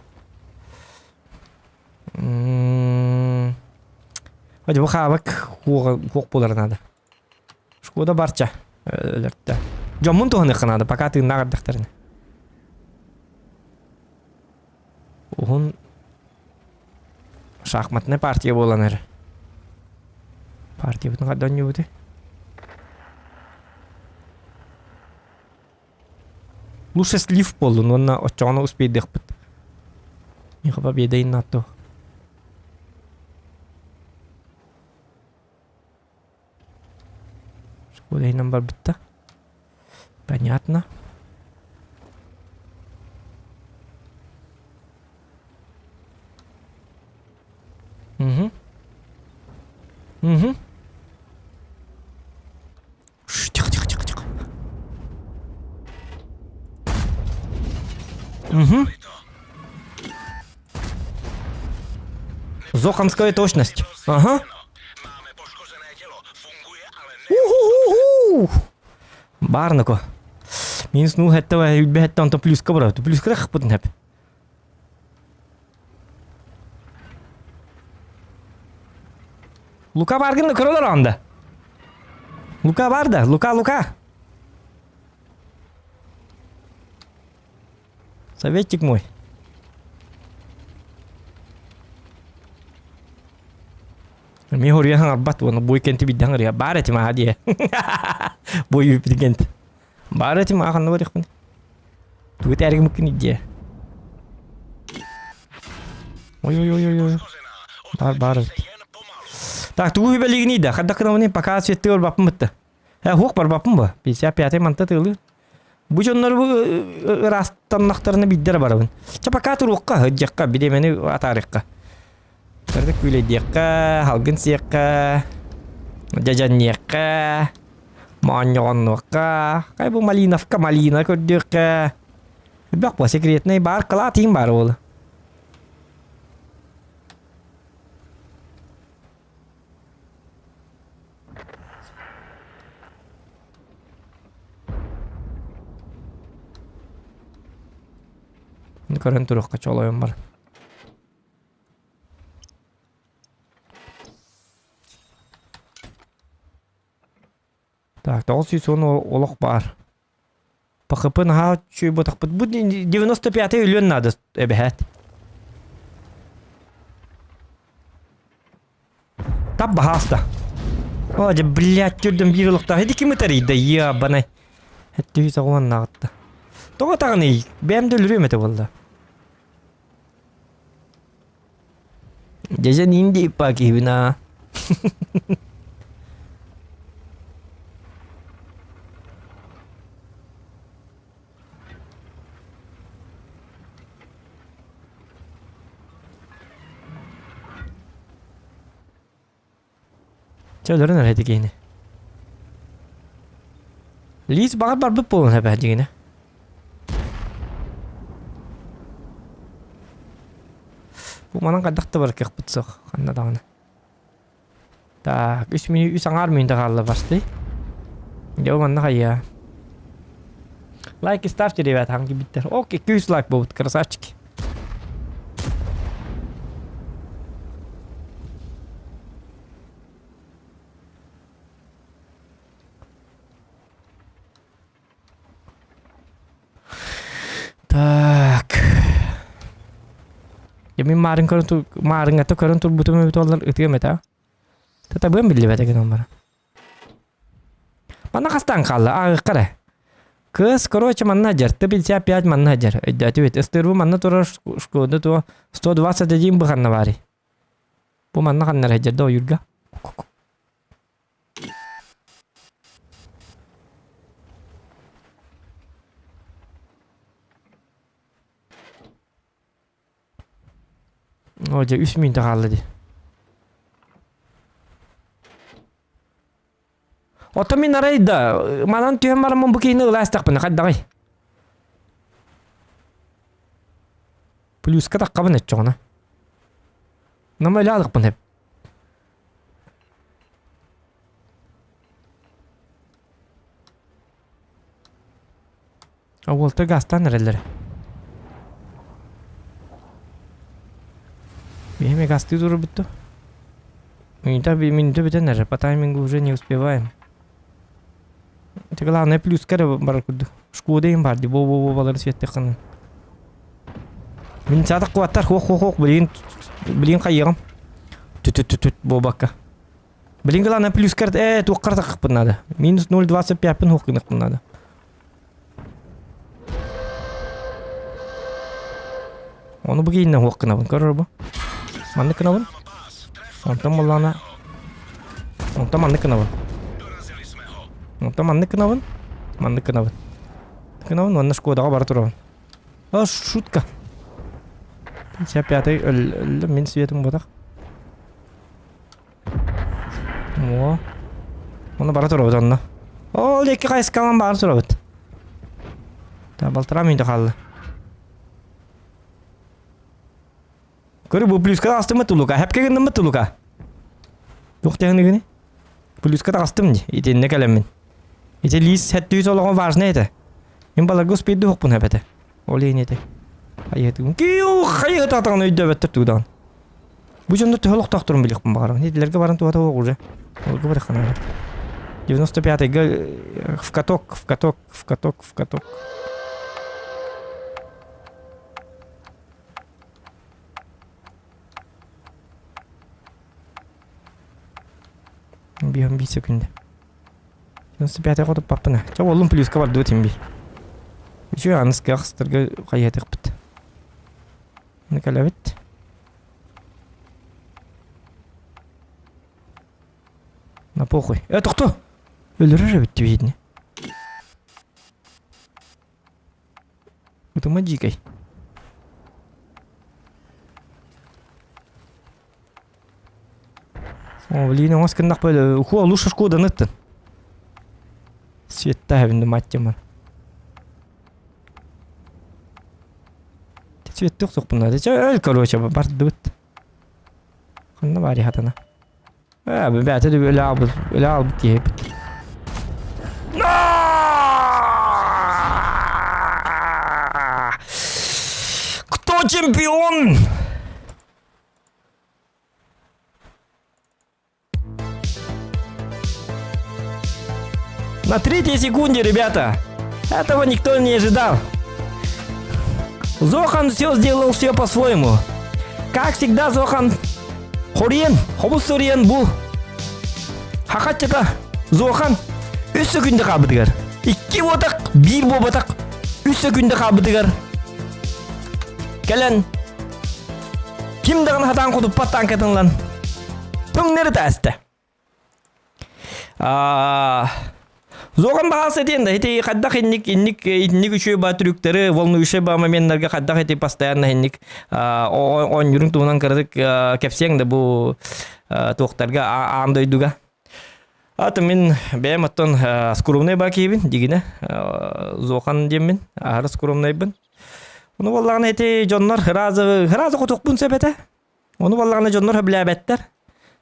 Бу хаабак хуох буолар наада. Шкода барча өлөртө. Дьоммун туһаныахха наада, пока тыыннаах эрдэхтэринэ. Уһун шахматная партия буолан эрэ. Партиябытын хадда оонньуубутуй? Лучше слив буоллун уонна оччоҕуна успейдыахпыт. Миэхэ победа иннатту. Шкода иһинэн барбытта. Понятно. Угу. Угу. Тихо, тихо, тихо, тихо. Угу. Зохамская точность. Ага. Уху-ху-ху! Баарнако. Минус ну хэттэ үлбэ хэттэ онтон плюска барар. Плюска хаппытын хэп. Лука баргын көрөлөр анда. Лука бар да, Лука, Лука. Советчик мой. Ми хоруйан хаҥарбат уонна буй кенти бидде хаҥарыа. Баар этим аха диэ. Буй үппит Баар этим аха ханна барыахпын. Тугу тээригимиккин идиэ. Ой ой ой ой ой. Бар бар. Так, тугу хүбэлигини да, хадда кынамыны пока светтыы барбаппын бытта. Э, хуох барбаппын ба. 55 манта тыылы. Бу дьоннор бу ырастаннахтарына биддер барабын. Ча пока туруохха, ыдьахха, бидемени атаарыхха. Кырдык күлэйдиэххэ, халгын сиэххэ, дьадьанниэххэ, моонньоҕоннуохха, хай бу малиновка малина көрдүөххэ. Элбэх бу секретный бар кылаат иһин баар буолла. Көрөн туруохха чолойон бар. Так, 910 олох баар. ПХП наһаа үчүгэй буотахпыт. Бу 95 өлүөн наада эбэһээт. Тап баһааста. О, дьэ, блядь, түрдүм биир олохтоох. Ити ким ытарыйда, ебаный. Эттүү соҕуоннааҕытта. Тоҕо таҕыный? Бэйэм да өлөрүөм этэ буолла. Дьэдьэн инди иппаа киһибин аа. Чэ өлөрөн эрэ киһини. Лиис баҕар барбыт буолуон сөп дьиҥинэ. Бу манан хайдах да бар кыахпыт суох ханна даҕаны. Так, үс мүнүү үс аҥаар мүнүүтэ хаалла бастый. Дьэ бу манна хайа. Лайки ставьте, ребята, хаҥ кибиттэр. Ок, 200 лайк буолбут, красавчики. Так. Я мин маарын көрөн тур маарыҥҥата көрөн турбутум эбит оллар ытыам этэ. Татабыам биллибэт гынан баран. Манна хастаан хаалла ааҕыахха эрэ. Кыыс, короче, манна дьэр. Т-55 манна дьэр. Өйдөөтүбүт. Ыстыырбы манна турар Шкода туо 121 быханна баарый. Бу манна ханна эрэ дьэрдэ ойуурга. Оо дьэ үс мүнүүтэ хаалла дии. Оттон мин арай да манан түһэн бараммын бу киһини ыла истэхпинэ хайдаҕый? Плюска таххабын оччоҕуна. Нама өлө алыкпын хэп. Уолта газтаан эрэллэр. Биһиэхэ газтыы турарбыт дуо? Минута, минута бүтэн эрэр, по таймингу уже не успеваем. Это главное плюска эрэ барар курдук. Шкода им бар ди, бо-бо-бо балары светтэххин. Мин саатах куаттар, хуох-хуох-хуох, билигин, билигин хайыаҕым. Түт-түт-түт буолбакка. Билигин главное плюска э, туоххар таххыппын надо. Минус 0,25-пин хуох гыныахпын надо. Ону бу кииннэн хуох гынабын, көрөр бу. Маннык гынабын. Онтон буоллаҕына Онтон маннык гынабын. Онтон маннык гынабын. Маннык гынабын. Гынабын уонна Шкодаҕа бара турабын. А, шутка. 55-й өллө мин светым ботах. О. Оны бара турабыт онно. Ол диэки хайыскалан бара турабыт. Та балтараа минута хаалла. Көрү бу плюска таҕыстым тулука. Хэпке гынныммыт тулука. Туох тэһыныгыны? Плюска таҕыстым дии. Итиннэ кэлэммин. Ити лиис хэттүүс олоҕо важный этэ. Мин баларга успейду хоппун хэпэтэ. Ол иһин этэ. Хайыһытыгын. Киу хайыһытаатаҕын өйдөөбөттөр туудаан. Бу дьоннор төһө олохтоохторун билиэхпин баҕарабын. Итилэргэ баран туһата суох уже. Олорго барыахха наада. 95-га в каток, в каток, в каток, в каток. Биһэн биир секунда. 95 хотуппаппына. Чэ уолум плюска бардыбыт им биир. Үчүгэй аныска ахстарга хайыатыахпыт. Кэлэбит. На похуй. Э, тохто! Өлөрөр эбит видно. Утума дьиикэй. О, блин, оҥос гыннах бөлө. Уху, лучше шкода ныттын. Светтаһабын мать тема. Цветтук сукпунна. Өл, короче, бардыбыт. Ханна бари хатана. Э, бэбээтэ да өлө албыт, өлө албыт киһибит. Кто чемпион? На третьей секунде, ребята. Этого никто не ожидал. Зохан все сделал все по-своему. Как всегда, Зохан Хориен, хобус сориен бу. Хахатчата Зохан үс сөкүндэ хаалбытыгар. Икки буотах, биир буобатах үс сөкүндэ хаалбытыгар. Кэлэн ким даҕаны хатаан хотуппат танкатын ылан түҥнэри тааста. Зохан баһаалса этиэн да ити хайдах инник инник инник үчүгэй ба трюктары волнующий ба моменнарга хайдах ити постоянно инник оонньуурун туһунан кыратык кэпсиэҥ да бу туохтарга аан дойдуга. Аты мин бэйэм оттон скромный ба киһибин дигинэ Зохан диэммин аһара скромнайбын. Ону буоллаҕына ити дьоннор ыраазы ыраазы хотуохпун сөп этэ. Ону буоллаҕына дьоннор сөбүлээбэттэр.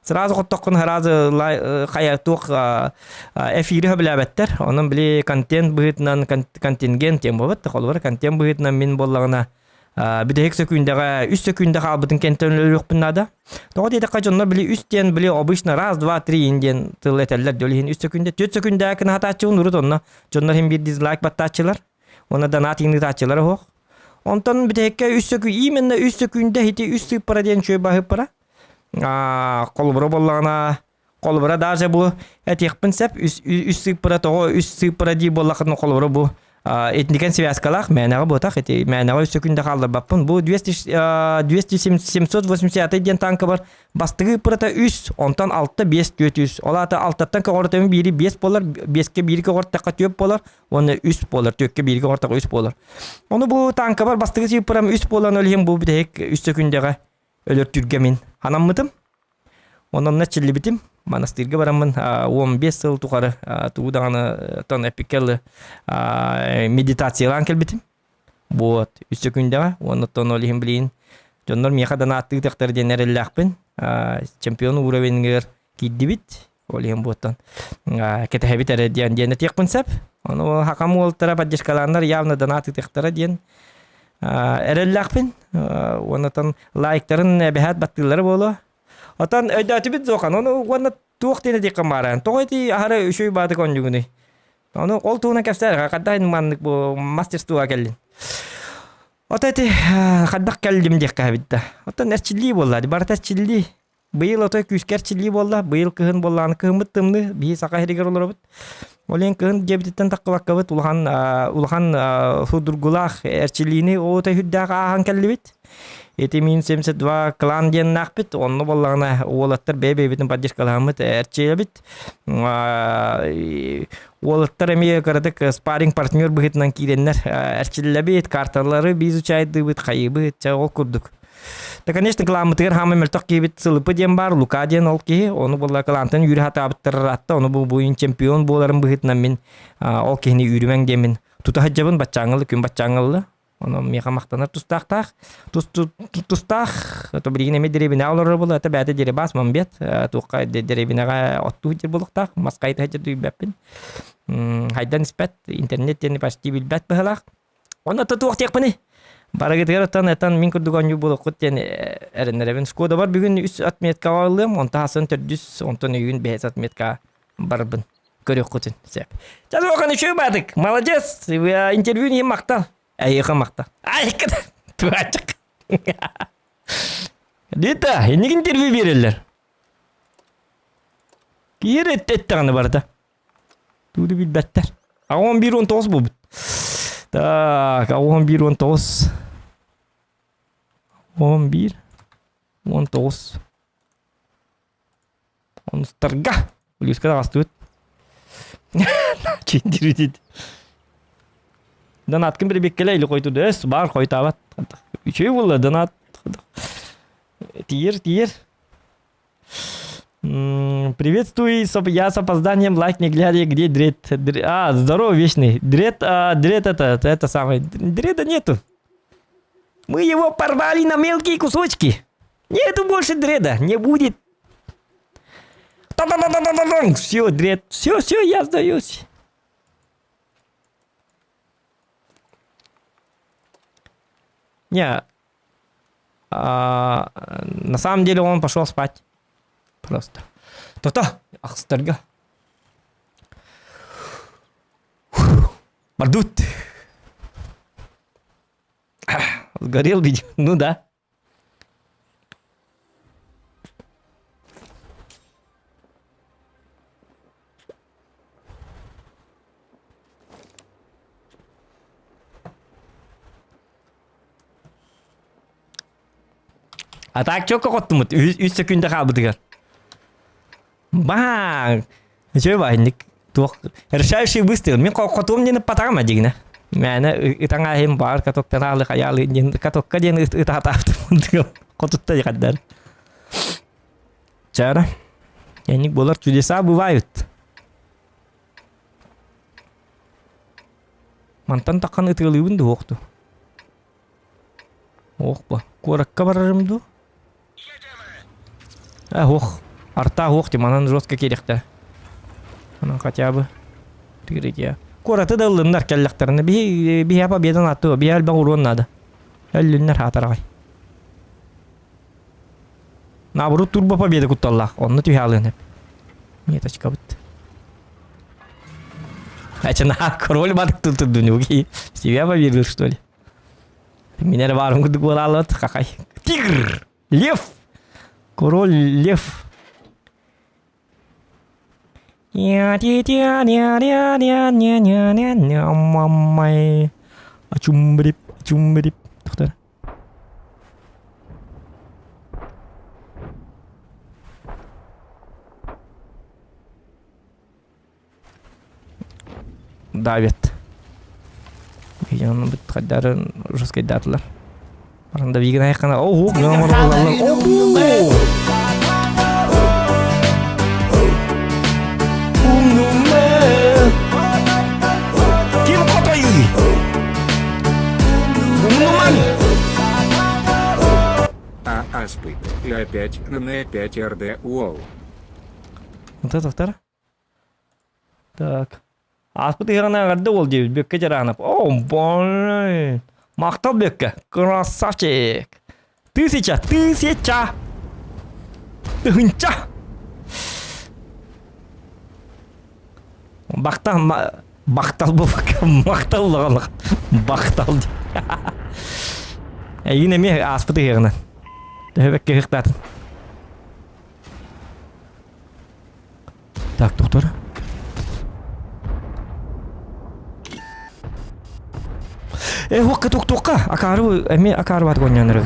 Сразу хоттоххун сразу хайа туох эфири сөбүлээбэттэр. Онон били контент быһыытынан контингент диэн буолбат. Холобура контент быһыытынан мин буоллаҕына бүтэһик сөкүүндэҕэ үс сөкүүндэ хаалбытын кэнтэн өлөрүөхпүн наада. Тоҕо диэтэххэ дьоннор били үс диэн били обычно раз, два, три диэн тыл этэллэр. Ол иһин үс сөкүүндэ, түөрт сөкүүндэ кынаһатааччыбын урут онно дьоннор иһин биир дизлайк баттааччылар. Уонна донат иҥнытааччылар оһох. Онтон бүтэһиккэ үс сөкүү именно үс сөкүүндэ ити үс сыыппара диэн үчүгэй баһыыппара. Холобура буоллаҕына холобура даже бу этиэхпин сөп үс, үс сыыппара тоҕо үс сыыппара дии буоллаххына холобура бу итиникэн связкалаах мээнэҕэ буотах ити мээнэҕэ үс сөкүүндэ хаалларбаппын бу 200 780 диэн танка бар Бастакы ыыппырата үс, онтон алта, биэс, түөрт, үс. Ол аата алтаттан көҕүрүтэбин биири биэс буолар, биэскэ биири көҕүртэххэ түөрт буолар уонна үс буолар, түөркэ биири көҕүртэххэ үс буолар. Ону бу тааҥкабар бастакы сыыппарам үс буолан ол иһин бу бүтэһик үс сөкүндэҕэ өлөртүүргэ мин анаммытым. Онон чиллибитим. Манастыырга бараммын 15 сыл тухары тугу даҕаны тон эпиккэ медитациялаан кэлбитим. Вот, үс сөкүндэҕэ уонна оттон ол иһин билигин дьоннор миэхэ донааттыы тахтар диэн эрэллээхпин. Чемпион уровеньгар киирдибит. Ол иһин буоттан кэтэһэбит эрэ диэн диэн этиэхпин сөп. Ону хакам уолтара поддержкалааннар явно донат ыытыахтара диэн эрэллээхпин. Уонна оттон лайктарын эбэһээт баттыыллара буолуо. Отон өйдөөтүбүт Зохан, ону уонна туох диэн этиэххэ бааран. Тоҕо ити аһара үчүгэй баатык оонньуугунуй? Ону ол туһунан кэпсээр, хайдах маннык бу мастерствоға кэллин? Ото ити хайдах кэллим диэххэ эбит да. Оттон эрчиллии буолла, барыта эрчиллии. Быйыл отой күүскэ эрчиллии буолла, быйыл кыһын буоллаҕына кыһыммыт тымныы, биһи саха сиригэр олоробут. Ол иһин кыһын дьиэбититтэн таххыбаккабыт улахан улахан судургулаах эрчиллиини отой үрдээх ааһан кэллибит. Ити мин 72 клан диэннээхпит, онно буоллаҕына уолаттар бэйэ-бэйэбитин поддержкалаһаммыт эрчийэбит. Уолаттар эмиэ кыратык спарринг партнер быһыытынан киирэннэр эрчиллэбит, карталары изучайдыыбыт, хайыыбыт, чэ ол курдук. Да, конечно, кылааммытыгар хаамай мөлтөх киһибит Сылыпы диэн баар, Лука диэн ол киһи, ону буолла кылаантан үүрэ сатаабыттар ыраатта, ону бу буйун чемпион буоларын быһыытынан мин ол киһини үүрүмэҥ диэммин тута сылдьабын, баччааҥҥылы, күн баччааҥҥылы. Ону миэхэ махтанар тустаахтаах. Тустаах, то билигин эмиэ дэриэбинэҕэ олорор буолла, это бэйэтэ дерибас мамбет, туохха дэриэбинэҕэ оттуу сылдьар буолуохтаах, мас хайыта сылдьар дүйбэппин. Хайдан испэт, интернет диэни почти билбэт быһыылаах. Онно туох диэхпиний? Барыгытыгар оттон этан мин курдук оонньуу буолуоххут диэн эрэннэрэбин. Шкодабар бүгүн үс отметкаҕа ылыам, онтон хасын төрдүс, онтон өйүүн бэһис отметкаҕа барбын. Көрүөххүтүн сөп. Ча суохан үчүгэй баатык. Молодец. Интервью иһин махтал. Эйиэхэ махтал. Ай, туачык. Дита, инник интервью биэрэллэр. Киир эттэҕинэ барыта. Тууду билбэттэр. 11-19 буолбут. Так, 11-19. 11 19. Онустарга. Улюска таҕыстыбыт. Чиндиритит. Донаткын бирибиккеле или қойтуду эс бар қойтабат. Үчүгэй буолла донат. Тиер, тиер. Приветствую, я с опозданием, лайк не глядя, где дред? А, здорово, вечный. Дред, а, дред это, это самый. Дреда нету. Мы его порвали на мелкие кусочки. Нету больше дреда, не будет. Все, дред, все, все, я сдаюсь. Не, а, на самом деле он пошел спать. Просто. То-то, ахстарга. Бардут. Сгорел, видимо. Ну да. А так чокко хоттумут. Үс секунда хаалбытыгар. Баң! Үчүгэй баһынник. Туох решающий выстрел. Мин хотуом диэн ыппатаҕым дигинэ. Мээнэ ытаҥ аһым баар катоктан аалы хайаалы диэн катокка диэн ытаатаахтым. Хотутта дихаддар. Чара. Энник болар чудеса бывают. Мантан таххан ытыалыыбын дуохту. Ох ба. Куоракка барарым дуу? А, ох. Арта ох ти манан жестко кириэхтэ. Анан хотя бы. Тигрития. Куораты да ыллыннар кэллэхтэринэ биһи биһи победан аттыа биһи элбэх уруон наада. Өллүннэр хаатараҕай. Наоборот турбо победа кутталлаах. Онно түһэ алыан эп. Меточкабыт. Ачана король бадык тутурдунуги. Себя поверил, что ли? Мин эрэ баарым курдук буолааллыбат хахай. Тигр! Лев! Король лев. Ачумбрип, ачумбрип. Тохтор. Давид. Видимо, хайдарын жесткайдаатылар. Баранда биигин айхана ого Ким хотойуй? Умнуман! А аспид, Л5 НН5 РД УОЛ. Вот это вторая? Так. Ааспыт ыһыаҕынан эҕэрдэ уол диэбит Бүөккэ Дьараанап. О, блин. Махтал Бүөккэ. Красавчик. Тысяча, тысяча. Тыһынча! Бахтал, бахтал буолбакка, махтал улахан бахтал. Эйигин эмиэ ааспыт ыһыаҕынан. Төһө бэккэ ыһыктаатын. Так, доктор. Э, хуакка тук-туққа. Акары эмиэ акары бат гонньонор.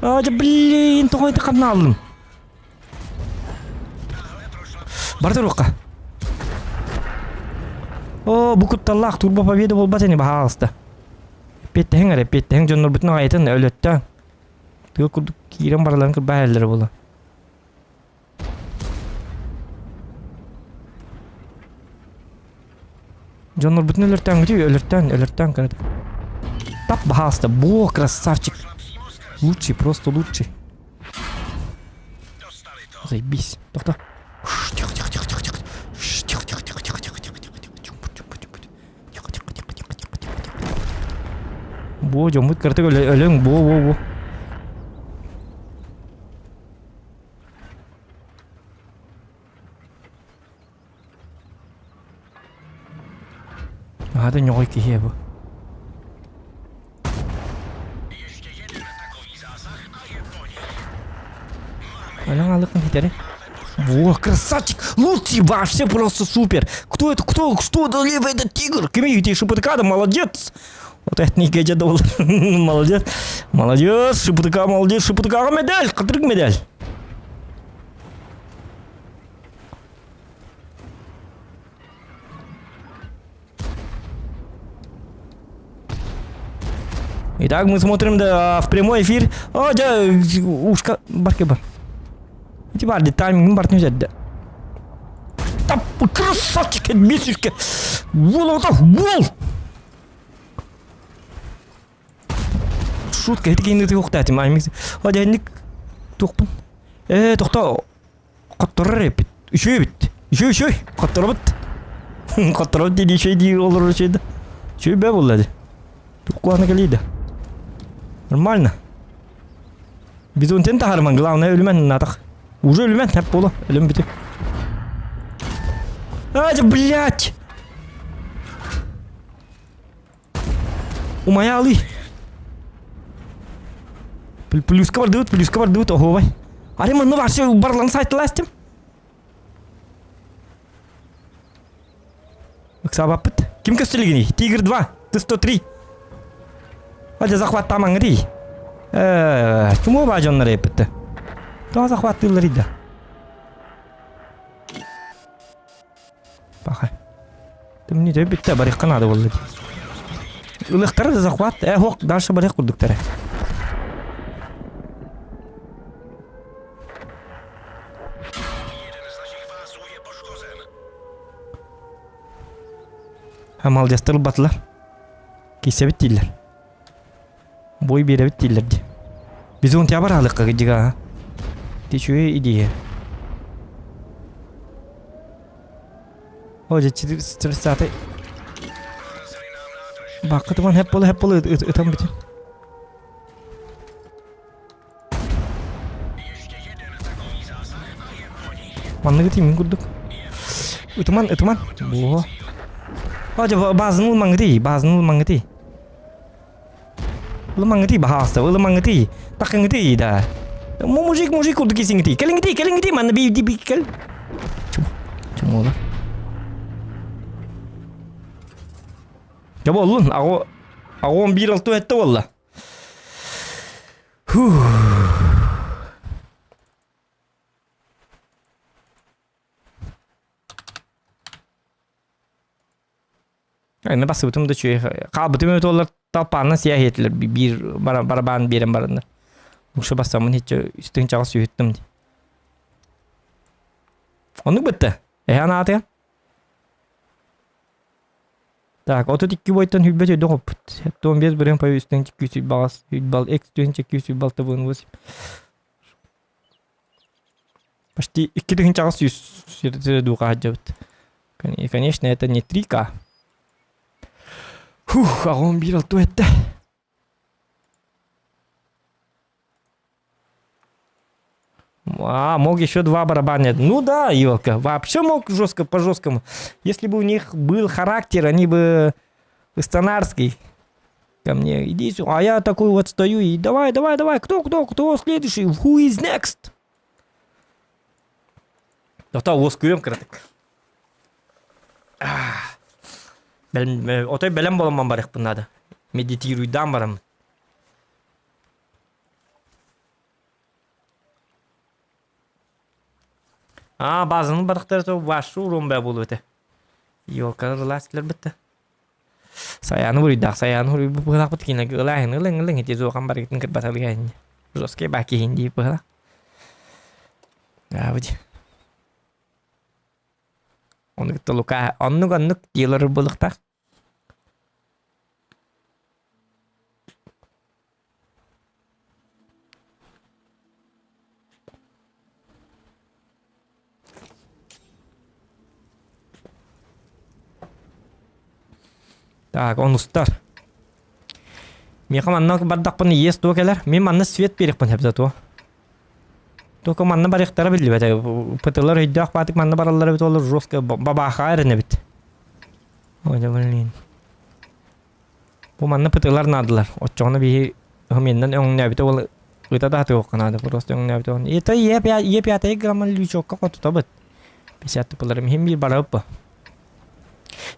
А, блин, тоҕо это хамнаалым. Бар туруохха. О, бу кутталлаах турбо победа буолбат ини баһаалыста. Эппиэттэһиҥ эрэ, эппиэттэһиҥ дьоннорбутун аҕайытын өлөттө. Тыа курдук киирэн бараларын кырбаа эллэрэ буола. Дьоннорбутун өлөртөөҥҥүтүй, өлөртөөн, өлөртөөн кырата. Тап баһаалыста, бо, красавчик. Лучший, просто лучший. Заебись. Тохто. Тихо, тихо, тихо, тихо, тихо. Тихо, тихо, тихо, тихо, тихо, тихо, тихо, тихо. Чумпу, чумпу, чумпу. Тихо, тихо, тихо, тихо, тихо, тихо, тихо. Бо, дьоммут кыратык өлөҥ, бо, бо, бо. Аата ньоҕой киһи бу. Өлөҥ алыкын хитэри. Во, красавчик! Лучший вообще просто супер! Кто это? Кто? Что это левый этот тигр? Кими ти ШПТК, да молодец! Вот это не геджа Молодец. Молодец, ШПТК, молодец, ШПТК медаль, кытрык медаль. Итак, мы смотрим да, в прямой эфир. О, да, ушка, барки бар. Ити бар, таймингин бар нүзәдді. Тап, красавчик, бесишке. Бол, бол! Шутка, ити кейин туохтаатым, аймик. О, дьэнник туохпун. Э, тохто, Хотторор эппит. Үчүгэй эбит. Үчүгэй үчүгэй. Хотторобут. Хотторобут дии үчүгэй дии олорор үчүгэй да. Үчүгэй бээ буолла дии. Туох кэлии да. Нормально. Бизонтен таһарман, главное өлүмэн натах. Уже өлүмэн, хэп буолу. Өлүм бүтү. А, блядь! Умайа алый. Плюска бардыбыт, плюска бардыбыт, оһуобай. Ари манна вообще барлан сайтыластым. Ыксаабаппыт. Ким көстөлүгүнүй? Тигр 2, Т-103. Адя захваттамаңырый. Э, ким оба дьоннор эппитте? Тоҕо захваттыыллар да? Паха. Тымныы төбө бүттэ, барыахха наада буолла дии. Ылыахтара да захват, э, һуох, дальше барыах курдуктара. Малдьастар ылбатылар. Киссэбит дииллэр. Бой биэрэбит дииллэр дии. Бизон тебя бараалыкка кыдьыга. Ты үчүгэй идея. О, дьэ, 430 Баккытыман хэп болы хэп болы ытам бүтүн. Манныгы тимин курдук. Ытыман, ытыман. Буо. О, дьэ, базын ылмаңгытый, базын ылмаңгытый. Ылымаҥҥытый, баһаалыста, ылымаҥҥытый, таххыҥҥытый да. Мужик, мужик курдук кисиҥҥитий. Кэлиҥҥитий, кэлиҥҥитий, манна би би кэл. Чумуола. Дьэ буоллун, аҕо аҕом биир алты этте буолла. Фух. Аны басыбытым да үчүгэй. Хаалбытым эбит буоллар талпааннан сиэ иһиэтилэр биир барабаан биэрэн бараннар. Укша бассаммын һиччэ үстүн чаҕыс үһүттүм дии. Оннук бытта. Эһэ анаатыгар. Так, 32 бойтон хүлбэт өйдө хоппут. 75 бырын пай үстүн чиккүүс багас хүлбал экс түһүн чиккүүс хүлбал табын 8. Почти 2800 дууха сылдьабыт. И, конечно, это не 3К. Фух, аҕам биир алту этте. А, мог еще два барабана. Ну да, елка, вообще мог жестко по жесткому. Если бы у них был характер, они бы Станарский ко мне, иди сюда. А я такой вот стою и давай, давай, давай, кто, кто, кто следующий? Who is next? Тота уоскуйом кыратык. Отой бэлэм боламман барыахпын надо. Медитируйдаан бараммын. Аа, базаны барахтар вашу урон бә буолуо этэ. Елкалар ылаастылар бытта. Сайааны буруйдаах, сайааны буруйбут быһылаахпыт кинилэргэ ылааһын ылыҥ ылыҥ ити зохан барыгытын кырбаталыга жесткий баа киһин дии быһыла. Аабыт. Ону кытта Лука оннук оннук диэлэр буолуохтаах. Так, онустар. Миэхэ манна бардахпына иэс туо кэлэр. Мин манна свет биэриэхпин сөп да туо. Только манна барыахтара биллибэт. ПТлар өйдөөх баатык манна бараллар эбит олор жестко бабааха эрэнэбит. Ой, да блин. Бу манна ПТлар наадалар. Оччоҕуна биһи меннен өҥнөөбүтэ ол ыта да атыахха наада просто өҥнөөбүтэ он. Это Е пятая грамма лючокка хотутабыт. 50 тупаларым иһин биир барабыт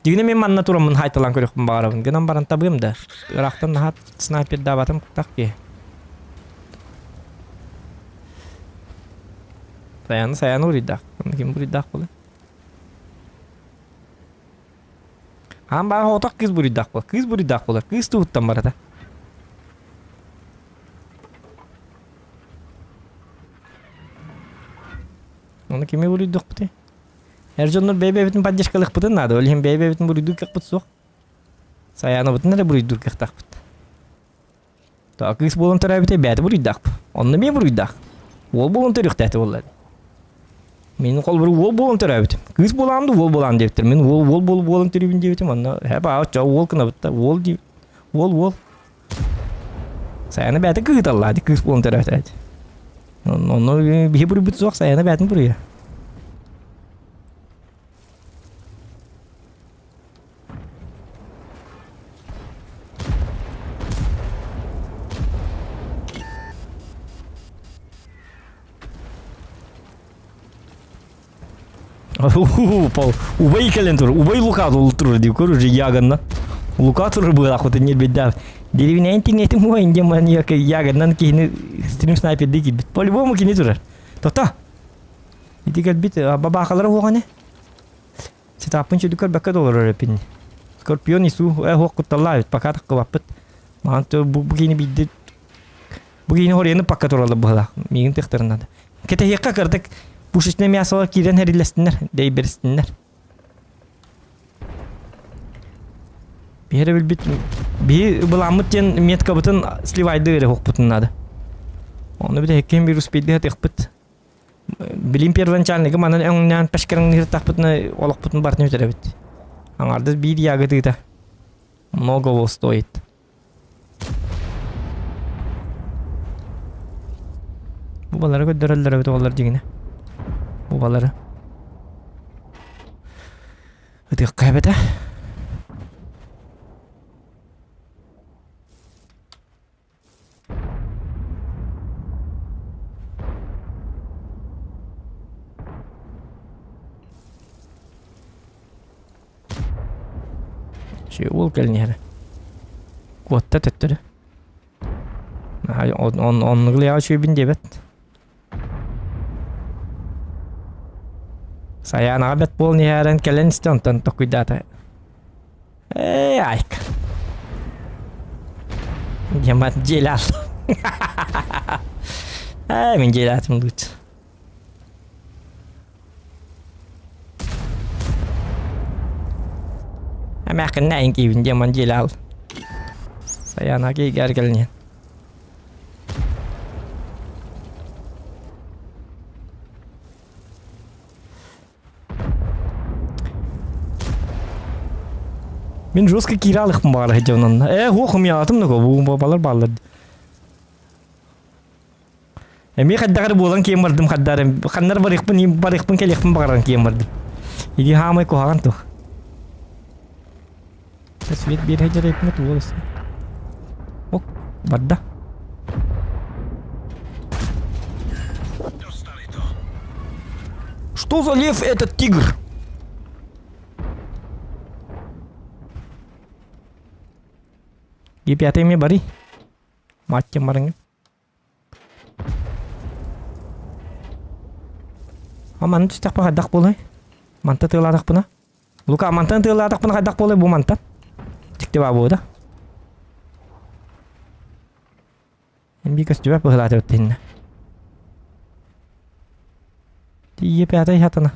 Дигинэ мен манна тураммын хайталаан көрүөхпүн баҕарабын. Гынан баран табыам да. Ыраахтан наһаа снайпердаабатым куттах киһи. Саяны саяны уруйдаах. Ким буруйдаах буолуй? Аан баар оҕотох кыыс буруйдаах буолар. Кыыс буруйдаах буолар. Кыыс туһуттан барата. Ону кими буруйдуохпутуй? Эр дьоннор бэйэ-бэйэбитин поддержкалыахпытын наада. Ол иһин бэйэ-бэйэбитин буруйдуур кыахпыт суох. Сайаанабытын эрэ буруйдуур кыахтаахпыт. Таа кыыс буолан төрөөбүтэ бэйэтэ буруйдаахпын. Онно эмиэ буруйдаах. Уол буолан төрүөхтээтэ буолла. Мин холбору уол буолан төрөөбүтүм. Кыыс буолаам да уол буолаам диэбиттэр. Мин уол уол буол буолан төрүүбүн диэбитим. Онно һэ баа оччо уол гынабыт да уол дии уол уол. Сайаана бэйэтэ кыыталлаа ди кыыс буолан төрөөтө. Онно биһи буруйбут суох Сайаана бэйэтин буруйа. Убай кэлэн тур, убай Лука турар дии көр уже ягодна. Лука турар быылаахпытын ньирбэйдээх. Деревня интернетин муа инде маньяк ягоднан киһини стрим снайпердии киирбит. По-любому кини турар. Тота. Ити кэлбит бабаахалара уоҕане. Сетаппын чөдү көрбөккө да олорор эпин. Скорпион ису э хуох кутталлаабыт пока таххыбаппыт. Маан бу бу киини биирдэ бу киини хоруйаны пакка тураллар быһалаах. Миигин тыахтарын надо. Кэтэһиэххэ кырдык пушечное мясолар киирэн хэриллэстиннэр, дэйбэристиннэр. Биһири билбит биһи былааммыт диэн меткабытын сливайды эрэ хуохпутун надо. Ону бүтэһиккин биир успейдыһа тыахпыт. Билим первоначальныгы манан өҥнөөн пэшкэрэҥнииртахпытына олохпутун барытын бүтэрэбит. Аҥардас биир ягодыта многого стоит. Бу балары көрдөрөллөр эбит оҕолор дьиҥинэ. Бу балары. Ытыахха эбэтэ. Уол кэлин иһэрэ. Куотта төттөрү. Оннук лыйаҕа үчүгэйбин диэбэт. Сайаанаҕа бэт буолан иһээрэн кэлэн истэ онтон токуйдаата. Эй, айка. Диэмат дьиэлээх. Ээ, мин дьиэлээтим лучше. Эмээххиннэ эн киибин диэман дьиэлээл. Сайаана киигэр кэлин. Мин жестко киирэ алыхпын баҕара сылдьабын онно. Ээ, хуох умьяатым да бу балар бааллар. Эмиэ хайдах эрэ буолан киэн бардым хаддарым. Ханнар барыахпын, барыахпын кэлиэхпин баҕаран киэн бардым. Иги хаамай куһаҕан туох. Свет биэрэ дьарайпына туол өссө. Ок, барда. Что за лев этот тигр? Епятый мне бары. Мать барыңы. А манна түстэхпэ хайдах буолуой? Манта тыалаатахпына? Лука, мантан тыалаатахпына хайдах буолуой бу мантан? Дьикти баа буо да? Эмби көстүбэт быһылаата өттүннэ. Тиийэ пятай хатана.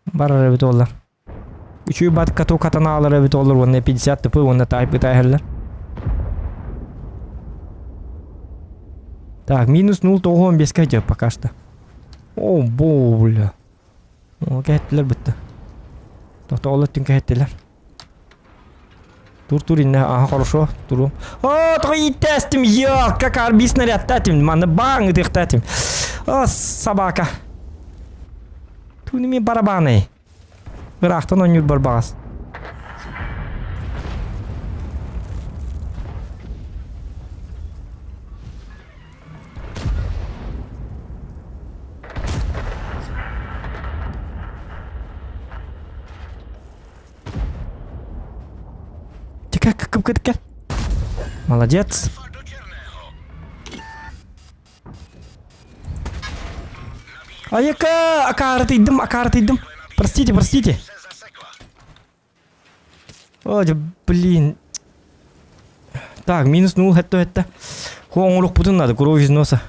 Барар эбит олар. Үчүгэй бат кату катанаалар эбит олор уонна 50 тп уонна таайп ытааһаллар. Так, минус 0,95 идет пока что. О, бля. О, кэһэттилэр бытта. Тохтоолор түн кэһэттилэр. Тур тур инне, ага, хорошо, туру. О, тоҕо ииттэстим, я, как арби снарядтатым, манна баң ытыахтатым. О, собака. Туни ми барабаны. Ыраахтан оонньуур барбаҕас. Тика, Молодец. Айака! Акаары тыйдым, акаары тыйдым. Простите, простите. О, блин. Так, минус 0 хэтто хэтте. Хуоҥуруохпутун надо, кровь из носа.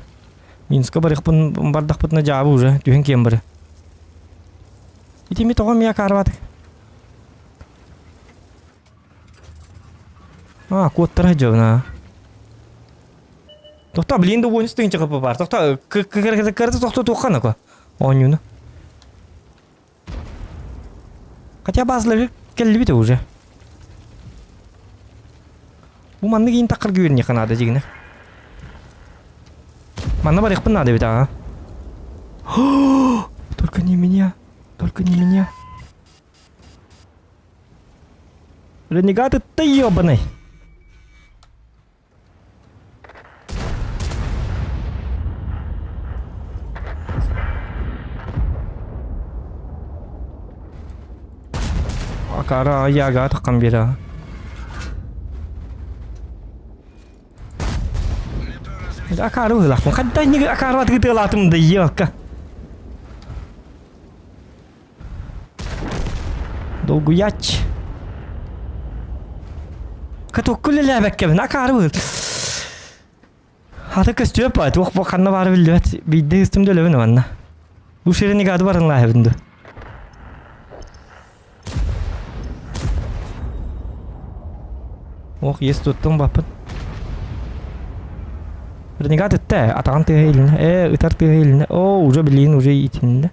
Минуска барыахпын бардахпытына дьаабы уже, түһэн киэн бары. Ити ми тоҕо мия акаарбатык? А, куоттара дьобна. Тохто, блин, да уонус тыынча хапы бар. Тохто, кырты тохто туохха нако. Оонньууну. Хотя базалары кэллибит уже. Бу маннык иин таххар күөрнихха наада дьигинэ. Манна барыахпын наада эбит аҕа. Только не меня, только не меня. Ренегаты ты ебаный! Акара аяга таххан биэрэ. Акары быһыылаахпын. Хайда иннигэр акаарбат ытыалаатым да елка. Долгуйач. Катокку үлэлээбэккэбин акаары быһыл. Ата көстүө па, туох бу ханна баары биллибэт. Биирдэ ыстым да өлөбүн манна. Бу ширинигады барын лааһыбын ду. Ох, ес туттум баппын. Ренегат ытта, атаҕын тыаһа илинэ. Э, ытар тыаһа илинэ. О, уже блин, уже итиннэ.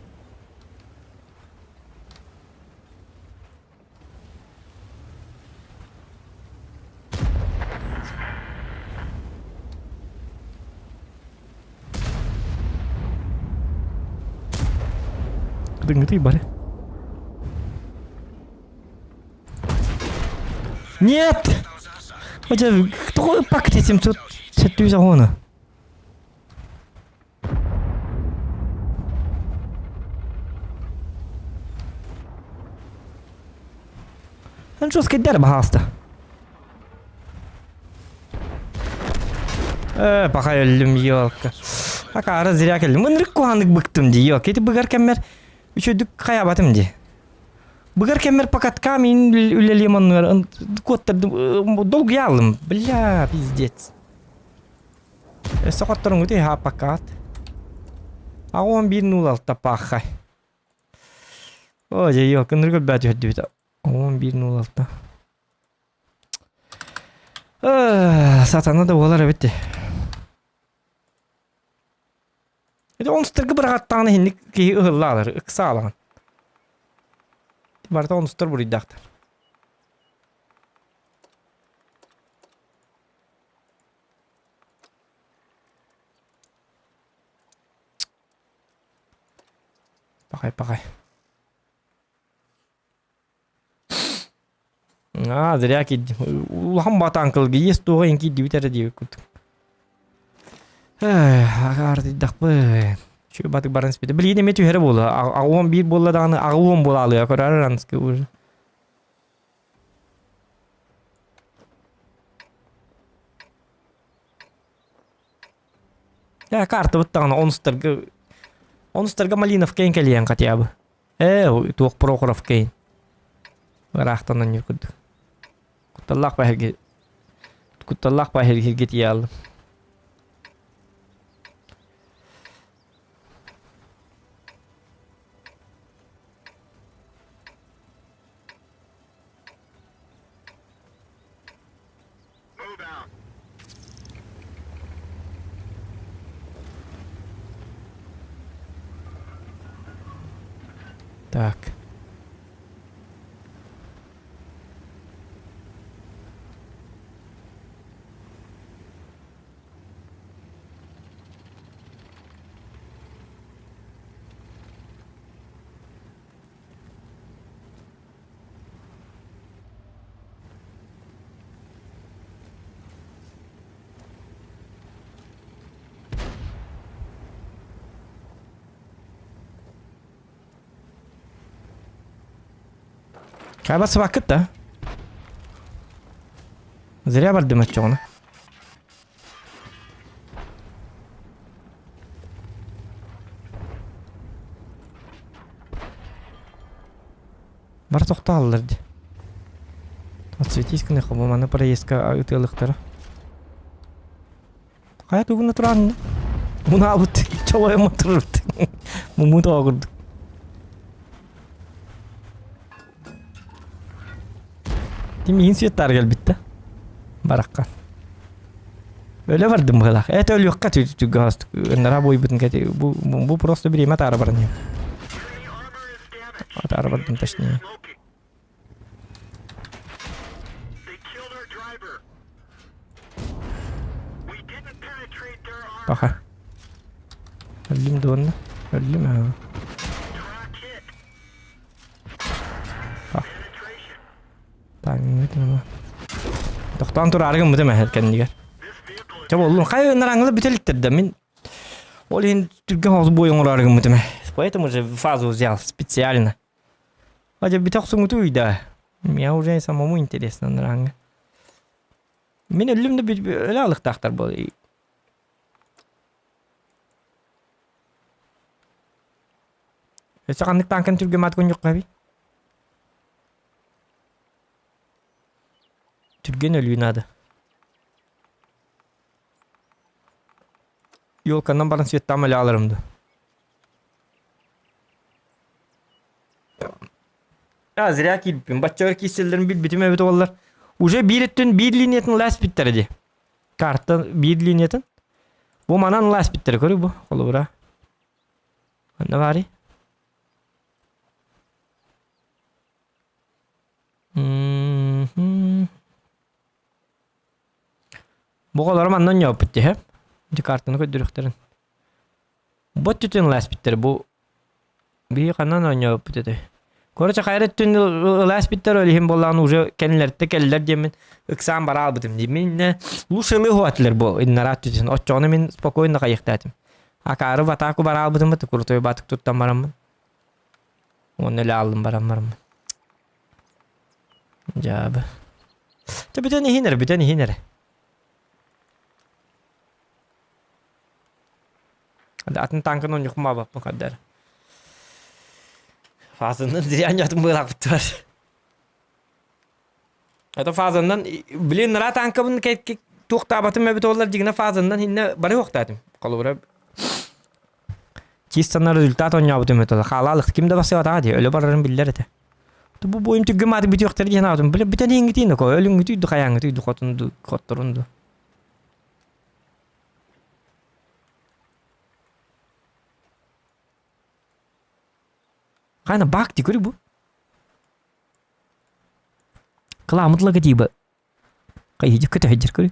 Кытыҥҥытый бары. Нет! Хотя, кто пакет 700 загона? Жесткий баһаалыста. Э, пока өллүм, елка. Акаары зря кэллим. Ынырык куһааннык быктым дии, елка. Ити быгар кэммэр үчүгдүк хайаабатым дии. Быгар кэммэр покатка мин үлэлиэм оннугар куоттардым, долгуйа аллым. Бля, пиздец. Өссө хотторуҥҥут иһааппаккаҕыт. 81 06 пааххай. Оо, дьэ, ёлка, ынырык өлбөөт түһэрдибит. 11 06. Сатана да буолар эбит дии. Ити онустарга быраҕаттаҕына иһинник киһи ыһыллаалар, ыксаалаҕын. Барыта онустар буруйдаахтар. Пахай, пахай. А, зря киирдим. Улахан батаанкылга иэс туоҕа ин киирдибит эрэ диэбит курдук. Агаардыйдахпын. Чү батык баран испитэ. Билигин эмиэ түһэрэ буолла. Аҕуон биир буолла даҕаны аҕуон буолаалыа көрөр аныскы уже. Ээ, картабыт даҕаны онустарга онустарга Малиновка эн кэлиэн хотя бы. Ээ, туох Прохоровка ин. Ыраахтан анньыр курдук. Кутталлаах баһырги кутталлаах баһыргиргэ тиийэ Так. Хайа сыбаккыт да? Зря бардым оччоҕуна. Бар тохтооллор дии. Отсветись гыныхха бу маны проездка ытыалыктара. Хайа тугуна тураанна? Мунаабыт чолоймо турурут. Муму тоогурдук. Тимиин светтар келбитте. Баракка. Өлө бардым быһылаах. Это өлүөххэ түггө ыннара буойбутун кэти бу бу просто бириэмэ таара баран Атаара бардым точнее. Паха. Өллүм дуонна. Өллүм аа. Тохтоон тураары гыммытым эһэр кэннигэр. Чэ буоллун, хайа ынараҥылы бүтэликтэр да мин ол иһин түргэн соҕус буой оҥороору гыммытым ээ. Поэтому же фазу взял специально. А дьэ бүтэ охсуҥуту да. Мне уже самому интересно ынараҥҥа. Мин өллүм да өлө алыктаахтар буол. Өссө ханнык таанканы түргэн маат кунньукка эбий? Түргэн өлүү наада. Елканан баран светтаам өлө аларым да. А, зря киирбиппин. Бачча киирсэллэрин билбитим эбит уоллар. Уже биир өттүн биир линиятын ласпиттара дии. Карта биир линиятын. Бу манан ласпиттара көрү бу холобура. Манна баарый? Бу оҕолору манна оонньообуппут дии, Ити картаны көрдөрүөхтэрин. Бу өттүтүн ылааспыттар бу биһи ханан оонньообуппут этэй? Короче, хайа өттүн ылааспыттар ол иһин буоллаҕына уже кэннилэртэ кэллэр диэммин ыксаан бара албытым дии. Мин лучше ылыы этилэр бу иннара өттүтүн. Оччоҕуна мин спокойно хайыахтаатым. Акаары в атаку бара албытым крутой батык туттан бараммын. Уонна өлө ааллым баран бараммын. Дьаабы. Чэ бүтэн иһин эрэ, бүтэн иһин эрэ. Атын танканы онньукум баабаппын хаддар. Фазаннан зря атын быылаахпыттар. Это фазаннан, блин, нара танкабын туохтаабатым эбит олар дигинэ фазаннан инне бары уохтаатым. Холобура чисто на результат оонньообутум этэ. Хаалаалык ким да бассыбатаҕа дии, өлө барарын биллэр этэ. Бу буойум түргэн мааты бүтүөхтэр диэн аатым. Бile бүтэн иһиҥҥитиин око, өлүҥҥүтүй ду хайааҥҥытый ду хотун ду хотторун ду. Хайна бак ди көрү бу. Кыламыт логотиба. Хайыдьы көтөһөйдөр көрү.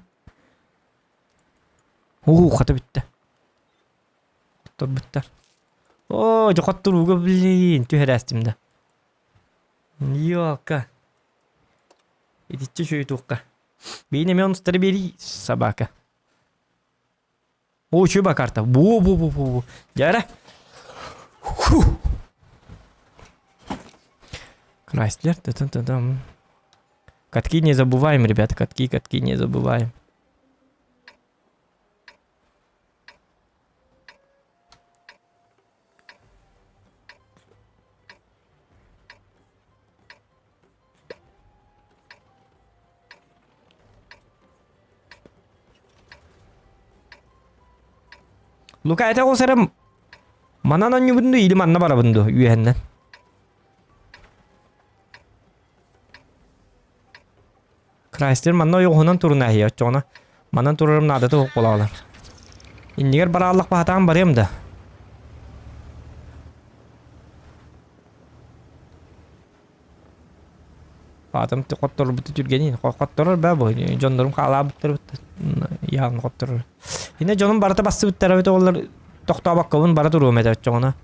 Уу, хата бүттэ. Турбуттар. Оо, дьэ хотторууга блин, түһэрээстим да. Ёлка. Итиччэ үчүгэй туохха. Биин эмиэ онустары биэрии собака. О, үчүгэй карта. Бу бу бу бу бу. Дьэ Фу. Крайслер, та-та-та-там. Катки не забываем, ребята, катки, катки не забываем. Лука это олсарым манан онньубун или манна барабын ду үөһэннэн. Крайслер манна ойоҕоһунан турунаһыйа оччоҕуна манан турарым наадата суох буолаалар. Иннигэр барааллах баһатаан барыам да. Аатым хотторбуту түргэнин хотторор баа бу дьоннорум хаалаабыттар явно хотторор. Инне дьонум барыта бассыбыттар эбит оҕолор тохтообоккобун бара туруом этэ оччоҕуна.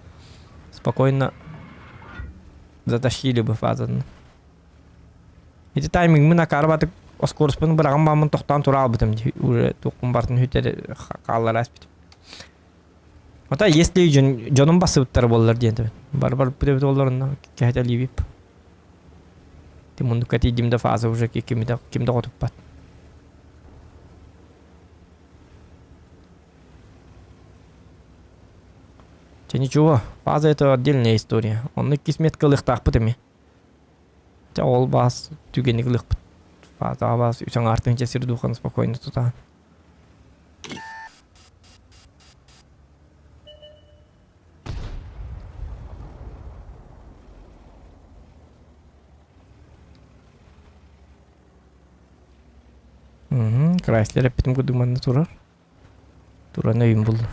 Спокойно затащили бы фазаны. Ити таймингмын акаарбатык оскуоруспун быраҕан бааммын тохтоон тура албытым дии уже туохпун барытын хүтэр хааллара аспытым. Ата если дьон дьонум бассыбыттара буоллар диэн тэбин. Бар бар бүтэбит оллорунна кэһэтэлиибип. Ти мундукка тиийдим да фаза уже ким да ким да хотуппат. Че ничего, фаза это отдельная история. Онно кисметка ылыахтаахпыт эми. Чэ ол баас түгэни ылыахпыт. Фазаҕа баас үс аҥаартыынча сир духаны спокойно тутаан. Мгм, Крайслер эппитим курдук манна турар. Туран өйүм буллум.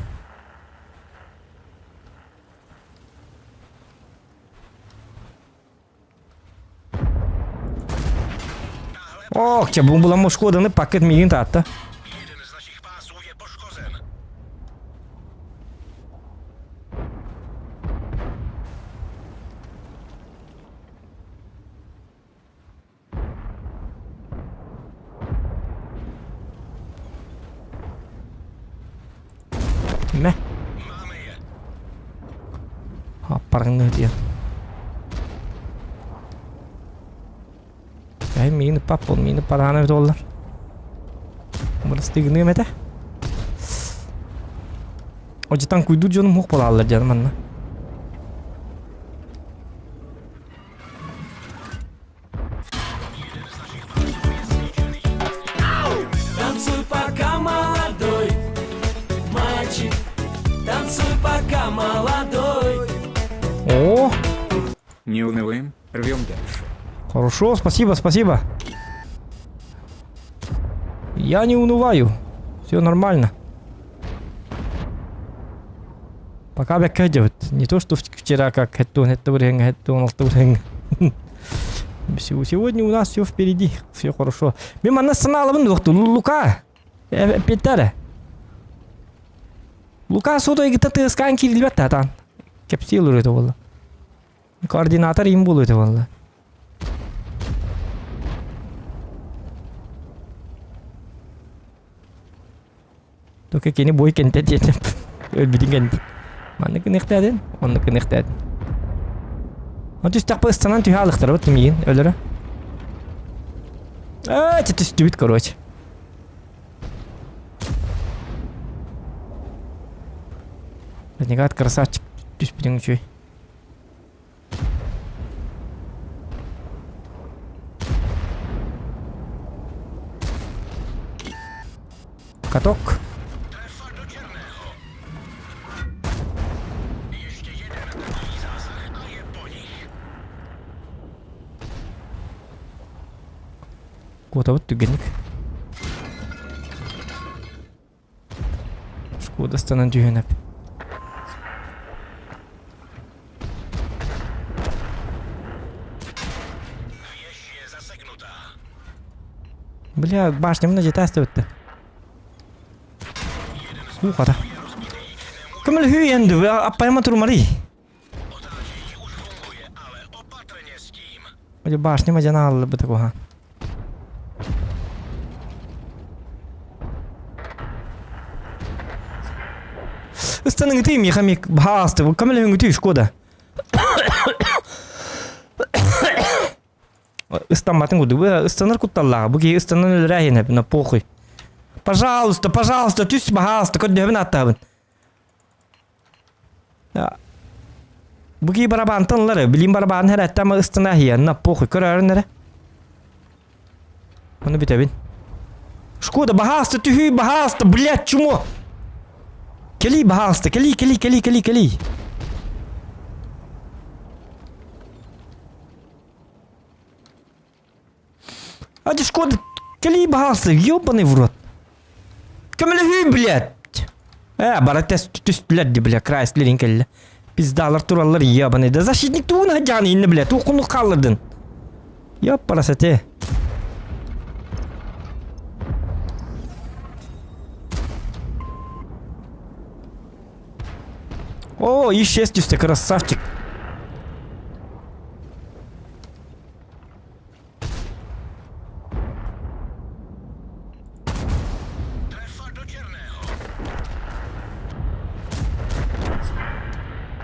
Ох, чэ, бу буламмын Шкоданы пакет миигин таатта. Мэ. Аппарыңны диэн. Эй, миигин ыппаппын, миигин ыппатаҕына эбит буоллар. Бырастыы гыныам этэ. Одьутан куйдуур дьонум суох буолааллар дьон манна. Танцуй, пока молодой, мальчик, танцуй, пока молодой. О, Не унываем, рвем дальше. хорошо, спасибо, спасибо. Я не унываю. Все нормально. Пока бэккэ дьэбит. Не то, что вчера как хэттуон хэттуон хэттуон алтуон Сегодня у нас все впереди, все хорошо. Мен манна санаалабын дуохту Лука. Эппиттэр. Лука сото игита тыаскаан киирилбэт таатаан. Кэпсиил үрүтэ буолла. Координатор им буолуо этэ буолла. Только кини бой кэнтэ диэтим. Өлбүтүн кэнтэ. Маннык гыныахтаатын, оннук гыныахтаатын. Он түстэхпэ ыстанан түһэ алыхтарабыт миигин өлөрө. Аа, түстүбүт короче. Возникает красавчик түспүтүҥ үчүгэй. Каток. Куотабыт түгэнник. Шкодастанан түһэн эп. Бля, башня мына жеті асты өтті. Ухата. Көмөлөһүү енді, аппайма турмарый. Башня мадьана аллыбыта куһаан. Ыстаныҥытый миэхэ мик баасты, көмөлөһүҥүтүй Шкода. Ыстамматын курдук. Ыстанар кутталлааҕа. Бу киһи ыстанан өлөрөөһүн на похуй. Пожалуйста, пожалуйста, түс, пожалуйста, көрдөһөбүн ааттаабын. Бу киһи барабаантан ылар, билим барабаан хэрэтте ама ыстана иһиэн, на похуй, көрөөрүн эрэ. Оны бүтэбин. Шкода, баһааста түһүй, баһааста, блядь, чмо! Кэлий, баһааста, кэлий, кэлий, кэлий, кэлий, кэлий. А ты Шкода, кэлий, баһааста, ёбаный в рот. Көмөлөһүй, блядь! Э, бара тэс түстүлэр ди, бля, Крайслерин кэллэ. Пиздалар тураллар, ебаный. Да защитник тугун хадьааны инне, бля, туохкунук хааллардын. Ёппарасате. О, исчез түсті, красавчик.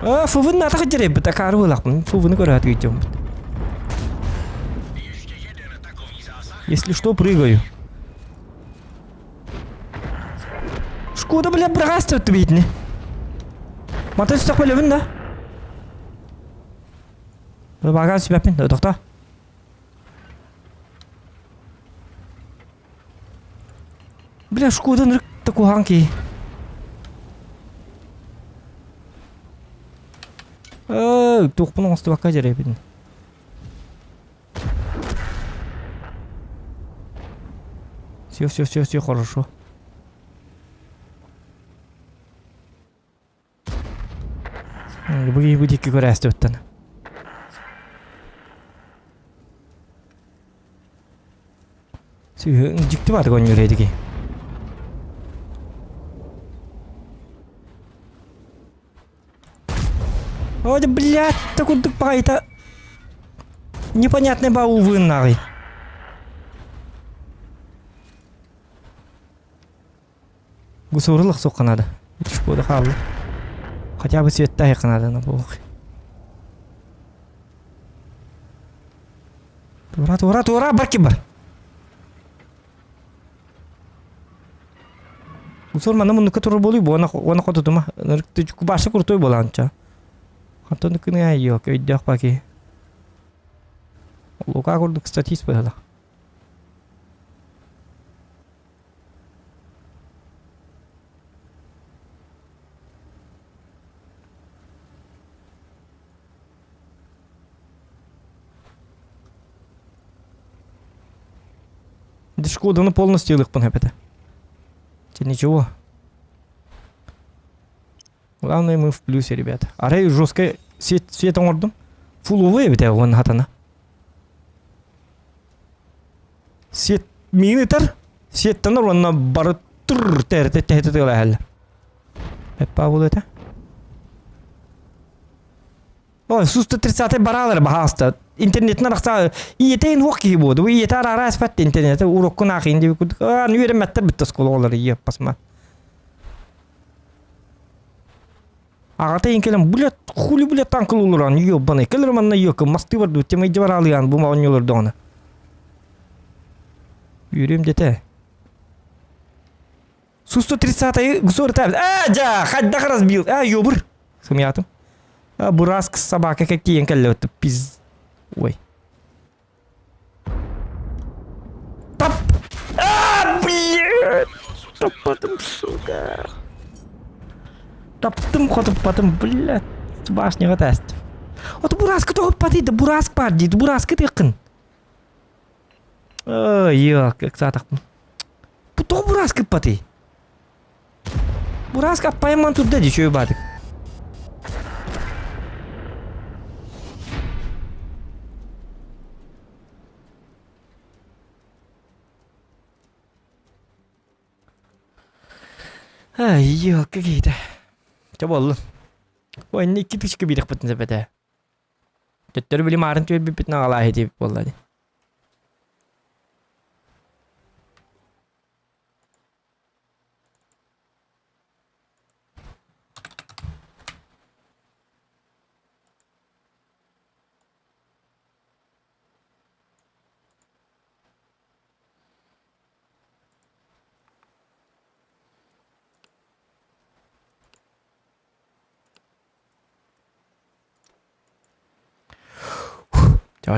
А, фувын ата хадьарайбыт, акаары буолахпын. Фувыны көрөөт күйдүммүт. Если что, прыгаю. Шкода, бля, бырагастыр түбейтини. Мата түстэх бөлөбүн да. Баган сүбэппин, тохто. Бля, Шкода нырык да куһаҕан киһи. Э, туохпун оҥостубакка дьэрэйбин. Все, все, все, все хорошо. Бу киһи бу диэки көрөөстүбүттэн. Дьикти баатык оонньуур эдики. Ой, блядь, да курдук баҕайыта непонятный баа увыннаҕый. Гусурылых суохха наада. Шкода хаалла. Хотя бы светтаһыахха наада на буолуох. Тура, тура, тура, бар ки бар. Гусур манна муннукка турар буолуй бу, уонна уонна хотутума. Баша крутой буолаанча. Хантан кыны айыок, өйдөөх баки. Лука курдук статист быһыла. Шкоданы полностью ылыхпын эпэтэ. Ничего. Главное мы в плюсе, ребят. Арай жесткая свет, свет оҥордум. Фуловый эбитэ уон хатана. Сиэт миин ытар, сиэттэнэр уонна бары тур тэртэ тэһитэ тыалаһаллар. Эппа буолуо этэ. Ой, суста 30 бараалар баһааста. Интернетинэн арахса ийэтэ ин хуох киһи буолду. Бу ийэтэ араара аспат интернете уроккун аахыйын диэбит курдук. Аа, үөрэммэттэр бүтте оскуола оҕолоро ийэ пасма. Аҕата ийин кэлэн, блядь, хули, блядь, танкыл улуран, ёбаный, кэлэр манна ёка, масты бар дуу, темайдьа бараалыйан бу оонньуулар Үөрүөм дэтэ. Су 130-й гусор табит. А, жа, хайдах разбил. А, ёбур. Сымыйаатым. А, бураск собака как тиийэн кэллэ пиз. Ой. Тап! А, блядь! Таппатым, сука. Таптым, хотуппатым, блядь. Башняға тәст. Ото бураска тоһуппатый да бураск бар дейді, бураска тықын. Ой, yok, ыксаатахпын. Бу тоҕо бураска ыппатый? Бураска аппайыман турда дии үчүгэй баатык. Ай, ёлка киһитэ. Чэ буоллун. Ой, инни икки тысяча биэриэхпитин сөп этэ. Төттөрү били маарын түөрбүппүтүн аҕалааһы диэбит буолла дии.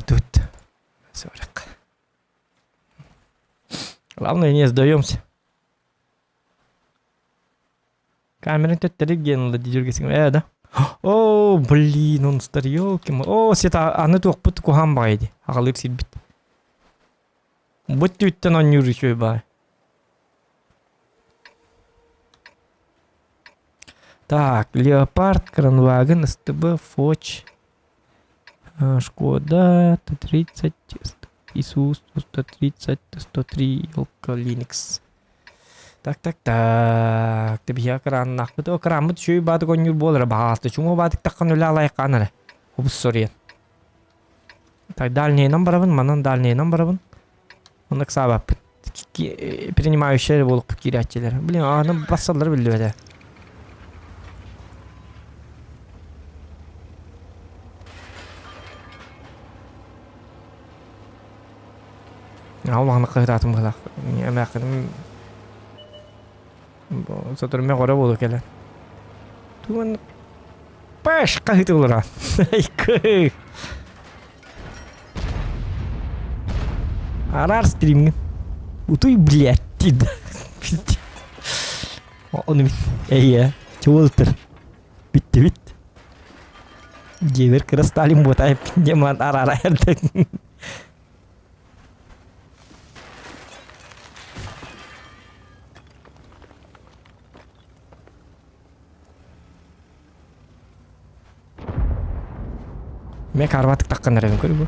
Тут 40. Главное, не сдаемся. Камерын төттөрү генла дьүргесиң э да. О, блин, он стар, елки О, сет аны туохпут куһаан баҕайы дии. Аҕалыыр сирбит. Бу түүттэн оонньуур үчүгэй баҕайы. Так, Леопард, Кранваген, СТБ, Фоч, Шкода, Т-30, Исус, 130, Т-103, Елка, Линукс. Так, так, так. Тэбиһиэ кырааннаахпыт. О, кырааммыт үчүгэй баатык оонньуур буолара баҕаалта. Чуҥуо баатык таххан үлэ алайыккаан эрэ. Обус соруйан. Так, дальнейынан барабын, манан дальнейынан барабын. Онно ыксаабаппыт. Принимающий эрэ буолукпут киирээччилэр. Блин, аны бассаллар биллибэтэ. Улаханнык хаһыытаатым быһыылаах. Эмээххиним сотору мөҕөрө буолуо кэлэн. Тугун Паш хаһыытыллара. Араар стримҥин. Утуй, блядь, диир. Ону мин эйэ, чуолтыр. Бүттүбүт. Дьиэбэр кыра Сталин буотаайып диэн араара эрдэ. Мэ карватык таххан эрэбин көрү бу.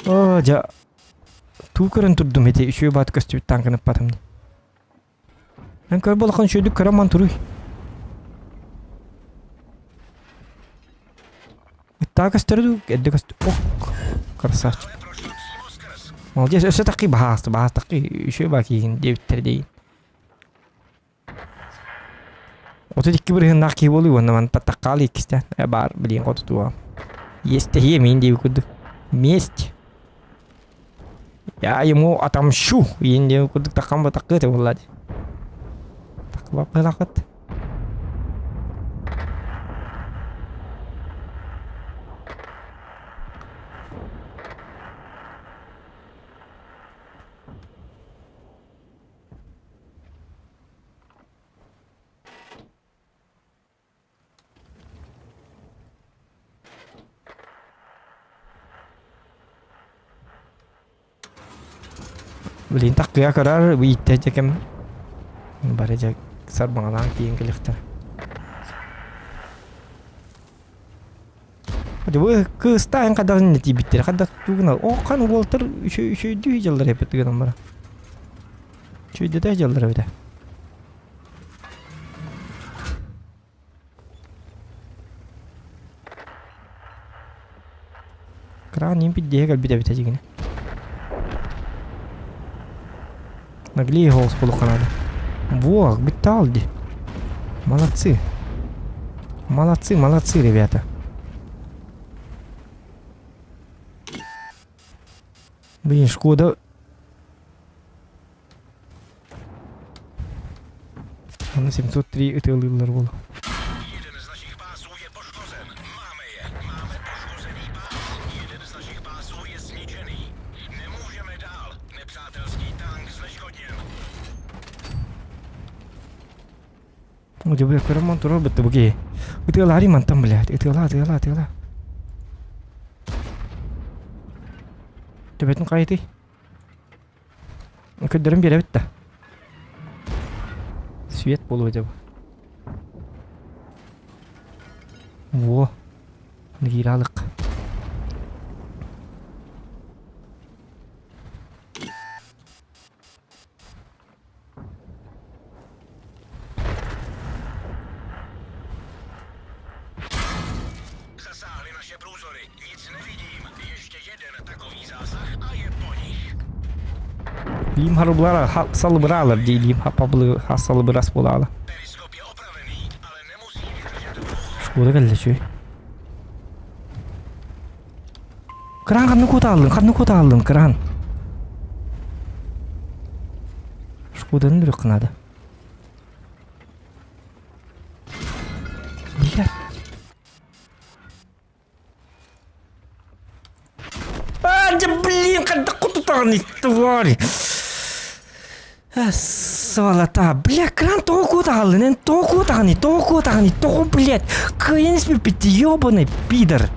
О, дьа туу көрөн турдум ити үчүгэй баат көстүбүт таанканы ыппатым. Эн көр болохон үчүгэйдик көрөн ман туруй. Ыттаа көстөрө дуу, эрдэ көстө. Ох, красавчик. Молодец, өссө такий баһаасты, баһаас такий үчүгэй баа киһигин диэбиттэр дейин. 32 бырыһыннаах киһи буолуй уонна ман таттаххаал иккистэн э баар билиэн хотутуа. Есть мин диэби курдук. Месть. Я ему отомщу. Иин диэби курдук таххан батаккыт буолла ди. Такбаппылахыт. Блин, таккыа көрөр, ииттэ дьэкэм. Бары дьэ сарбаҥалаан тиийэн кэлиэхтэрэ. Бу кыыстаан хадарын тиийбиттэр хадат тугуна о хан уолтар үчөйдүү дьаллар эпит гынан бара. Үчөйдөтө дьаллар эбитэ. Кран импит диэһэ кэлбит эбит эдьигинэ. Наглее голос полуханады. Во, биталди. Молодцы. Молодцы, молодцы, ребята. Блин, Шкода Аны 703 ытыалыыллар буолуо. Дьэ, көрөн турар бытты бу киһи. Ытыалаарый мантан, блядь. Ытыалаа, ытыалаа, ытыалаа. Төбөтүн хайытый? Көрдөрөн биэрэбит да. Свет буолуо дьэ бу. Во. Кииралык. Илиим харыбылара салыбыраалар дии илиим хаппабылы салыбырас буолаала. Шкода кэллэ чүй. Кыраан ханна куотааллын, ханна куотааллын, кыраан. Шкоданы үрүк надо. Бля. А, да блин, когда кутутаҕын тварь. Сволота, бля, кран тоҕо куотаҕаллын, эн тоҕо куотаҕыный, тоҕо куотаҕыный, тоҕо, блядь, кыайан испиппит, ёбаный пидор.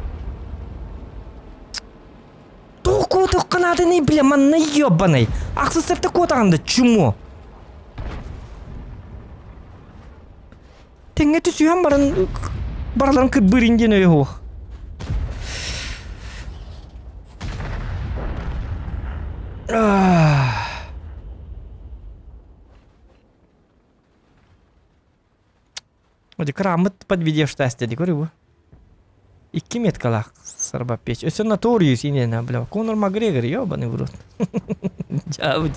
Тоҕо куотуохха наадыный, бля, манна ёбаный. Ахсыстарта куотаҕын да, чмо. Тэҥҥэ түсүһэн баран бараларын кырбыырын диэн өйө суох. Оди кырааммыт подведешь деді көрү бу. Икки меткалаах сарба печь. Өссө Notorious инена, бля, Конор Макгрегор, ёбаный в рот. Дьаабыт.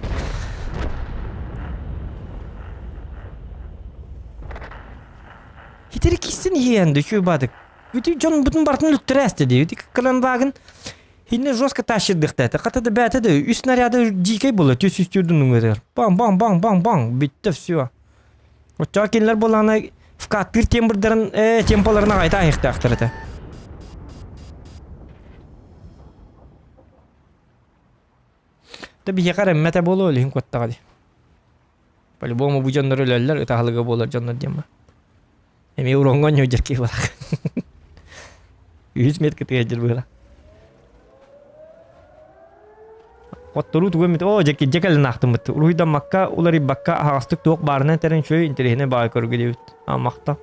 Хитери кистин иһиэнди үчүгэй баатык. Үтү дьон бутун бартын үлүттэрээсте дии. Үтү кыланбаагын хинне жестко тащырдыхтаата. Хата да бээтэ да үс снаряды дикэй була түс үстүрдүн үҥэрэр. Баң баң баң баң баң бүттэ все. Оччоҕо кинилэр буоллаҕына вкаттыыр тембрдарын э темпаларын аҕайта аһыахтаахтар этэ. Да биһиэхэ эрэммэтэ буолуо илиһин куоттаҕа дии. По-любому бу дьоннор өлөллөр, ытаһалыга буолар дьоннор диэн бар. Эмиэ уроҥҥа оонньуу киһи барах. Үһүс метка тыһыдьыр быһыла. Хотторуу тугу эмит оо дьэ дьэ кэлин аахтыммыт. Уруһуйдаммакка, уларыйбакка аһаҕастык туох баарынан этэрин үчүгэй интэриэһинэй баҕайы көргө диэбит. Амахта.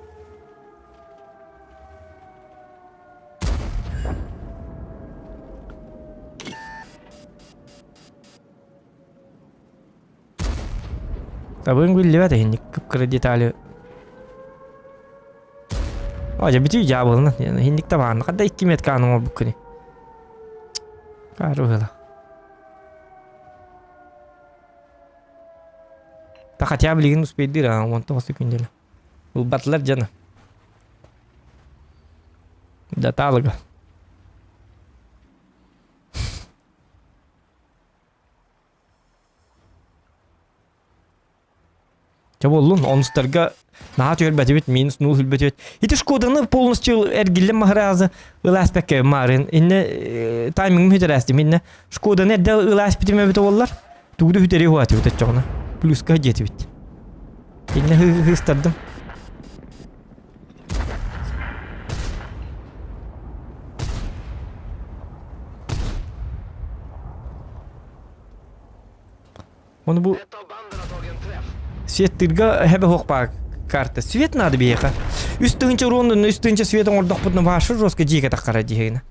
Табыҥ биллибэт иһинник кып-кыра детали. О, дьэ бүтүй дьаабылына. Иһинник табаанна. Хадда икки метка аның оҥорбуккуни. Каарыһыла. Та хотя билигин успейдыр, а 19 секундела. Ылбатылар дьоно. Даталыга. Чэ буоллун, онустарга наһаа түһэрбэтибит, минус нуу хүлбэтибит. Ити Шкоданы полностью эргиллэн маһыраазы ылааспакка маарын. Инне таймингым хүтэрээстим. Инне Шкоданы эрдэ ылааспитим эбит оллар. Тугу хүтэри хуатыбыт оччоҕуна. Плюска диэтибит. Инне хыстардым. Оны бу Светтырга хэбэ хуохпаа карта. Свет надо биһиэхэ. Үс тыһыынча уруон үс тыһыынча свет оҥордохпутуна ваша жестко дьиэгэ таххара дьиһигинэ.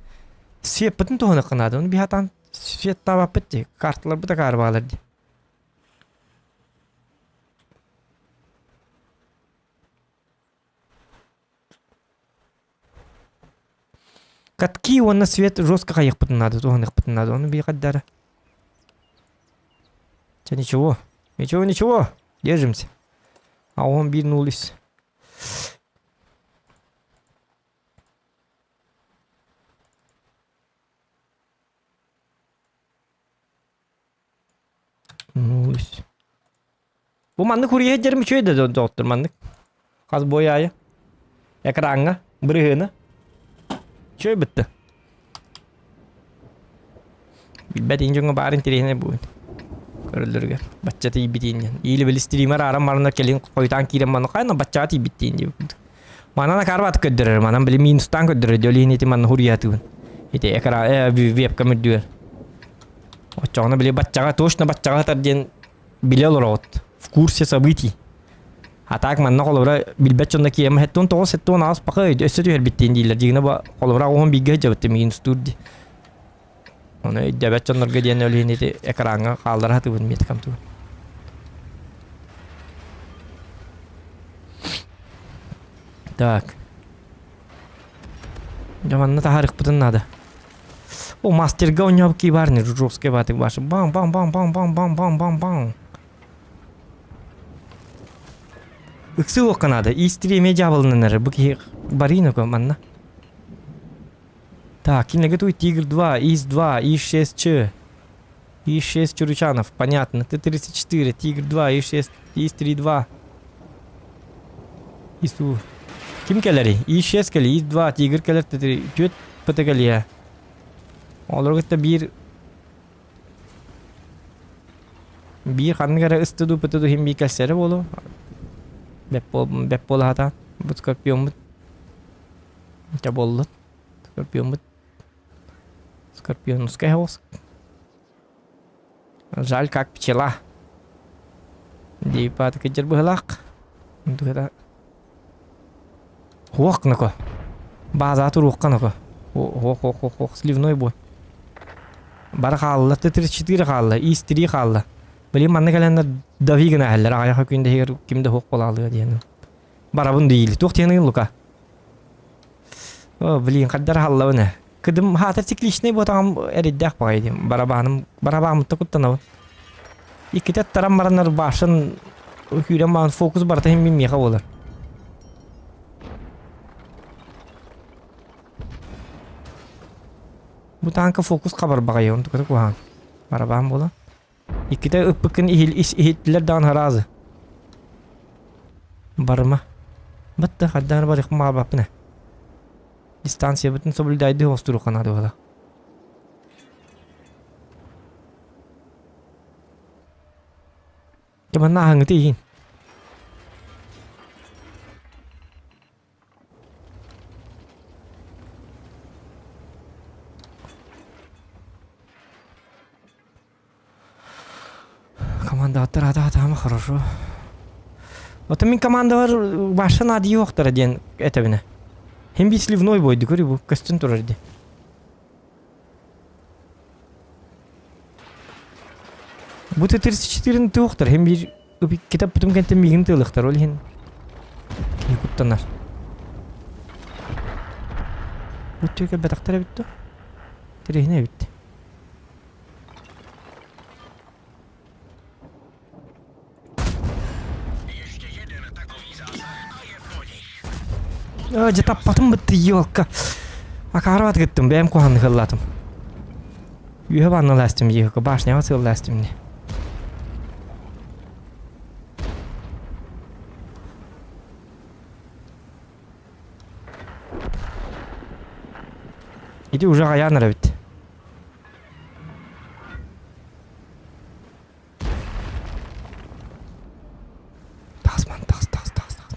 Свеппытын туһаныахха наада. Оны биһатаан свет таабаппыт дии. Карталарбыт акаары баалар дии. Катки уонна свет жестко хайыахпытын наада, туһаныахпытын наада. Ону биэхэддара. Чэ, ничего. Ничего, ничего. Держимся. А он 1-0 Үс. Бу маннык хуруйа дьэрим үчүгэй да доҕоттор маннык. Хас бой аайы. Экраҥҥа бырыһыаны. Үчүгэй бытты. Билбэт иин дьоҥҥо баар интэриэһинэй буолуон. Көрөллөрүгэр. Бачча тиийбитиин диэн. Или били стример ааран бараннар кэлин хойутаан киирэн манна хайна баччаҕа тиийбиттиин диэбит. Манан акаарбат көрдөрөр, манан били минустаан көрдөрөр, дьол ити манна хуруйатыбын. Ити экран э, вебкам үрдүгэр. Оччоҕуна били баччаҕа точно баччаҕа сытар диэн билэ олороҕут. В курсе событий. А так манна холобура билбэт дьонно киэм хэттон тоҕус хэттон аҕыс пака өссө түһэрбиттиин дииллэр. Дьигинэ бу холобура оҕоһун бииргэ сылдьабыт минустуур дии. Ону өйдөбөт дьоннорго диэн өлүһүн ити экраҥҥа хааллара сатыыбын меткам тугун. Так. Дьэ манна таһаарыахпытын наада. О, мастерга оонньообут кии баар ини, жесткий баатык башы. Бам бам бам бам бам бам бам бам бам. Ыксы уохха наада. Иистири эмиэ дьаабылынан эрэр. Бу киһи барыын око манна. Так, кинилэргэ туй Тигр 2, ИС-2, ИС-6Ч. ИС-6 Чуручанов, понятно. Т-34, Тигр 2, ИС-6, ИС-3-2. ИСУ. Ким кэлэрий? ИС-6 кэлэр, ИС-2, Тигр кэлэр, Т-3, ПТ кэлиэ. Олору кытта биир биир ханнык эрэ ысты дуу, ПТ дуу иһин биир кэлсэрэ буолуо. Бэп бэп буола сатаан. Бу Скорпиоммут. Чэ буоллун. Скорпиоммут. Скорпионускай оҕус. Жаль, как пчела. Диипааты кыдьыр быһылаах. Дуһата. Хуох нако. Бааза туруохха нако. Хуох, хуох, хуох, хуох, сливной бой. Бары хаалла, Т-34 хаалла, ИС-3 хаалла. Блин, манна кэлэннэр дави гына иһэллэр, аҕыйах күн иһигэр ким да хуох буолаалыа диэн. Барабын диили. Туох диэний Лука? О, блин, хаддар хааллабын ээ. Кыдым хаатар цикличный буотаҕым эрийдээх баҕайы диим. Барабааным, барабааммытта куттанабын. Иккитэ аттаран бараннар башын күүрэн баран фокус барыта иһин мин миэхэ буолар. Бу таанка фокус хабар баҕайы, онтуката куһаҕан. Барабаан буолан. Иккитэ ыппыккын иһил, ис, иһиттилэр даҕаны араазы. Барыма. Батта хайдаан барыахпын баҕарбаппын ээ. Дистанциябытын соблюдайдыы оҕустуруохха наада буолла. Дьэ манна аһаҥҥыты иһин. Командаттар ата-атаама хорошо. Оттон мин командалар баша наадыйыахтара диэн этэбинэ. Хим би сливной бойду көрү бу көстөн турар ди. Бу Т-34-ни туохтар хим бир китап бүтүм кэнтэн миигин тыалыахтар ол иһин киһи куттанар. Бу түө кэлбэтэхтэр эбит дуо? Тириһинэ эбит. Ээ, дьэ таппатым бытты елка. Акаарабат гыттым, бэйэм куһаҕаннык ыллаатым. Үөһэ баанналаастым елка, башняҕа сыаллаастым ини. Ити уже хайаан эрэ эбит. Тахсман, тахс, тахс, тахс, тахс.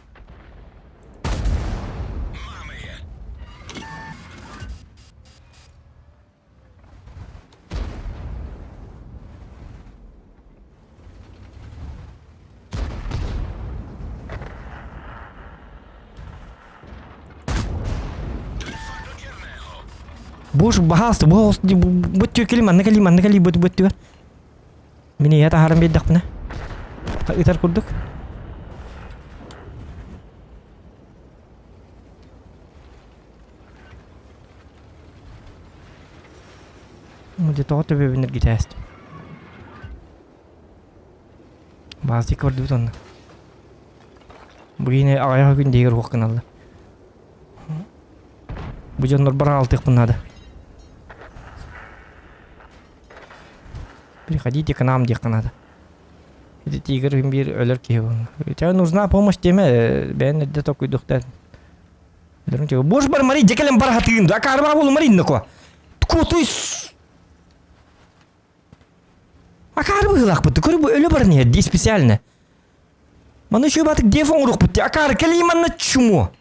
Буш баһаалыста бу бу түөкэли манна кэлии манна кэлии бу бу өттүгэр. Мин ийэ таһааран биэрдэхпинэ ытар курдук. Дьэ тоҕо төбөбүн эргитээстим. Баазык көрдүбүт онно. Бу киһини аҕыйах күн диһигэр уох гыналлар. Бу дьоннор бараалтыахпын наада. Приходите к нам диэххэ наада. Ити тигр биир өлөр киһи буолла. Тебе нужна помощь диэмэ, бэйэн эрдэ токуйдуохтаах. Бош бар мари дьэкэлэн бар хатыын, акаарбаа буолу мариннако. Кутуй Акаары быһыылаахпыт, көрү бу өлө баран иһэр дии специально. Маны еще батык деф оҥоруохпут дии, акаары кэлии манна чумо.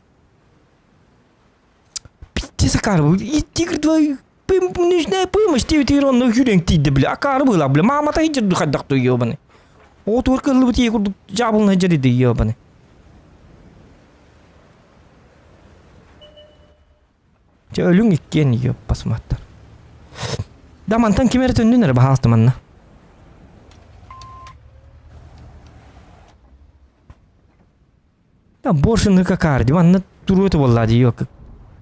Пиздец акаары, и тигр твой нужная помощь, ты тигр онно хүрэн тиийдэ бля, акаары быһыылаах бля, маамата иһдьэр хайдах то ебаный. Оҕотугар кыһыллыбыт ийэ курдук дьаабылына сылдьар иди ебаный. Дьэ өлүҥ иккиэн ёппасматтар. Да мантан ким эрэ төннүн эрэ баһаалыста манна. Да больше какар ди манна туруота буолла ди ёк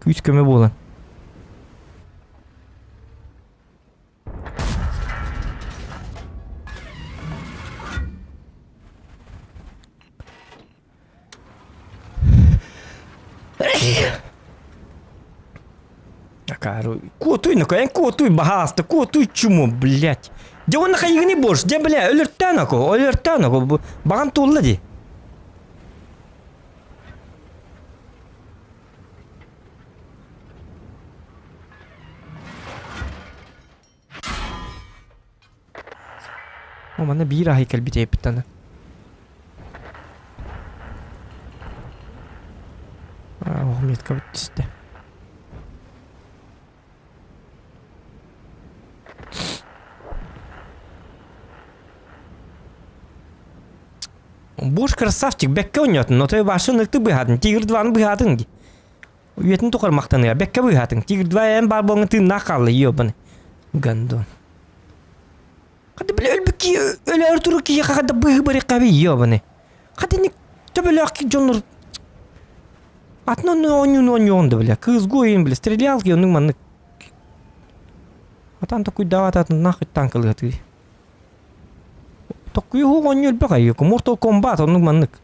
күүс көмө буолан. Акары. Куотуй, ну эн куотуй, баһааста, куотуй чуму, блядь. Дьэ уонна хайыгыный борщ, дьэ бля, өлөртөөн око, өлөртөөн око, баҕам туолла дии. О, манна биир аһый кэлбит эппит Ох, метка түстэ. Буш красавчик, бэккэ ойнотун, но той башын ыкты быһатын, тигр дваны быһатын ди. Үйэтин тухары махтаныа, бэккэ быһатын, тигр два эн бар буолан тыыннаах хаалла, ёбаны. Гандон. Хата бile өлбүт киһи өлөөр туру киһиэхэ хата быһыы барыахха ёбаны. Хата ник төбөлөөх дьоннор атын онну оонньууну оонньуоҕун да бile. Кыыс гуойун бile стрелялки оннук маннык. Атан токуйдаабат атын нахуй танкалыатыы. Токкуйу хуох оонньуу элбэх айыы. Mortal Kombat оннук маннык.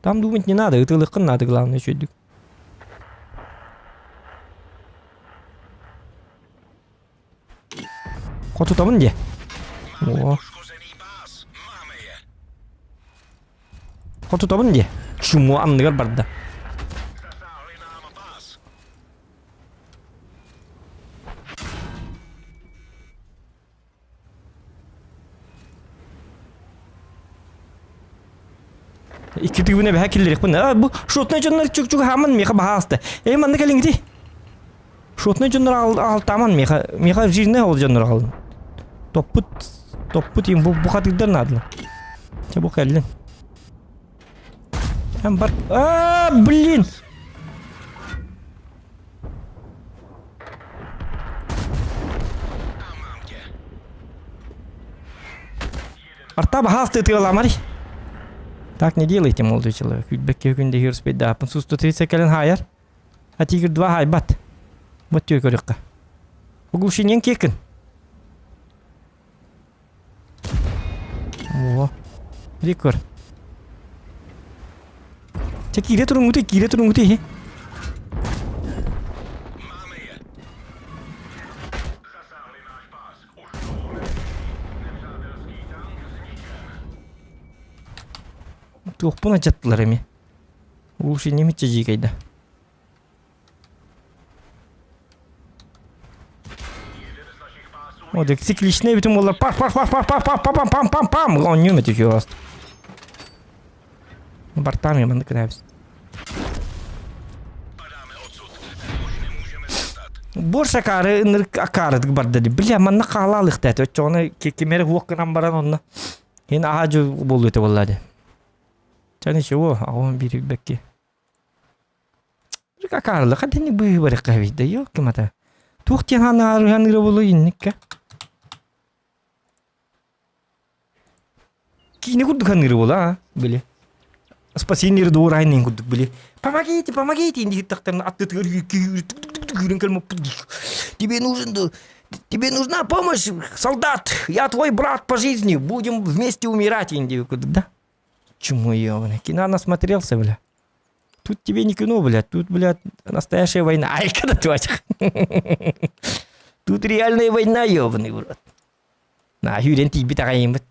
Там думать не надо, ытыылыаххын надо главное үчүгүйдүк. Хотутабын диэ. О. Хотутабын диэ. Чуму анныгар барда. Икки тыыбын эбэһэ киллэриэхпин. А, бу шотнай дьоннор чук-чук хааман миэхэ баһааста. Эй, манна кэлиҥити. Шотнай дьоннор аҕалтааман миэхэ, миэхэ жизненный ол дьоннор аҕалын. Топпут, топпут им бу бухатыырдар наадана. Чэ, бу кэллин. Эн бар... А, блин! Арта баһаас тыаламарый. Так не делайте, молодой человек. Күлбэккэ күн дэһиэр успейдааппын. Су-130 кэлэн хаайар. А тигр 2 хаайбат. Вот түө көрүөххэ. Оглушениең киэкин. О, рекорд. Чэ киирэ туруҥҥутуй, киирэ туруҥҥутуй иһи. Туохпун алдьаттылар эмиэ. Улушение миччэ дьиикэйдэ. О, так цикличный бүтүн буоллар пах пах пах пах пах пах пам пам пам пам оонньуум этэ үчүгэй Бартаам маннык гынабыз. Борш акаары ынырык акаарытык барда дии. Бля, манна хаалаалыхта этэ. Оччоҕуна кимэрэ уох гынан баран онно. Ин аһа дьу буолуо этэ буолла дии. Чэ ничего, аҕам биир бэкки. Акаарылык итинник быыһы барыахха эбит да ёлки-мата. Туох диэн ханыыра буолуой инниккэ? Киинэ курдук ханыыра буолла а, били. Спасение рядовой курдук били. Помогите, помогите, диһиттахтарына аттытыгар Тебе нужен, тебе нужна помощь, солдат, я твой брат по жизни, будем вместе умирать, да? Чему ебаный? Кино насмотрелся, бля. Тут тебе не кино, блядь, тут, блядь, настоящая война. Ай, когда твать. Тут реальная война, ебаный в рот. На, сүүрэн тиийбит аҕайыммыт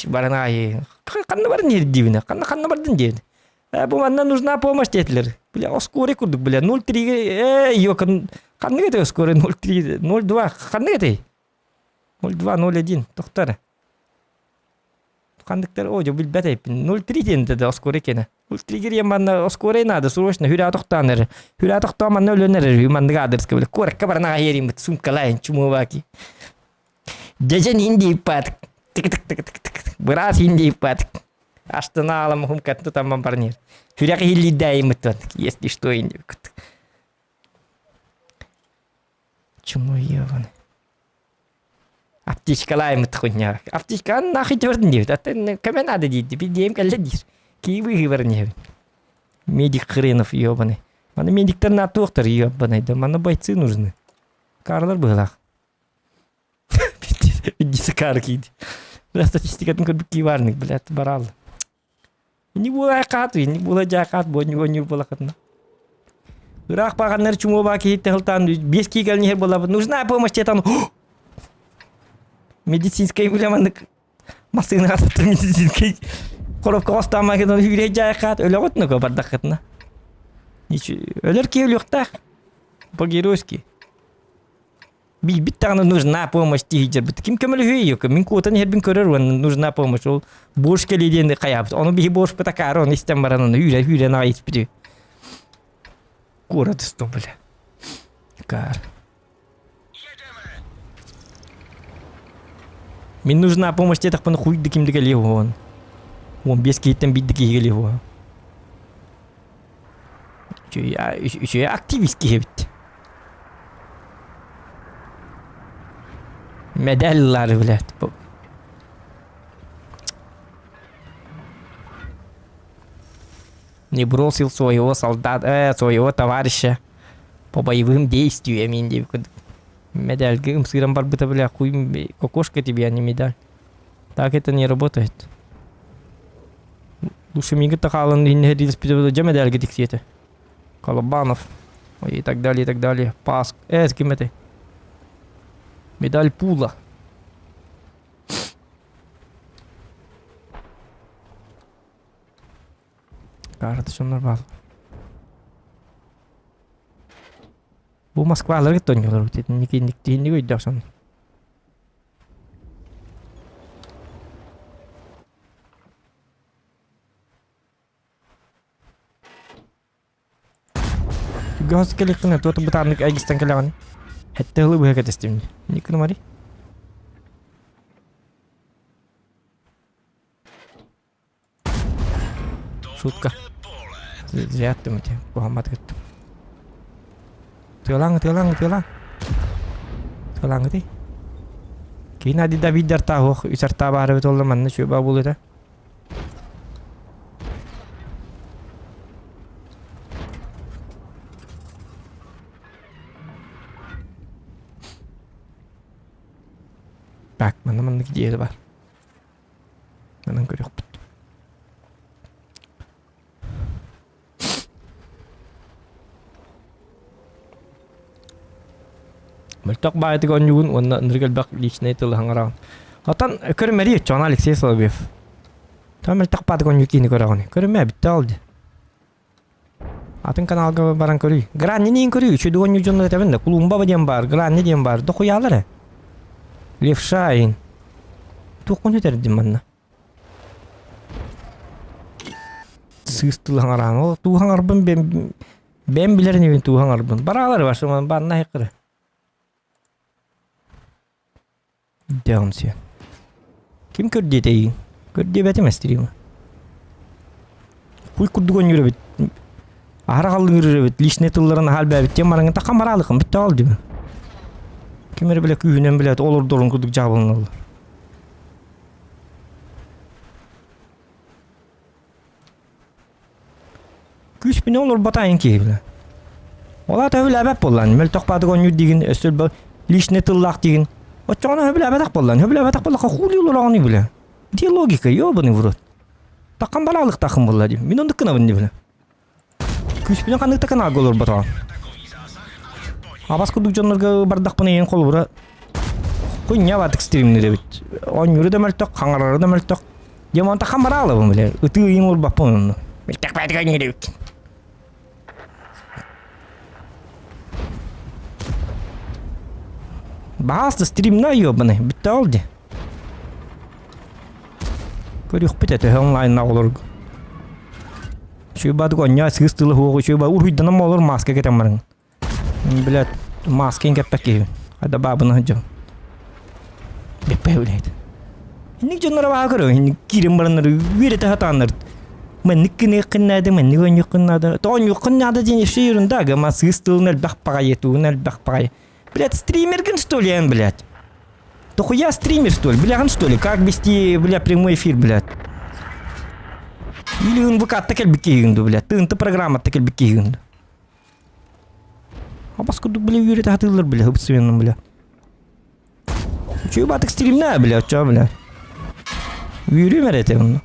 баран аҕай ханна барын диэбинэ ханна ханна бардын диэбин э бу манна нужна помощь диэтилэр бля оскуоре курдук бля 0-3 э ё ханнык этэй оскуоре 0-3 0-2 ханнык этэй 0-2 0-1 тохтор Ханныктар оо дьэ билбэт эппин 0-3 диэн да оскуола кэнэ. 0-3 кириэн манна оскуола наада срочно хүрээ тохтоон эрэр. Хүрээ тохтоон манна өлөн эрэр маннык аадырыска биле куоракка баран аҕай сумкалаайын чумуобаки. Дьэдьэн индииппат тик тик тик тик тик быраас индииппат Астына алам хумкат тутамман барнир. Хүрэх иһиллиирдээйиммит если что индииккут. Чуму ебаный. Аптечкалааймыт хуйня. Аптечканы нахуй төрдүн диэбит. Аттан көмө надо диир. Бидиэм кэллэ диир. Кии быыһыыбар диэбит. Медик хренов ебаный. Маны медиктер натуохтар ебаный. Да маны бойцы нужны. Карлар быһылаах. Биддиси каар кииди. Бля, статистикатын көрбүт кии баарнык, блядь, бараал. Не була каат, не була жаакаат, бо не була хатна. Ыраах баҕаннар чумуобаа киһиттэн сылтаан биэс кии кэлин иһэр буоллабыт. Нужна помощь диэтэн медицинскэй үлэ маннык массыынаҕа сытар медицинскэй коробка хостоон үүрэй дьаайхаат өлөҕүт нука бардаххытына. Өлөр киһи өлүөхтээх. По-геройски. Билбит даҕаны нужна помощь дии сылдьарбыт. Ким көмөлөһүөй Мин куотан иһэрбин көрөр уонна нужна помощь. Ол борщ кэлиэ диэн хайаабыт. Ону биһи борщпут акаары ону истэн баран ону үүрэ үүрэн аҕай испити. Куорат устун бля. Акаар. Мин нужна помощь диэтэхпинэ хуй да ким да кэлиэ уон. 15 киһиттэн биир да киһи кэлиэ уон. Үчүгэй активист киһи эбит. Медаль ылаары блядь. Не бросил своего солдата, э, своего товарища по боевым действиям диэбит курдук. Медальга ымсыыран барбыта бля хуй кокошка тебе, а не медаль. Так это не работает. Лучше миигин хаалан иһиннэһэ дьэ медальга тиксиэтэ. Колобанов и так далее, и так далее. Паск. Э, с кем это? Медаль Пула. Карта все нормально. Бу Москваларга тонньолор итинник өйдөөх сон. Газ кэлиххинэ туот бытааннык айгыстан кэлэҕин. Хэттэ ылы быһа кэтэстим. Никна мари. Шутка. Зря аттым ити. Куһаммат кыттым. Тыалаҥ, тыалаҥ, тыалаҥ. Тыалаҥ Киин ади Давид артаа үс артаа баары бит олла манна чүөбэ буолута. Так, манна маннык идея бар. Манан көрүөхпүт. Мөлтөх баайытык оонньуугун уонна ынырык элбэх личнэй тылы хаҥараҕын. Оттон көрүмэрий Чоно Алексей Соловьев. Тоҕо мөлтөх баатык оонньуу киини көрөҕүн? Көрүмэ бүттэ ол дии. Атын каналга баран көрүй. Гранни диэн көрүй. Үчүгэй оонньуу дьоннор этэбин да. Кулумба диэн баар, Гранни диэн баар. Дохуйаалар ээ. Левша ин. Туоххун сүтэрдим манна? Сыыс тыл хаҥараан. Ол туу хаҥарбын бэм бэм билэр инибин туу хаҥарбын. Бараалар барсыман банна хеккыры. Дэҕим сиэн. Ким көрдүөтэйиин? Көрдүөбэтим эстрима. Хуй курдук оонньуур эбит. Аһара халлыҥырыр эбит. Личный тылларын аһаал бээбит диэн бараҥын таххан бараалыкын бүтэ ол дибин. Ким эрэ билэ күүһүнэн билээт олордорун курдук дьаабыланаллар. Күүспүнэ олорботаайын киһи билэ. Ол аата өбүлээбэт буоллаан, мөлтөх баатык оонньуур диигин, өссө личный тыллаах диигин. Оччоҕуна өбүлээбэтэх буоллаан, өбүлээбэтэх буоллахха хули олороҕун билэ. Где логика, ёбаный в рот. Таххан балаалыктааххын буолла дии. Мин оннук гынабын дии билэ. Күүспүнэн ханнык да каналга олорботоҕум. Абас курдук дьоннорго бардахпына иһин холобура хуйня баатык стримнир эбит. Оонньууру да мөлтөх, хаҥарары да мөлтөх. Дьэ онтон хамараалабын бile. Ытыы ыйын олорбаппын онно. Мөлтөх баатык оонньуур эбит. Баҕаста стримна ёбаный, бүттэ ол дии. Көрүөхпүт этэ онлайнна олорго. Үчүгэй оонньоо сыыс тыла суох үчүгэй уруһуйданан олор маска кэтэн баран. Блядь, маска кэппэт киһибин. Хайда баабына сылдьабын. Бэппэ блядь. Инник дьонноро баҕа көрө, инник киирэн бараннар үөрэтэ сатааннар. Маннык гыныаххын наада, маннык оонньуоххун наада. Тоҕо оонньуоххун наада диэн еще ерунда, гама сыыс тылын элбэх баҕайы, тугун элбэх баҕайы. Блядь, стримергин что ли, блядь? Дохуя стример, что ли? Бляҕын, что ли? Как вести, бля, прямой эфир, блядь? Или НВК-та кэлбит киһигин дуу, блядь? ТНТ программатта кэлбит киһигин дуу? Абас курдук, бля, үөрэтэ сатыыллар, бля, хыбысыйанным, бля. Үчүгэй баатык стримнээ, бля, оччоҕо, бля. Үөрүөм эрэ этэ онно.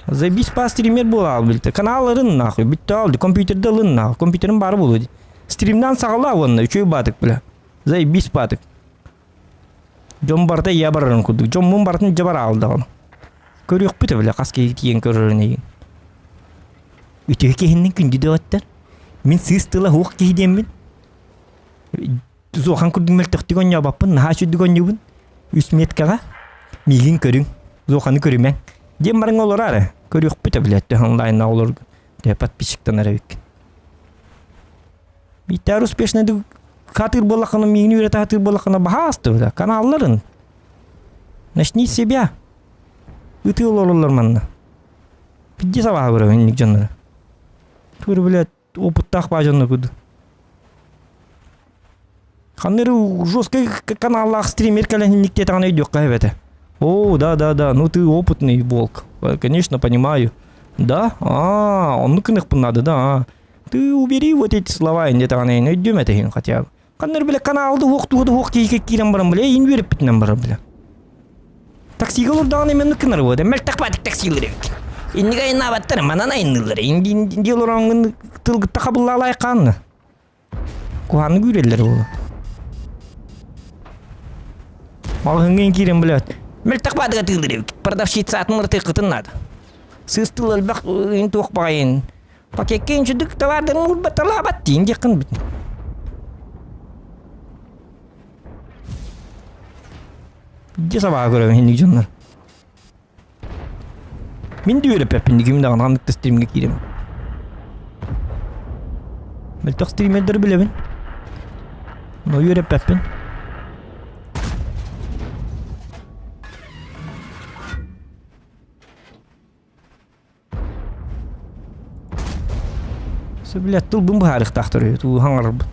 Заебись па стример буола билте. Каналларын нахуй, бүтте алды, компьютерде ылын нахуй, компьютерин бары болу. Стримнан саҕала уонна үчүгэй баатык бля. Заебись баатык. Дьон барыта ийэ барарын курдук. Дьоммун барытын дьэ бар даҕаны. Көрүөхпүт бля хас киһи тиийэн көрөрүн эйигин. Үтүө киһиннин күндү доҕоттор. Мин сыыс тыла суох киһи диэммин. Зохан курдук мөлтөхтүк оонньообоппун, наһаа үчүгдүк оонньуубун. Үс меткаҕа миигин көрүҥ, Зоханы көрүмэҥ. Диэн барыҥ олорор Көрүөхпүт блядь, онлайнна олор подписчиктанар эбиккин. Бииттээр успешный хатыр буоллаххына, миигин үөрэтэ хатыр буоллаххына баһаасты бля, каналларын. Начни с себя. Ытыы олороллор манна. Пидди сабаха көрөбүн инник дьоннору. Тур, блядь, опыттаах баа дьонно курдук. Ханна эрэ жесткий каналлаах стример кэлэн инниктиэтэҕинэ өйдүөххэ эбэтэ. О, да, да, да, ну ты опытный волк. Конечно, понимаю. Да? А, оннук гыныахпын надо, да. Ты убери вот эти слова инде даҕаны өйдүөм этэ иһин хотя бы. Ханна эрэ бile каналды уох туһа да уох киһигэ киирэн баран бile иин үөрэппитинэн барар бile. Таксига олордаҕына именно гынар буолар. Мөлтөх баатык таксилар эбит. Иннигэ айаннаабаттар, манан айанныыллар. Инди олороҥҥун тылгытта хабыллаалаай хаанна. Куһааннык үүрэллэр буолу. Маҕаһыыҥҥа киирэн блядь. Мөлтөх баатык атыылыр эбит. Продавщица атын ырытыаххытын наада. Сыыс тыл элбэх туох баҕайын. Пакекка инчүдүк товардарын урбаталаабат диин диэххин бүтүн. Дьэ сабаа көрөбүн инник дьоннор. Мин да үөрэппэппин ким даҕаны ханнык да стримҥэ киирэбин. Мөлтөх стримердары билэбин. Но үөрэппэппин. Сөбүлэт тылбын быһаарыахтаахтар үһү, туу хаҥарарбын.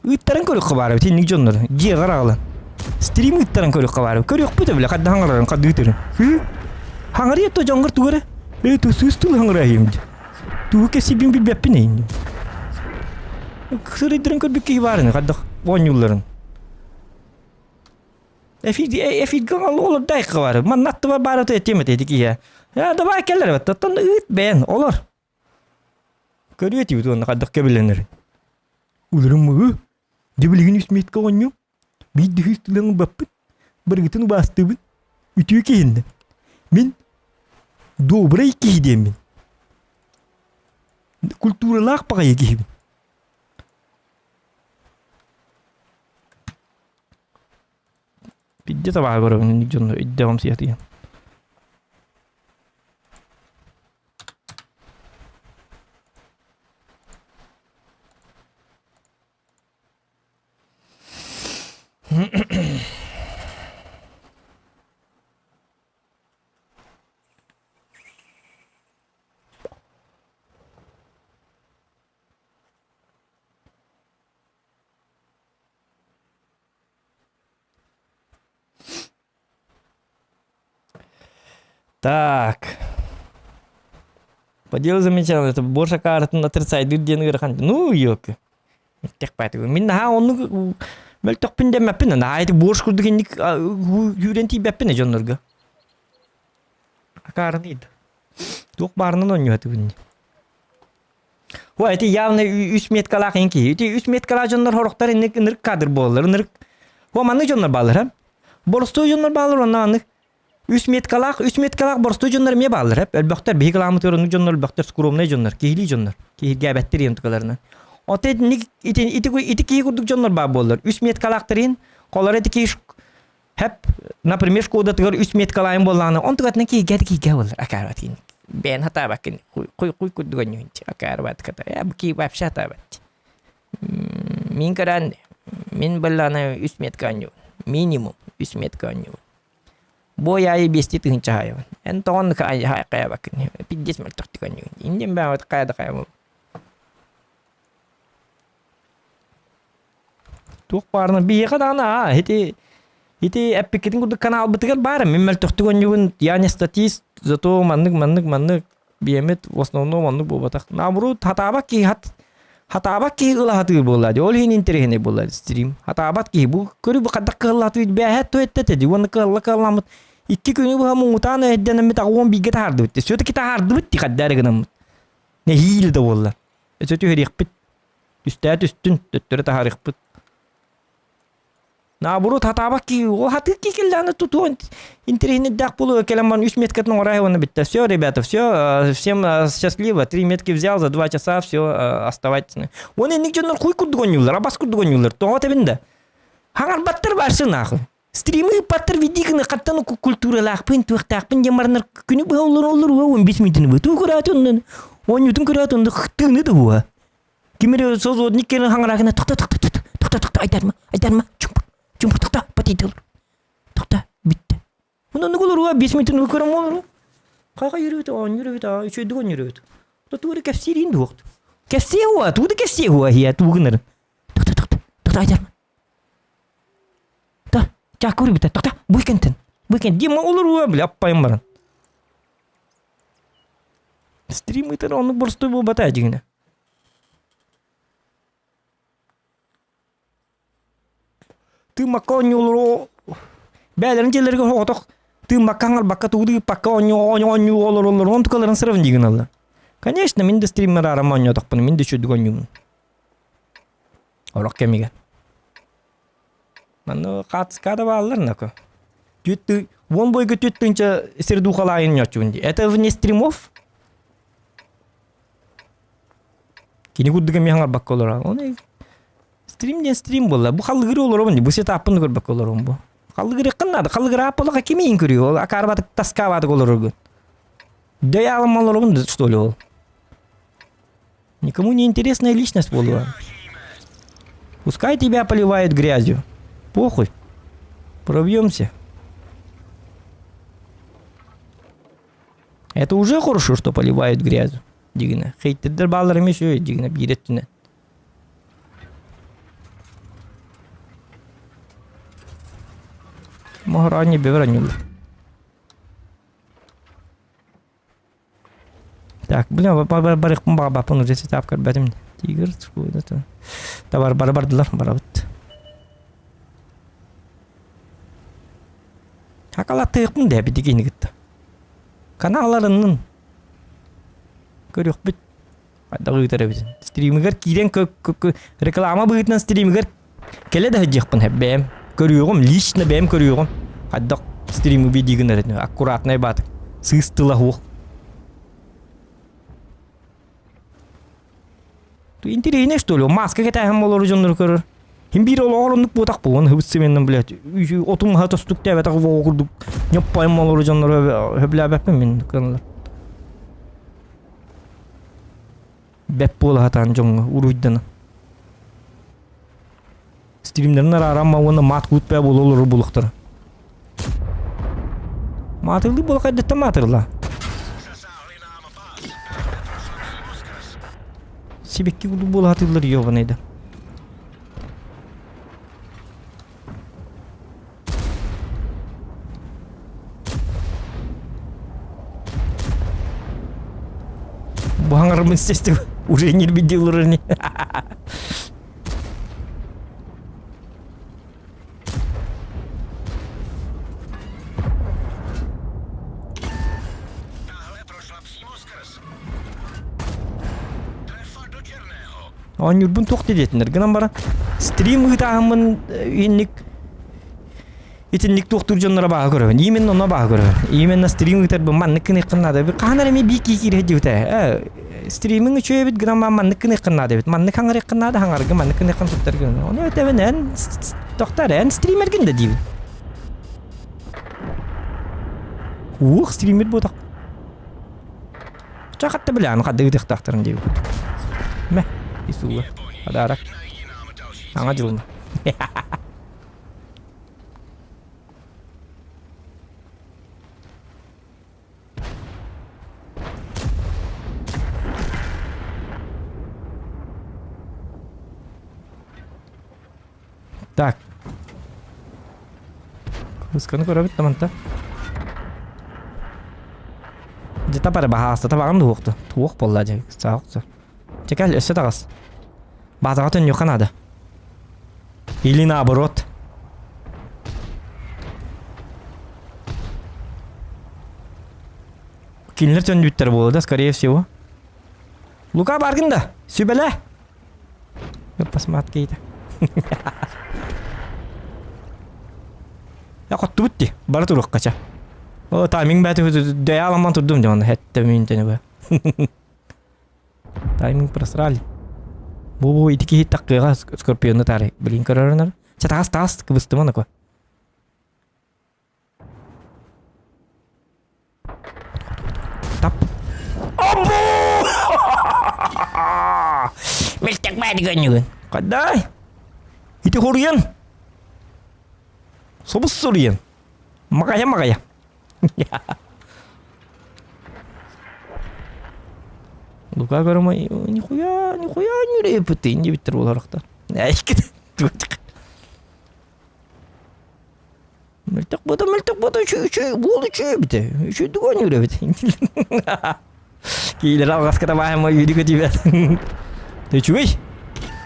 Ыыттаран көрүөххэ баар эбит инник дьоннор дьиэҕэр аҕалан. Стрим ыыттаран көрүөххэ баар эбит. Көрүөхпүт эбилэ хайдах хаҥарарын хадыы Һыы? Хаҥарыа то дьоҥҥор тугу эрэ? Ээ ту сыыс тыл хаҥарайым дии. Тугу кэпсиирбин билбэппин эйин. Сырыйдарын көрбүт киһи баар ини хайдах оонньуулларын. Эфиргэ олордайка бар. Манна аттыба баар ото этиэм этэ ити киһи. Э давай кэлэр эбит. Оттон ыыт бэйэн олор. Көрүө этибит уонна хайдах кэбилэнэрин. Уларым мыгы. Дьэ билигин үс метка оонньуу. Биир да үс тылын ылбаппын. Барыгытын убаастыыбын. Үтүө киһиннэ. Мин добрый киһи диэммин. Культуралаах баҕайы киһибин. Бидде табаҕа көрөбүн инник дьонно өйдөҕүм сиэтийэн. Так. По делу замечал, это больше картын отрицайдыр диэн ыарахан. Ну, ёки. Мөлтөх баатыгы. Мин наһаа оннук мөлтөхпүн дэммэппин. Наһаа ити борщ курдук инник үүрэн тиийбэппин дьоннорго. Акаарын ыйда. Туох баарынан оонньуһатыбын. Ой, ити явно үс меткалаах ин киһи. Ити үс меткалаах дьоннор хорохтор инник ынырык кадр буолалар. Ынырык. О, маннык дьоннор бааллар, ха? Боростуой дьоннор бааллар, онно маннык үс меткалаах, үс меткалаах боростуой дьоннор эмиэ бааллар, хэп. Өлбөхтөр, биһиги кылааммытыгар оннук дьоннор өлбөхтөр, скромнай дьоннор, киһилии дьоннор, киһиргээбэттэр иэн тукаларынан. Оттон итинник ити ити ити киһи курдук дьоннор баар буоллар. Үс меткалаахтар иһин, холоро ити киһи Хэп, например, шкодатыгар үс меткалаайын буоллаҕына, онтукатынан киһиргээти киһиргээ буолар. Акаарбат кини. Бэйэн хатаабаккын. Куй куй курдук онньуһунчу. Акаарбат ката. Я бу киһи вообще хатаабат. Мин көрөн, мин быллаана үс метка онньуун. Минимум үс метка онньуун. Бу аайы биэсти тыһынча хаайабын. Эн тоҕон хайабаккын. Пиздец мөлтөхтүк онньуун. Индин баабат хайа да хайабын. Туох баарынан биһиэхэ даҕаны аа ити ити эппиккитин курдук каналбытыгар баар мин мөлтөхтүк оонньуубун я не статист зато маннык маннык маннык биэмит в основном оннук буолбатах наоборот хатаабат киһи хат. Хатаабат киһи ыла сатыыр буолла дии. Ол иһин интэриэһинэй буолла стрим. Хатаабат киһи бу көрү бу хайдах кыһаллаатыы бээһэ туһэттэ дии уонна кыһалла кыһалламмыт икки күнү быһа муҥутаан өйдөнөммүт аҕа бииргэ таһаардыбыт. Все-таки таһаардыбыт дии хайда эрэ гынаммыт. Нэһиилэ да буолла. Өссө түһэриэхпит. Түстээ түстүн, төттөрү таһаарыахпыт. Наоборот, хатаабат киһи, ол хатыыр киһи кэллэҕинэ тутуон интэриэһинэйдээх буолуо кэлэн баран үс меткатын оҥорой уонна бүттэ. Все, ребята, все, всем счастливо. Три метки взял за два часа, все, оставайтесь. Уонна инник дьоннор хуй курдук оонньууллар, абас курдук оонньууллар. Тоҕо этэбин да? Хаҥарбаттар барсы нахуй. Стримы ыыппаттар види гына хаттан культуралаахпын, туохтаахпын диэн бараннар күнү быһа олор олор уон бис мүтүнү бу. Туу көрөөт оннун, оонньуутун көрөөт онну тыыны да уа. Ким эрэ созодник кэлэн хаҥараакына тохто тохто тохто тохто тохто айдарма айдарма чумпу чумпу тохто патыйдыл тохто бүттэ. Онон олоруа 5 мүтүн көрөм олору. Хайга yürübүт оонньуур эбит аа үчүгэйдик оонньуур эбит. Туу эрэ кэпсиириин дуохт. Кэпсиэ уа туу да кэпсиэ уа хия туу гынар. Тохто тохто тохто айдарма. Та чакур бит тохто бу кентен. Бу кен Дима олоруа бля аппайым баран. Стрим ыытар оннук боростуой буолбата дьиҥинэ. Тыыммакка оонньууллар бэйэлэрин дьиэлэригэр соҕотох тыыммакка хаҥарбакка тугу да ыыппакка оонньуу олороллор онтукаларын сыравын дии гыналлар. Конечно, мин да стриммер арам оонньоотохпуна мин да үчүгдүк оонньуубун. Орох кэмигэр. Манна хаатыска да бааллар нако. Түт уон бойга түт тынча сердухалаайын ньоччун дии. Это вне стримов? Кини курдук эмиэ хаҥарбакка олорор. Оны стрим диэн стрим буолла. Бу халлыгыры олоробун дии. Бу сетаппын көрбөккө олоробун бу. Халлыгырыаххын наада. Халлыгыраап буоллаха ким иин көрүө? Ол акаарбатык таскаабатык олороргун. Дөй аалым олоробун что ли ол? Никому не интересная личность буолуо. Пускай тебя поливают грязью. Похуй. Пробьемся. Это уже хорошо, что поливают грязью. Дигинэ. Хейтердер баалар эмиэ үчүгэй дигинэ биир өттүнэн. Моһороонньу бэбэр анньыллар. Так, бля, барыахпын баҕарбаппын уже сетап көрбөтүм. Тигр, это. Товар бары бардылар, барабыт. Хакалаттыахпын да бити кини кытта. Каналларыннын көрүөхпүт. Хайдах ыытар эбит. Стримигэр киирэн реклама быһыытынан стримигэр кэлэ да сылдьыахпын сөп бэйэм. Көрүөҕүм, лично бэйэм көрүөҕүм. Хайдах стримы видео гынар этим. Аккуратнай баатык. Сыыс тыла суох. Интэриэһинэй что ли? Маска кэтээһин болору дьоннору көрөр. Хим биир олоҕор оннук буотах буолан хыбыс цеменнэн блядь. Отум маһа тостук тээбэтэх оҕо курдук ньоппойм олору дьоннору хөбүлээбэппин мин кыналар. Бэт буола сатаан дьоҥҥо уруйдана. Стримнэрин арааран уонна маат куутпэ буола олорор буолуохтара. Маатырлыы буола хайдаттан маатырла. Сибикки курдук буола сатыыллар ёбаный да. Бу хаҥарым естественно уже не бедил не. Оонньуурбун туох диэтиннэр гынан баран стрим ыытааһыммын инник итинник туохтуур дьонноро бааһы көрөбүн. Именно онно бааһы көрөбүн. Именно стрим ыытарбын маннык гыныаххын наада. Хаһан эрэ эмиэ биир киһи киирэ сылдьыбыта. Э, стримиҥ үчүгэй эбит гынан баран маннык гыныаххын наада эбит. Маннык хаҥарыаххын наада, хаҥарга маннык гыныаххын туттаргын. Ону этэбин эн тохтоор эн стримергин да диибин. Уох, стример буотах. Ча хатта билээн хадды ыытыахтаахтарын диэбит. Мэ, исулла. Подарок. Аңа дьылына. Так. Кысканы көрөбүт да манта. Дьэ тапары баһаастата баҕам да уохту. Туох буолла дьэ саах. Чэ кэл өссө таҕыс. Базаҕа төннүөххэ наада. Или наоборот. Кинилэр төннүбүттэр буолуо да, скорее всего. Лука баргын да, сүбэлэ. Посмотри. Я хоттубут ди, бара туруохха ча. О, тайминг бәті дөйә аламан турдум дьон, хэтте минтені бе. Тайминг просрали. Бу бу ити киһи таккыга скорпиону тары. Блин көрөрөнөр. Ча таас таас кыбыстыма нако. Тап. Обу! Мелтек бәді көннүгүн. Кадай? Ити хоруйан. Собус суруйан. Магая магая. Лука көрөмө нихуя, нихуя нүрээппит диэбиттэр буоларахтар. Мөлтөх буота, мөлтөх буота, үчү, үчү, буол үчү эбитэ. Үчүйдүк оонньуур эбит. Киилэр алҕаска табааһыма үөрүү көтүүбэт. Үчүгэй.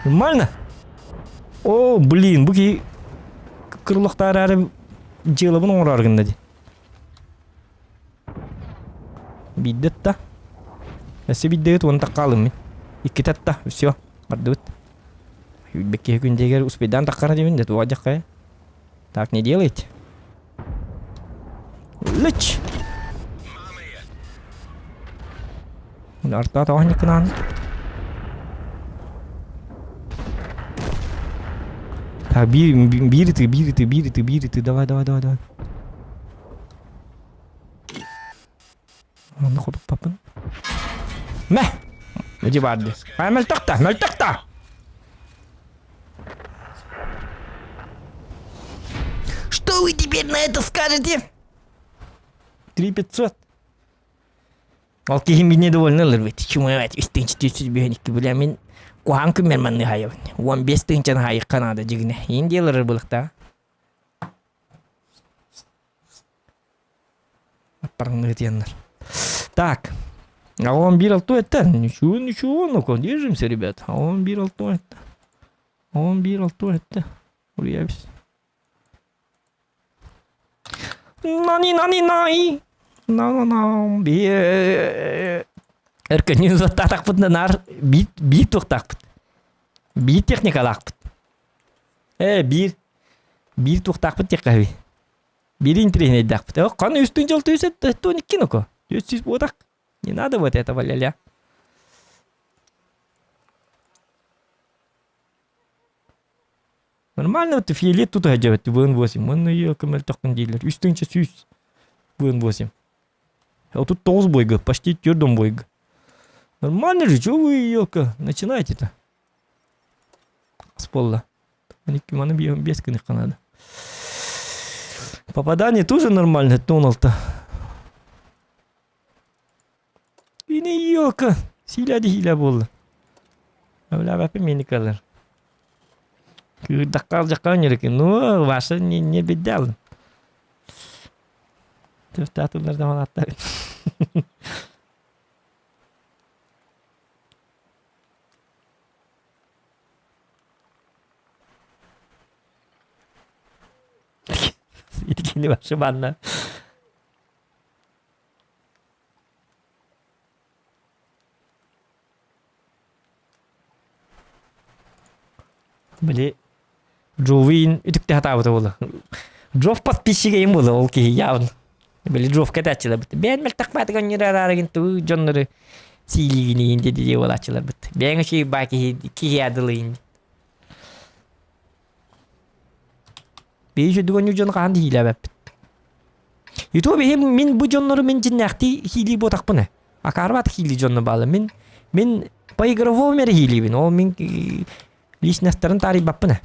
Нормально. О, блин, бу киһи кырыллахтаараары дьыалабын оҥороору гынна дии. Биирдэ ытта. Өссө биирдэ ыт уонна хаалым мин. Иккитэ ытта, все, бардыбыт. Бэккиһи күндегер успейдаан таххара дибин, да туга дьаххая. Так не делайте. Лыч! Арта тоҕонньуккунаан. Так, биир, биир ытыы, биир ытыы, биир ытыы, биир ытыы, давай, давай, давай, давай. Онно хотуппаппын. Мэ! Эти барды. Ай, мөлтөх та, мөлтөх та! Что вы теперь на это скажете? 3500. Ол киһи мин недовольны ылырбыт. Чумай үс тыынча түс бүһэникки бля мин куһаан күммэр манны хайабын. 15 тыынчаны хайыкка наада дьигинэ. Иин диэлэр былыктаа. Аппарыңныгытыяннар. Так. А он бир алту это. Ничего, ничего, ну-ка, держимся, ребят. А он бир алту это. А он бир алту это. Уруйабис. Нани нани най. На на на би Өркөннүүн суоттаатахпытына наар биир биир туохтаахпыт. Биир техникалаахпыт. Ээ биир биир туохтаахпыт диэххэ Биир интириэһинэйдээхпит. О, хан үстүн дьол түсэт туон икки ноко. Үс буотах. Не надо вот этого ля-ля. Нормально вот фиолет тут хадьабат ВН8. Мын ее көмөлтөхкүн дииллэр. Үстүнчэ сүүс ВН8. А тут тоҕус бойга, почти төрдөн бойга. Нормально же, что вы, елка, начинаете-то? Сполла. Маны без гыныхха надо. Попадание тоже нормально, тонал-то. Ини елка. Силя хиля буолла. Өләбәппин мени калар. Кыырдакка жакка нерек. Ну, ваша не, не бедал. Төстәтулардан аттар. Итикини башы манна. Били Джовин үтүктэ хатаабыта буола. Джов подписчига им буола ол киһи явно. Били Джов кэтээччилэрбит. Бэйэн мөлтөхпаатыган ньыраараарыгын туу дьоннору сиилиигиниин диэди диэ буолааччыларбыт. Бэйэҥ үчүгэй баа киһи киһи адылыйын. Биһи үчүгэй дьон хаһан да хиилээбэппит. Ютуб иһин мин бу дьоннору мин дьиннээхтии хиилии буотахпын ээ. Акаарбат хиилии дьонно баала. Мин мин по игровому эрэ хиилиибин. Ол мин личностарын таарыйбаппын ээ.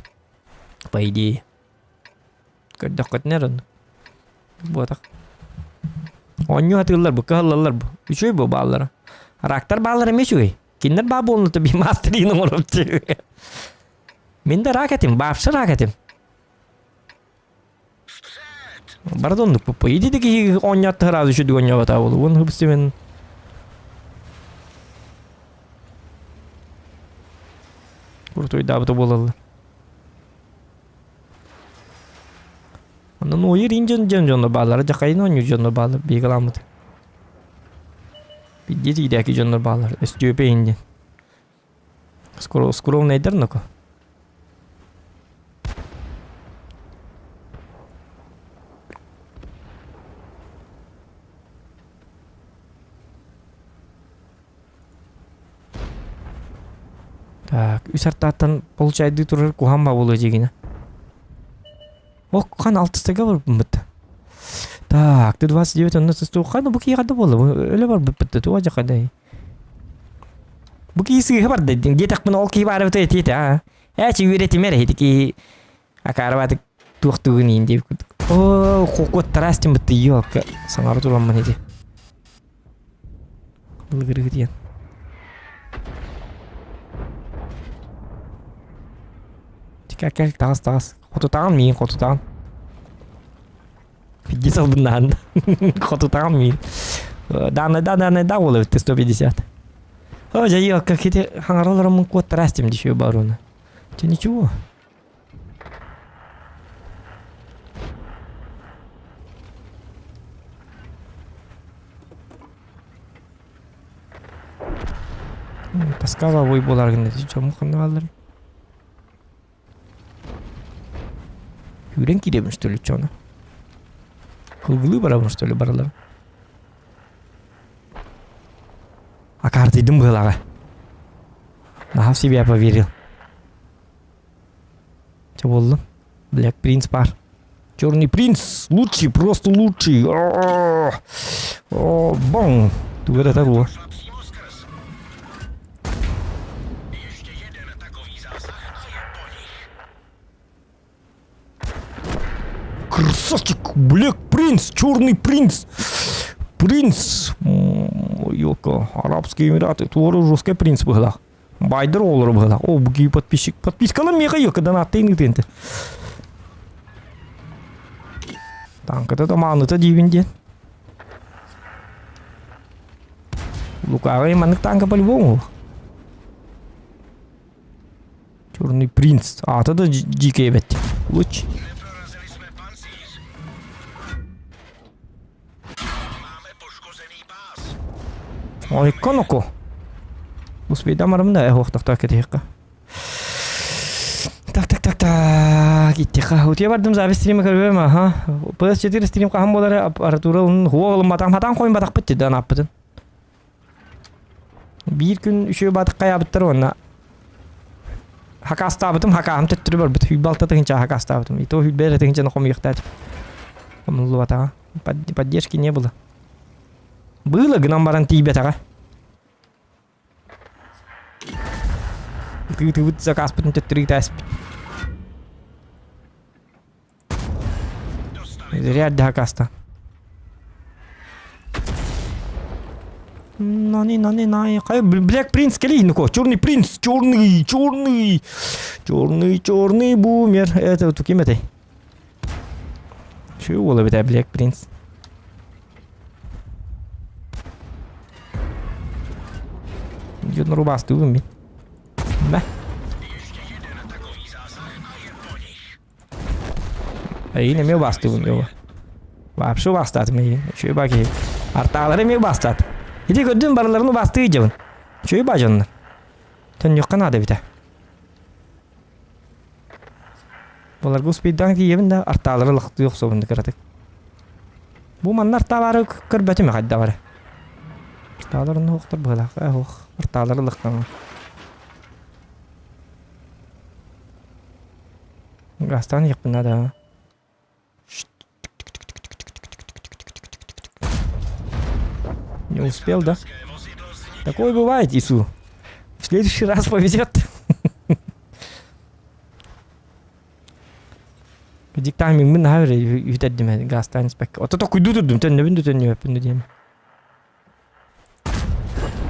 По идее. Көрдөххүтүнэ эрэ оннук. Буотах. Оонньуу сатыыллар бу, кыһаллаллар бу. Үчүгэй бу бааллара. Рактар бааллара эмиэ үчүгэй. Кинилэр баа буолнута би мастерин оҥорор Мин да рак этим, баапшы рак этим. Бары да оннук пуппа. Иди да киһи оонньоотто сразу үчүдүк оонньообата буолу. Уон хыбыстымен Крутой даабыта буолаллар. Онон ойыр индиан дьон дьоно бааллара, дьахайын оонньуур дьоннор бааллар, биһиги ламмыт. Бидди тиидээки дьоннор бааллар, Өстүөпэ индиан. Скромнайдар ноко. Так, үс артааттан получайдыы турар куһаан ба буолуо дьигинэ. Ох, хан алтыстарга барбыт. Так, ты 29 онно сыстуу хан бу киһи да буолла. Өлө барбыт туга жакадай. Бу киһи сыыһа барда диэтэхпин ол киһи баарыбыт этиэтэ аа. Ээ чи үөрэтимэр эһити киһи акаарабатык туохтугун иин диэбит курдук. Оо, кокуоттараас тимбытты ёлка саҥара тураммын ити. Былыгырыгы диэн. Тика кэл таҕыс таҕыс. Хотутаҕын миин хотутаҕын. Пиздец албыннаан. Хотутаҕын миин. Даанайда даанайда буола битте 150. О, дьэ, как эти хаҥараларым куоттараас тим дишью баруна. Че ничего. Тоскала ой буолар гына дьоммут ханна бааллар? Күүрэн киирэбин что ли чону? Кылгылыы барабын что ли барылар? Акаартыйдым быһылаҕа. Наһаа в себя поверил. Чэ буоллун. Блэк Принц бар. Черный принц лучший, просто лучший. О, бон. Туга да того. Красавчик, Блэк Принц, Черный принц. Принц. Ёлка, Арабские Эмираты. Туора жесткий принц быһылаах. Байдыр оҕолоро быһылаах. О, бу киһи подписчик. Подпискалар миэхэ ёлка донаттыын ыытыанты. Танката да мааныта диибин диэн. Лукаҕа маннык танка по-любому. Черный принц. Аата да дьиикэй эбит. Луч. Ой, коноку. Успейдам арымда эхуохтохтоо кэтиһикка. Так, так, так, так. Иттиха. Утуйа бардым запись стрима көрбөм, аха. PS4 стрим хаһан буолар аппаратура ылын хуох ылымматам хатан хойун батахпыт деді анааппытын. Биир күн үчүгэй баатыкка айаабыттар уонна хакаастаабытым хакааһым төттөрү барбыт. Хүлбэ алта тыһыынча хакаастаабытым. И то хүлбэ эрэ тыһыынчаны хомуйуохтаатым. Хомуллубатаҕа. Поддержки не было. Было гынан баран тиийбэтэҕэ. Ытыы-ытыыбыт закаспытын төттөрү ытааспыт. Зря хакаста. Нани, нани, нани. Хай, Блэк Принц кэлий, ну-ка. Черный принц, черный, черный. Черный, черный бумер. Это вот ким этэй? Чего уола эбит Блэк Принц? Дьон рубастыыбын мин. Мэ. Эйигин эмиэ убаастыыбын Лёва. Вообще убаастаатым эйигин. Үчүгэй баа киһи. Артаалары эмиэ убаастаат. Ити көрдүм барыларын убаастыы дьабын. Үчүгэй баа дьоннор. Төннүөххэ наада эбитэ. Баларга успейдаан тиийэбин да артаалары лахтыы охсобун да кыратык. Бу манна артаалары көрбөтүм хайда бары. Артааларын оһохтор быһылаах. Оһох. Артаалары лахтаҥа. Гаастаан иһиэхпин наада. Не успел, да? Такое бывает, Ису. В следующий раз повезет. Диктамиҥмын наһаа үтэрдим гаастаан испэккэ. Ото токуйдуу турдум, төннөбүн да төннүбэппин да диэм.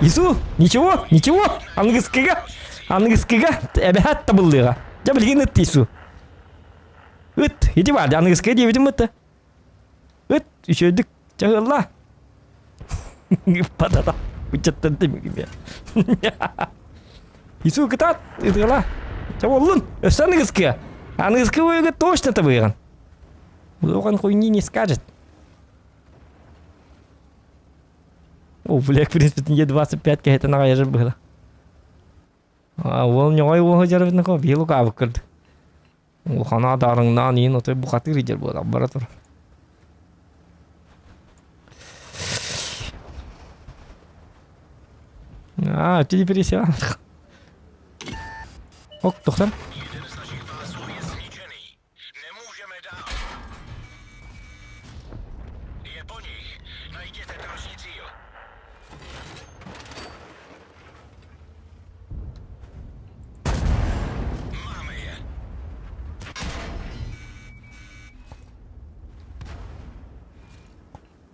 Ису, ничего, ничего, аныгыскыга, аныгыскыга эбэһээт табыллыаҕа. Дьэ билигин ыт Ису. Ыт, ити баар, аныгыскыга диэбитим ыты. Ыт, үчүгэйдик чаһыалла. Ыппатата, ыччаттан тимигимэ. Ису кытаат, ытыала. Чэ боллун, өссө аныгыскыа. Аныгыскы бойуга точно табыйыгын. Улахан хуйни не скажет. О, бля, в принципе, Е25 кэһэтин аҕай быһыла. А, уол ньоҕой уоһу дьарыбытын биһи лукаабыт кырды. Улахана даарыҥнаан иин отой бухатыыр идэр буолар бара тур. А, ты пересел. Ок, доктор.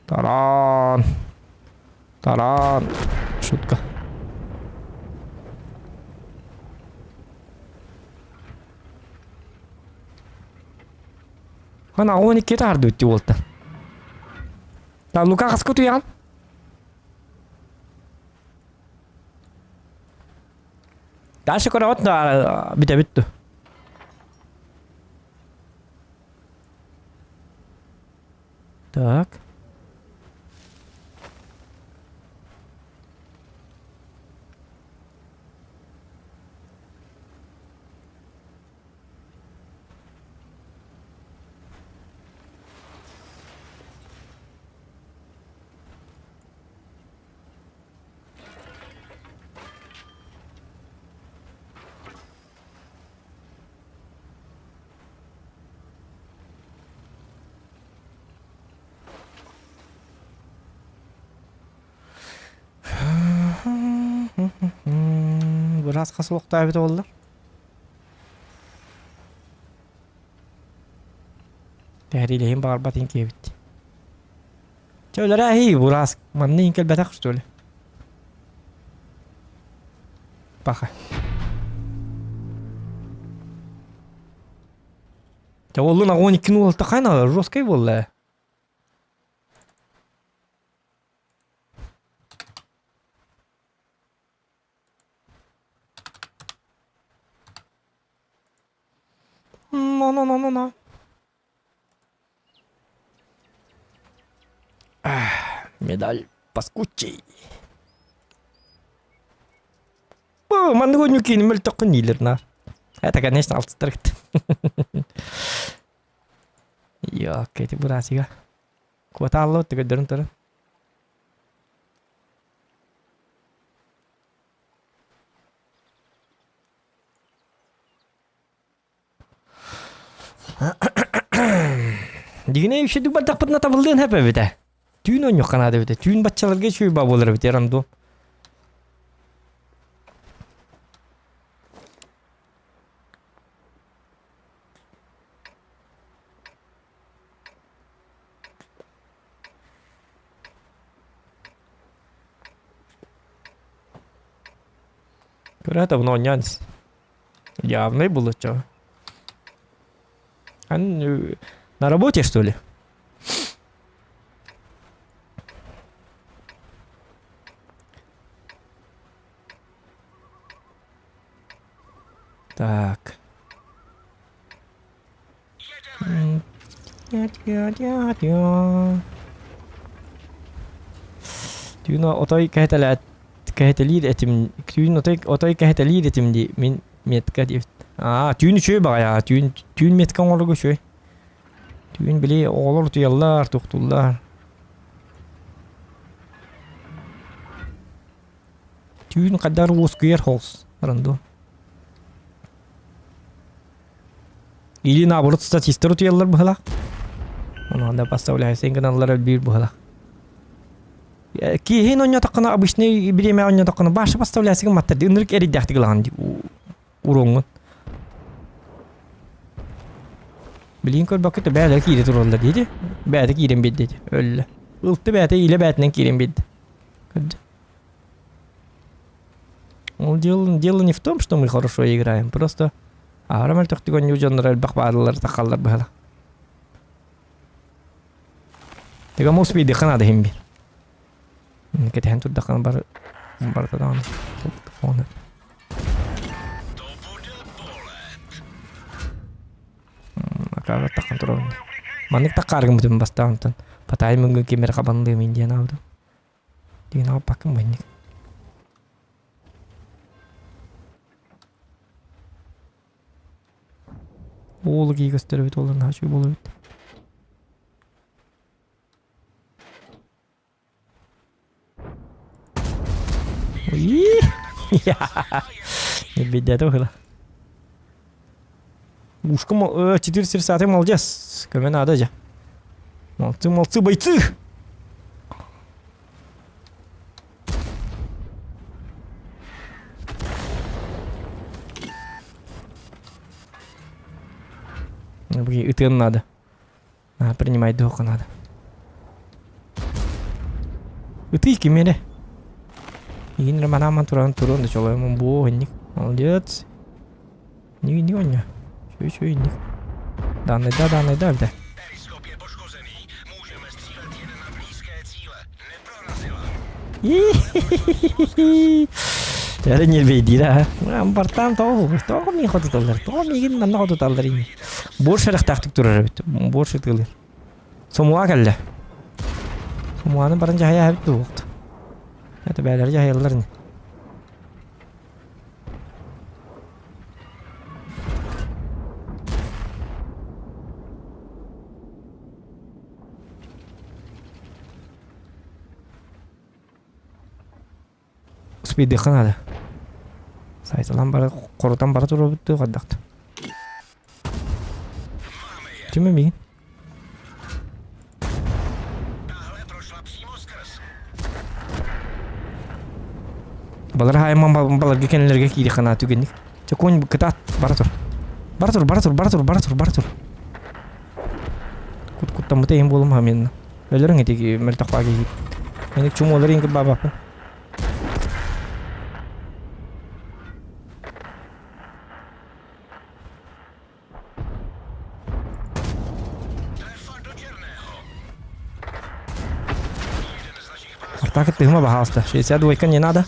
Таран. Таран. Шутка. Ана 12 тарды өтті болты. Та Лука қасқы туян? Дальше көрөҕүт да бүтэбит ду. Так. Быраас хас олохтообут буоллар? Тэһэриилэһин баҕарбат киэбит. Чэ өлөрөө бураас манна иин кэлбэтэх что ли? Паха. Чэ оллун агон иккин уолта хайна жесткай буолла. Но-но-но-но-но. Медаль паскучий. Маннык ойнуу киини мөлтөххүн дииллэр наар. Это, конечно, алтыстаргыт. Йоо, кэти бурасига. Куотаалла түгөдөрүн туран. Дигинэ үчүгэй бардахпытына табыллыан сөп эбитэ. Түүн оонньуохха наада эбитэ. Түүн баччаларга үчүгэй баа буолар эбит эранду. Көрө табын оонньоон Явный было что. На работе, что ли? Так. Түүн отой кэһэтэлээт кэһэтэлиир этим түүн отой отой кэһэтэлиир этим дии мин метка диэбит аа түүн үчүгэй баҕайы түүн түүн метка оҥорорго үчүгэй түүн били оҕолор утуйаллар туохтууллар түүн хайдах уоскуйар холс рандом Или наоборот статистар утуйаллар быһылаах. Ону да поставляйсың гыналлар өлбүүр быһылаах. Киһин онньотоххуна обычный бириэмэ онньотоххуна башы поставляйсың маттар ынырык эрийдээхтик ылаҕын уруоҥҥун. Билигин көрбөккө бээлэр киирэ тураллар диэти. Бээтэ киирэн биэрдэ өллө. Ылты бээтэ илэ бээтинэн киирэн биэрдэ. Көрдө. Ол дело, дело не в том, что мы хорошо играем, просто аһара мөлтөхтүк оонньуу дьоннор элбэх бааллар тахаллар быһала. Тыга мус биирдиэххэ наада иһин биир. Кэтэһэн турдаххына бар барыта даҕаны. Пока таххан турабын. Маннык таккааргыммытын бастаан Патай мөнгө кемер хабанлыым диэн аабытым. Диэн ааппаккын маннык. Уолу кии көстөрөбүт уоллар наһаа үчүгэй буолар эбит. Бедята выхила. Ушка 430 молодец. Көмө надо же. Молодцы, молодцы, бойцы! Ытыан надо. А, принимай духу надо. Ытый кимере. Игин романаман туран туран да чолоймун бу инник. Молодец. Не не оня. Чё чё инник. Данный да, данный да, да. Эрэ нервейдиир аа. Бартаан тоҕо тоҕо миин хотуталлар, тоҕо миигин манна хотуталлар ини. Буор шарахтаахтык турар эбит. Буор сытыылыыр. Сомуа кэллэ. Сомуаны баран дьаһайа эбит дуоҕут. Это бээлэр дьаһайаллар ини. Успейдыахха наада. Сайталан бара, хорутан бара турабыт дуу хайдах Түмэ миигин. Балар хаайыман баларга кэннилэргэ киириэххэ наада түгэнник. Чэ конь кытаат бара тур. Бара тур, бара тур, бара тур, бара тур, бара тур. Кут куттаммыта иһин буолум хамыйынна. Өлөрүҥ ити мөлтөх баа киһи. Мени чумуолар иҥкит баабаппын. Артак тыгыма баһаалыста. 62 не надо.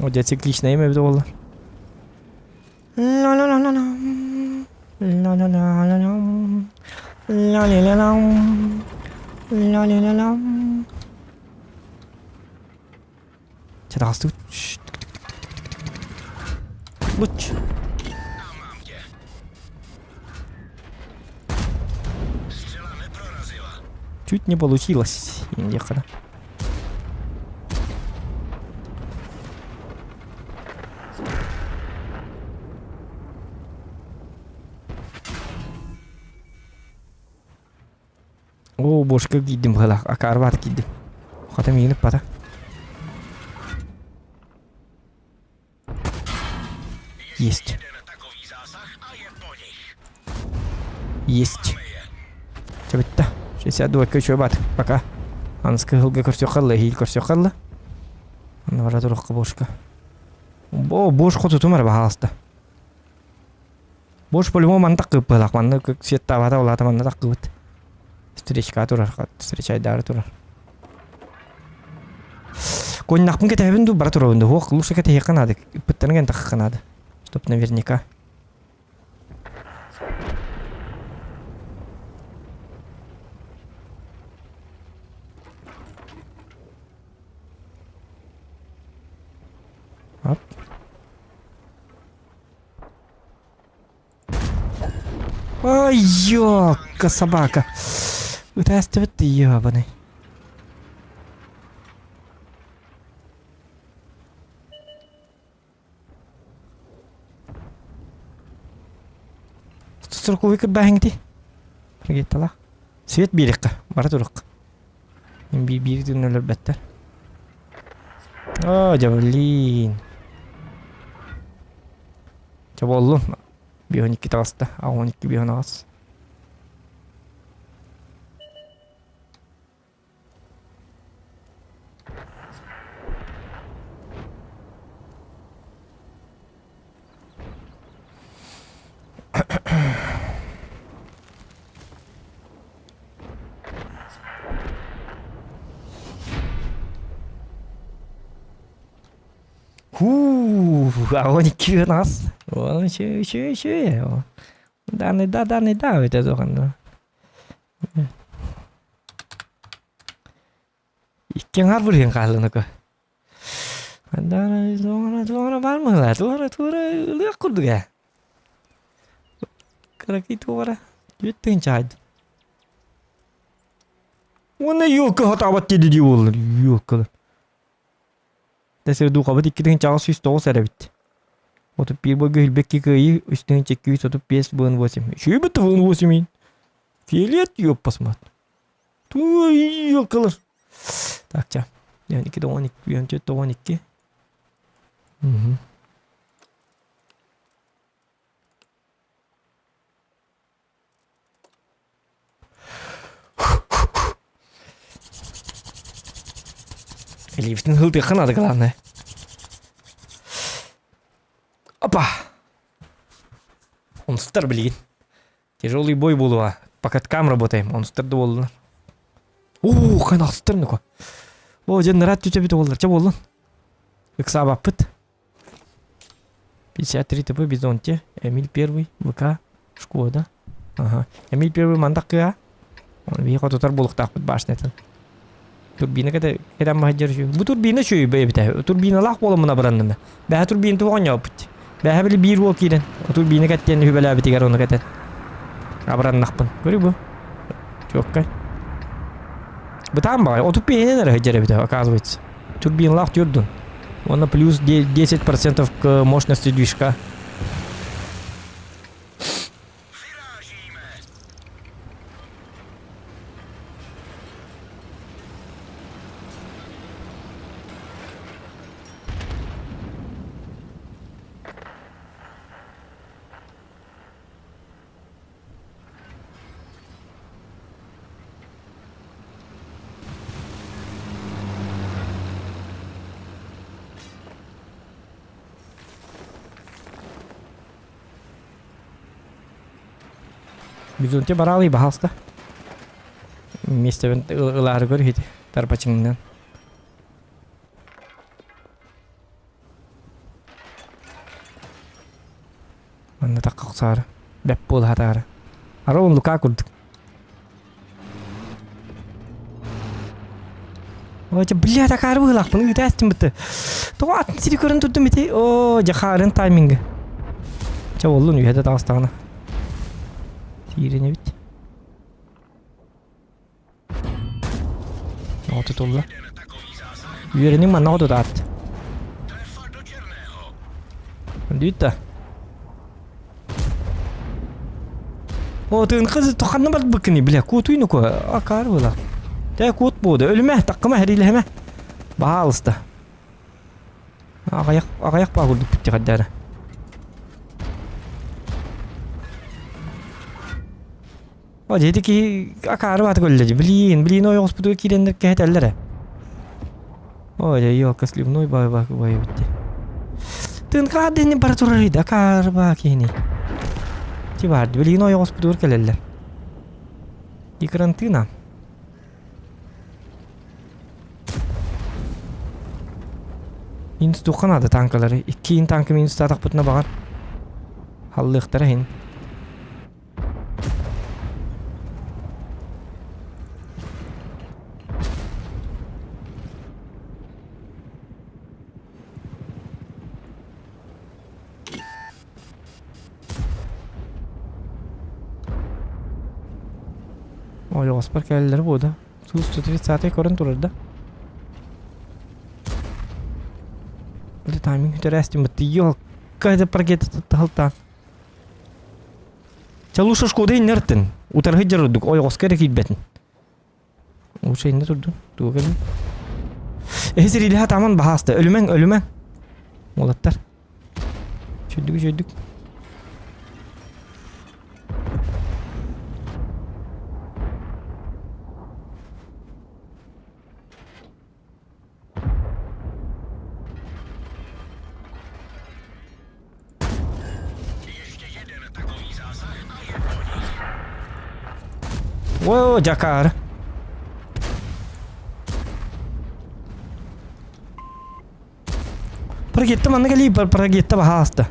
О, дядь цикличное имя буолла. Ла-ла-ла-ла-ла. Ла-ла-ла-ла-ла. Ла-ла-ла-ла. Ла-ла-ла-ла. Чэ таҕыстыбыт. Луч. Чуть не получилось. Индиэххэ Оо, бошка киирдим быһалаах, акаарбаат киирдим. Хата миигин ыппата. Есть. Есть. Чэ бүттэ. 62 үчүгэй баат. Пока. Аныскы ыһылга көрсүөххэ ылла, эһиил көрсүөххэ ылла. Онно бара туруохха бошка. Бо, бош хотутум эрэ баһаалыста. Бош по-любому манна таккыыппыһылаах. Манна светтаабата улаата манна таккыбыт. Встречка турар, встречайдаары турар. Коннахпын кэтэһэбин дуу, бара турабын дуу. Ох, лучше кэтэһиэххэ наада. Ыппыттарын гэн таххахха наада. Чтоб наверняка. Оп. Ой, ёка, собака. Ытаастыбыт ты ёбаный. Сорковый кырбааһыҥ Пригеттала. Свет биэриэххэ, бара туруохха. Биир биир тыын өлөрбөттөр. Оо, дьэ блин. Чэ буоллун. 5-12 таҕыста. 12 5 8. Хуу, 12 5 Үчүгэй, үчүгэй, үчүгэй. Данный да, данный да, это зохан. Иккиэн хаар бүрүһүн хааллыныка. Туора бар мыла, туора туора ылыах курдук ээ. Кыракый туора түөттүн чаайды. Уонна елка хатаабат диэди дии буоллар, елкалар. Тэсэр духабыт 2909 эрэ эбит. 31 бойга хүлбэкки кыайыы 3235 быын 8. Үчүгэй быын 8 Фиолет ёппасмат. Туй елкалар. Так, ча. 12 12 14 12. Угу. Лифтин хылтыахха наада главное. Опа! Онстар билигин. Тяжелый бой буолуа. По каткам работаем. Онстар да буоллунар. Уу, каналстар нука. О, дьэ нырат түтэ буоллар. Чэ буоллун. Ыксаабаппыт. 53 ТП Бизонте, Эмиль Первый, ВК, Шкода. Ага. Эмиль Первый мандак кыа. Оны биһи хотутар буолуохтаахпыт башнятын. Турбина кэтэ кэтэн маһдьар үчү. Бу турбина үчүгэй бэйэбитэ. Турбиналаах буоламмына баранным. Бэһэ турбина туох оонньообут. Бэһэ били биир уол киирэн турбина кэттиэн үһүбэлээбитигэр ону кэтэн. Абыраннахпын. Көрү бу. Чуоккай. Бытаан баҕай. Отут пиэһинэн эрэ сылдьар эбитэ, оказывается. Турбиналаах түөрдун. Уонна плюс 10% к мощности движка. Бизонте бараалый баһаалыста. Миэстэбин ылаары көр иһити тарбачыҥынан. Манна тахсаары. Бэп буолаатаары. Ара Лука курдук. Ой, бля, такары быһыылаахпын ыытаастым бытты. Тоҕо атын сири көрөн турдум ити? Оо, дьахаарын тайминга. Чэ боллун үһэ да таҕыстаҕына. Сиирин эбит. Оҕо тутулла. Үөрэниҥ манна отутаат. Дүйт да. О, тыын кыз тоханна барбыккыны, бля, куутуйну ко, акаар була. Тэ куут буода, өлүмэ, таккыма, хэрилэһэмэ. Баалыста. Аҕыйах, аҕыйах баа курдук бүттэ хаддаара. О, дьэ ити киһи акаары баата көллө Блин, блин, ойоҕоспутугар киирэннэр кэһэтэллэр ээ. Ой, дьэ, елка сливной бай бай бай битти. Тыын хаадыны бара турар иди, акаары баа киһини. Ти баар, блин, ойоҕоспутугар кэлэллэр. Экран тыына. Минус туохха наада танкалары? Иккиин танка минустаатахпытына баҕар. Халлыахтара иһин. Ойоҕоспор кэлэллэр буо да. Суу 130 көрөн турар да. Это тайминг интересный. Ёлка, это паркет тахалтаан. Чэ лучше Шкода иннэртин. Утарыһы дьарырдык ойоҕоско эрэ киирбэтин. Лучше иннэ турдун. Туга кэлин. Эһи сириилэһэ таман баһааста. Өлүмэҥ, өлүмэҥ. Уолаттар. Чөйдүк, чөйдүк. О, дьакаар. Прогетта манна кэлии прогетта баһааста.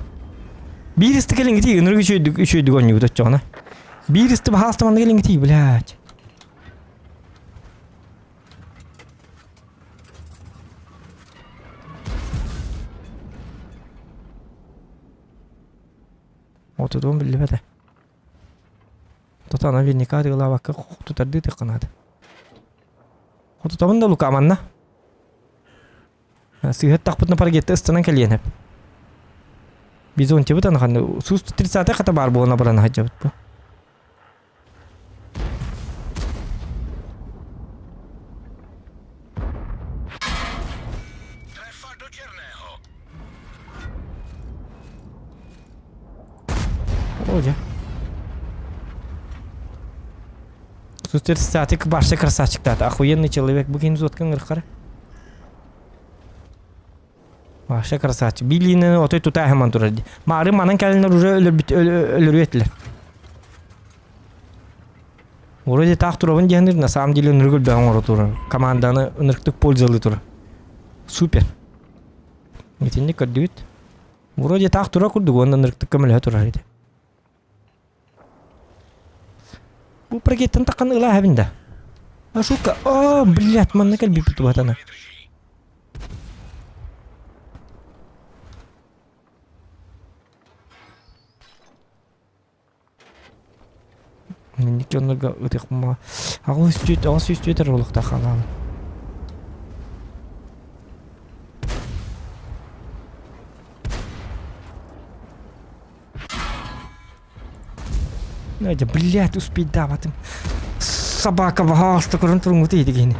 Биир исти кэлиҥҥитий, ынырык үчүгэйдик үчүгэйдик оонньуубут оччоҕуна. Биир исти баһаалыста манна кэлиҥҥитий, блядь. Отутуом биллибэтэ. Тото наверняка атыылаабакка тутардыы тыкканаат. Хотутабын да Лука манна. Сыыһаттахпытына паргетта ыстанан кэлиэн эп. Бизонтибыт анахан суус 30 хата баар буолан абыран хаджабыт бу. О, дьэ. Суперстатик вообще красавчик-то. Охуенный человек. Бу ким зоткан ырхара. Вообще красавчик. Билиини отой тутааһыман турар ди. Маары манан кэлиннэр уже өлөрбүт өлөрүө этилэр. Вроде таах турабын диэнир, на самом деле ынырык өлбөҕүн оҥоро турар. Команданы ынырыктык пользалыы турар. Супер. Итинник көрдүгүт. Вроде таах тура курдук уонна ынырыктык көмөлөһө турар ити. Бу прагеттан таххан ыла эбин да. А шутка. О, блядь, манна кэлбиппит убатана. Инник дьоннорго ытыахпын 804 эрэ олохтоох хаалаалы. Надя, блядь, успейдаабатым. Собака баһаалыста көрөн туруҥҥут иһитигини.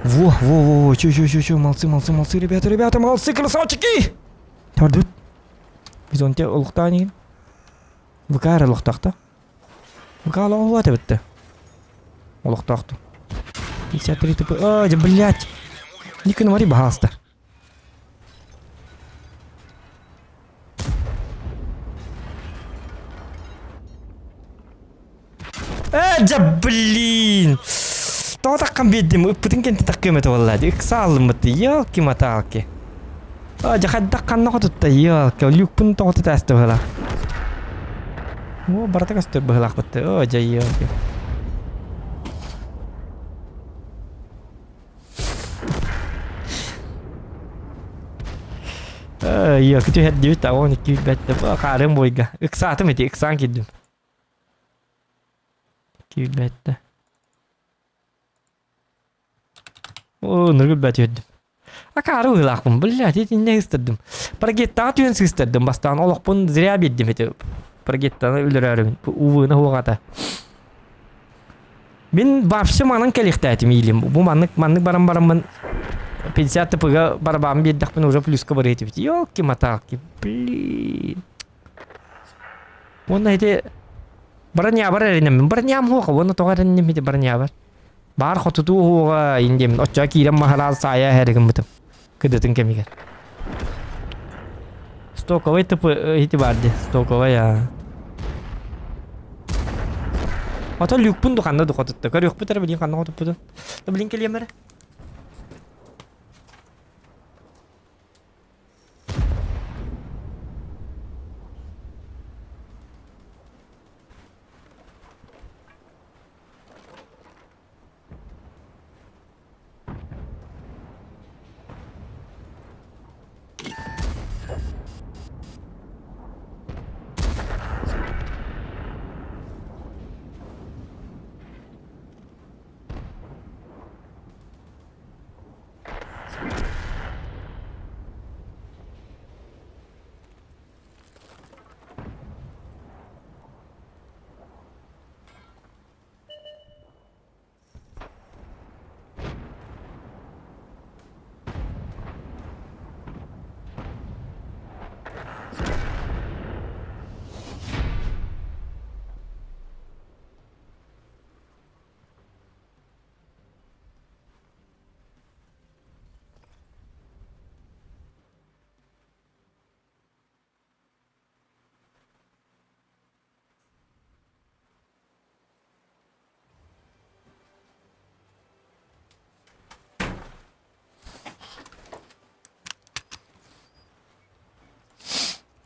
Во, во, во, во, чё, чё, чё, чё, молодцы, молодцы, молодцы, ребята, ребята, молодцы, красавчики! Төрдүт. Бизонте олохтоон игин. ВК олохтоохто. ВК олоҕу эбитте. Олохтоохту. 53 тп. Ой, блядь. Никон вари баһаалыста. Э, дьэ, блин! Тоҕо таххан биэрдим, ыппытын кэнтэ таххыам этэ буолла дии. Ыкса аллыммыт, елки-маталки. Оо, дьэ хайдах ханна хотутта, елки, люкпун тоҕо тутааста быһыылаах. Оо, барыта көстөр быһыылаахпыт. Оо, дьэ, елки. Елки түһэрдибит, а он икки билбэттэ. Хаарым бойга. Ыксаатым ити, ыксаан киирдим. Киирбэттэ. Оо, ныргылбат үөрдүм. Акаары быһыылаахпын, блядь, итиннэ сыстардым. Парагеттаҕа түһэн сыстардым бастаан олохпун зря биэрдим ити. Парагеттаны өлөрөөрүбүн. Увыны хуоҕата. Мин вообще манан кэлиэхтээтим иилим. Бу маннык маннык баран бараммын 50 тпга барабаан биэрдэхпин уже плюска барыа этибит. Ёлки-маталки, блин. Уонна ити бронябар эрэнэммин. Броням хуоха, уонна тоҕо эрэнним ити бронябар. Баар хотутуу хуоҕа индиэмин. Оччоҕо киирэн маһараал саайа эһэри гыммытым. Кыдытын кэмигэр. Стоковай тупы ити бар ди. Стоковай а. Ото люкпун ду ханна ду хотутта. Көрүөхпүт эрэ билин ханна хотуппутун. Да билин кэлиэм эрэ.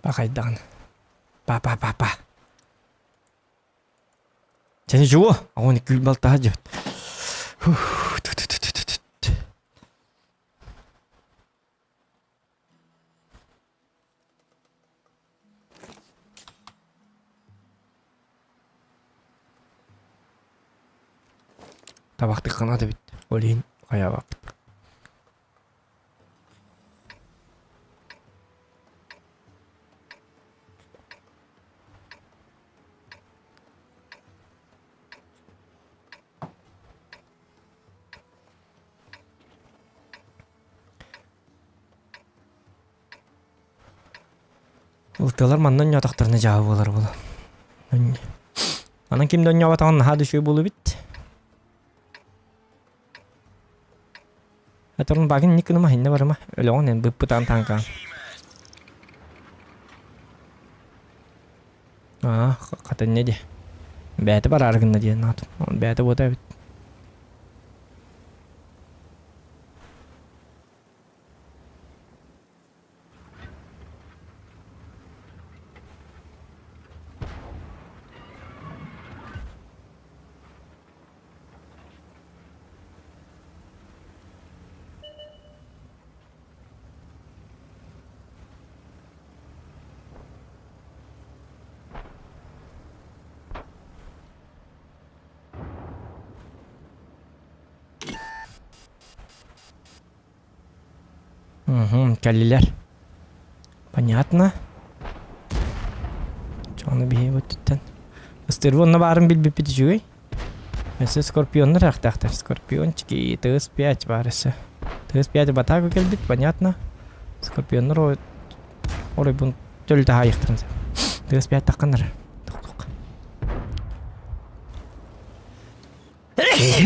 Пахайдаҕын. Па-па-па-па. Чэ ничего, огонь күл балтаһа дьөт. Табахтыккана да бит. Ол иһин хайаабаппыт. Ылтылар манна онньоотохторуна дьаһы буолар буолар. Анан ким да онньообатаҕын наһаа да үчүгэй буолуо эбит. Аторун багын ник гыныма инне барыма. Өлөҕүн эн быппытаан таанкаан. Аа, хата инньэ диэ. Бэйэтэ бараары гынна диэн аатым. Бэйэтэ буота эбит. Угу, кэллилэр. Понятно. Чону биһи өттүттэн. Ыстырбы онно баарын билбиппит үчүгэй. Өссө скорпионнар ахтаахтар. Скорпиончики ТС-5 баар өссө. ТС-5 в атаку кэлбит, понятно. Скорпионнар оройбун төлү таһаайыахтарын сөп. ТС-5 тахханнар.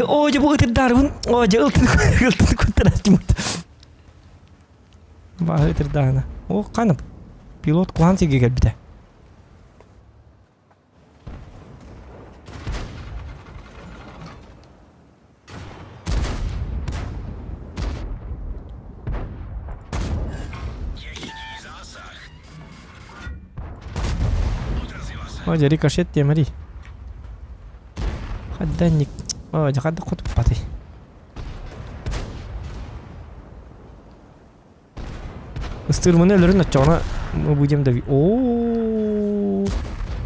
Оо, дьэ бу ытырдаарбын. Оо, дьэ ылтын ылтын куттарааччымыт. Баһы ытырдаана. О, ханып. Пилот куһаан сиргэ кэлбитэ. О, дьэ рикошет диэмэрий. Хадданник. О, дьэ хадда хотуппатый. Ыстыырманы өлөрүн оччоҕуна мы будем давить. О,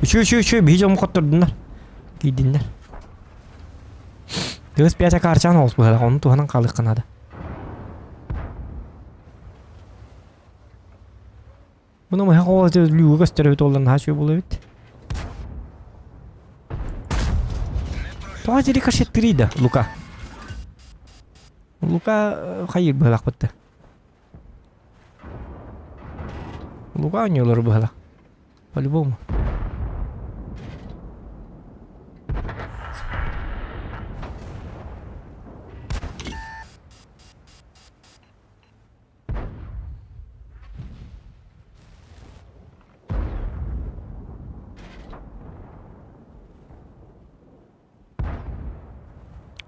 Үчү үчү үчү биһи дьомму хоттордуннар. Киирдиннэр. Тыас пятя каарчаан оҕус быһалах, ону туһанан хаалыахха наада. Бұны мыһа оҕо лүүгэ көстөр эбит уоллар наһаа үчүгэй буолуо эбит. Тоҕо рикошеттирий да, Лука. Лука хайыр быһалахпыт да. Лука оонньуулар быһалах. По-любому.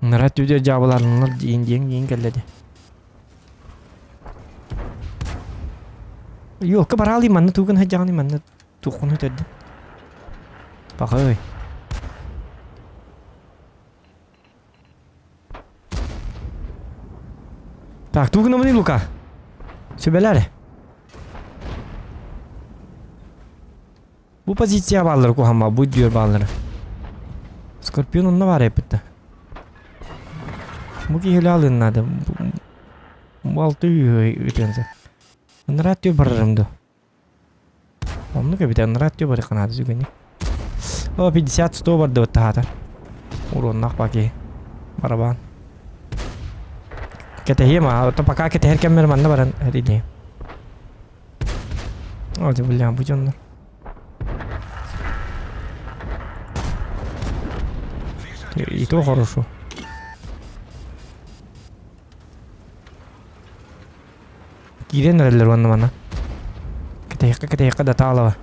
Нара түдэ дьаабыларыннар диин диэн диин кэллэ дии. Ёлка бараалый манна тугун сылдьаҕыный манна туоххун өтөрдүн. Пахай. Так, тугун омуный Лука? Сүбэлэр. Бу позиция бааллар куһама, бу дүөр бааллар. Скорпион онно баар эппит да. Бу киһи алын надо. Бу алты үтенсе. Ынырат түө барарым ду. Оннук эбит, ынырат түө барыхха наада сүгэни. О, 50-100 барды баттаһаатар. Уруоннах баки. Барабан. Кэтэһиэм, а то пока кэтэһэр кэммэр манна баран эрилиэм. О, бля, бу дьоннор. И то хорошо. Киирэн эрэллэр уонна мана. Кэтэһиэххэ кэтэһиэххэ да таалаба.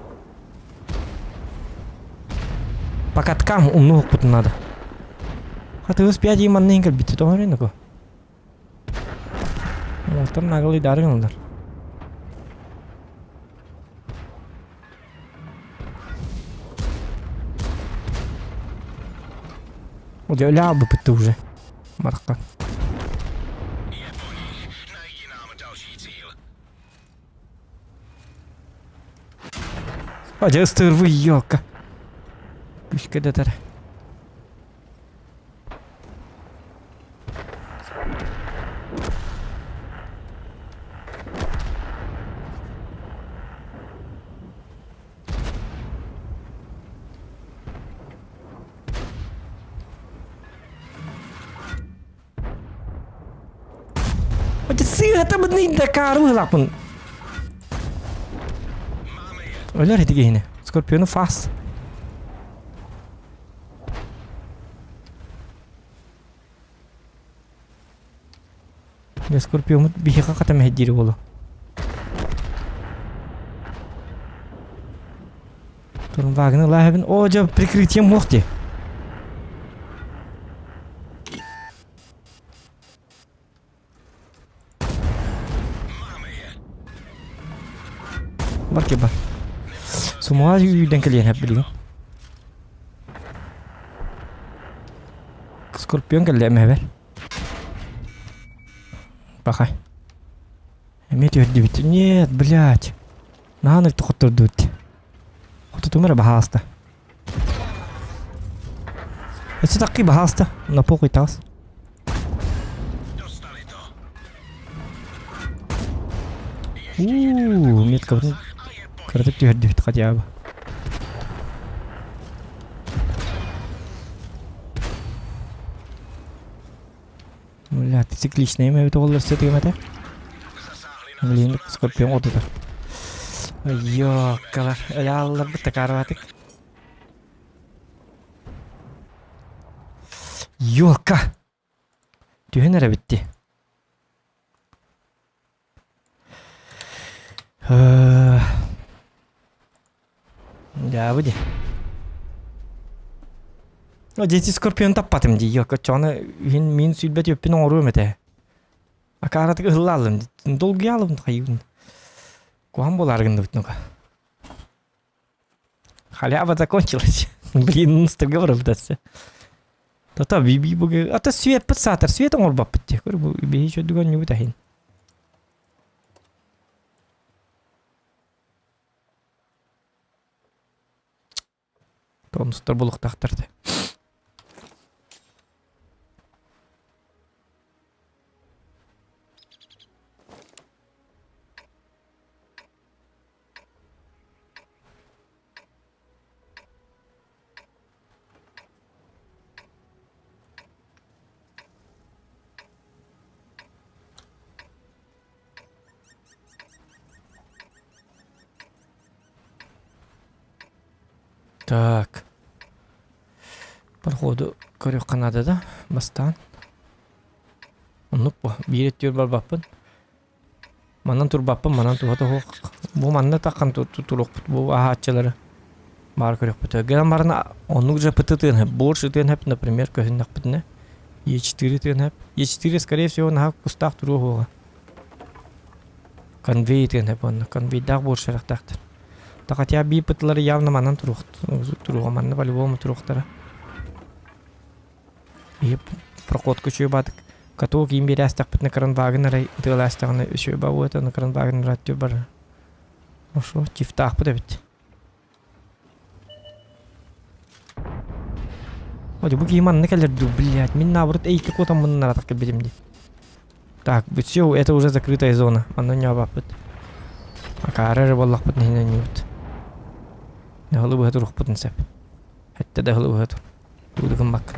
Покаткам умнуохпутун надо. Хатыгыс пять манна иһин кэлбит тоҕо эрэ ко. Уолтан нагалый дары гыналлар. Өлө албыппыт уже. Марка. Адьа ыстырвы ёлка. Күскэ дэтэр. Сыыһата быдный Дакары быһылаахпын. Өлөр ити киһини. Скорпиону фас. Скорпиоммут биһиэхэ хата мэһэйдиир буолуо. Турун Вагнер лааһыбын. О, дьэ, прикрытием суох дии. Бар бар. Сумуğa үйден кэлиэн хэп билигин. Скорпион кэллэ эмэбэр. Пахай. Эмиэ түһэрдибит. Нет, блядь. Наһаа ынырык хоттордубут. Хотутум эрэ баһаалыста. Өссө такки баһаалыста. На похуй таас. Уу, меткабытын кыратык түһэрдибит хотя бы. Бля, цикличный эми эбит оҕолор сөтүгүм этэ. Блин, скорпион отутар. Йоккалар, өлө такарватык. Ёлка! Түһэн эрэ битти. Дьаабы дии. О, дети скорпион таппатым дии. Ёлка, чону үһүн мин сүүрбэт үппүн оҥоруом этэ. Акааратык ыһыллаалым. Долгуйаалым хайыыбын. Куһан буолаары гынныбыт ну-ка. Халява закончилась. Блин, ыстырга барабытасы. Тото биби бугы ата свет саатар свет оҥорбаппыт дии. Көр бу биһи чөдүгөн ньубут аһин. Тонустар булуктахтар да. Так. Проходу көрүөххэ наада да, бастаан. Оннук бу. Биир өттүгэр барбаппын. Манан турбаппын, манан туһата суох. Бу манна таххан туруохпут бу аһааччылары баар көрүөхпүт. Гынан баран оннук же ПТ тыын борщ тыын хэп, например, көһүннэхпитинэ Е4 тыын хэп. Е4 скорее всего наһаа кустаах туруо суоҕа. Конвей тыын хэп онно. Конвейдаах борщ харахтаахтар. Да хотя би ПТлары явно манан туруох туруоҕа манна по-любому туруохтара. Биһи прокотка үчүгэй баатык каток иин биэрээстэхпитинэ кыран Вагнер ытыалаастаҕына үчүгэй баҕуота аны кыран Вагнер аттыыр барар. Ошо чифтаахпыт эбит. Ой, бу киһи манна кэлэр дуу, блядь, мин наоборот эйки куотаммын наратах кэлбитим дии. Так, все, это уже закрытая зона, манна ньообаппыт. Акаары эрэ буоллахпыт нэһинэ ньуут. Наһылы быһа турукпутун сөп. Хэтте да ыһылы быһа тур. Тугу гыммакка.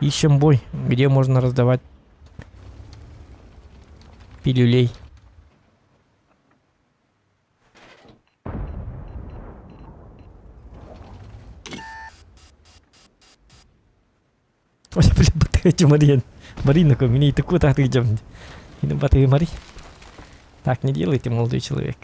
Ищем бой, где можно раздавать пилюлей. Ой, бля, батыгы Марин. Марина, мне и такую так идем. Батыгы Мари. Так не делайте, молодой человек.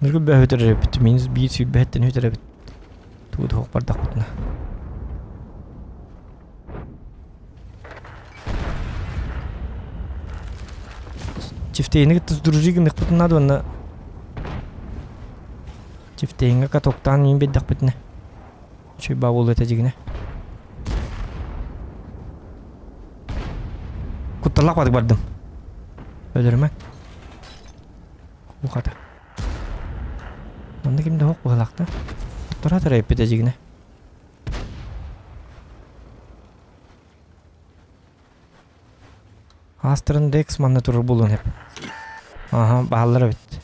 Ныргы бөһүтэр эбит, минус биир сүүрбэһиттэн үтэр эбит. Тугу да бардахпытына. Чифтейни кытта дружи гыныахпытын наада уонна Чифтейҥҥэ катоктаан миин биэрдэхпитинэ үчүгэй баа буолуо этэ дьигинэ. Кутталлаах бадык бардым. Өлөрүмэ. Ухата. Манна ким да суох быһыылаах да. Тура тэрэйпит дьигинэ. Астарын Рекс манна турар буолуон сөп. Аха, бааллар эбит.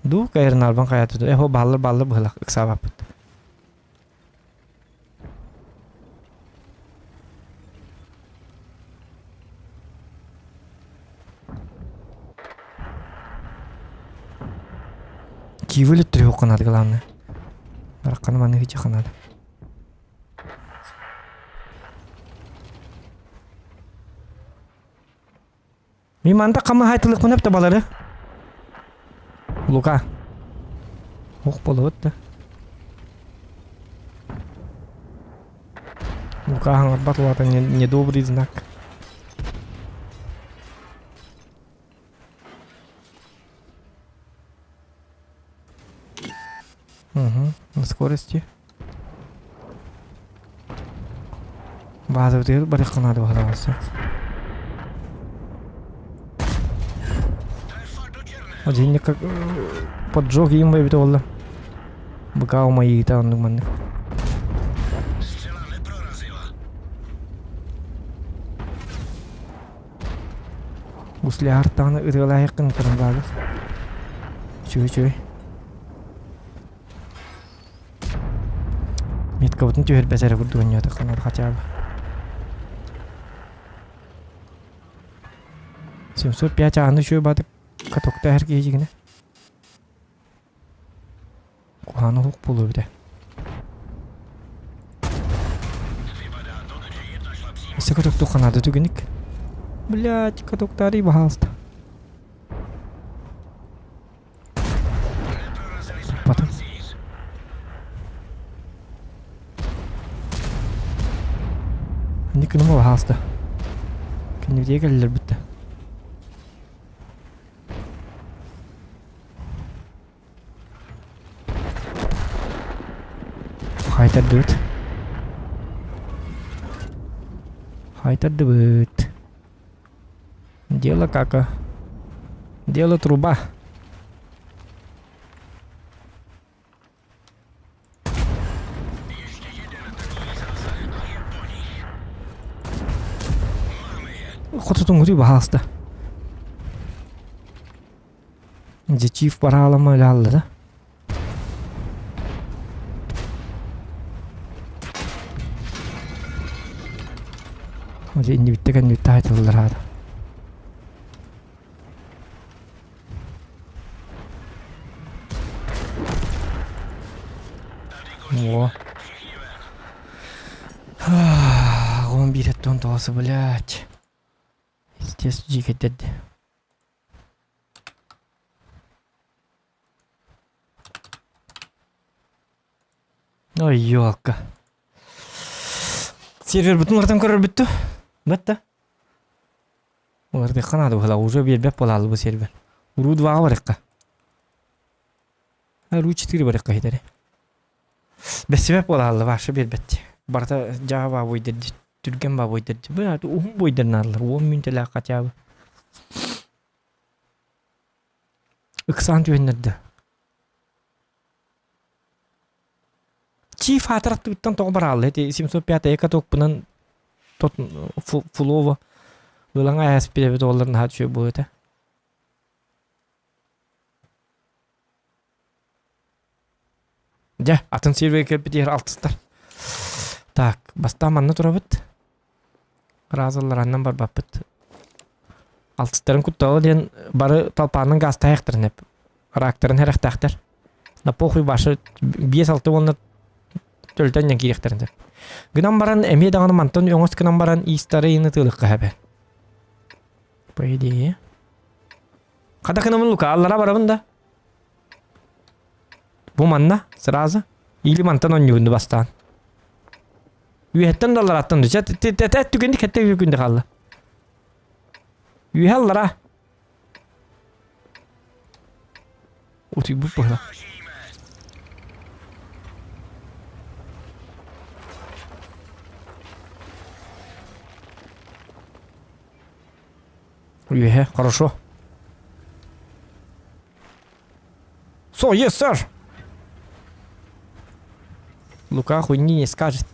Дуу, кайрын хайата дуу. Эхо бааллар бааллар быһылах ыксаабаппыт. Киевы өлөттөрү ханады главное. Баракканы маны хичи ханады. Мин манта хама хайтылыкпын өптө балары. Лука. Ох болуот да. Лука хаҥарбат улаата недобрый знак. Угу, на скорости. Баазабытыгар барыахха наада баһылаҕасы. Один как поджог им эбитэ буолла. Быка умайыыта оннук маннык. Гусляартаҕына ытыалаайыккын туран баабыт. Үчүгэй үчүгэй. Меткабытын түһэрбэт эрэ курдук онньоотоххо хотя бы. 705 ааны үчүгэй баатык катокта эһэр киһи дьигинэ. Куһаҕан уһук буолуо эбитэ. Өссө катоктуу ханаада түгүнүк. Блядь, катоктарый баһаалыста. Потом. Никому баһаалыста. Кэннибитигэр кэллилэр бүттэ. Хайтардыбыт. Хайтардыбыт. Дело кака. Дело труба. Хотутуҥҥутуй баһаалыста. Дьэ бараалама өлө да. Дьэ иннибиттэ кэннибиттэ айтыллар аата. О. Оҕом биирэттэн тоҕосы, блядь. Естественно, дьиикэйдэрди. Ой, ёлка. Сервербытын уларытан көрөрбүт дуу? Бытта. Уларытыахха наада быһыылаах, уже биэрбэт буолаалы бу сервер. Уруу 2-ҕа барыахха. Ру 4 барыахха иһитэри. Бэссибэт буолааллы, вообще биэрбэт. Барыта Java буйдерди, түргэн ба буйдерди. Бу уһун буйдер наадалар, уон мүнтэлээх хотя бы. Ыксаан түһэннэрдэ. Чиф аатыр аттыбыттан тоҕо бараалла ити 705 катокпунан тот фулова ылаҥа ааспыт эбит уоллар наһаа үчүгэй буолуо этэ. Дьэ, атын сервергэ кэлбитигэр алтыстар. Так, бастаан манна турабыт. Разаллараннан барбаппыт. Алтыстарын куттала диэн бары талпаанын гаастаһыахтарын эп. Рактарын хэрэхтээхтэр. На похуй башы 5-6 уонна төлтөн дьэн киириэхтэрин сөп. Гынан баран эмиэ даҕаны мантан өҥөс гынан баран иистары ыйыны тыылыкка хэбэ. По идее. Хата кынамын Лука, аллара барабын да. Бу манна сразу или мантан оонньугунду бастаан. Үөһэттэн да аллараттан да. Чэ түгэнник хэтте күндэ хаалла. Үөһэ аллара. Утуйбут быһа. Үөһэ, хорошо. So, yes, sir. Лука хуйни не скажет.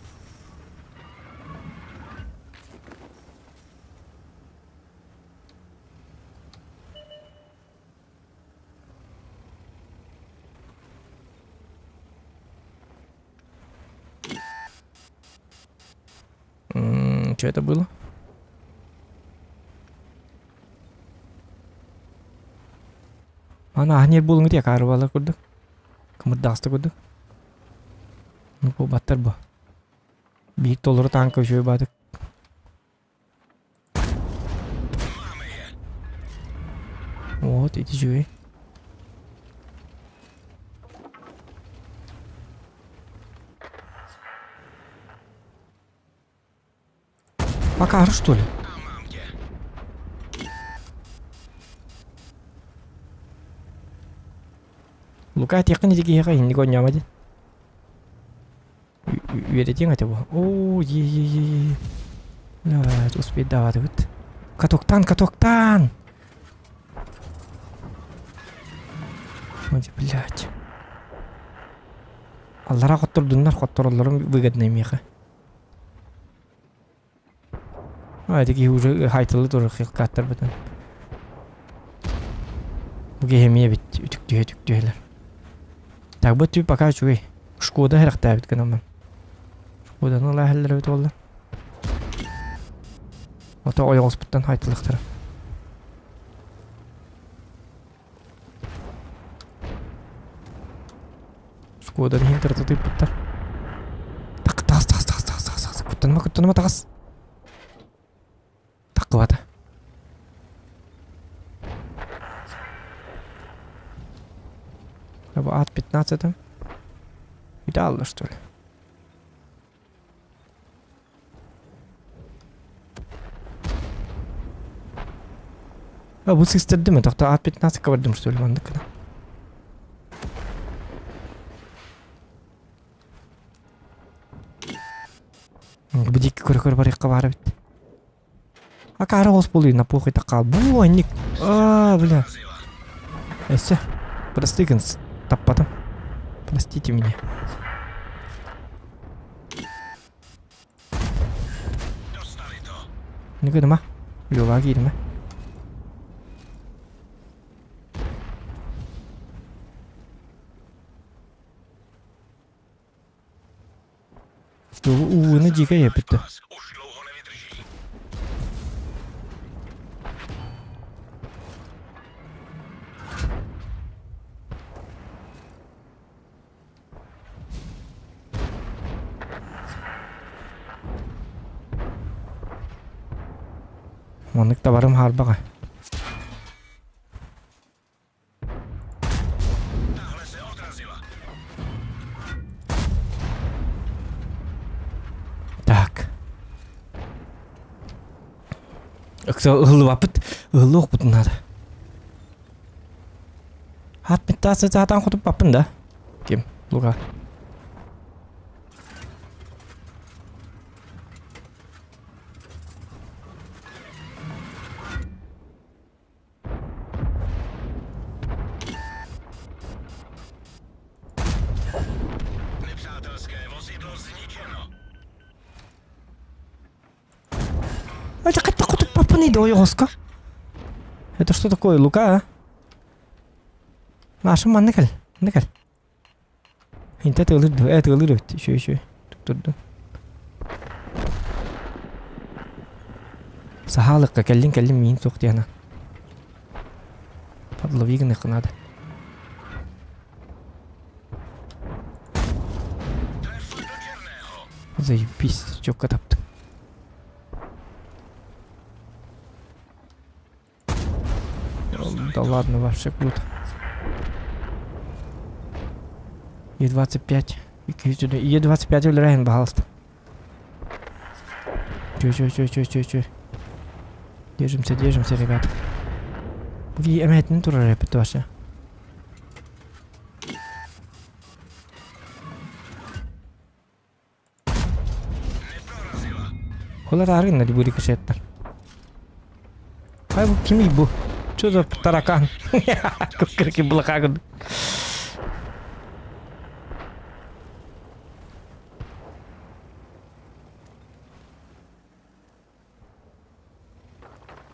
Что это было? Ана ахнер булуҥ дии акаарыбалар курдук. Кымырдаҕаста курдук. Ну бу баттар бу. Биир толору танка үчүгэй баатык. Вот ити үчүгэй. Макар, что ли? Лука этиэххин ити киһиэхэ инник оонньоомо диэн. Үөрэтиэҥ этэ бу. Оо, е-е-е. Блядь, успейдаабатыбыт. Катоктан, катоктан! Ой, блядь. Аллара хоттордуннар, хоттороллорун выгодно миэхэ. А, ити киһи уже хайтылы турар хилкааттарбытын. Бу киһи эмиэ эбит үтүктүһэ үтүктүһэлэр. Так бу түп пока үчүгэй. Шкода хэрэхтээбит гынаммын. Шкоданы ыла иһэллэр эбит буолла. Ото ойоҕоспуттан хайтылыахтара. Шкоданы иһин тырыта тыыппыттар. Так, тахас, тахас, тахас, тахас, тахас, тахас. Куттаныма, куттаныма, тахас. Таххыбата. Ат 15 Идеально, что ли? А бу сыстырдым, тохто ат 15 бардым, что ли, маннык гына. Бу диэки көрө-көрө барыахха баар эбит. Акаары оҕус буолуй, на похуй такаал. Бу анник. А, бля. Эссе. Прости, таппатым. Простите меня. Ну гыныма. Лёва киирмэ. Ууну дьиикэй эппиттэ. Маннык табарым хаарбаҕа. Так. Ыкса ыһыллыбаппыт. Ыһыллыахпытын наада. Хат питтаасы саатаан хотуппаппын да. Ким? Лука. Это как-то папаны ойоҕоско. Это что такое, Лука, а? Наша манна кэл, манна кэл. Инте тыалыр дуо, э тыалыр эбит, үчүгэй үчүгэй. Туттурдум. Саһаалыкка кэллин кэллин миин суох диэна. Подлови гыныахха наада. Заебись, чётко таптым. Да ладно, вообще круто. Е25. Е25 өлөрөһүн, пожалуйста. Чё, чё, чё, чё, чё, чё. Держимся, держимся, ребят. Бу эмэһэтин турар эпит вообще. Олар арыгын бу рикошеттар. Ай бу кимий бу? Что за таракан? Кырки булака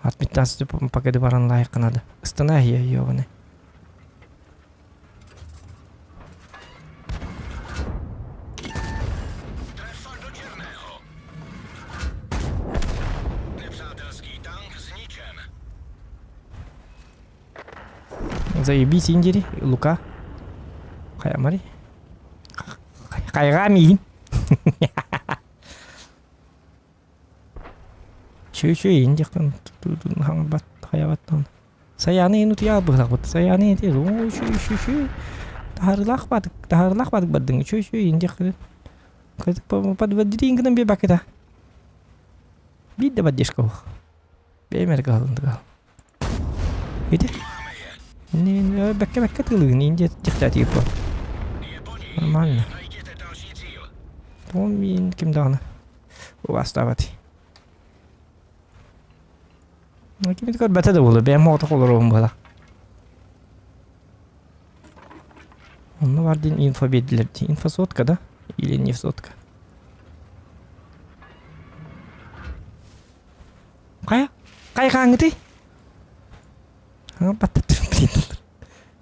От 15 пока баран лайыққа надо. Ыстана я ёбаный. Заебись, Индири, Лука. Хайамари. Хайга миин. Чү-чү индиктан хаҥбат хайабаттан. Сайааны ин утуйа быһахпыт. Сайааны ити чү-чү-чү таһарылаах бадык таһарылаах бадык бардыҥ чү-чү индик подводили гынан биэбакыта. Биир да поддержка суох. Бэйэм эрэ кыһалынтыгал. Ити. Бэккэ бэккэ тылыгын индия тихтаати по. Нормально. Тоҕо миин ким даҕаны убаастаабат. Ким көрбөтө да буолуо, бэйэм оҕотох олоруом буола. Онно бар диэн инфо биэрдилэр дии. Инфосотка да? Или не сотка? Хайа? Хайҕааҥҥытый?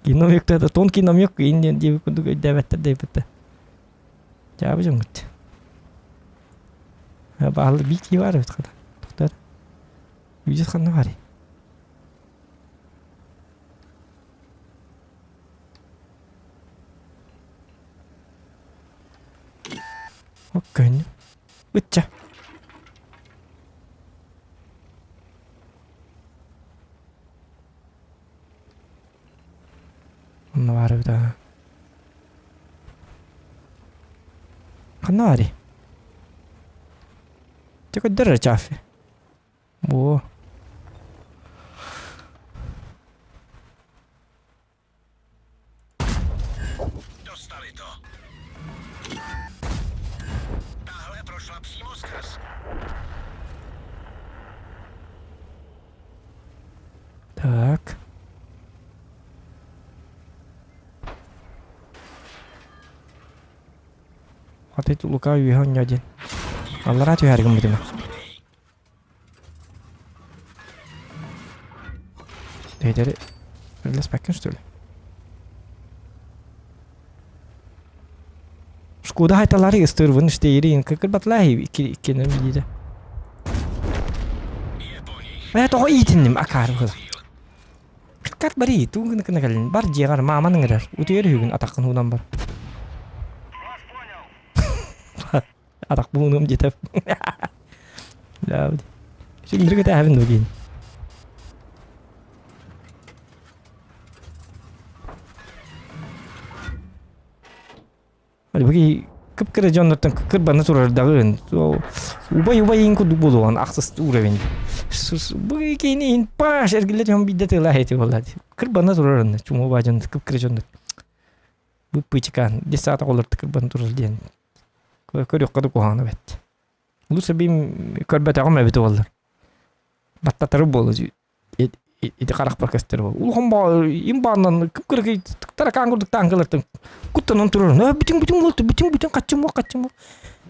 Киномек да тонкий намек иин диэбит курдук өйдөөбөттөр диэбиттэр. Дьаабы дьоҥҥут. Баалы бики бар эбит хата. Тоқтар. Үйдес ханна бар. Оккөн. Ытча. Онно баар эбит аа. Ханна баарый? Дьэ көрдөр эрэ чааффи. Буо. Так. Хатыт Лука үөһэ онньо диэн. Аллараа түһээри гыммытым. Тейдери Өллөспөккүн что ли? Шкода хайталары ыстырвын иштейрин кыкырбатлаhi иккенен билиде. Мэ тоҕо иитинним акаары быһыла. Кыткат бари тугун гына кэлин бар дьиэҕэр мааман ыҥырар утуйар үһүгүн атаххын уунан бар. Атах буунум диэтэ. Сүндүрүк этээбин дуу диин. Бу кып-кыра дьоннортон кырбана турар даҕын. Убай убай ин курдук буолуон ахсыс уровень. Бу кини ин паш эргиллэ түһэн биирдэ тыла эти буолла. Кырбана турар онно чума убай дьон кып-кыра дьоннор. Быппыычыкаан десята олор кырбана турар диэн. Көрүөххэ да куһаҕана бэт. Лучше бим көрбөтөҕүм эбит буоллар. Баттатары буолу ити харахпар көстөр буол. Улахан баа им бааннан кып-кыракый таракаан курдук таанкалартан куттанан турар. Э бүтүн бүтүн буолту бүтүн бүтүн хаччым буо хаччым буо.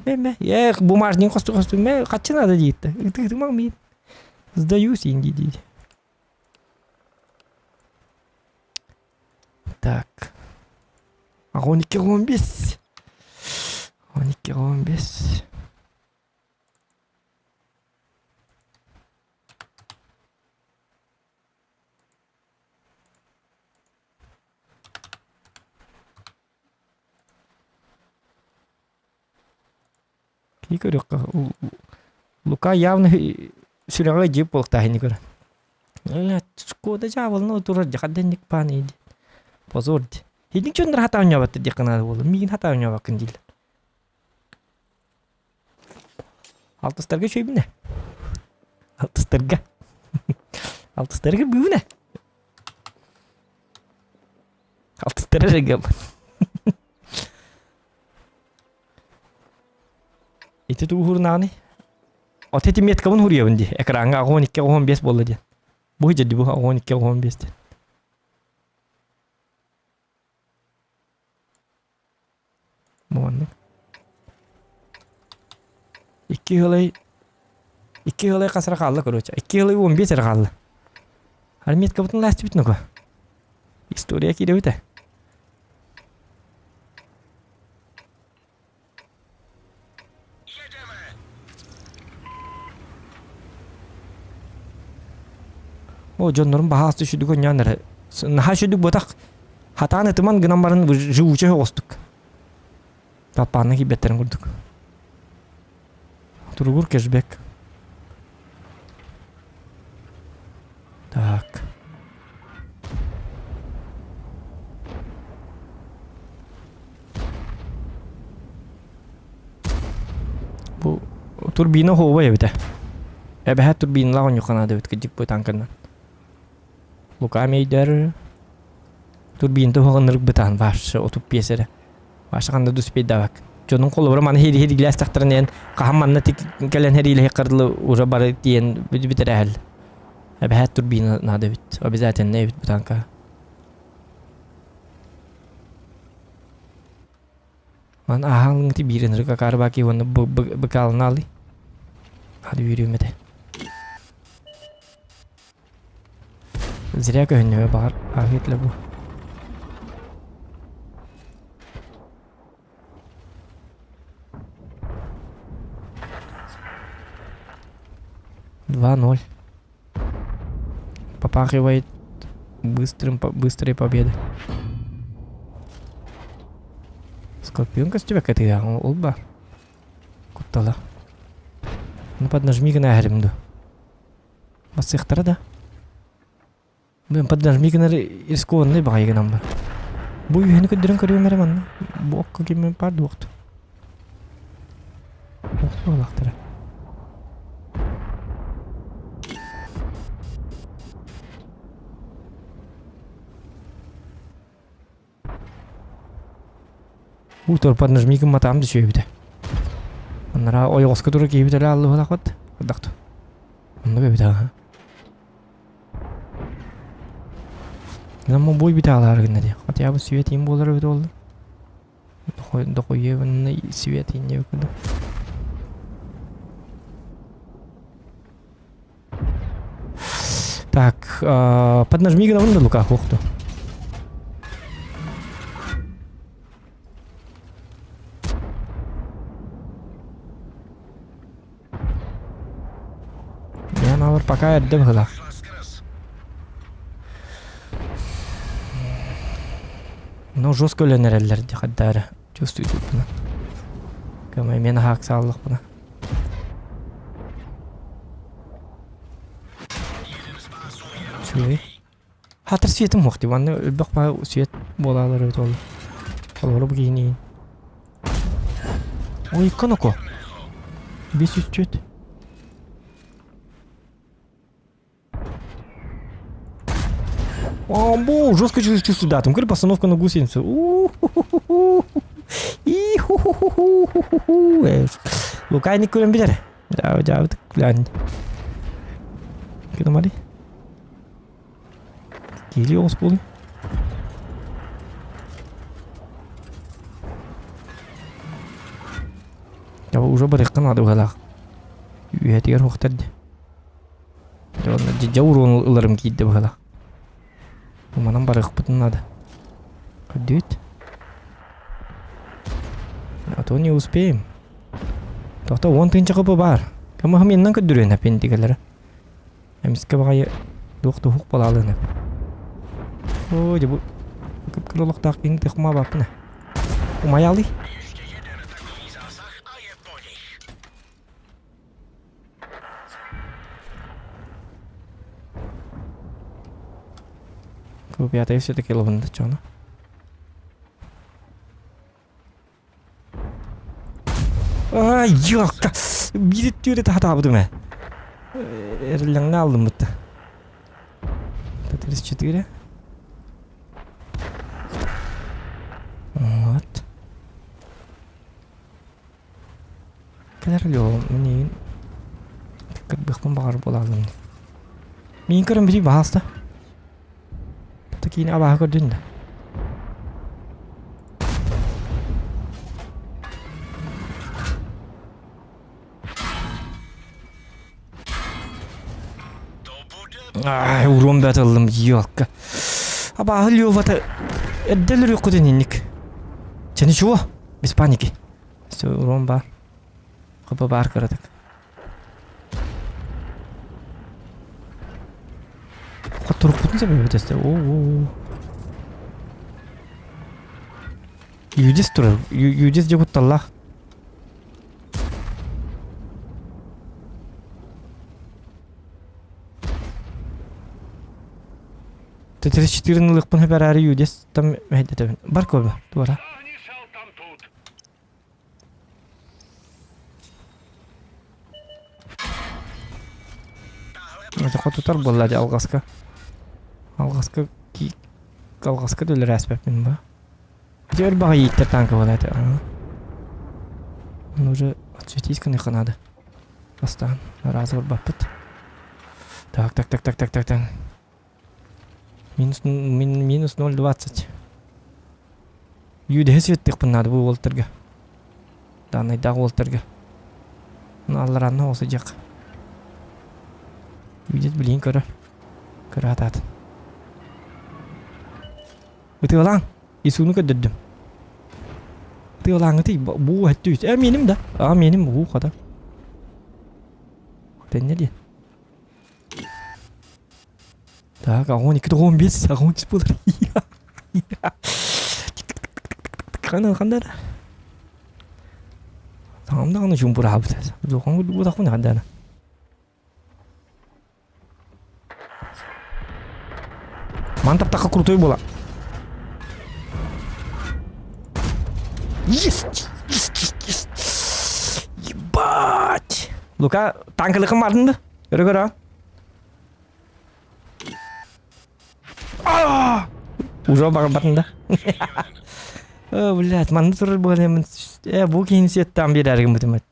Мэ мэ эх бумажник хосту хосту мэ хаччы надо диетте. Ытыгытымаҥ миин. Сдаюсь инди дии. Так. 12 15. 12 15. Кии көрүөххэ Лука явно сүрэҕэ дьип буолуохтаах ини көрөн. Шкода дьаабылына турар дьахаденник паан иди. Позор ди. Хидин чоннор хата оонньообаттар диэххэ наада буолла. Миигин хата оонньообаккын дииллэр. Алтыстарга үчүгэйбин ээ. Алтыстарга. Алтыстарга быыбын ээ. Алтыстара эрэ Ити тугу хурунаҕыный? От ити меткабын хуруйабын дии. Экраҥҥа 12-15 буолла диэн. Бу дьэ бу 12-15 диэн. Маннык. Икки ыалай икки ыалай хас эрэ хаалла короче. Икки ыалай 15 эрэ хаалла. Арметкабытын лаастыбыт нука. История киирэбит ээ. О, дьоннорум баһаас үчүдүк онньоон эрэ. Наһаа үчүдүк буотах. Хатаан ытыман гынан баран живучай оҕостук. Талпаанна киирбэттэрин курдук. Туругур кэшбэк. Так. Бу турбина оһуобай эбитэ. Эбэһэ турбиналаах оонньуохха наада эбит кырдьык бу танканан. Лука мейдер турбината уһаҕыннырык бытаан вообще 35 эрэ. Вообще ханна да успейдаабак. Дьонун холобура маны хири-хириглээстэхтэринэ эн хаһан манна кэлэн хэриилэһи дылы уже бары тиийэн бүтэрээһэл. Эбэһээт турбина наада эбит. Обязательно эбит бу танка. Ман ааһаҥ биир ынырык акаарбаки уонна быкаалына алы. Ады үөрүөм этэ. Зря көһүннүмэ баҕар ааһыт бу. 2-0. Попахивает быстрым, быстрой победы. Скорпион костюмек это ол бар. Куттала. Ну поднажми гына әһәрим ду. Басыхтара да. Блин, поднажми гына рискованный баҕайы гынан бар. Бу үһүнү көрдөрөн көрүөм эрэ манна. Бу окко киммен пар дуохту. Охту олахтара. Уу торпар нажми гымматаам да сүөбүтэ. Анараа ойоҕоско тура киһибит элэ аллыһылахпат. Ардахту. Оннук эбит аха. Намма бой бите алаар гынна дии. Хотя бы свет им буолар эбит буолла. Дохуебанный свет инне курдук. Так, поднажми гына да Лука, охту. Я навар пока эрдэ быһылаах. Ну, жестко өлөн эрэллэр дии хаддаары. Чувствую бұны. Кэмэ мен хааксааллах бұны. Үчүгэй. Хатыр светым суох дии, манна өлбөх баа свет буолаалар эбит ол. Холобура бу киһини. Ой, коноко. 504. Амбо, жестко чувствую, да, там говорю, постановка на гусеницу. Лука не көрөн билер. Да, да, глянь. Кедомали. Киһилии оҕус буолуй. Таба уже барыахха наада быһалаах. Үөһэтигэр уохтар дии. Дьэ уруон ыларым киирдэ быһалаах. Манан барыахпытын наада. Көрдүгүт? А то не успеем. Тоқта он тыынча кыбы бар. Кымыһым иннан көрдүрүөн аппендигэлere. Эмискэ баҕайы туох да уһук балаалыын эбит. Оо, дьэ бу кып-кыра олохтоох киһини тыхмаабаппын ээ. Умайаалый. Купятая все-таки лобында чоно. Ай, ёлка! Биир түөрэ таһатаабытым ээ. Эрэллэҥнэ аллыммыт. 34. Вот. Кэлэр лём, мин кырбыахпын баҕар буолаалым. Мин көрөн били баһаалыста. Такие абааһы көрдүн да. Ай, урон бәт ыллым, ёлка. Абааһы Лёвата эрдэ өлөрүөххүтүн инник. Чэ, ничего, без паники. Все, урон бар. Хопа бар кыратык. Хотторукпутун сөбүбүт О, Юдис турар. Юдис дьэ кутталлаах. Т-34 ылыахпын сөп эрээри Юдис там мэһэйдэтэбин. Бар көрбө, туора. Это хотутар буолла дьэ алҕаска. Алҕаска алҕаска да өлөрөөспөппүн ба. Ити өр баҕа ииттэр танка буолла этэ. Он уже отсветись гыныахха надо. Бастаан разы барбаппыт. Так, так, так, так, так, так, так. Минус, мин, минус 0,20. Юдэһэ светтыахпын наада бу уолтарга. Даннайдаах уолтарга. Алларанна ол сыдьах. Видит, билин көрө. Көрө атаатын. Ытыалаан. Исуну көрдөрдүм. Ытыалааҥҥытый бу өттү. Э миним да. А миним бу хата. Тэнне диэн. Так, огонь 2 15, огонь буолар. Хана хандар. Таҥам даҕаны чуумпураабыт. Духаҥ курдук хандана. Ман таптахха крутой буола. Есть! Есть! Есть! Есть! Ебать! Лука, танкалыкым бардын да? Көрө көрө. Уже барбатын да. О, блядь, манна турар буолемин. Э, бу киһини сиэттаан биэрэргин бутумат.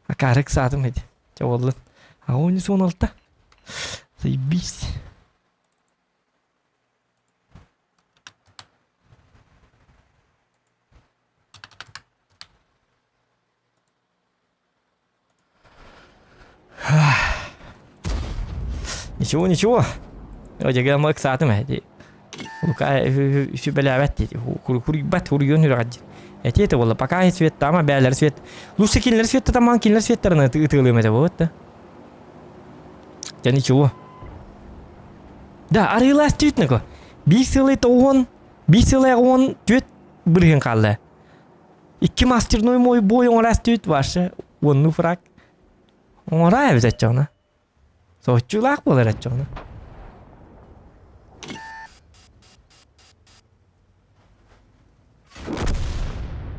Акаарык саатым эти. Чэ буоллун. А он 16. Заебись. Ничего, ничего. Одьага ыксаатым ээ. Лука сүбэлээбэт диэти. Хуруйбат, хуруйуон үрэҕэр диэн. Эти это буолла. Пока свет тама, бээлэр свет. Лучше кинилэр светта тамаан кинилэр светтарына ытыалыам этэ вот да. Да ничего. Да, арыылаас түүт нако. Биир сылай тоҕуон, биир сылай оҕуон түөт бырыһын хаалла. Икки мастерной мой бой оҥорас түүт ваше уонну фраг. Оҥороо эбит оччоҕуна. Соһуччулаах буолар оччоҕуна.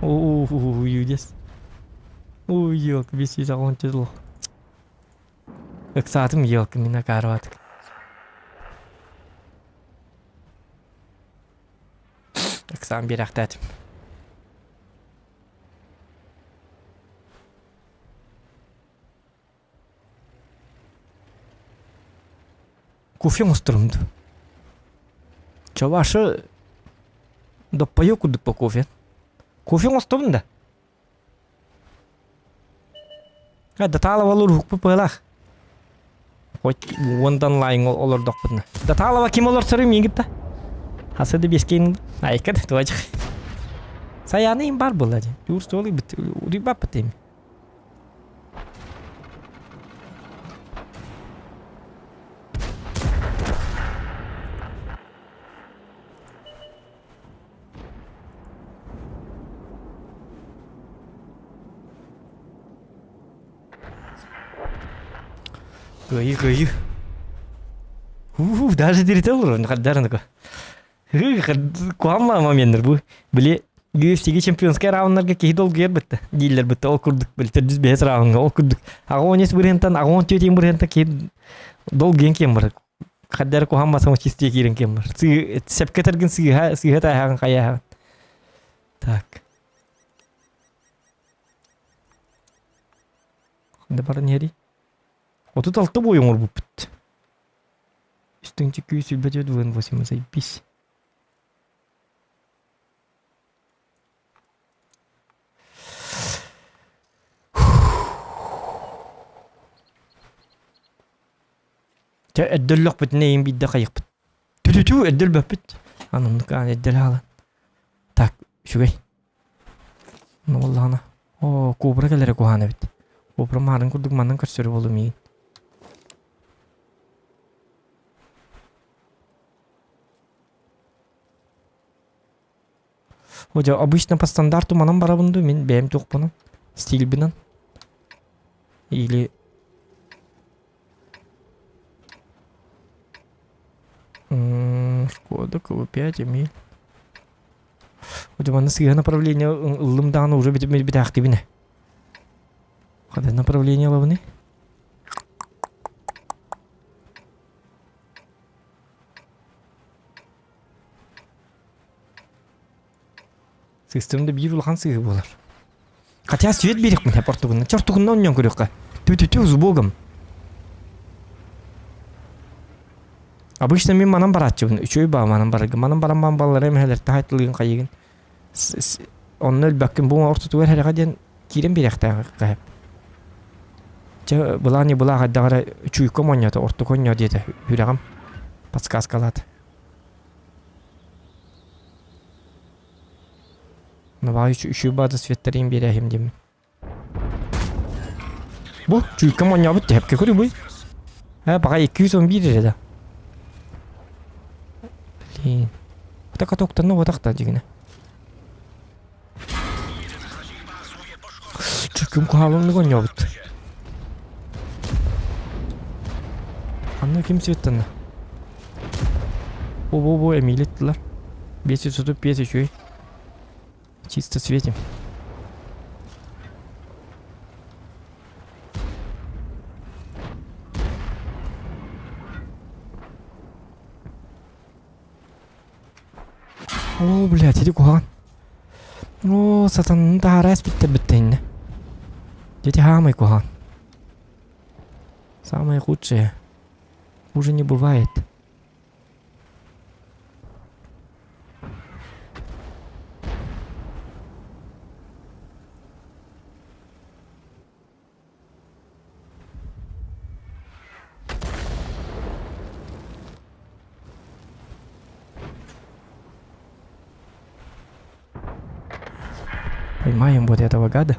Уу, юдес. Ой, елка, бесит огонь тяжело. Ыксаатым елка, мин акаарбатык. Ыксаан биэрэхтээтим. Кофе оҥосторум дуу? Чавашы доппойо курдук по кофе. Кофе оҥостобун да? А, Даталова уруһукпут быһалаах. Хоть уонтан лайын олордохпутуна. Даталова ким олорсору миигин да? Хасы да бескейин айка да туачах. Саяны им бар буолла дии. Тур столы бит урибаппыт эми. Кыайыы, кыайыы. Ух, даже дирите олорон, хаддарыныка. Куһаҕан моменттар бу. Били. UFC чемпионскай рауннарга киһи долгуйар бытта дииллэр бытта ол курдук били төрдүс бэһис раунга ол курдук аҕа бырыһынтан аҕа түөтүн бырыһынтан киһи долгуйан киэн барар хаддары куһан басам чистие киирэн киэн бар сепке тергин сыыһа сыыһа тааһаҕын хайааһаҕын так да баран иһэрий 36 бой оҥорбуппут үстүҥчү күүс сүлбэ түөрт восемь заебись Чэ, эрдэ өллөхпүтүнэ эйин биирдэ хайыхпыт. Түтүтүү эрдэ өлбөппүт. Аны оннук аан эрдэ хаалан. Так, үчүгэй. Ну буоллаҕына. Оо, кобра кэлэрэ куһаҕан эбит. Кобра маарын курдук манан көрсөрө буолуо миигин. О, обычно по стандарту манан барабын дуу, мин бэйэм туохпунан, стильбинэн. Или Шкода, КВ5, Эмиль. Манна сыыһа направление ыллым даҕаны уже битээхтибинэ. Хада направление ылабыный? Сыыстым да биир улахан сыыһы буолар. Хотя свет биэриэхпин португунна. Чортугунна онньон көрүөххэ. Тү-тү-тү с богом. Обычно мин манан барааччыбын. Үчүгэй баа манан барарга. Манан баран баан баллара эмэһэлэр таһайтылыгын хайыгын. Онно өлбөккүн бу ортотугар хэрэҕэ диэн киирэн биэриэхтээх хэп. Чэ былаан былаа хайдах эрэ чуйка монньото ортоку онньо диэтэ үрэҕим подсказкалаата. Давай үчүгэй баада светтэрин биэрээһим диэммин. Бу чуйка монньообут тэһэпкэ көрүбүй. Э, пока 211 эрэ да. Блин. Так атоктанна отах да дигинэ. Чүкүм куһаалымнык онньообут. Ханна ким светтанна? Бу-бу-бу Эмилиттилар. 535 үчүгэй. Чисто светим. О, блядь, иди куһаҕан. О, сатанын таһаарас бүттэр бүттэ Дети хаамай куһаҕан. Самое худшее. Хуже не бывает. Поймаем вот этого гада.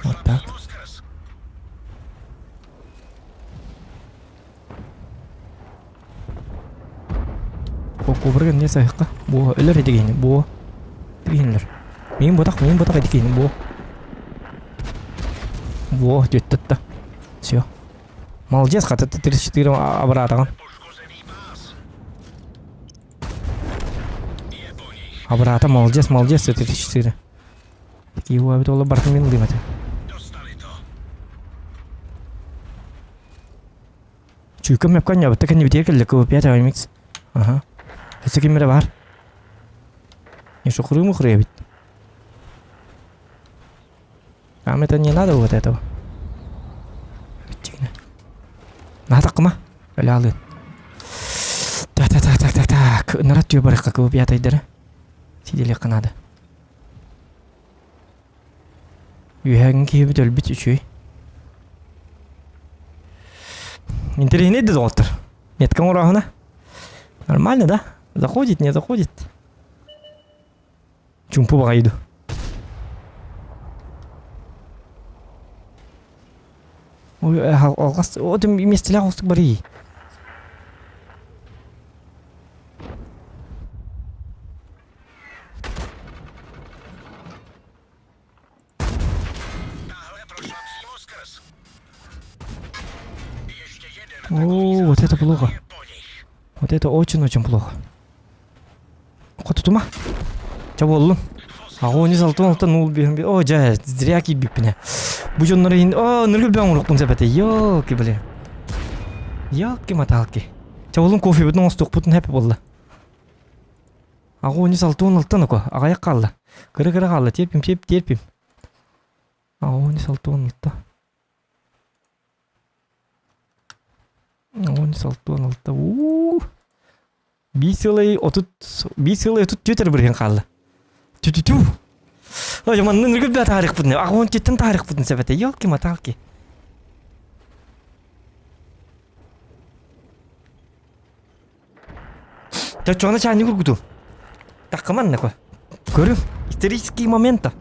Вот так. Кобрыгын не сайыққа. Бу өлөр эдигини. Бу. Дигинлер. Мин ботах, мин ботах эдигини. Бу. Бу, түттүттэ. Все. Молодец, хата 34 обратаҕын. Обрата, молодец, молодец, 34. Такие уабит ола бартын мен ылыйм этэ. Чүйкөм мөпкөн ньобутта кэннибитигэр кэллэ КВ5 Авимикс. Аха. Өссө ким эрэ баар? Не шухры мухры эбит. Нам это не надо вот этого. Наатаккыма. Өлө алын. Так, так, так, так, так, так. Нарат түйе барыққа КВ5 айдары. Сиделек надо. Үөһээҥҥи киһибит өлбүт үчүгэй. Интэриэһинэй да доҕоттор. Метка оҥорооһуна. Нормально, да? Заходит, не заходит. Чумпу баҕайы ду. Ой, алҕас, о, миэстэлээх оҕустук барый. О, вот это плохо. Вот это очень-очень плохо. Хотутума. Ча буоллун. Огонь алтын алтын нул биһин О, жа, зря киирбиппинэ. Бу дьоннор иһин, о, ныргы бэҥ урукпун сэпэтэ. Ёлки, блин. Ёлки-маталки. Ча буоллун кофебытын оҥостуохпутун хэп буолла. Огонь алтын алтын око. Аҕайах хаалла. Кыра-кыра хаалла. Терпим, терп, терпим. Огонь алтын алта. 10 66. Уу. Биир сылай 30 биир сылай 34 эрэ бырыһын хаалла. Тү-тү-тү. Ой, манна ныргы бә таарыхпытын. Агон теттен таарыхпытын сэбэтэ. Ёлки-маталки. Чочоно чаанньык ургуту. Таккаман нако. Көрүм. Исторический момента.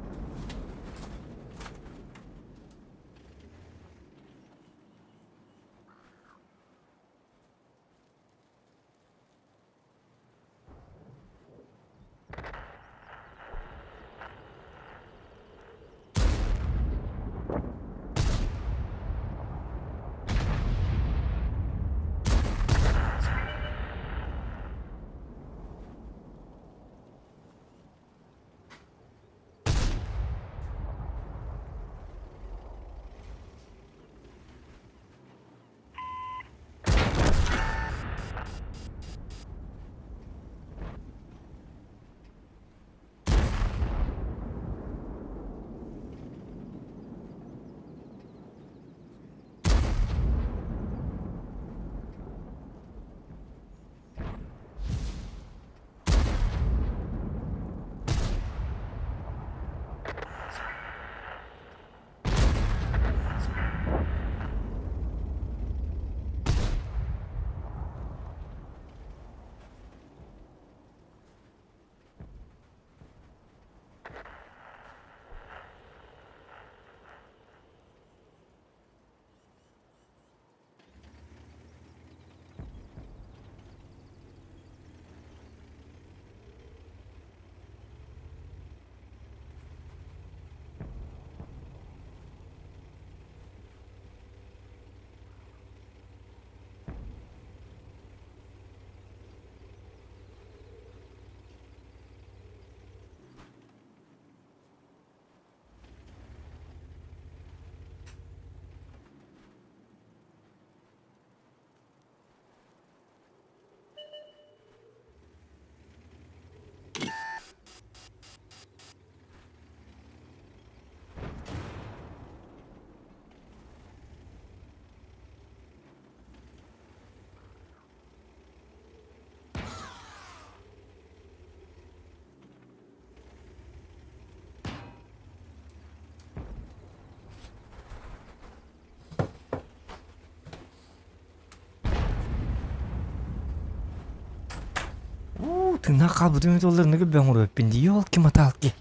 Уу, тыыннаах хаалбытым долларны көрбөҥ оҥоруоппун дии, елки-маталки.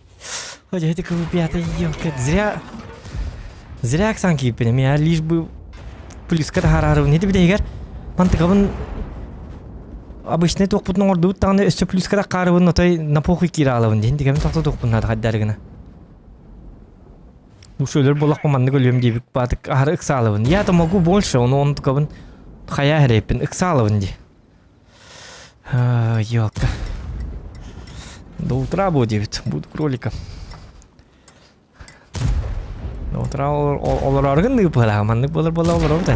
Хотя это КВ-5, елки, зря... Зря Оксан кииппин, эмиэ лишь бы плюска таһаарарыбын. Ити бүтэһигэр мантыкабын обычный туохпутун оҥордубут даҕаны өссө плюска таххаарыбын отой на похуй киирэ аалабын диэн дигэмин тохто туохпун наада хайдары гына. Лучше өлөр буоллахпын маннык өлүөм диэбит баатык аһары ыксаалабын. Я-то могу больше, ону онтукабын хайаа эрэйпин ыксаалабын дии. Елка. До утра будет, буду кроликом. До утра олороргын ныыппалаа, маннык буолар буола олоробут.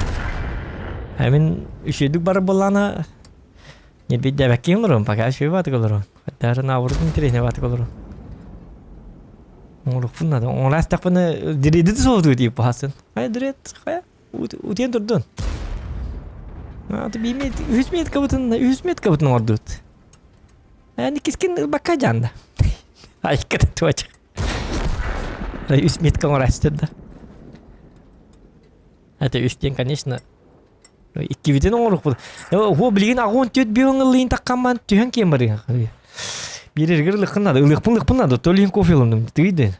Мин үчүгдүк барар буоллаана не биддээбэккин олорон, пока үчүгэй баатык олорон. Даже наоборот интереснее баатык олорон. Оҥорукпун надо. Оҥораастахпына дириэди суолтуу диip баһасын. Хайа дириэт, хайа утуйан турдун. Үһүс меткабытын, үһүс меткабытын оҥордубут. Иккискин бакка дьаанда. Айка туоча. Үс метка оҥорааччы да. Это үс диэн, конечно, иккибитин оҥорукпут. Оо, билигин агон түөт биһон ыллыын таккамман түһэн киэн барыга. Биир эргэр ылыххын надо, ылыхпын ылыхпын надо, то лин кофе ылынным, тыйдын.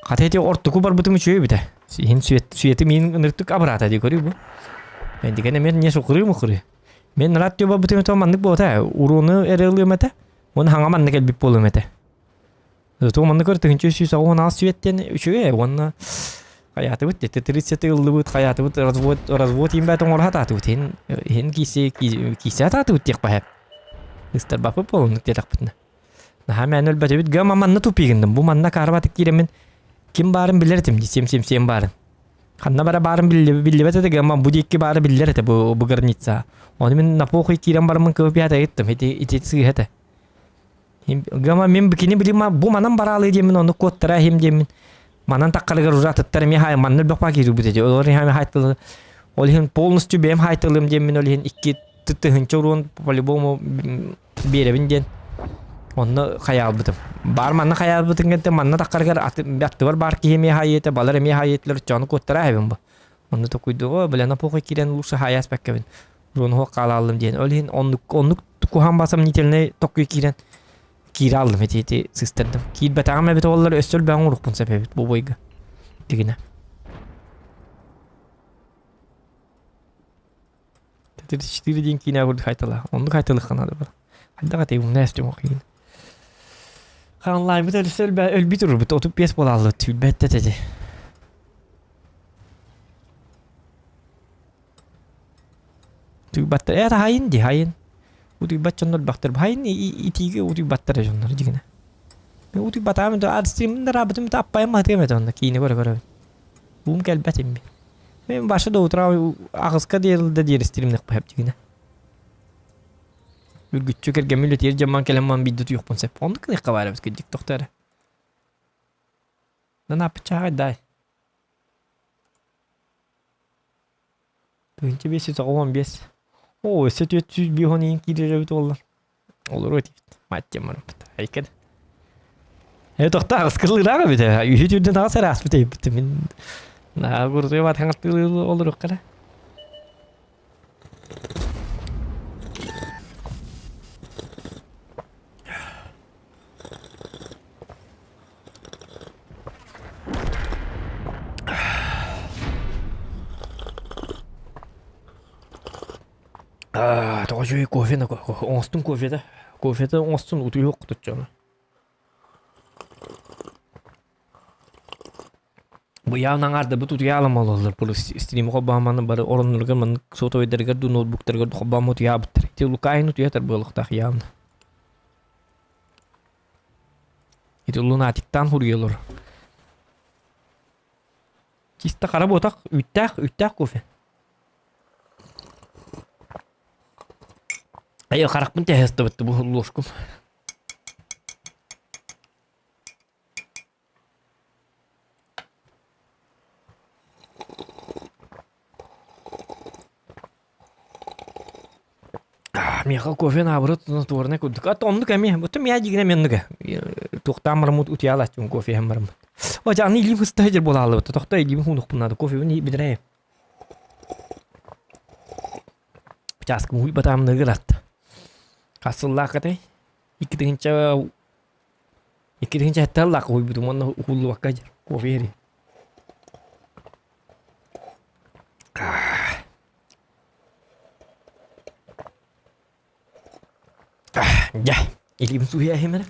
Хата ити ортоку барбытым үчүгэй эбитэ. Иһин сүөт, сүөтү миин ыныртык абыраата дии көрүү бу. Эндиген эмиэ не сукурыы мукурыы. Мен рад тюба бутым это маннык буолта. Уруну эрэ ылыам этэ. Уонна хаҥа маннык элбит буолуом этэ. Зато маннык көр 1186 светтен үчүгэй уонна хайаатыбыт дете 30 ыллыбыт хайаатыбыт развод развод иинбэт оҥоро сатаатыбыт иһин иһин киисе киисе сатаатыбыт диэх баһа. Ыстарбаппыт буолуннук диэтэхпитинэ. Наһаа мээнэ өлбөтүбүт гыма манна тупигынным бу манна каарбатык киирэммин ким баарын билэр этим дии сем сем сем баарын. Ханна бара баарын биллибэт этэ гыма бу диэки баара биллэр этэ бу бу граница. Ону мин на похуй киирэн бараммын кыбып ята ыйыттым ити ити сыыһа этэ. Гыма мин кини билима бу манан бараалыы диэммин ону куоттара иһим диэммин манан таххарыгар уже атыттар эмиэ хай манна бөхпаа киирбит этэ. Олор иһин хайтылы ол иһин полностью бэйэм хайтылым диэммин ол иһин икки тыһынча уруон по-любому биэрэбин диэн онно хайаалбытым. Баар манна хайаалбытын кэнтэ манна таххарыгар аттыбар баар киһи эмиэ хайыата, балар эмиэ хайыатылар чону куоттара эбин бу. Онно токуйдуга бля похуй киирэн лучше хаяас бэккэбин. Руон хуох хаалааллым диэн. Ол иһин оннук оннук куһаан басам нительный токуй киирэн киирэ алдым ити ити сыстардым. Киирбэтэҕим эбит оллар өссө өлбөҕүн урукпун сөп эбит бу бойга. Дигинэ. 34 диэн киинэ курдук хайтала. Оннук хайталыхха наада бар. Хайдах этэй умна эстим окиин. Хаанлайбыт өлсө өлбүт урбут 35 буолааллы түлбэт тети. Туйбаттар э хайын ди хайын. Утуйбат дьоннор бахтар хайын итиигэ утуйбаттар дьоннор дигинэ. Утуйбатаам да астримин рабытым таппайым хатыам это онно киинэ көрө көрөбүн. Уум кэлбэт имми. Мен башы да утра аҕыска диэри да диэри стримних быһап дигинэ. Үргүччү кэргэммин үлэтиэр дьамман кэлэн ман биирдэ утуйуохпун сөп. Оннук гыныахха баар эбит кырдьык тохтоо эрэ. Нанааппыччааҕай даай. 1595. Оо, өссө 405 иин киирэр эбит уоллар. Олору этибит. Маттем барбыт. Айкын. Э тохтоо аҕыскылыыраах эбит ээ. Үһү түрдэн аҕыс эрэ ааспыт эбиппит. Мин наһаа курутуйа батаҥаттыы олоруохха эрэ. Тоҕо үчүгэй кофе оҥостун кофета. Кофета оҥостун утуйуох кутуччуну. Быйаан аҥаардабыт утуйаалам ололлор бу стрим холбооманы бары оронноргар маннык сотовайдарыгар дуу ноутбуктарыгар холбоом утуйаабыттар. Ити Лукаин утуйатар буолуохтаах явно. Ити лунатиктаан хуруйалар. Чисто хара буотах, үүттээх, үүттээх кофе. Айы харахпын тэһэстыбытты бу ложкум. Миэхэ кофе наоборот натурнай курдук. А то оннук эмиэ. Бутум я дигинэ меннук. Туохтаан бараммыт утуйаалааччым кофе иһэн бараммыт. О, дьэ, аны илиим сыста сылдьар буолааллыбыт. Тохто илиим хуунукпун наада. Кофебин билэрэ. Чааскым уйбатаамныгыр атта. Хас сыллаах этэй? 2000 2007 сыллаах уйбутум уонна уһуллубакка дьэр кофе иһэрин. Дьэ, илиим сууйа иһим эрэ.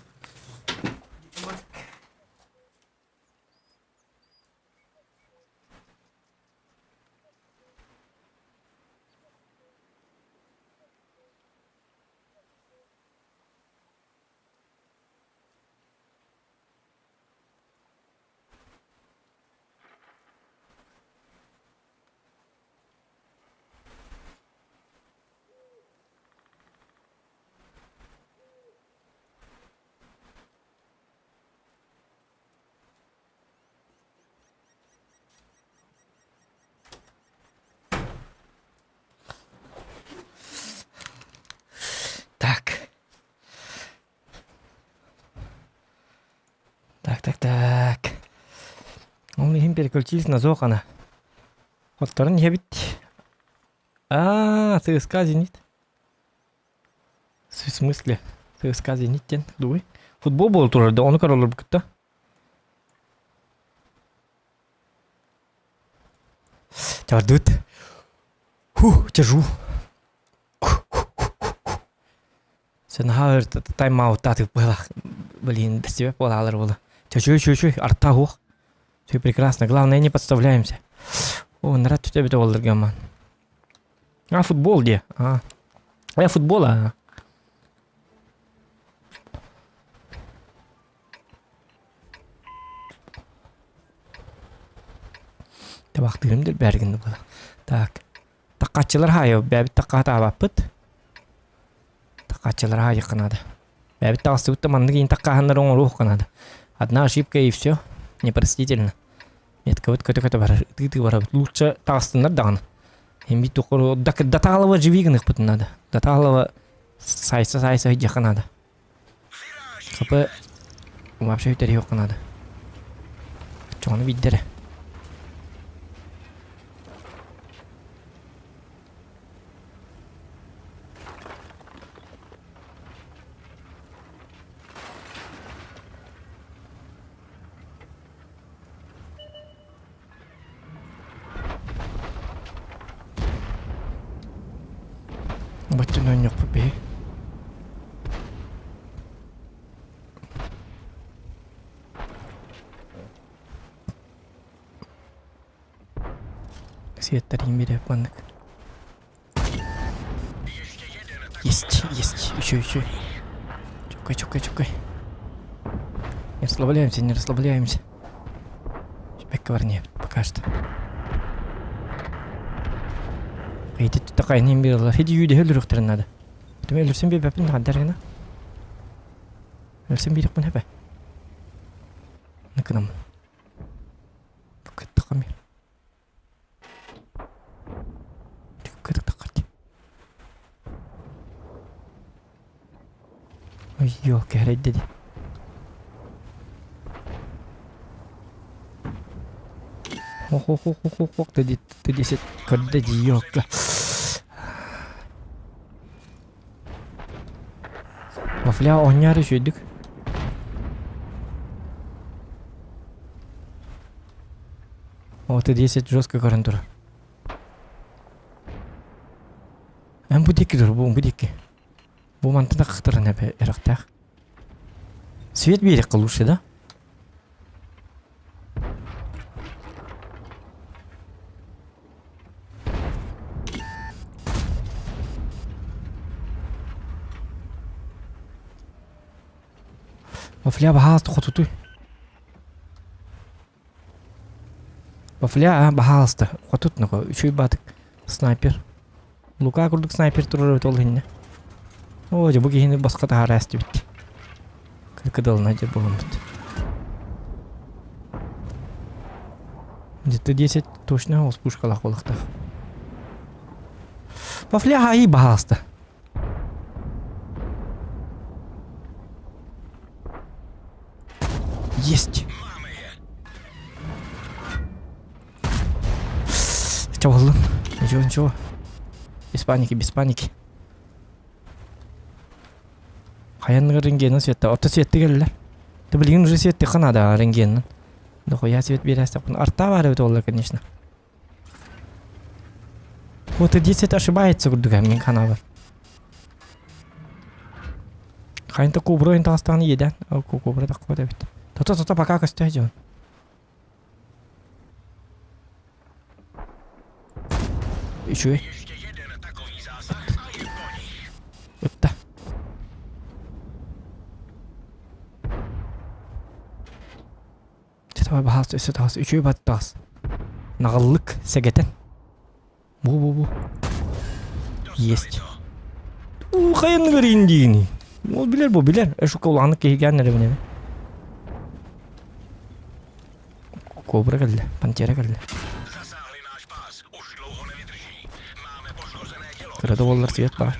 Так. Так, так, так. Ол иһин переключились на Зохана. Хотторон иһэбит. А, ЦСКА Зенит. В смысле? ЦСКА Зенит диэн дугуй? Футбол буола турар да, ону көрөлөр кытта. Чардыт. Ху, тяжу. Наһаа өр тайм-ауттаатык быһылаах. Блин, бэстибэт буолаалар буола. Чөчү чөчү арта уох. Все прекрасно. Главное, не подставляемся. О, нарад түтэ бүтэ боллар гамман. А, футбол где? А. Я футбол, а. Табахтыырым дил бэргин була. Так. Таккаччылар хаайы, бэбит таккаатаабаппыт. Таккаччылар хаайыахха наада. Бэбит таҕыстыбыт да маннык иин таккааһыннары оҥоруохха наада. Одна ошибка и все. Непростительно. Меткабыт көтө-көтө барар, ытыы-ытыы барабыт. Лучше таҕыстыннар даҕаны. Эми тухары Даталова живи гыныахпытын наада. Даталова сайса-сайса сылдьыахха наада. ХП вообще үтэриэххэ наада. Оччоҕуна биирдэрэ. Баччаны оонньуохпут биһи. Светтэрин биэрэп маннык. Есть, есть, еще, еще. Чукай, чукай, чукай. Не расслабляемся, не расслабляемся. Бэккэ барнее пока что. Иди такая не бирла. Иди юди өлүрүхтэрин надо. Түмэ өлүрсүн биэрбэппин хандар гына. Өлсүн биэриэхпин хэпэ. Накынам. Кыттахам. Ой, ёлки, эрэйдэди. Ох-ох-ох-ох-ох, ты ты десять көрдө дии, ёлка. Вафля оонньоору үчүгэйдик. О, ты 10 жестко көрөн турар. Эн бу диэки тур, бу бу диэки. Бу мантан тахтаран эбэ эрахтаах. Свет биэриэххэ лучше, да? Вафля баһаас хотутуй. Вафля баһаалыста хотут нохо үчүгэй баатык снайпер. Лука курдук снайпер турар эбит ол иһиннэ. Оо дьэ бу киһини босхо таһаара эстибит. Кыдалына дьэ буламмыт. Где-то 10 точно ол пушкалаах буолуохтаах. Вафля хаайыы баһаалыста. Есть. Че болдун? Ничего, ничего. Без паники, без паники. Хайанныгар рентгенин светте. Ото светте келлер. Ты билигин уже светте ханада рентгенин. Дохуя свет бересте. Арта бар эбит олла, конечно. Вот и 10 ошибается курдук мин ханаабар. Хайынта кубра таастаан иеден. Кубра таккот эбит. Тото тото пока көстө дьон. Үчүгэй. Ытта. Давай баһаас өссө таас үчүгэй баттаас. Наҕыллык сэгэтэн. Бу бу бу. Есть. У хайанныгар индиини. Ол билер бу билер. Эшука улааннык киһигээн эребин эби. Кобра кэллэ, пантера кэллэ. Кыра да буоллар свет баар.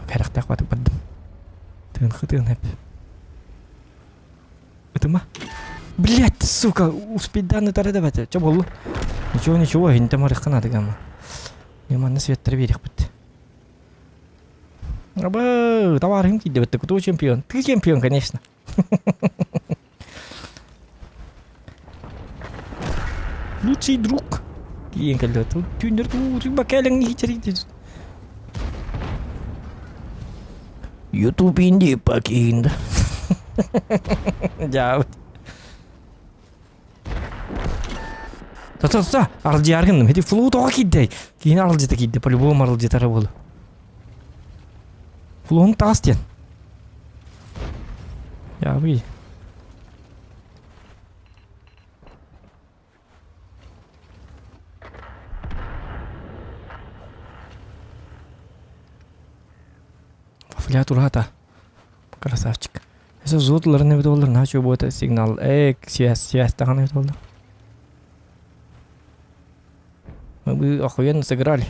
Кэрэхтээх батып бардым. Тыынхы тыын хэп. Ытыма. Блять, сука, успейдан ытары да бәте. Чо болду? Ничего, ничего, инте марыхка надо гамма. Мен светтер берехпит. Аба, товарым кийди бітті. Кто чемпион? Ты чемпион, конечно. Лучший друг. Киин кэллэ. Түүннэр бакэлэҥ иһичэрий. Ютуб инди пакинда. Дьаабыт. Та-та-та, аралдьыйаар гынным. Ити флоу тоҕо киирдэй? Киһини аралдьыта киирдэ, по-любому аралдьытара буолу. Флоун таҕас диэн. Дьаабый. Вафля турата. Красавчик. Эсэ зотларын эбит олар начо буота сигнал. Э, связь, связь таган эбит олар. Мы бы охуенно сыграли.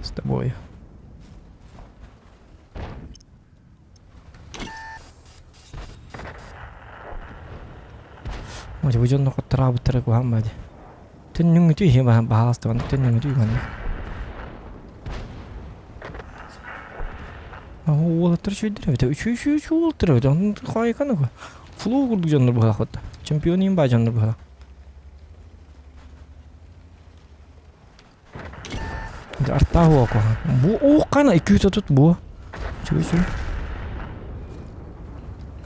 С тобой. Ой, бу дьонно хоттараабыттара куһаан бади. Төннүҥҥүтү иһи баһаалыстыбан төннүҥҥүтү маннык. Уолаттар үчүгэйдэр эбит. Үчү үчү үчү уолаттар эбит. Онон хаайыканы ку. Флу курдук дьоннор быһаахпыт. Чемпион иин баа дьоннор быһаах. Артаах уоку. Бу ууккана 230 бу. Үчүгэй үчүгэй.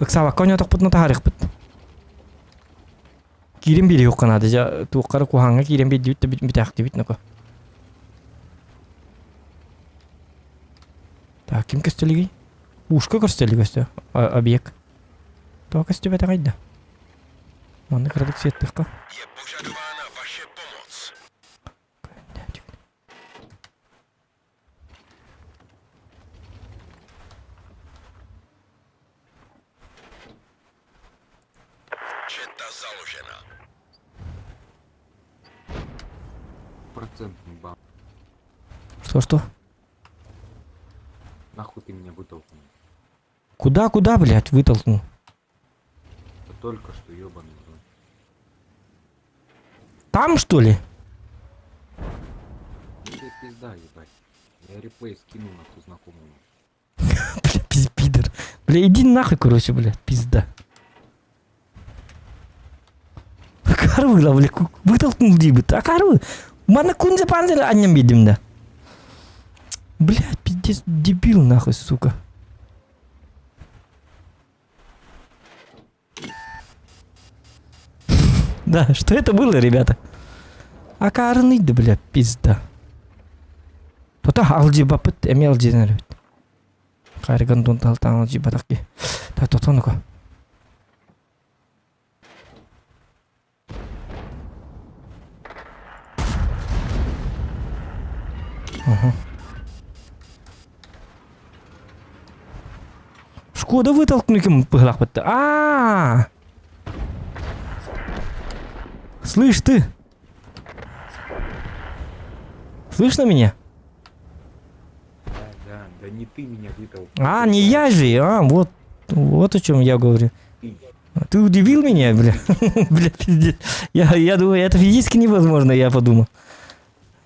Ыксаабакка ойнотохпутуна таһаарыахпыт. Киирэн биэриэххэ наада дьэ туохха эрэ куһаҕаҥҥа киирэн биэрдибит да бүтээхтибит ноко. Так, ким көстөлүгүй? Ушка көстөлү көстө объект. Тоҕо көстүбэтэҕэй да? Манна кыратык сиэттиххэ. Процентный бан. Что, что? Нахуй ты меня вытолкнул? Куда, куда, блядь, вытолкнул? Да только что, ебаный в рот. Там, что ли? Ну тебе пизда, ебать. Я реплей скину нахуй знакомому. Бля, пиз, пидор. Бля, иди нахуй, короче, бля, пизда. Акарвы, бля, вытолкнул диибит. Акарвы. Манна кунзе панзер анньан биэрдим да. Блядь, пиздец, дебил нахуй, сука. Да, что это было, ребята? Акаарыный да, бля, пизда. Тота алдьыбаппыт, эмиэ алдьыйан эрэбит. Хайрган дун талтаан алдьыйбатах ки. Та тотонука. Ага. Шкода вытолкну ким быһылаахпытта. А! Слышь ты! Слышно меня? Да, да, да не ты меня вытолкнул. А, не я же, а, вот, вот о чем я говорю. Ты удивил меня, бля. Бля, пиздец. Я, я думаю, это физически невозможно, я подумал.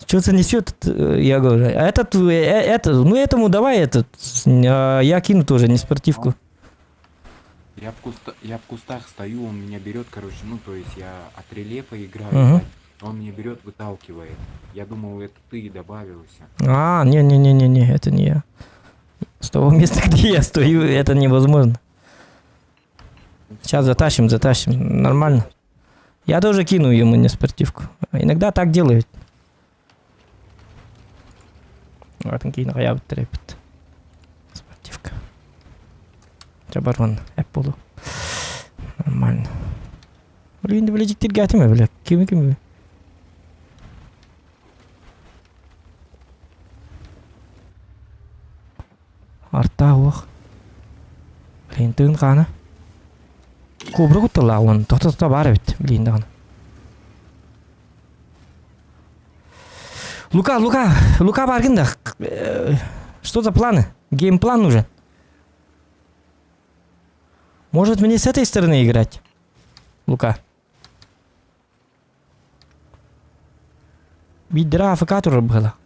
Что-то несет, я говорю. А этот, это, ну этому давай этот, а я кину тоже, не спортивку. Я в, куста... я в кустах стою, он меня берет, короче, ну, то есть я от рельефа играю, Мгм. ебать. Он меня берет, выталкивает. Я думал, это ты добавился. А, не-не-не-не-не, это не я. С того места, где я стою, это невозможно. Сейчас затащим, затащим. Нормально. Я тоже кину ему не спортивку. Иногда так делают. Атын киин хайаабыт эбит. Спортивка. Чабарван, эп буолу. Нормально. Блин, бля, дьиктиргээтим бля. Кими кими? Артаа уох. Блин, тыын хаана. Кобра кутталаах уон тохто-тохто баар эбит, блин даҕаны. Лука, Лука, Лука бааргын да. Что за планы? Геймплан нужен. Может мне с этой стороны играть? Лука. Биирдэрэ АФК турар быһыылаах.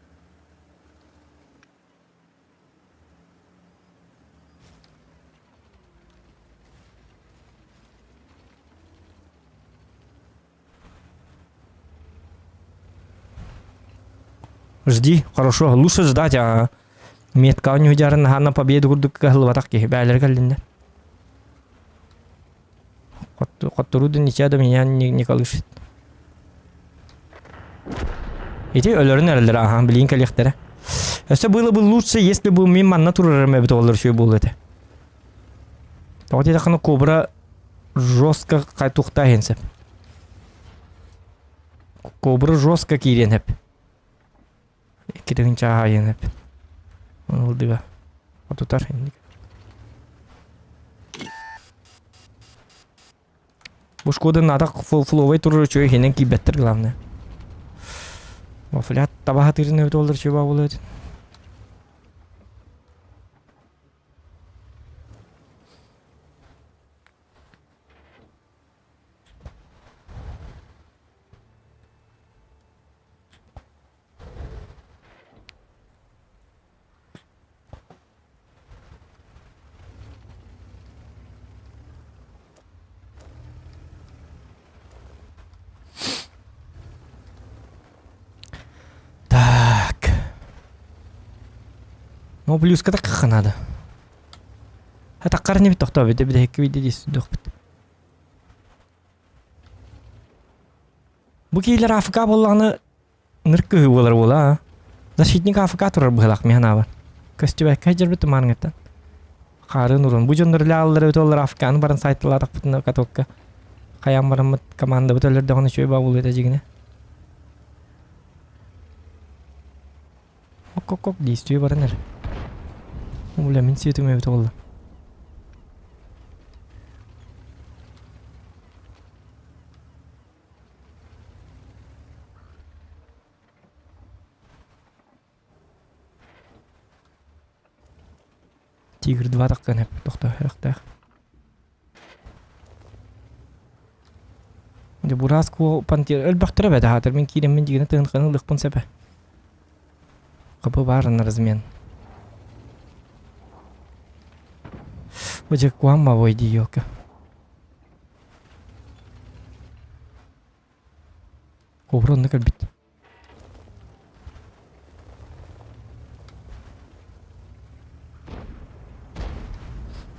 Жди, хорошо, лучше ждать, а метка ньүдьарын наһаа победу курдук кыһыллыбатах киһи бээлэр кэллиннэр. Хоттору да ничего до меня не, не колышет. Ити өлөрүн эрэллэр аха билин кэлиэхтэрэ. Өссө было бы лучше, если бы мин манна турарым эбит олор үчүгэй буолуо этэ. Тоҕо диэтэххинэ кобра жестко тухта иһин сөп. Кобра жестко киириэн сөп. Иккитин чааһайын сөп. Ылдыга. Отутар инник. Бу Шкода надо фловой турар үчүгэй иһинэн киирбэттэр главное. Вафлят таба хатырын эбит олар үчүгэй буолуо этин. Так. Ну, плюска так надо. Атаккар не тохтоо бит бит хекки бит дис Бу киилер АФК буоллаҕына Ынырык кыһыы буолар буола Защитник АФК турар быһылаах миһан аабар. Көстүбэккэ сылдьарбыт тумааныгыттан. Хаарын урун. Бу дьоннор үлэ өтө олор АФК-ны баран сайтылаатахпытына катокка. Хайаан бараммыт командабыт өлөрдөҕүнэ үчүгэй баа буолуо этэ дьигинэ. Ок-ок-ок действие баран эрэ. Бля, мин светым эбит буолла. Тигр 2 таххан эп тохто харахтаах. Дьэ бураас куо пантер өлбөхтөрө бэт аһаатар мин киирэммин дьигинэ тыһын ылыахпын сөбө. Хапы баар на размен. Бу куамма бой дии елка. Кобра онно кэлбит.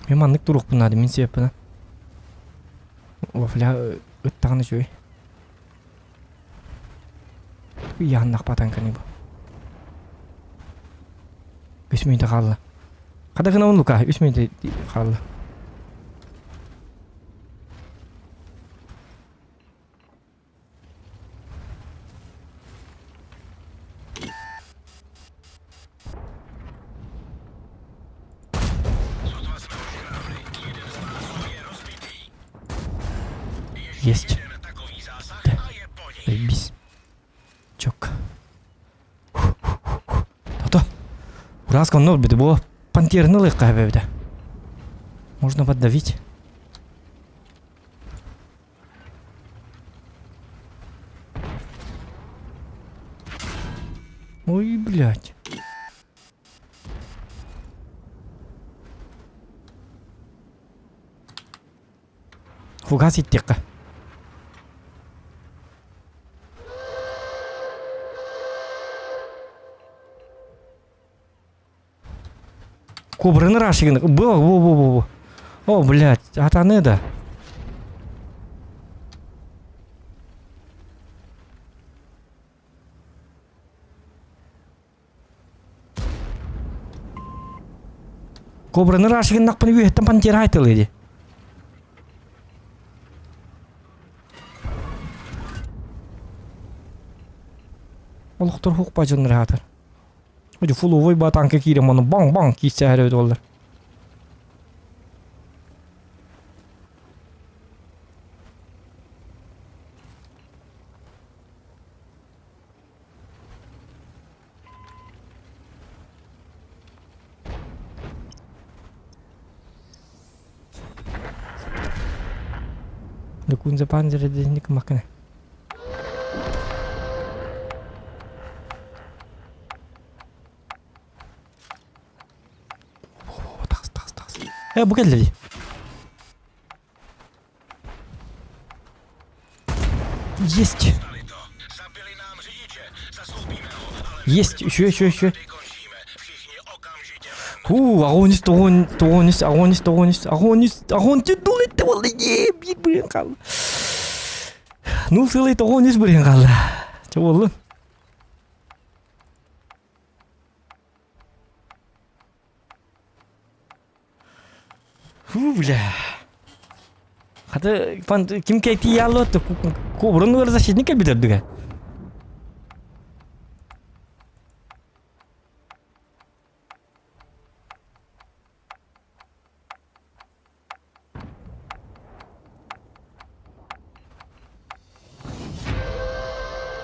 Мен маннык туруохпун наада, мин сиэппинэ. Вафля ыттаҕына үчүгэй. Ыйааннахпатан кani бу. Үс мүнүүтэ хаалла. Хата гынабын Лука, үс мүнүүтэ хаалла. Есть. Да. Заебись. Чок. Тото. Ураска онно ылбыты бу пантерны ылыахха эбэбитэ. Можно поддавить. Ой, блядь. Фугас иттиэххэ. Кобраны рашигын. Бу, бу, бу, бу, бу. О, блядь, атаны да. Кобраны рашигыннахпын үөһэттэн пантера айтылы ди. Олохтор хук бажыннар хаатар. Udi фуловой ба танка киирэн ону баҥ-баҥ киирсээһэр эбит буоллар. Докунза панзера дезник макына. Тахс, тахс, тахс. Э, бу кэллэ дии. Есть. Есть, еще, еще, еще. Ху, огонь, огонь, огонь, огонь, огонь, огонь, огонь, дул это болды, е, биир бырыһыан хаалла. Ну, сылай тоҕон үс бырыһыан хаалла. Чэ буоллун. Фу, бля. Хата, ким кэйтияллы кобрун защитник кэлбитэрдүгэ.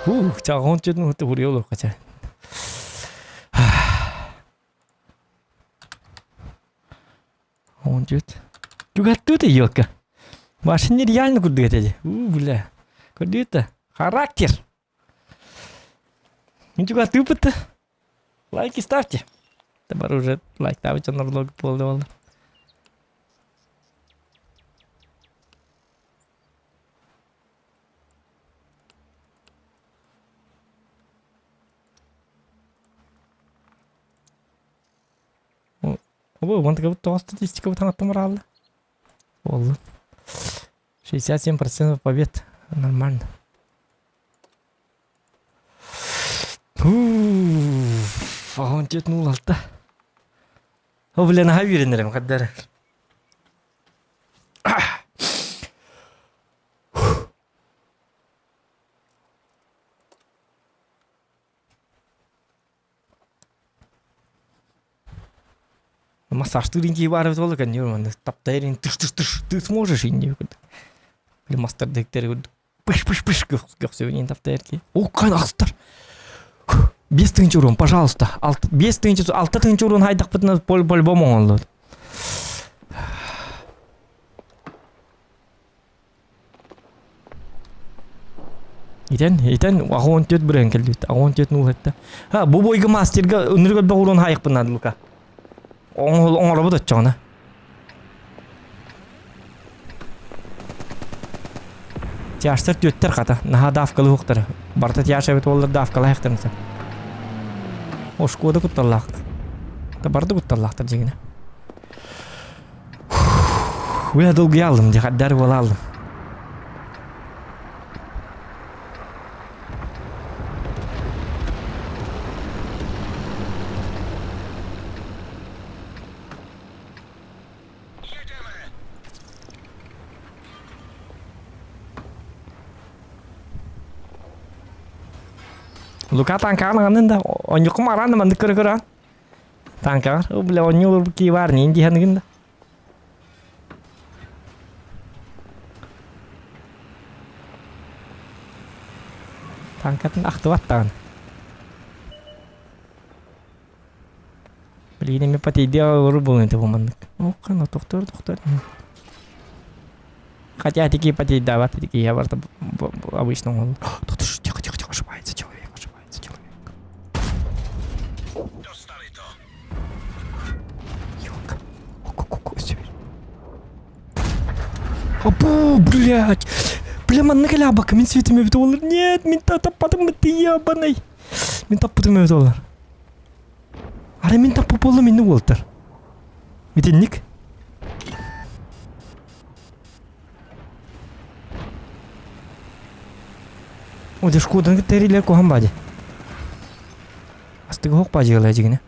Фух, чаҕын чөтүн хытты хуруйа олохха Он чөт. Түгаттуу ты елка. Машина реально курдук этэ. У, бля. Көрдүт Характер. Ничего тупо-то. Лайки ставьте. Табар уже лайк ставить он влог полный. Обо, вон такая вот статистика вот она там ралла. 67% побед. Нормально. Фаҕон түөт нуулалта. О, бля, наһаа үөрэнэрим хаддара. Массажтыыр инки баар эбит буолла кэнниэр манна таптайар ин тыш тыш тыш ты сможешь инни курдук. Или мастер курдук пыш пыш пыш көхсөбүн таптайар ки. О, кан ахстар. 5000 урон, пожалуйста. 5000, 6000 урон хайдахпытына по-любому оҥоллор. Итэн, итэн, аҕа 14 бырыһан кэлбит. Аҕа 14 нуул этте. Ха, бу бойга мастерга ынырык элбэх урон хайыкпын наада Лука. Оҥоробут оччоҕуна. Тяжтар түөттэр хата, наһаа давкалы уһуктара. Барыта тяж эбит буоллар давкалаһыахтарын сөп. Ошкуода кутталлаах. Да барды кутталлаахтар дьиҥинэ. Бля, долгуйа алдым, дьэ, хаддар буола алдым. Лука танкаҕын аҕаннын да, онньуккум араан да маннык көрө-көрө Танкаҕар, о, бля, онньу ки бар, нин диһаныгын да. Танкатын ахтыбат даҕаны. Блин, эми потейди олору булун это бу маннык. О, тохтор, тохтор. Хотя такие потейдават, такие я просто обычно он. Тихо, тихо, тихо, ошибается человек, ошибается человек. Ёлка. Абу, блядь. Бля, маннык элябака, мин светим эбит олар. Нет, мин таппатым ты ебаный. Мин таппатым эбит олар. Ара мин таппы боллум минни уолтар. Итинник. О, дьэ шкодан кытта эрилэр куһан бади. Астыга хоқ бажыгала дьигинэ.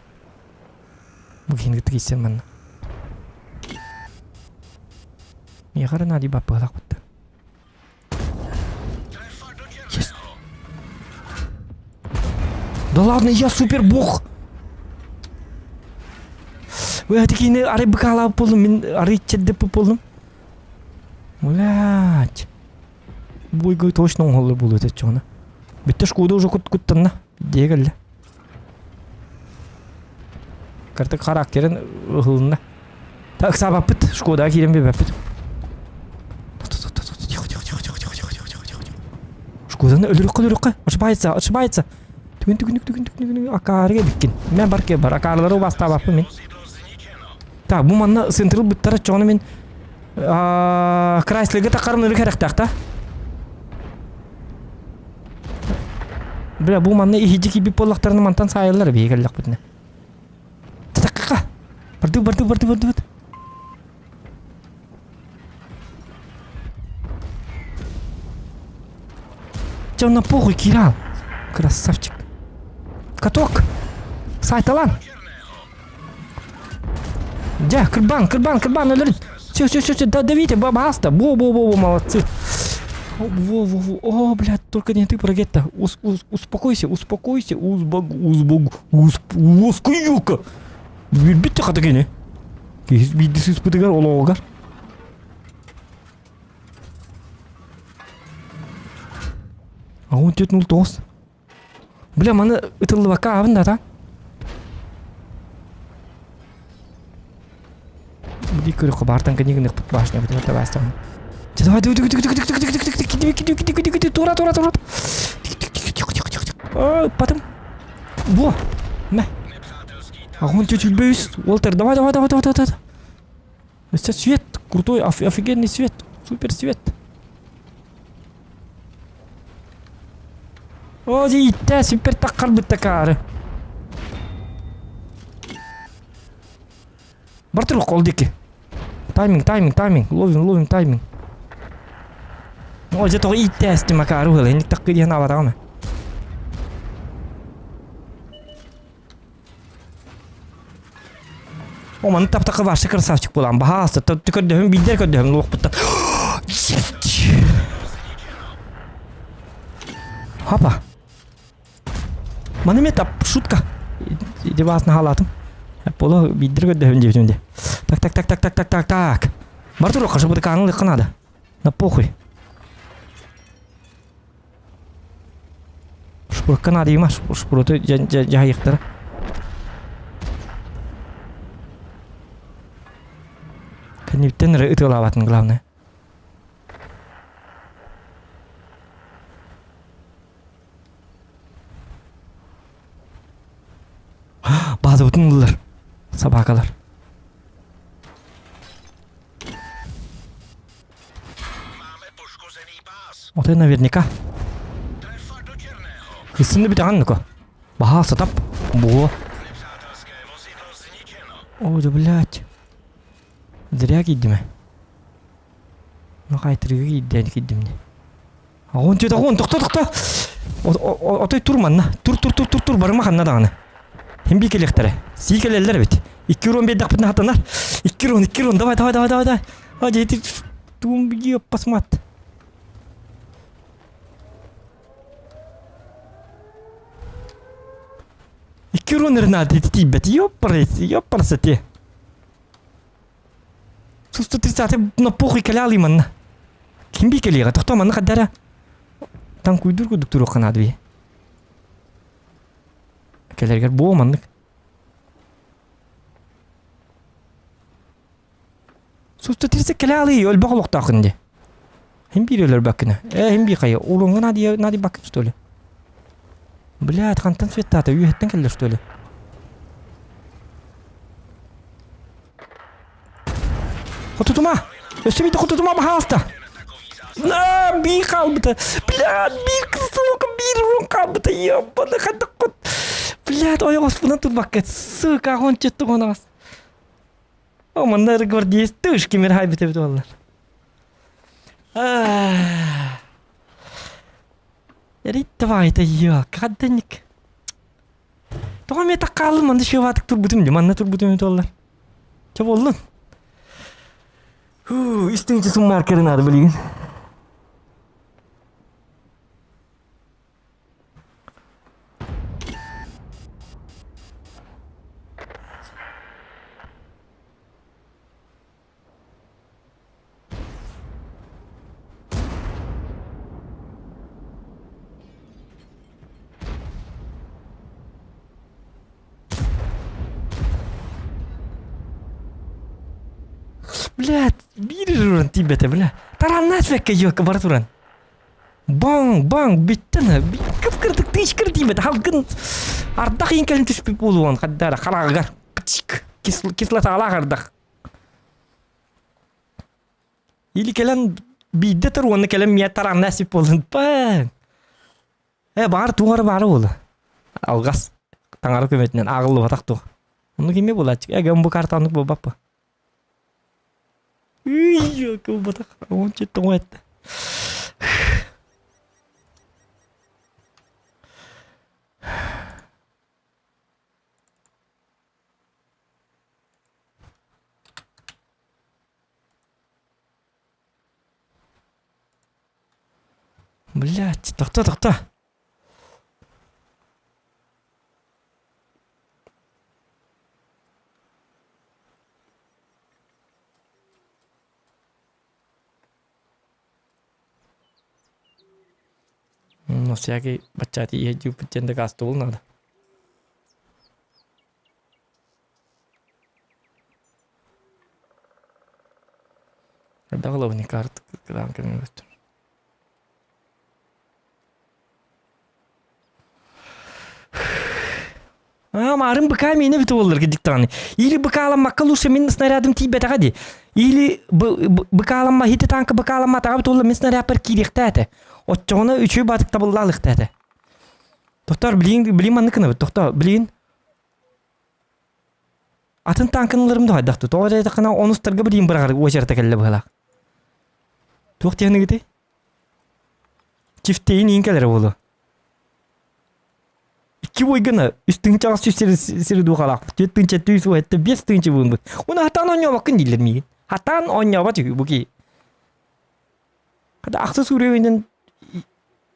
Бу киһини кытта киирсэн манна. Миэхэ эрэ наадый баппыалаах бытта. Есть. Да ладно, я супер бог. Вы такие арай быкалап болдум, мен арай чеддеп болдум. Блять. Бойга точно оҥоһуллар буолуо этэ оччоҕуна. Бүттэ шкода уже куттанна. Дьиэ кэллэ. Картык характерын ыһылынна. Так, ыксаабаппыт, шкодаҕа киирэн биэрбэппит. Тихо, тихо, тихо, тихо, тихо, тихо, тихо, тихо, тихо. Шкоданы өлөрүөххэ, өлөрүөххэ. Ошибается, ошибается. Түгүн, түгүн, түгүн, түгүн, түгүн, акаарыга эбиккин. Мен бар бар, акаарылары убастаабаппын мин. Так, бу манна централ быттар оччоҕуна мин Крайслерге таххарым ырык эрэхтээх да? Бля, бу манна иһидьи киирбит буоллахтарына мантан саайаллар биһиги кэллэхпитинэ. Татакка! Барды, барды, барды, барды, барды. Чё на похуй кирал? Красавчик. Каток! Сайталан! Дя, кырбан, кырбан, кырбан, өлөр. Все, все, все, все, да, давите, баста. Во, во, во, во, молодцы. Во, во, во, о, блядь, только не ты, прогетта. Ус, ус, успокойся, успокойся, узбаг, узбаг, усп, ускуюка. Билбит хата кини. Киһи биирдэ сыыспытыгар олоҕугар. Аҕын түөрт нул тоҕус. Бля, маны ытыллыбакка аабын да та. Бudi көрүөххэ баартан кэннигин башня бутун табаастан. Давай, давай, давай, давай, давай, давай, давай, давай, давай, давай, давай, тура, тура, тура. А, потом. Во! Мэ. Огонь чуть бейс. Уолтер, давай, давай, давай, давай, давай. Это свет, крутой, офигенный свет, супер свет. О, иттэ, супер таккар быттакары. Бар тур кол диэки. Тайминг, тайминг, тайминг. Ловим, ловим тайминг. О, дьэ тоҕо ииттээстим акаары уһыл. Инник таккы диэн абатаҕына. О, маны таптакы вообще красавчик буолан баһаалыста. Көрдөһүм, биирдэр көрдөһүм луохпуттан. Хапа. Маны мен тап шутка. Иди басына халатым. Поло биирдэр көрдөһүм диэбитим де. Так, так, так, так, так, так, так, так. Бар турук, чтобы канал надо. На похуй. Шпурка надо има, шпуруту жайықтыр. Кәнептен ытылабатын главное. Базыбытын ыллар. Собакалар. Вот это наверняка. Кысынды бүтәгән ну-ка. Баһа сатап. Бу. О, да блядь. Зря кийдим. Ну кайтырыгы кийден кийдим не. Огонь тет огонь, тохто тохто. Отой тур манна. Тур тур тур тур тур барыма ханна даҕаны. Хим би кэлиэхтэрэ. Сии кэлэллэр эбит. Икки урон биэрдэхпитинэ хатанар. Икки урон, икки урон, давай, давай, давай, давай, давай. А, дети, туум посмат. Икки урон эрнаат тиийбэт. Ёппарас, ёппарасати. 130 на похуй кэлэ манна. Ким би кэлиэҕэ? Тохтоо манна хаддара. Танкуйдур курдук туруохха наада бии. Кэлэргэр буо маннык. 130 кэлэ алыы өлбөх олохтоохун дии. Хим биир өлөрбөккүнэ. Э, хим биир хайа. Уруҥҥа наадыйа наадыйбаккын что ли? Блядь, хантан светтаата? Үөһэттэн кэллэ что ли? Хотутума! Өссө биирдэ хотутума баһаалта! На, биир хаалбыта! Блядь, биир сука, биир урун хаалбыта! Ебаный хатыккут! Блядь, ойоҕоспунан турбакка, сука, гонча тугунаас. О, манна гвардеец тышки мир хайбыта бит олар. Рит давай, это кадденник. Тоҕо эмиэ таккаалым манна шываатык турбутум дии, манна турбутум эбит буоллар. Чэ буоллун. Хуу, үстүҥчэ суммаркеры наада билигин. Блядь, биир уран тиийбэтэ, бля. Тараннаат бэккэ ёка бара туран. Баҥ, баҥ, бүттэн, кып-кырдык тыычкыр тиийбэтэ, халгын ардах иин кэлин түспүт буолуон хаддара хараҕыгар кислоталаах ардах. Или кэлэн биирдэ тур уонна кэлэн миэ тарааннаа сип буоллун. Паан. Э, баар туох эрэ баара буолла. Алгас таҥара көмөтүнэн ааҕыллыбатах туох. Оннук эмиэ буолааччы. Э, бу карта оннук буолбаппа. Үй, буолбатах. Ончу тоҥо этте. Блять, тохто, тохто. На всякий баччаати иһэ диэн дакаастабыл наада. Элбэх ылабын карт кыраан кэмҥэ Аа, марын быка миэнэ бүтэ буоллар кидик даҕаны. Или быкааламмакка лучше мин снарядым тиийбэтэҕэ дии. Или быкааламма хити танка быкааламматаҕа бүтэ буолла мин снарядпар киириэхтээ этэ. Оччоҕуна үчүгэй баатык табыллаалыхтаа этэ. Тохтоор, билигин билигин маннык гынабыт. Тохтоо, билигин Атын танканы ыларым да хайдах дуу? Тоҕо диэтэххинэ онустарга билигин быраҕар уочарата кэллэ быһыылаах. Туох диэхиныгытэй? Чифтейин иин кэлэрэ буолуо. Икки бойгана үс тыһыынчаҕа сүүс сири сири дуухалаахпыт. Түөрт тыһыынча түс уһэтте биэс тыһыынча буолбут. Уна хатаан оонньообоккун дииллэр миигин. Хатаан оонньообот үһү бу киһи. Хата ахсыс уровеньнан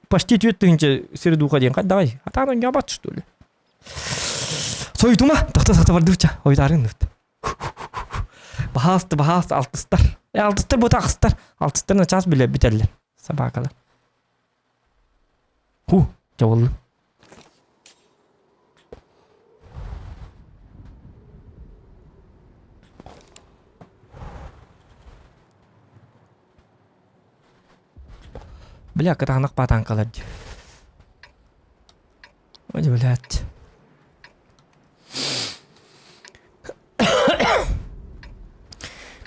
почти 4000 сири дууха диэн хайдаҕай? Хатаан оонньообот что ли? Сойтума, тохто тохто бардыбыча, ойдарын нут. Баһаалыста, баһаалыста, алтыстар. Э, алтыстар бу ахыстар. Алтыстар начаас билэ бүтэллэр. Собакалар. Ху, дьэ Бля, кытаанах патанкалар дии. Ой, блядь.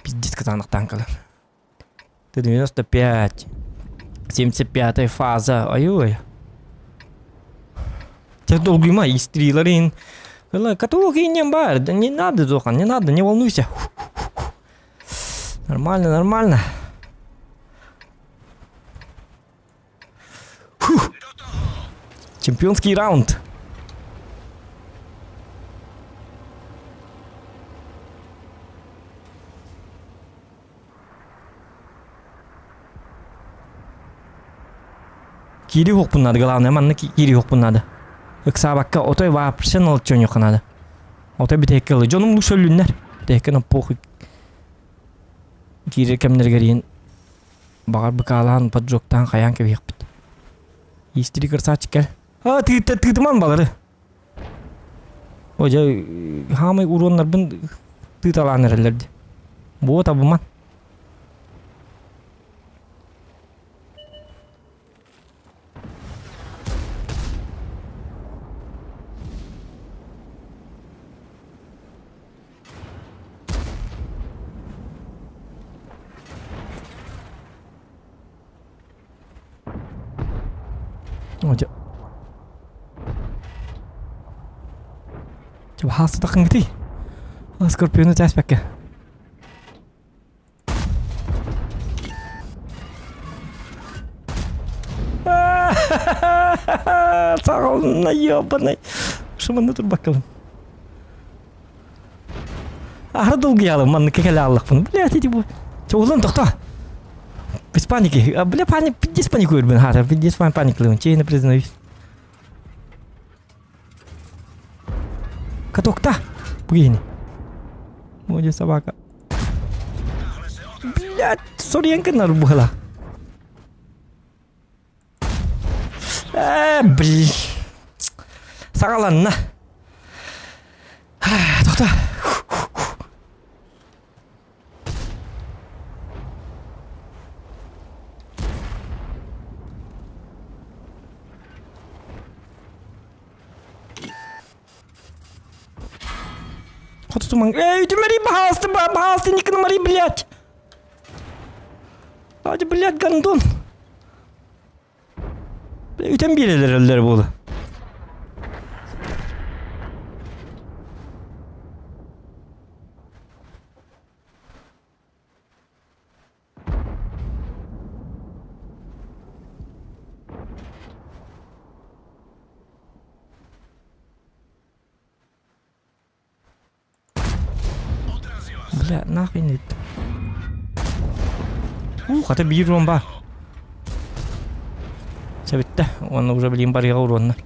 Пиздец кытаанах танкалар. Т-95. 75 фаза. Ой-ой. Тебя долгуйма, истриларын. Каток и не бар. Да не надо, Зохан, не надо, не волнуйся. Нормально, нормально. Фух. Чемпионский раунд. Киири уохпун надо, главное, манна киири уохпун надо. Ыксаабакка отой вообще налчоньохха надо. Отой бүтэһиккэ ылы. Дьонум лучше өллүннэр. Бүтэһиккэ на похуй. Киирэр кэмнэригэр иһин баҕар быкаалаан поджогтаан хайаан кэбиһиэхпит. Истири красавчик кэл. А, тыытта тыытыман балары. О, дьэ, хаамай уруоннарбын тыыталаан эрэллэр дии. Буо табыман. Дьэ. Дьэ, хаастатаххыҥытый? Скорпиону тээспэккэ. Саҕалына ёбаный. Шыманны турбаккабын. Аһара долгуйалым, маннык кэлэ аллахпын. Блядь, эти бу. Чоулан тохто. Без паники. Бля, паник, пиздец паникую, блин, хата, пиздец паниклыын, честно признаюсь. Катокта! Пугини. Моди собака. Блядь, сорьянка нарубала. Э, блин. Саҕаланна. Тохто. Хотутумаҥ. Эй, үтүмэри баһаалыста, баһаалыста, Никономари, блядь! Adi, блядь, гондон! Үтэн биэрэлэр өллөр буолу. Бля, нахуй не Ух, это биир урон бар. Сөбүттэ. Уонна уже билигин барыга уруоннар.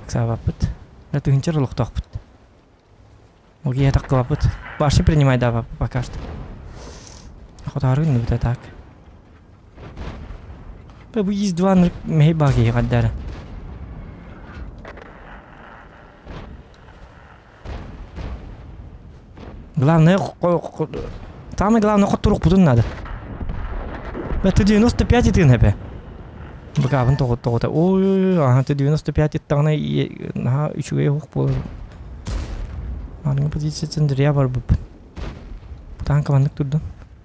Ыксаабаппыт. Да тыһынчар олохтоохпут. Ол киһи таххыбаппыт. Вообще принимай да пока что. Хотары нүбүтэ так. Бу есть два мэһэй баа киһи хаддара. Главное, самое главное, хотторукпутун надо. Это 95 итин хэпэ. Бакабын тоҕо тоҕота. Ой, ага, ты 95 иттаҕына наһаа үчүгэй оһох буолар. Маннык позициятын дырыа барбыппын. Бутаан маннык турдун.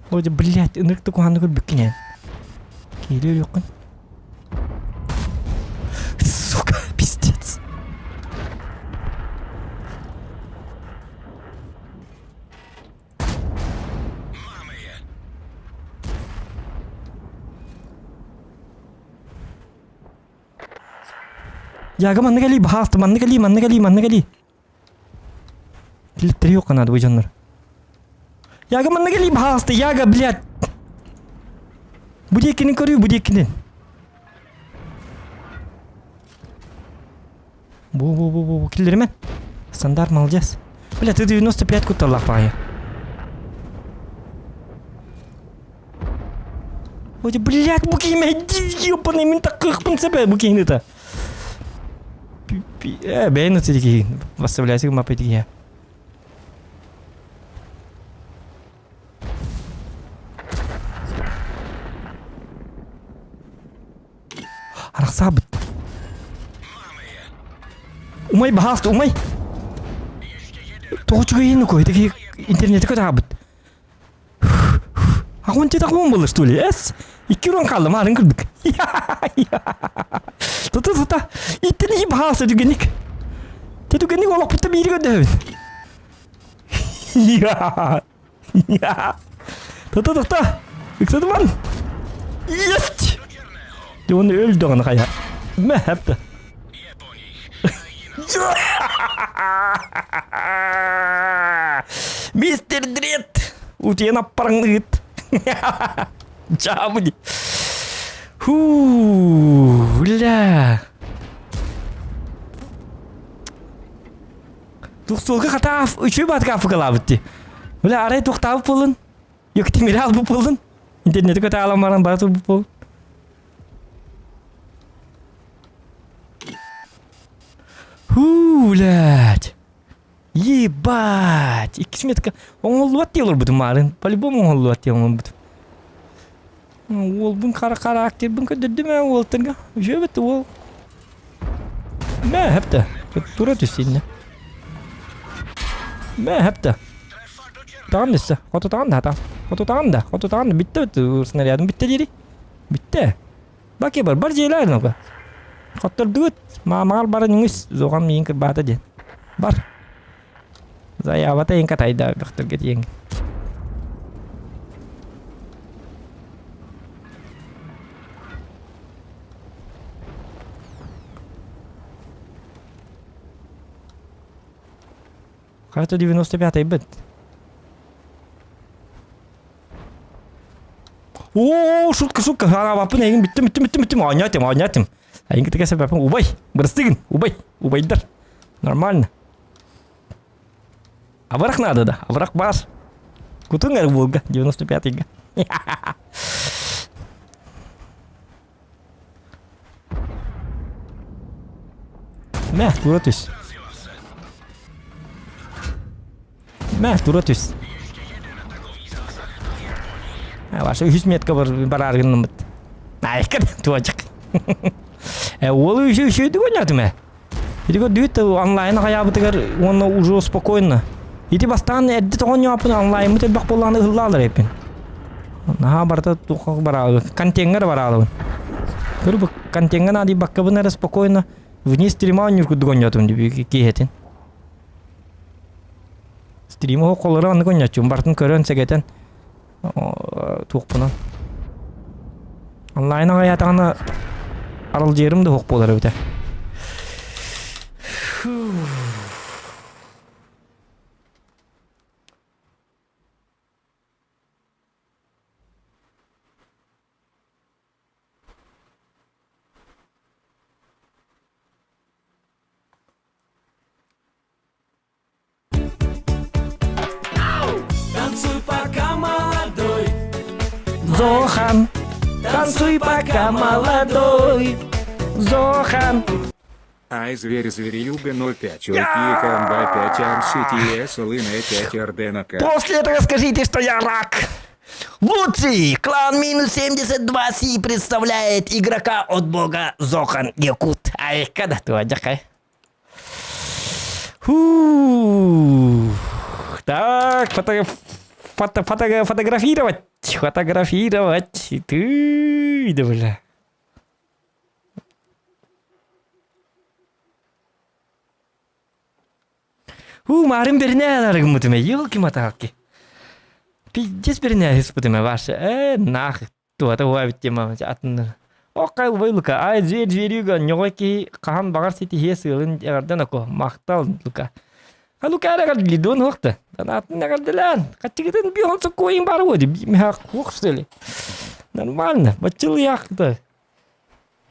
Ой, блядь, ынырык да куһааннык өлбүккүн ээ. Киили өлүөххүн. Сука, пиздец. Яга маннык элии баһаалта, маннык элии, маннык элии, маннык элии. Килиттери yok надо бу Яга маннык элии баһаалта, Яга, блядь. Бу диэкини көрүү, бу диэкини. Бу бу бу бу бу киллериме. Стандарт молодец. Бля, ты 95 кутталлах баҕайы. Ой, блядь, бу киһи ёбаный мин таккыахпын сөп бу киһини та. Э, бэйэн ытыр киһи. Поставляйся мапа киһи. Арахсаабыт. Умай баһааста, умай! Тоҕо үчүгэйин укой, ити интернети көтаабыт. Ахуон тет ахуон было что ли? Эс! Икки урон қалды, марын кырдык. Тута тута. Иттен и баһааста түгенник. Те түгенник олохпутта биири көрдөһөбүн. Тоқта, тоқта! Ыксатыман! Есть! Оны өлді ғана қая. Мә, әпті. Мистер Дред! Утиен аппарыңды ыт. Жабы. Фу, бля. Тух суолга хата үчүгэй баатка афыкалаабыт дии. Бля, арай туохтаабыт буоллун? Ёктимири албыт буоллун? Интернети көтө аалан баран бара турбут буоллун? Хуу, блядь. Ебать! Иккис метка оҥоһуллубат дии олорбутум маарын. По-любому оҥоһуллубат дии оҥорбутум. Уолбун хара характербын көрдөрдүм ээ уолтарга. Үчүгэйбит уол. Мэ хэптэ. Тура түс иннэ. Мэ хэптэ. Таҕан түссе. Хоту таҕан да хата. Хоту таҕан да. Хоту таҕан да. Бүттэ бүттэ. Снарядым бүттэ дири. Бүттэ. Баки бар. Бар дьиэлээр ну-ка. Хоттордугут. Маамаҕар баран үҥүс. Зоҕам миин кырбаата диэн. Бар. Заявата иҥ катайда бөхтөргө тиийэн. Карта 95 бит. О, шутка, шутка, хараабаппын эйигин бүттүм, бүттүм, бүттүм, бүттүм, оонньоотум, оонньоотум. Эйигин кытта кэсэппэппин, убай, бырастыгын, убай, убайдар. Нормально. Абырах надо да, абырах баар. Кутуҥ эр буолга, 95-га. Мэ, тура түс. Мэ, тура түс. Ваша үһүс метка бар бараар гынныммыт. Айка туочак. Э, уол үсү үсүйдүк ойнаатым ээ. Ити көрдүгүт онлайн хайаабытыгар уонна уже спокойно. Ити бастаан эрдэ тоҕонньооппун онлайнмыт элбэх буоллаҕына ыһыллаалар эппин. Наһаа барыта туохха бараалыбын. Контеҥҥа да бараалыбын. Көрбү контеҥҥа наадыйбаккабын эрэ спокойно вне стрима оонньуур курдук оонньоотум дии киэһэтин. Стрим оһох оннук оонньооччум барытын көрөн сэгэтэн туохпунан. Онлайн аҕайаатаҕына аралдьыйарым да суох буолар эбитэ. Танцуй, пока молодой. Зохан, танцуй, пока молодой. Зохан. Ай, зверь зверюга 05, Окей, комба 5, МСТС, Лына 5, Ордена К. После этого скажите, что я рак. Лучший клан минус 72 Си представляет игрока от бога Зохан Якут. Ай, когда ты одякай. Фу. Так, фото, фото, фото, фотографировать. Фотографировать. Ты, да бля. Уу, марын беріне гыммытыме, елки-маталки. Пиздец беріне ыспытыме ваше. Э, нах, туата уа тема атын. О, кай Лука, ай, зверь, зверюга, ньоҕой киһи хаһан баҕар ситиһиэ сыалын эҕэрдэн око, махтал, Лука. А Лука эҕэрдэлии хуохта. Атын эҕэрдэлээн, хаччыгытын бихон соккуойун баар уоди, миха хуох что ли. Нормально, баччыл яхта.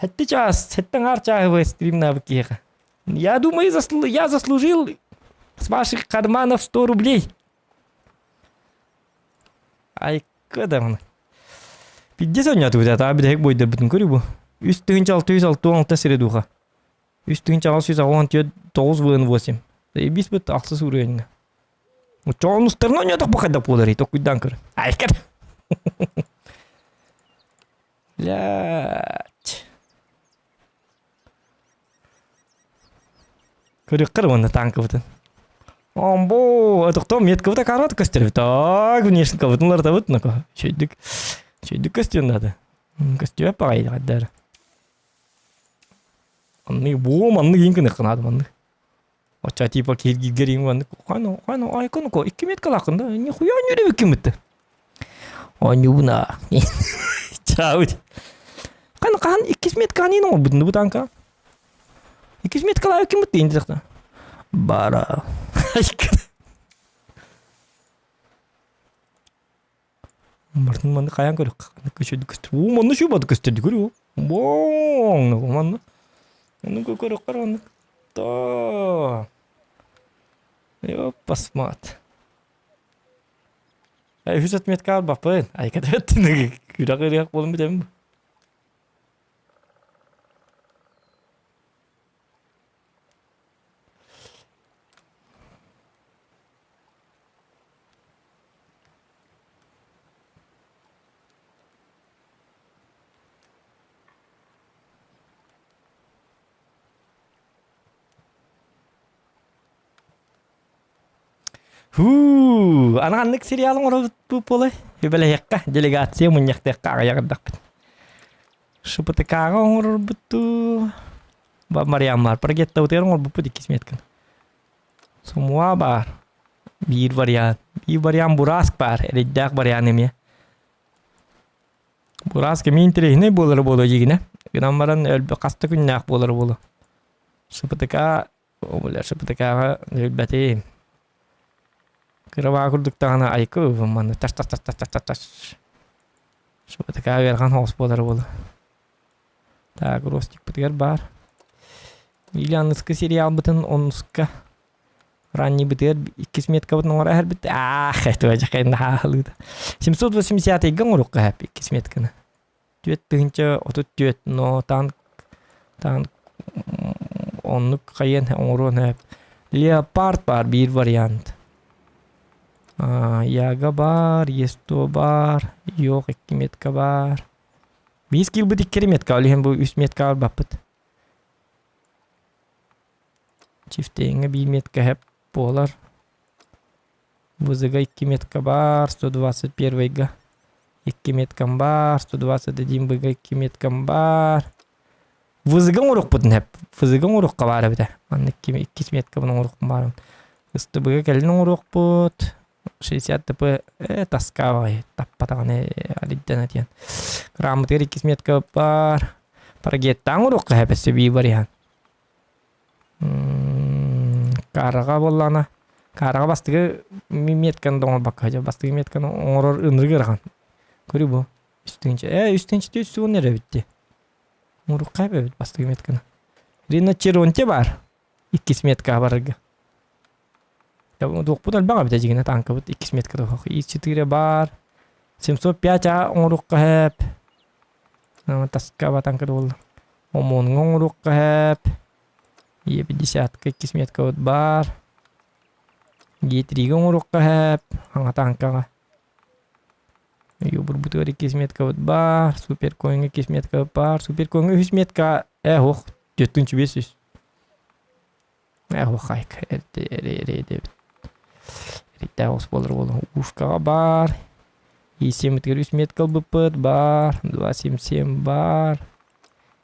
Хэтти час, хэттэн ар чааһы стримна киһиэхэ. Я думаю, я заслужил с ваших карманов 100 рублей. Ай, кыдамын. Пиздец ойнатыбыт ата бүтэһик бойдарбытын көрүү бу. 3666 сире духа. 3684 ВН 8. Бис бит ахсыс уровеньга. Чоонустарына ойнатах бу хайда буолар токуйдан көр. Ай, кыр. Блять. Көрүккэр уонна танкабытын. Омбо, тохтоо меткабыта карат көстөр. Так, внешне кабытын лартабыт нако. Чөйдүк. Чөйдүк көстүөн надо. Көстүө пагай гаддар. Анны бу манны кин кыны кынады манны. Оча типа киргигер им манны. Кайно, кайно, ай кыны ко. Икки метка лакында. Нихуя не ребе кимитти. Онюна. Чаут. Кайно кахан икки метка анин ол бутун бу танка. Икки метка лайы кимитти инди жакта. Бара. Мартын манны каян көрөк. Көчөдү көстөр. Уу манны шубады көстөрдү көрү. Боң, манны. Оны көрөк кар оны. То. Ёппасмат. Ай үс отметка албаппын. Ай катабеттин. Күрәк ырыак болун битем. Хуу, анааннык сериалын оҥоробут буолай. Үбэлэһиэххэ, делегация мунньахтыахха аҕыйаҕырдахпыт. ШПТК-ҕа оҥорорбут Мариаммар прогеттабытыгар оҥорбуппут иккис метканы. Сумуа баар. Биир вариант. Биир вариант Бураск баар. Эрэйдээх вариант эмиэ. Бураск эмиэ интэриэһинэй буолара буолуо дьигинэ. Гынан баран өлбө хаста күннээх буолара буолуо. ШПТК бля ШПТК-ҕа өлбөтүм. Кырабаа курдук даҕаны айкы манна тас тас тас тас тас тас. ШПТК ыарахан соҕус буолара буолуо. Так, ростикпытыгар баар. Или аныскы сериалбытын онуска раннийбытыгар иккис меткабытын оҥоро эһэрбит. Аах, этого дьэкэн хаалыыта. 780-га оҥоруохха хэп иккис метканы. 4034, но танк танк оннук хайыан оҥоруон хэп. Леопард баар биир вариант. Яга баар, Есто баар, Йох икки метка баар. Биир киирбит икки метка, ол иһин бу үс метка барбаппыт. Чифтейҥҥэ биир метка хэп буолар. ВЗ-га икки метка баар, 121-га икки меткам баар, 121 Б-га икки меткам баар. Вызыгы оҥоруохпутун сөп. Вызыгы оҥоруохха баар эбитэ. Маннык иккис меткабын оҥоруохпун баарым. Ыстыбыга кэлин оҥоруохпут. 60 ТП э, тоска баҕайы таппатаҕына алиддан этиэн. Кырааммытыгар иккис метка баар. Парагеттаан оҥоруохха сөп өссө бии вариант. Каараҕа буоллаҕына, каараҕа бастакы метканы да оҥорбокко сылдьар. Бастакы метканы оҥорор ынырык ыарахан. Көрүү бу. Үс тыһыынча. Ээ, үс тыһыынча 310 эрэ эбит дии. Мурукка эбит бастакы метканы. Рина Черонте баар. Иккис меткаҕа барарга. Туохпут элбэх эбит дьигинэ танкабыт иккис меткада суох. И4 баар. 705 А оҥоруохха сөп. Таска танка буолла. Омоҥҥо оҥоруохха сөп. Е50 иккис меткабыт баар. Е3-гэ оҥоруохха сөп. Хаҥа танкаҕа. Юбурбутугар иккис меткабыт баар. Суперкоиҥҥа иккис меткабыт баар. Суперкоиҥҥа үһүс метка э ох 4500. Э ох хайка эрдэ эрэ эрэ диэбит. Эрдээх ос буолар буолан ушкаҕа баар. И7 үс метка ылбыппыт баар. 277 баар.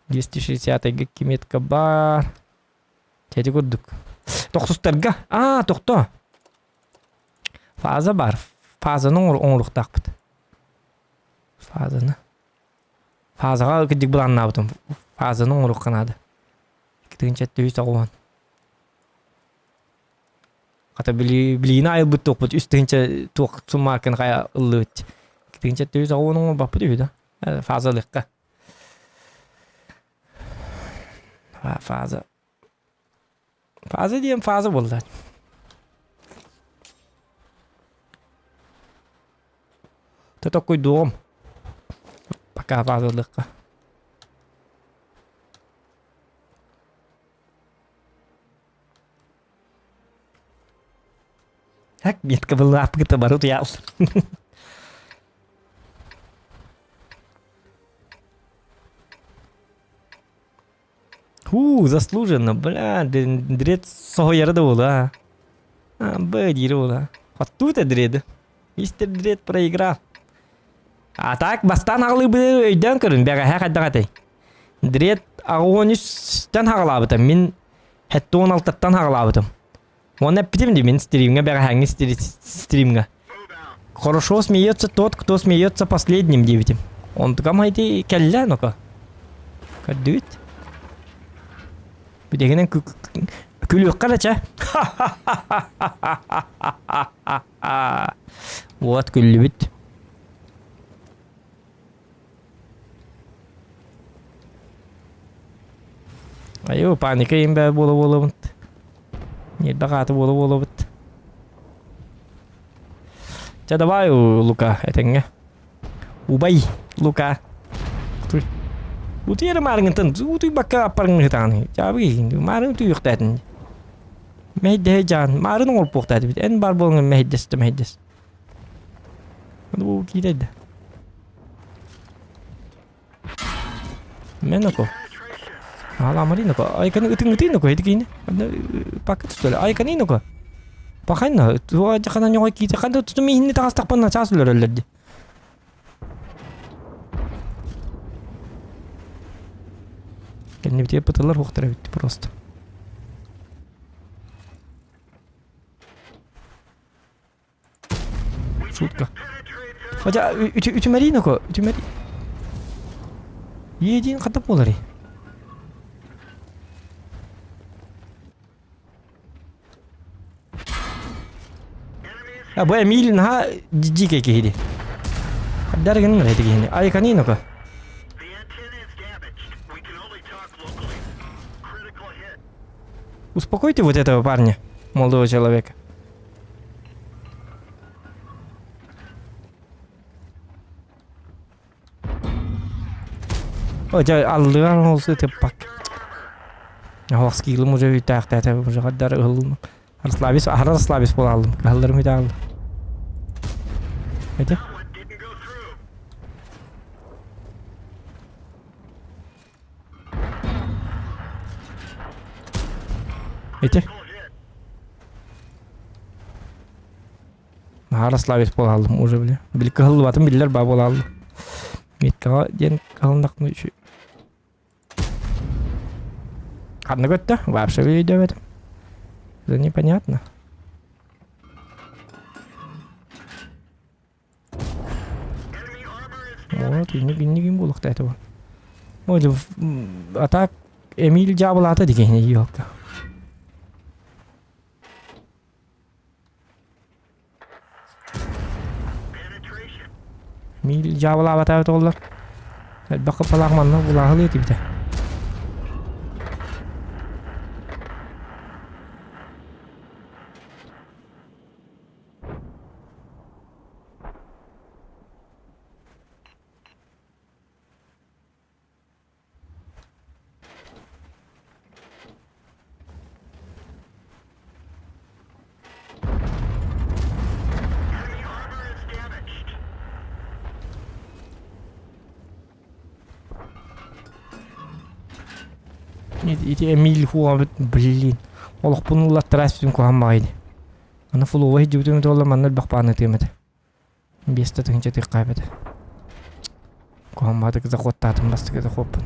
260 икки метка баар. Эти курдук. Тохсустарга. Аа, тохто. Фаза бар. Фазаны оҥоруохтаахпыт. Фазаны. Фазаҕа кырдьык былааннаабытым. Фазаны оҥоруохха наада. 2790. Хата били билиини айылбыт туохпут үс тыһыынча туох суммааркын хайа ыллыбыт. 2790 оҥорбаппыт үһү да. Фазалыахха. Фаза. Фаза диэн фаза буолла. Тотоккуйдуом. Пока фазалыахха. Так, метка была открыта, барут я. Фу, заслуженно, бля, дред соһуйара да буолла. А, Б диир буолла. Хотtuu да дред. Мистер Дред проиграл. А так, бастаан аҕалыыбы өйдөөн көрүн, бэҕэһээ хайдах этэй? Дред аҕыон үстэн хаҕалаабытым, мин хэттуон алтаттан хаҕалаабытым. Уонна эппитим дии мин стримҥа бэҕэһээҥҥи стримҥа. Хорошо смеется тот, кто смеется последним диэбитим. Онтукам хайди кэллэ ну-ка. Көрдүбүт. Бүдэгинэн күлүөххэ да чэ. Вот күллүбүт. Айуу, паника иин бээ буола буолабыт. Ньиэрбэ хааты буола буолабыт. Чэ, давай, Лука, этэҥҥэ. Убай, Лука. Утуй. Утуй эрэ маарыҥҥыттан утуйбакка аппарыҥныһытаҕын. Дьаабы маарын утуйуохтаатын. Мэһэйдэһэ дьаан, маарын оҥорпуохтаатыбыт. Эн баар буолаҥҥын мэһэйдэс да мэһэйдэс. Бу киирэй да. Меноко. Аламариноко. Айканы ытын ытыноко хитикини. Пакет что ли? Айканиноко. Пахайна. Туа жакана ньоҕой киите. Ханда тутум иһинни таҕастахпына чаас өлөрөллөр ди. Кэннибитигэр пытылар хуохтара эбит просто. Шутка. Хотя үтүмэрий ноко, үтүмэрий. Един хата буоларый? А бу Эмиль наһаа дьиикэй киһи дии. Хайдары гыннар эти киһини. Айкани ноко. Успокойте вот этого парня, молодого человека. Дьэ аллыгар ол тыппак. Оһох скиллым уже үтээхтээтэ уже хаддар ыһыллым. Расслабись, аһара расслабись буолааллым. Кыһалларым үтээҕилла. Эти? Эти? Наһаа расслабить буолааллым уже били. Били кыһаллыбатым биллэр баа буолааллым. Меткаҕа диэн кыһалыннахпына үчү. Ханна көттө? Вообще өйдөөбөтүм. Это непонятно. Вот, инник инник им булуқта это вот. Ой, а так Эмиль дьаабылаата дигэн елка. Эмиль дьаабылаабатаабыт оҕолор. Элбэх кыппалаах манна булааһылыы этибитэ. Ити Эмиль хуабыт, блин. Олохпун ыллаттара эспитин куһаҕан баҕайы. Аны флова иһдьибитим туолла манна элбэх бааны тыам этэ. Биэстэ тыһыынча тыахха эбэтэ. Куһаҕан баҕатык захваттаатым бастакы захваппын.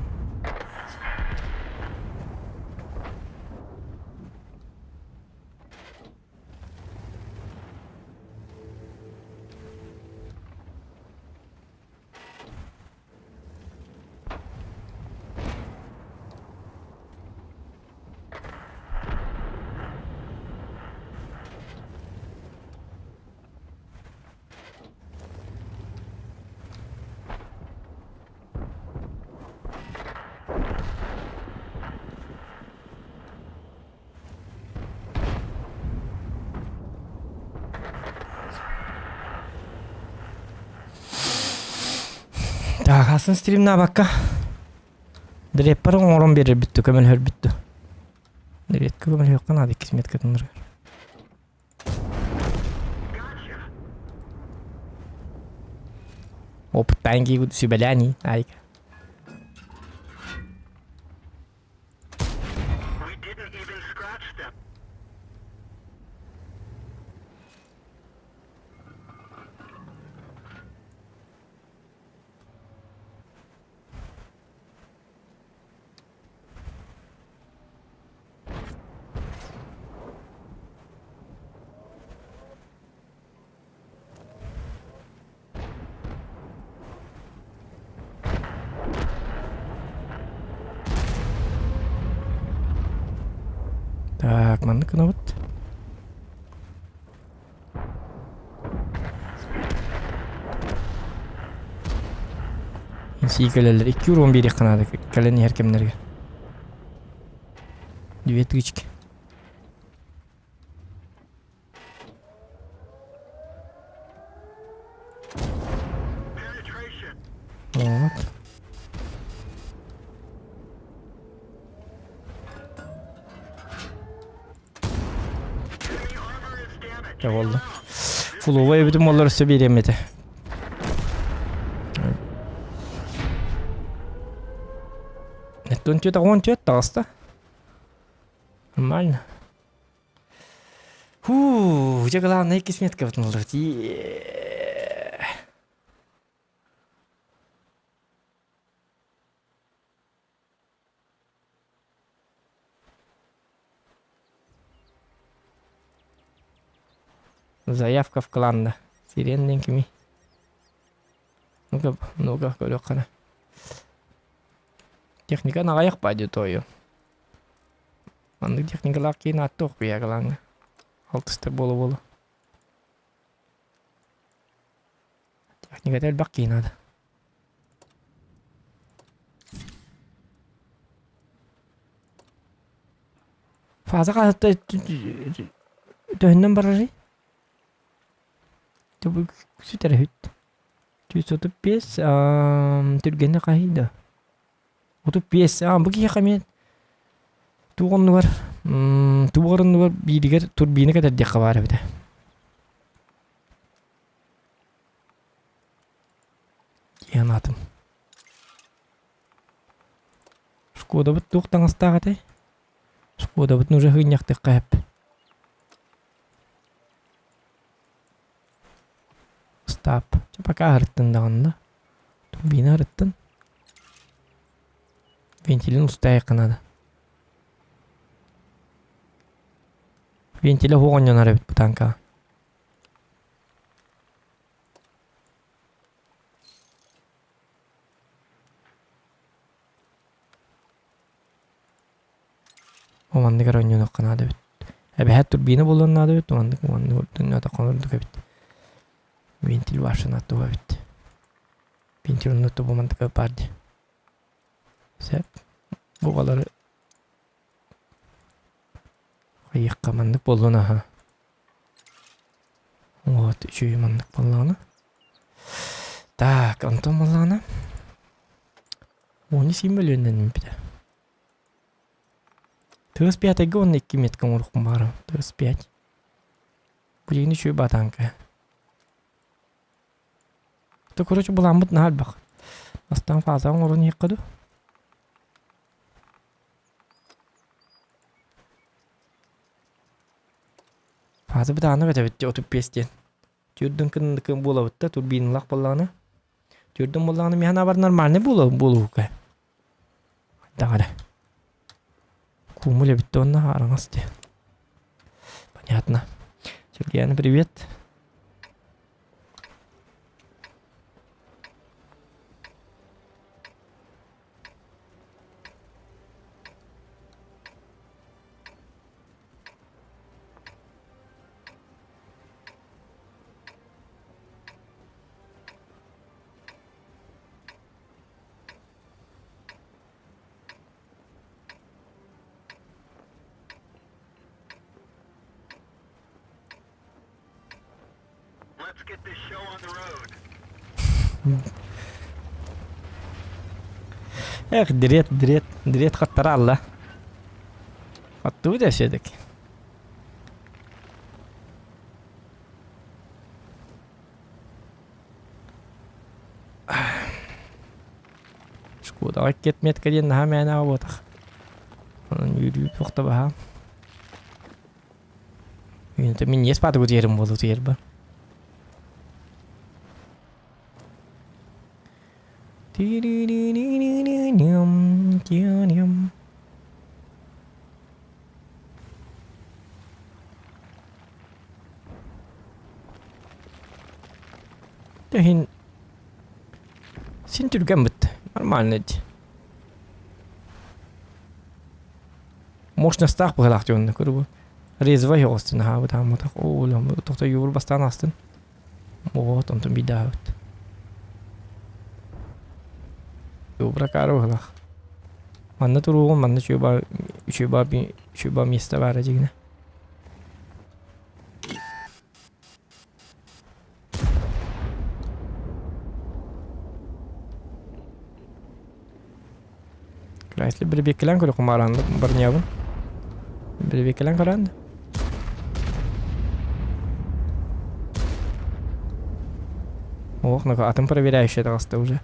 Таахасын стримнаабакка Дреппер оҥорон биэрэрбит дуу, көмөлөһөрбүт дуу. Редко көмөлөһүөххэ наада иккис меткатын Опыттаан киирбит сүбэлээн айка. Так, маннык гынабыт. Сиикэлэлэр икки урон биэриэххэ наада кэлэн иһэр кэмнэргэ. Две тычки. Вот. Дьэ буолла. Фуловай эбитим буоллар өссө биэриэм этэ. Неттон 4 таҕыста. Нормально. Фу, дьэ главное кисметка бытыллыбыт. Заявка в клан да. Сирен диэн кимий? Ну-ка, ну-ка, көрүөххэ Техника аҕыйах баадьы тоойу. Маннык техникалаах киин ааттыах куйагалааҥҥа. Алтыстар буола-буола. Техниката элбэх киһи наада. Фаза хаһыта төһөннөн барарый? Сүтэрэ үт. 135 түргэнэ хаһый да? 35 аа бу киһиэхэ эмиэ туох оннугар туох оннугар бииригэр турбина кэтэрдиэххэ баар эбитэ. Диэн аатым. Шкодабыт туох таҥастаах этэй? Шкодабытын уже хыынньахтыахха сөп. Стап. Чэ пока аһарыттын даҕаны да. Турбина аһарыттын. Вентилин устаайахха наада. Вентиле суох оонньонор эбит бу танкаҕа. Ол маннык эрэ оонньонуохха наада эбит. Эбэһээт турбина буолуон наада эбит, маннык маннык ордук ордук эбит. Вентиль вашина туга эбит. Вентиль онно тубу мантыка баар дии. Сөп. Бу балары хайыахха маннык буоллун аха. Вот, үчүгэй маннык буоллаҕына. Так, онтон буоллаҕына Уону син бөлүөннэнним Тыас пятайга уонна икки метка оҥоруохпун баҕарабын. Тыас пять. Билигин үчүгэй батаанка. То короче буламмыт наһаа элбэх. Бастаан фаза оҥорон иһиэххэ дуу? Фаза бытаана бэтэбит 35 диэн. Түрдүн кын буолабыт да турбиналаах буоллаҕына. Түрдүн буоллаҕына миэхэ бар нормальный буолуо буолуука. Хайдах эрэ. Куумул эбит уонна араҥас дии. Понятно. Сергеяна, привет. Эх, дрет, дрет, дрет хаттара алла. Хаттыбыт все-таки. Шкодаҕа икки диэн наһаа мээнэҕэ буотах. Онон үөрүү туохта баһаам. Үүнэтэ мин иэс баатыгы утуйарым буолуо утуйарбар. Иһин син түргэн бытты. Нормально дии. Мощностаах быһалаах дьонно көрүбү. Резвай оҕустун аһаабыт аамматах. Оо, тохто юур бастаан астын. Вот, онтон бидаабыт. Юбра кары быһалаах. Манна туруоҕум, манна үчүгэй үчүгэй үчүгэй место баара дьигинэ. Если бирбеккелен көрө кумаранды барнябын. Бирбеккелен көрәнді. Ох, ну атом проверяющий таҕыста уже.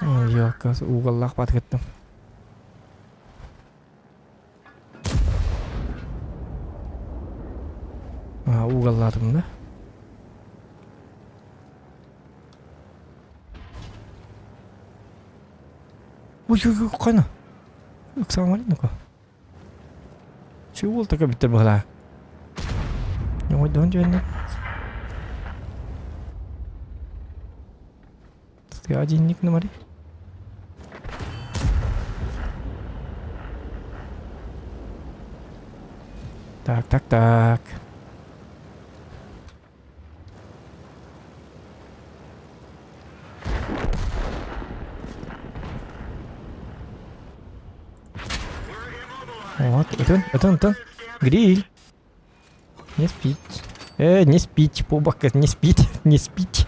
Ёкка, уголлаах батыгыттым. А, уголлаатым да? Ой, ой, ой, қана. Ыксаамалин ну-ка. Чего такой биттер быһалаа? Ой, дон дьүөннэ. Один номари. Так, так, так. Вот, это, это, это. Гриль. Не спить. Э, не спить, пубака, не спить, не спить.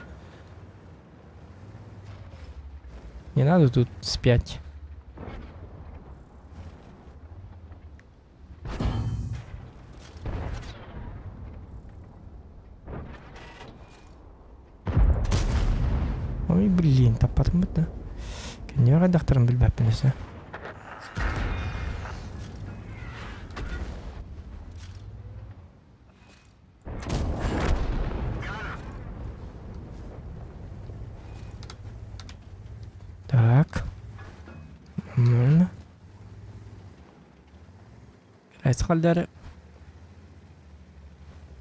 Не надо тут спять. Ой, блин, таппатым да. Кэннигэ хайдахтарын билбэппин өссө. Так. Нормально. Райсхалдары.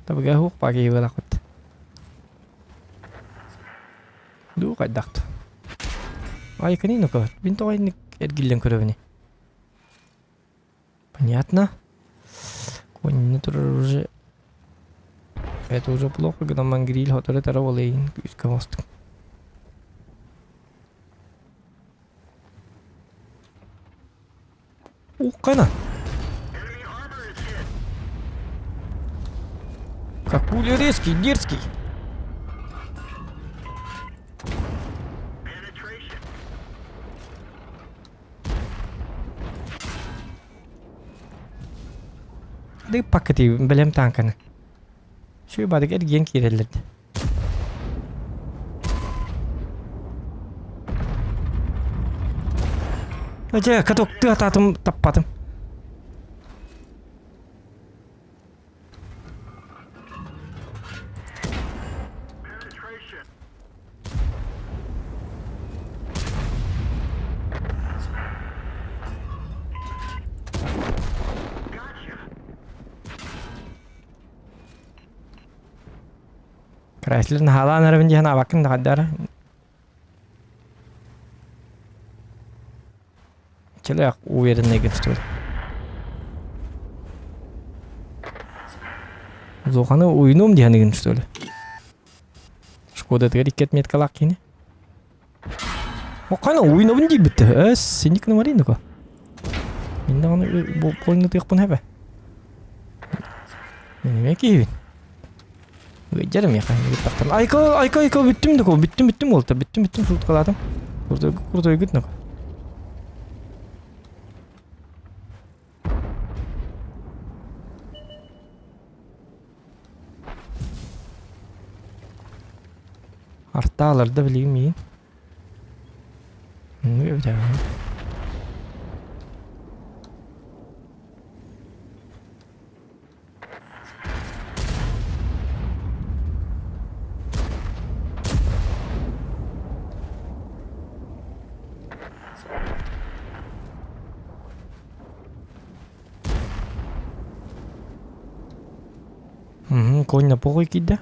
Табыга хук паки хут. Дуу хайдахт. Ай кини ну-ка, мин тоҕо инник эргиллэн көрөбүнүй? Понятно. Конь турар уже. Это уже плохо, когда мангриль хоторы таравалейн күүскэ оҥостук. Уххана. Как пуля резкий, дерзкий. Дыг паккати бэлэм танканы. Шүй бадык эргиэн киирэллэрди. Дьэ, каток тыатаатым таппатым. Крайслер наһаалаан эрэбин диэн абаккын да Человек уверенный что ли. Зоханы уйнум диэн что ли. Шкода тыгар икки отметкалаах кини. О, қайна уйнабын диэбитте. Эс, синик номарин Мин даҕаны бу ойнатыахпын хэбэ. Мен киһибин. Ыдьар миэхэ тахтан. Айка, айка, айка, бүттүм да бүттүм, бүттүм буолта, бүттүм, бүттүм, суткалаатым. Крутой, крутой гыт нахуй. Артааларда билигин миин. Конь на похуй киирдэ.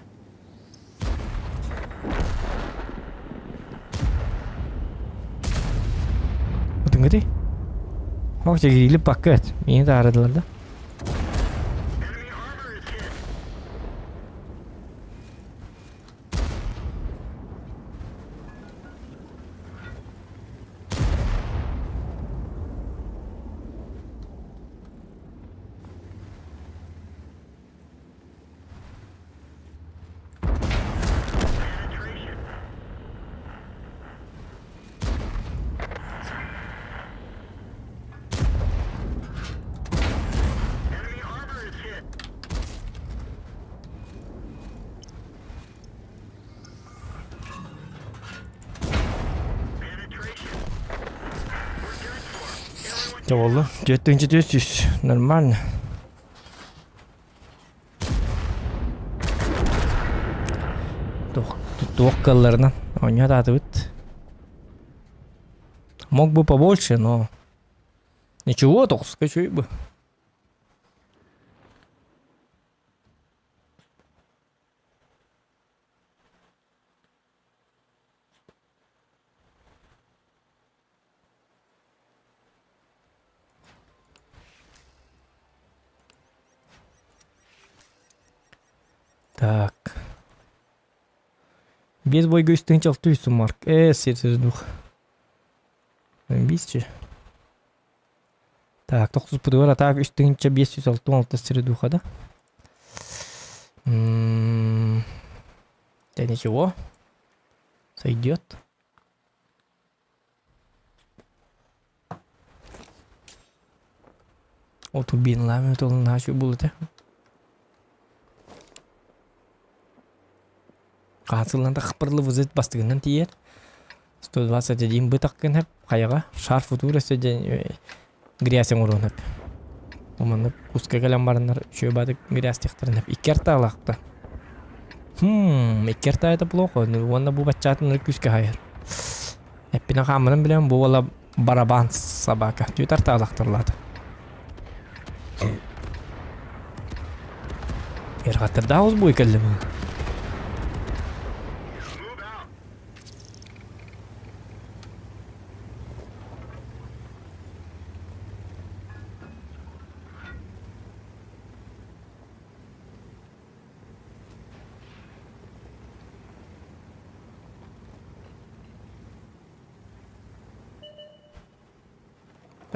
Отуҥҥутуй? Ох, чэгириилип бакка эт. Миигин таарыдылар да. Дьэ буолла. 4400. Нормально. Туох, туох кыалларынан оонньуу сатаатыбыт. Мог бы побольше, но ничего, тоҕуска үчүгэй бы. Так. Без бойга үс тыһыынча алты жүз сум марк. Ээ, сир сир дух. Бисчи. Так, тохсуспутугар атаак үс тыһыынча 566 сири духа да. М-м, Да ничего. Сойдет. Ол турбиналаах мүөт наһаа буолла этэ. Хаатыллан тахпырлы вызыт бастыгынан тиийэр. 121 бытах гынап хайаҕа шар футур өссө дьэ грязь оҥоруон сөп. Маннык куска кэлэн бараннар үчүгэй баатык грязьтыахтарын сөп. Икки артаалаахта. Хм, икки арта это плохо. Уонна бу баччаатын күүскэ хайар. Эппинэ хааммытын билэн бу уола барабан собака. Түөтэр таалахтарлаата. Эрҕаттардаах узбуй кэллэ бу.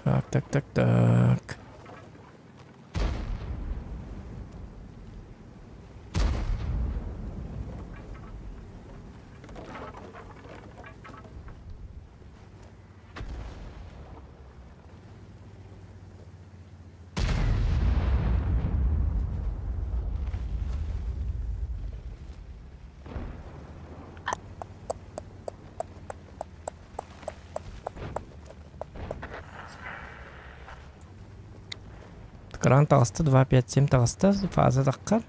Так, так, так, так. Кран таҕыста, 2-5-7 таҕыста, фаза таххар.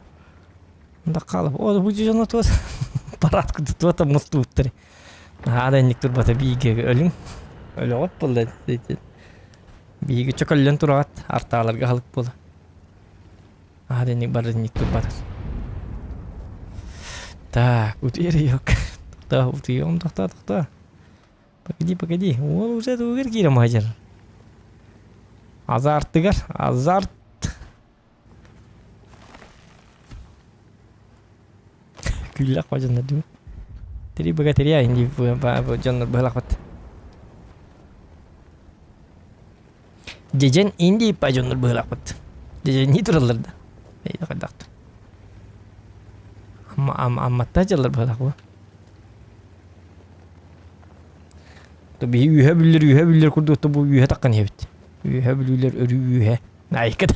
Даххалып, о, бу дьоно туос парад туота мустубуттар. Наһаа да инник турбата биигэ өлүҥ. Өлөҕөт буолла Биһиги чөкөллөн тураҕат, артааларга аһылык буола. Наһаа да инник бары инник турбатар. Так, утуйар yok. Тохтоо, утуйуом, тохтоо, тохтоо. Погоди, погоди. Уол уже тугар киирэ махажар. Азартыгар, азарт. Күллэх бадьаннар дуу. Три богатыря инди дьоннор быһалахпат. Дьэдьэн инди па дьоннор быһалахпат. Дьэдьэннии тураллар да. Эйда хайдахтар. Амма амма амматта дьаллар быһалах бу. То биһи үөһэ бүллэр үөһэ бүллэр курдук то бу үөһэ таххан иһэбит. Үөһэ бүлүүлэр өрүү үөһэ. Наайка да.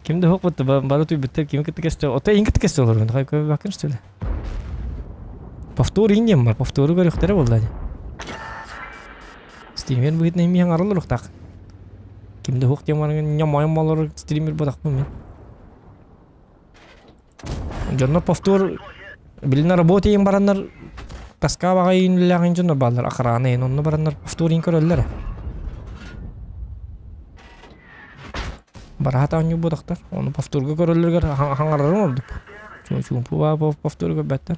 Ким да суох бары туйбуттар кими кытта кэстэ ото иин кытта кэстэ олорбун хай көрбөккүн что ли повтор иин диэн бар повтору көрүөхтэрэ буолла дии стример быһыытынан эмиэ аҥарыллар ухтаах ким да суох диэн баран ньомойон олорор стример буолахпын мин Дьоннор повтор билин работа иин бараннар тоска баҕайы иинлээҕин дьоннор бааллар охрана иин онно бараннар повтор иин көрөллөр. Бараата оонньуу буотахтар. Ону повторга көрөллөрүгэр хаҥарарым ордук. Чуумпу баа повтору көрбөттөр.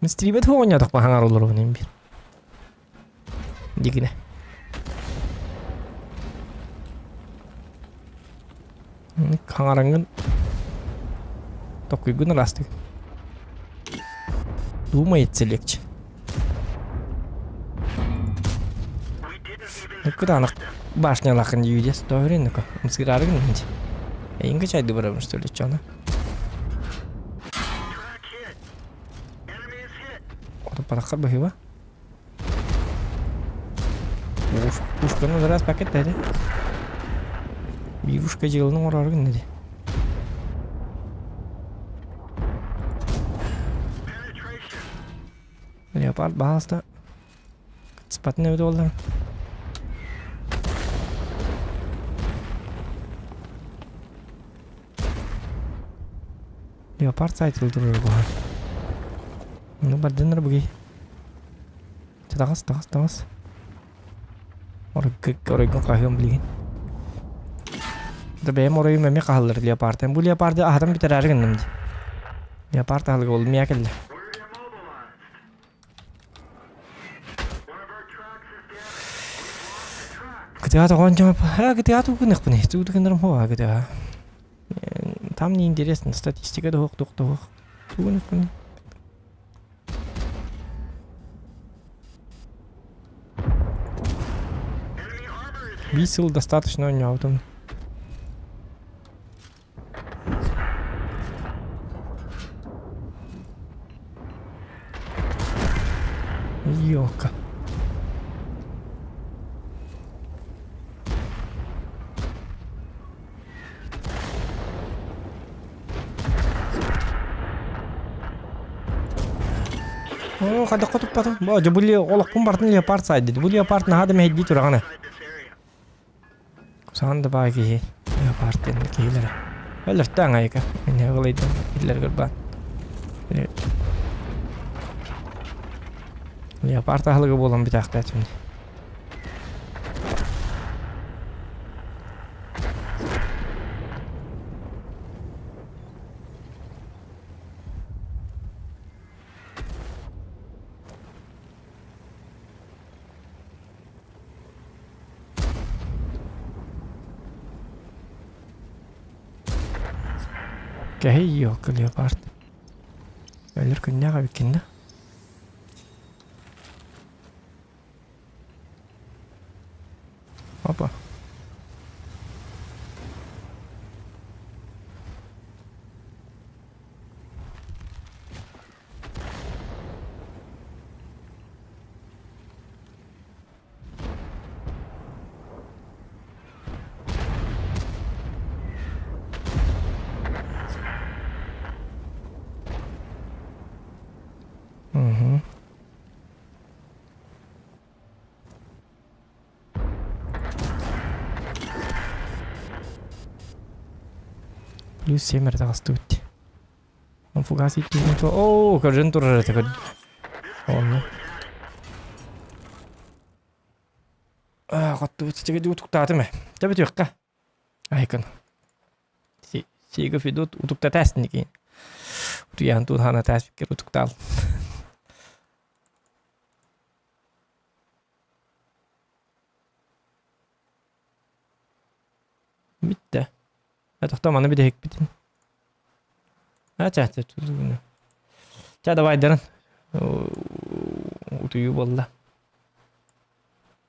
Мин стрибет оонньоотохпун хаҥар олоробун им бир. Дигинэ. Хаҥараҥҥын токуйгун ыраастык. Думается легче. Кытаанах башнялаахын дии тоһөрүн ну-ка. Мсыраарыгын инди. Эйингэ чайды барабын что ли чона. Отоппатахха быһыыба. Пушканы раз пакет деді. Бивушка дьыалын оҥорору гынна дии. Леопард баһаалыста кытыспатын эбит буоллаҕа. Леопард сайтыл турар буһа. Ну бардыннар буги. Таҕыс, таҕыс, таҕыс. Оройгун хаһыам билигин. Да бэйэм оройум эмиэ хаһаллар леопардтан. Бу леопарды аһатан бүтэрээри гынным дии. Леопард аһылыга ол миэ кэллэ. ГТА тоҕоон а ГТА тугунахпыный тугунарым хуа ГТА там не интересно статистика да туох туох тугунахпыный Биир сыл достаточно оонньообутум. Ёлка. Оо, хайдахха туппатым. Бу дьэ бу олохпун бартын леопард саайдыт. Бу леопард наһаа да мэһэйдии тураҕына. Кусаҕан да баай киһи. Леопард диэн киһилэрэ. Өлөртөөн айыка. Инне ылайдым. Иллэргэр баан. Леопард аһылыга буолан бүтээхтээтим. Кэһэй елка леопард. Өлөр күннээх эбиккин да. Опа. Угу. Плюс 7 эрэ таҕыстыбыт. Он фугас иттиин то Оо, көрөн турар этэ көр. Онно. Аа, хоттубут сигэ утуктаатым ээ. Тэбитиэххэ. Айкын. Сига Федот утуктатаас никин. Утуйаан туун ханатаас кер утуктаал. Бүттэ. Тохтоо маны бүтэһикпитин. А, ча, ча, ча, давай, дарын. Утуйуу буолла.